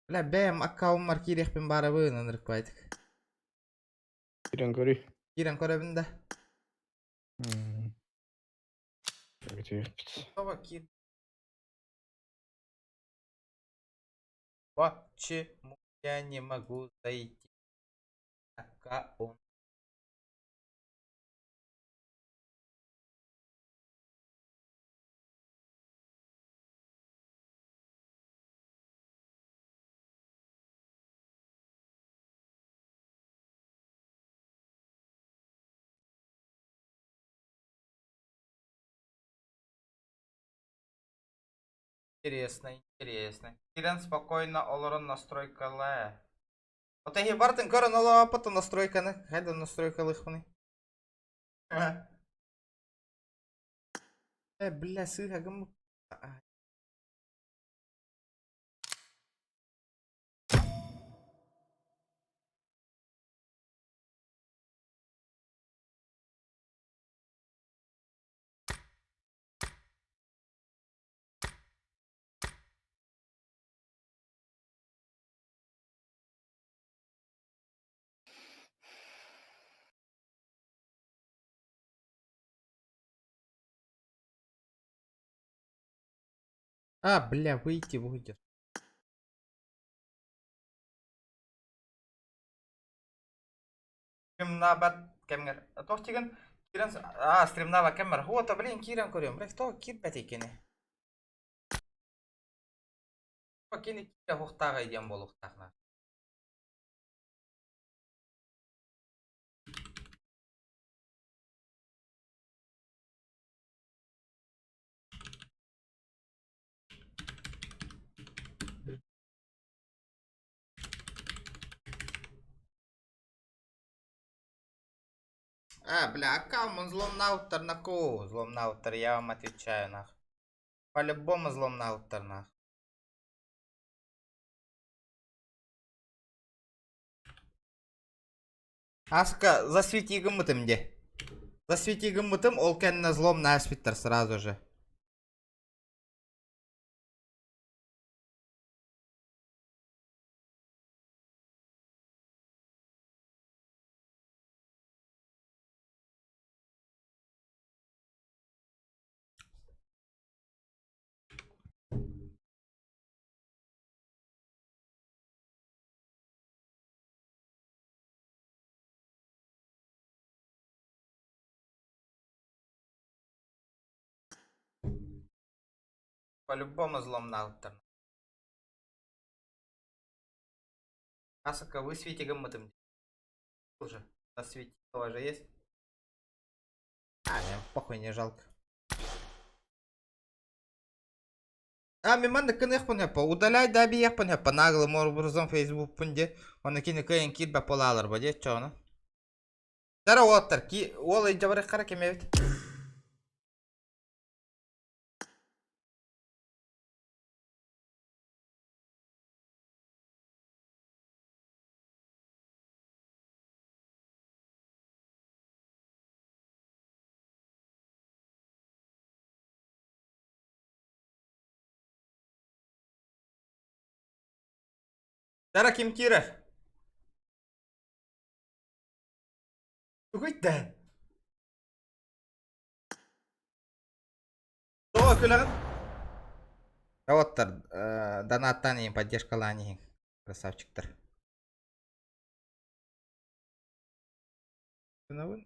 Бля, бэм аккаунт маркирехпин барабын ынырык байтык. Кирен көрүй. Кирен көрөбүн да. Где? Снова кир. Почему я не могу зайти? Аккаунт. Интересно, интересно. Кирен спокойно олорон настройкала. Вот эги бартын көрөн ола апата настройканы. Хайда настройкалыхпыны. Бля, сыха гым. А, бля, выйти выйдешь. Стримнабат кемгер. Тохтиган Кирен а стримнаба кемер. Хуота, блин, Кирен көрөм. Бля, кто кирбет экени? Кини кире хухтага идем болуктахна. А, бля, аккаунт взломнауттар наку. Взломнауттар, я вам отвечаю, нах. По-любому взломнауттар, нах. Аска, засвети гыммытым де. Засвети гыммытым, ол кэннэ взломна аспиттар сразу же. По-любому взломнауттар. Асака, высвети гыммытым. Уже. Засветило же есть. А, мне похуй не жалко. А, мин маннык гыныахпын сөп, удаляй да биэхпин сөп, наглым образом фейсбукпун де, оны кини кыайан киирбэт буолаалар ба диэччи ону. Дара уолаттар, ки уол илдьэ барыаххара ким эбит? Дара ким киирэр? Тугуй да? Тоҕо күлэҕин? Уолаттар, донаттаан иһин, поддержкалаан иһин, красавчиктар. Гынабын.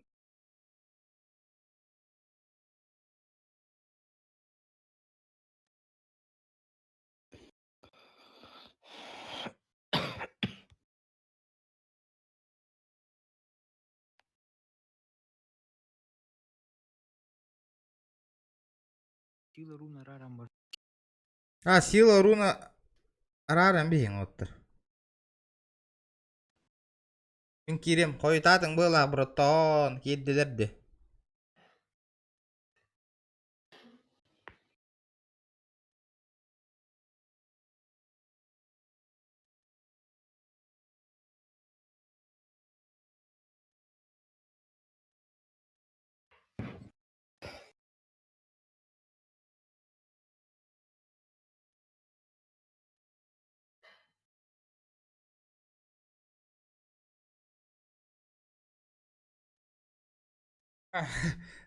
А, сила руна арааран биһиҥ оттор. Мин киирим, хойутаатыҥ быалаах братан, киирдилэр дии.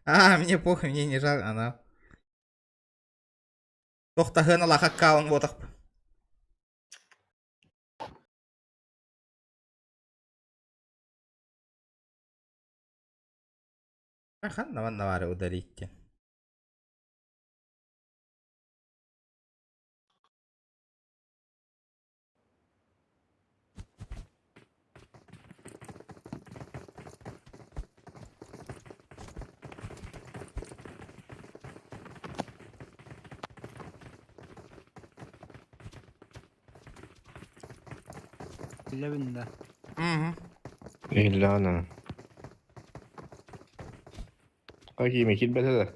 А, мне похуй, мне не жалко, она. Тохтаһыан алаах аккаунт буотах. Ханна манна баары удалить диэн. Билэбин да. Иллана. Какими кирбэтэ да?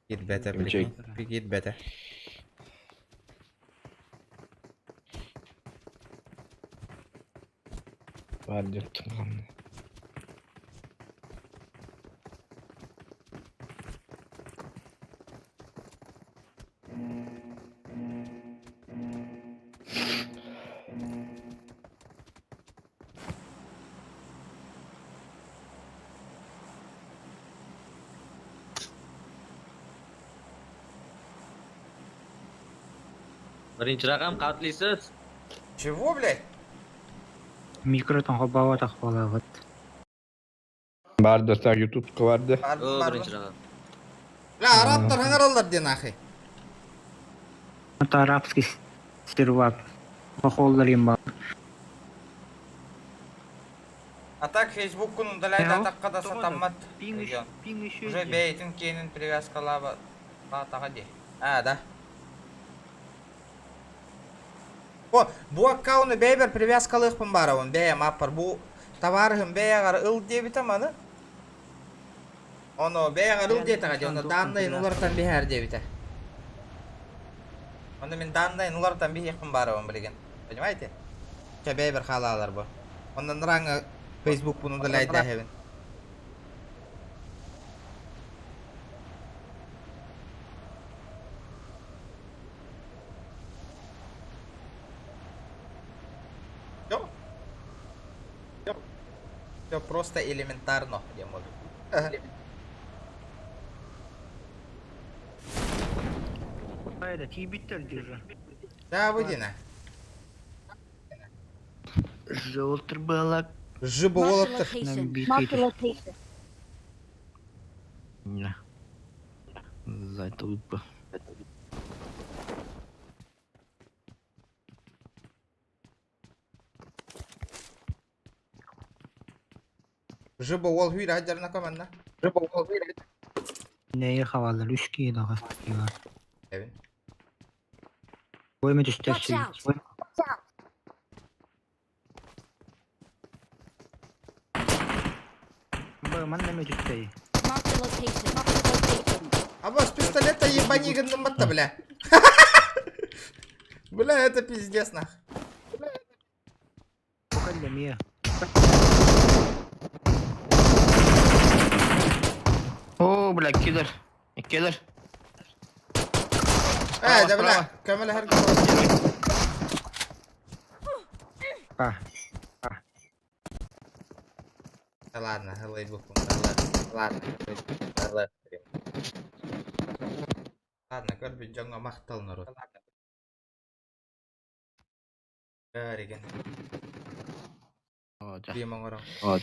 Кирбэтэ, Имчик. кирбэтэ. Бар деп тұрған. Birinchi raqam qatlisiz. Чего, блядь? Микротон хобаватах буолабыт. Бар достар YouTube барды. Бар, О, бар, birinchi raqam. Бля, арабтар хаҥараллар диэн ахи. Это арабский сервак. Хохоллар им бар. А так Фейсбуккун удаляй да атахха да сатаммат. Пинг еще Уже бэйэтин киэнин привязкалаба таҕа дии. А, да. Бу, бу аккауны бэйбэр привязкалыахпын баарабын, бэйэм аппар. Бу Табаарыһым бэйэҕэр ыл диэбитэ маны. Ону бэйэҕэр ыл диэтэҕэ дии, онно дааннайын уларытан биһээр диэбитэ. Онно мин дааннайын уларытан биһиэхпин баарабын билигин. Понимаете? Чэ бэйэбэр хаалаалар бу. Онно нырааҥҥа Фейсбукпун удаляйдааһыбын. Все. Все просто элементарно, я могу. Хайда, тиийбиттэр дии Да, выйди на. Желтыр балак. Жыбы Marked a олоптыр. location. Marked a location. Не. Зайтылып. Жыбы ол хүйрі хаджарына команда. Нее хавалар, үш кии даҕа бар. Эбин. Бойма Watch out! Манна ме түстей. Marked a location. Marked a location. А с пистолета ебани гынныматта, бля. Бля, это пиздец, нах. Покалля мия. О, бля, киллер. Киллер. Э, да, бля, көмөлө хәргә. А. Да ладно, ылай букум, да ладно, ладно, ладно. Ладно, көрбүт дьоҥҥо махтал народ. Бәреген. О, да. Бием оҥорон. О,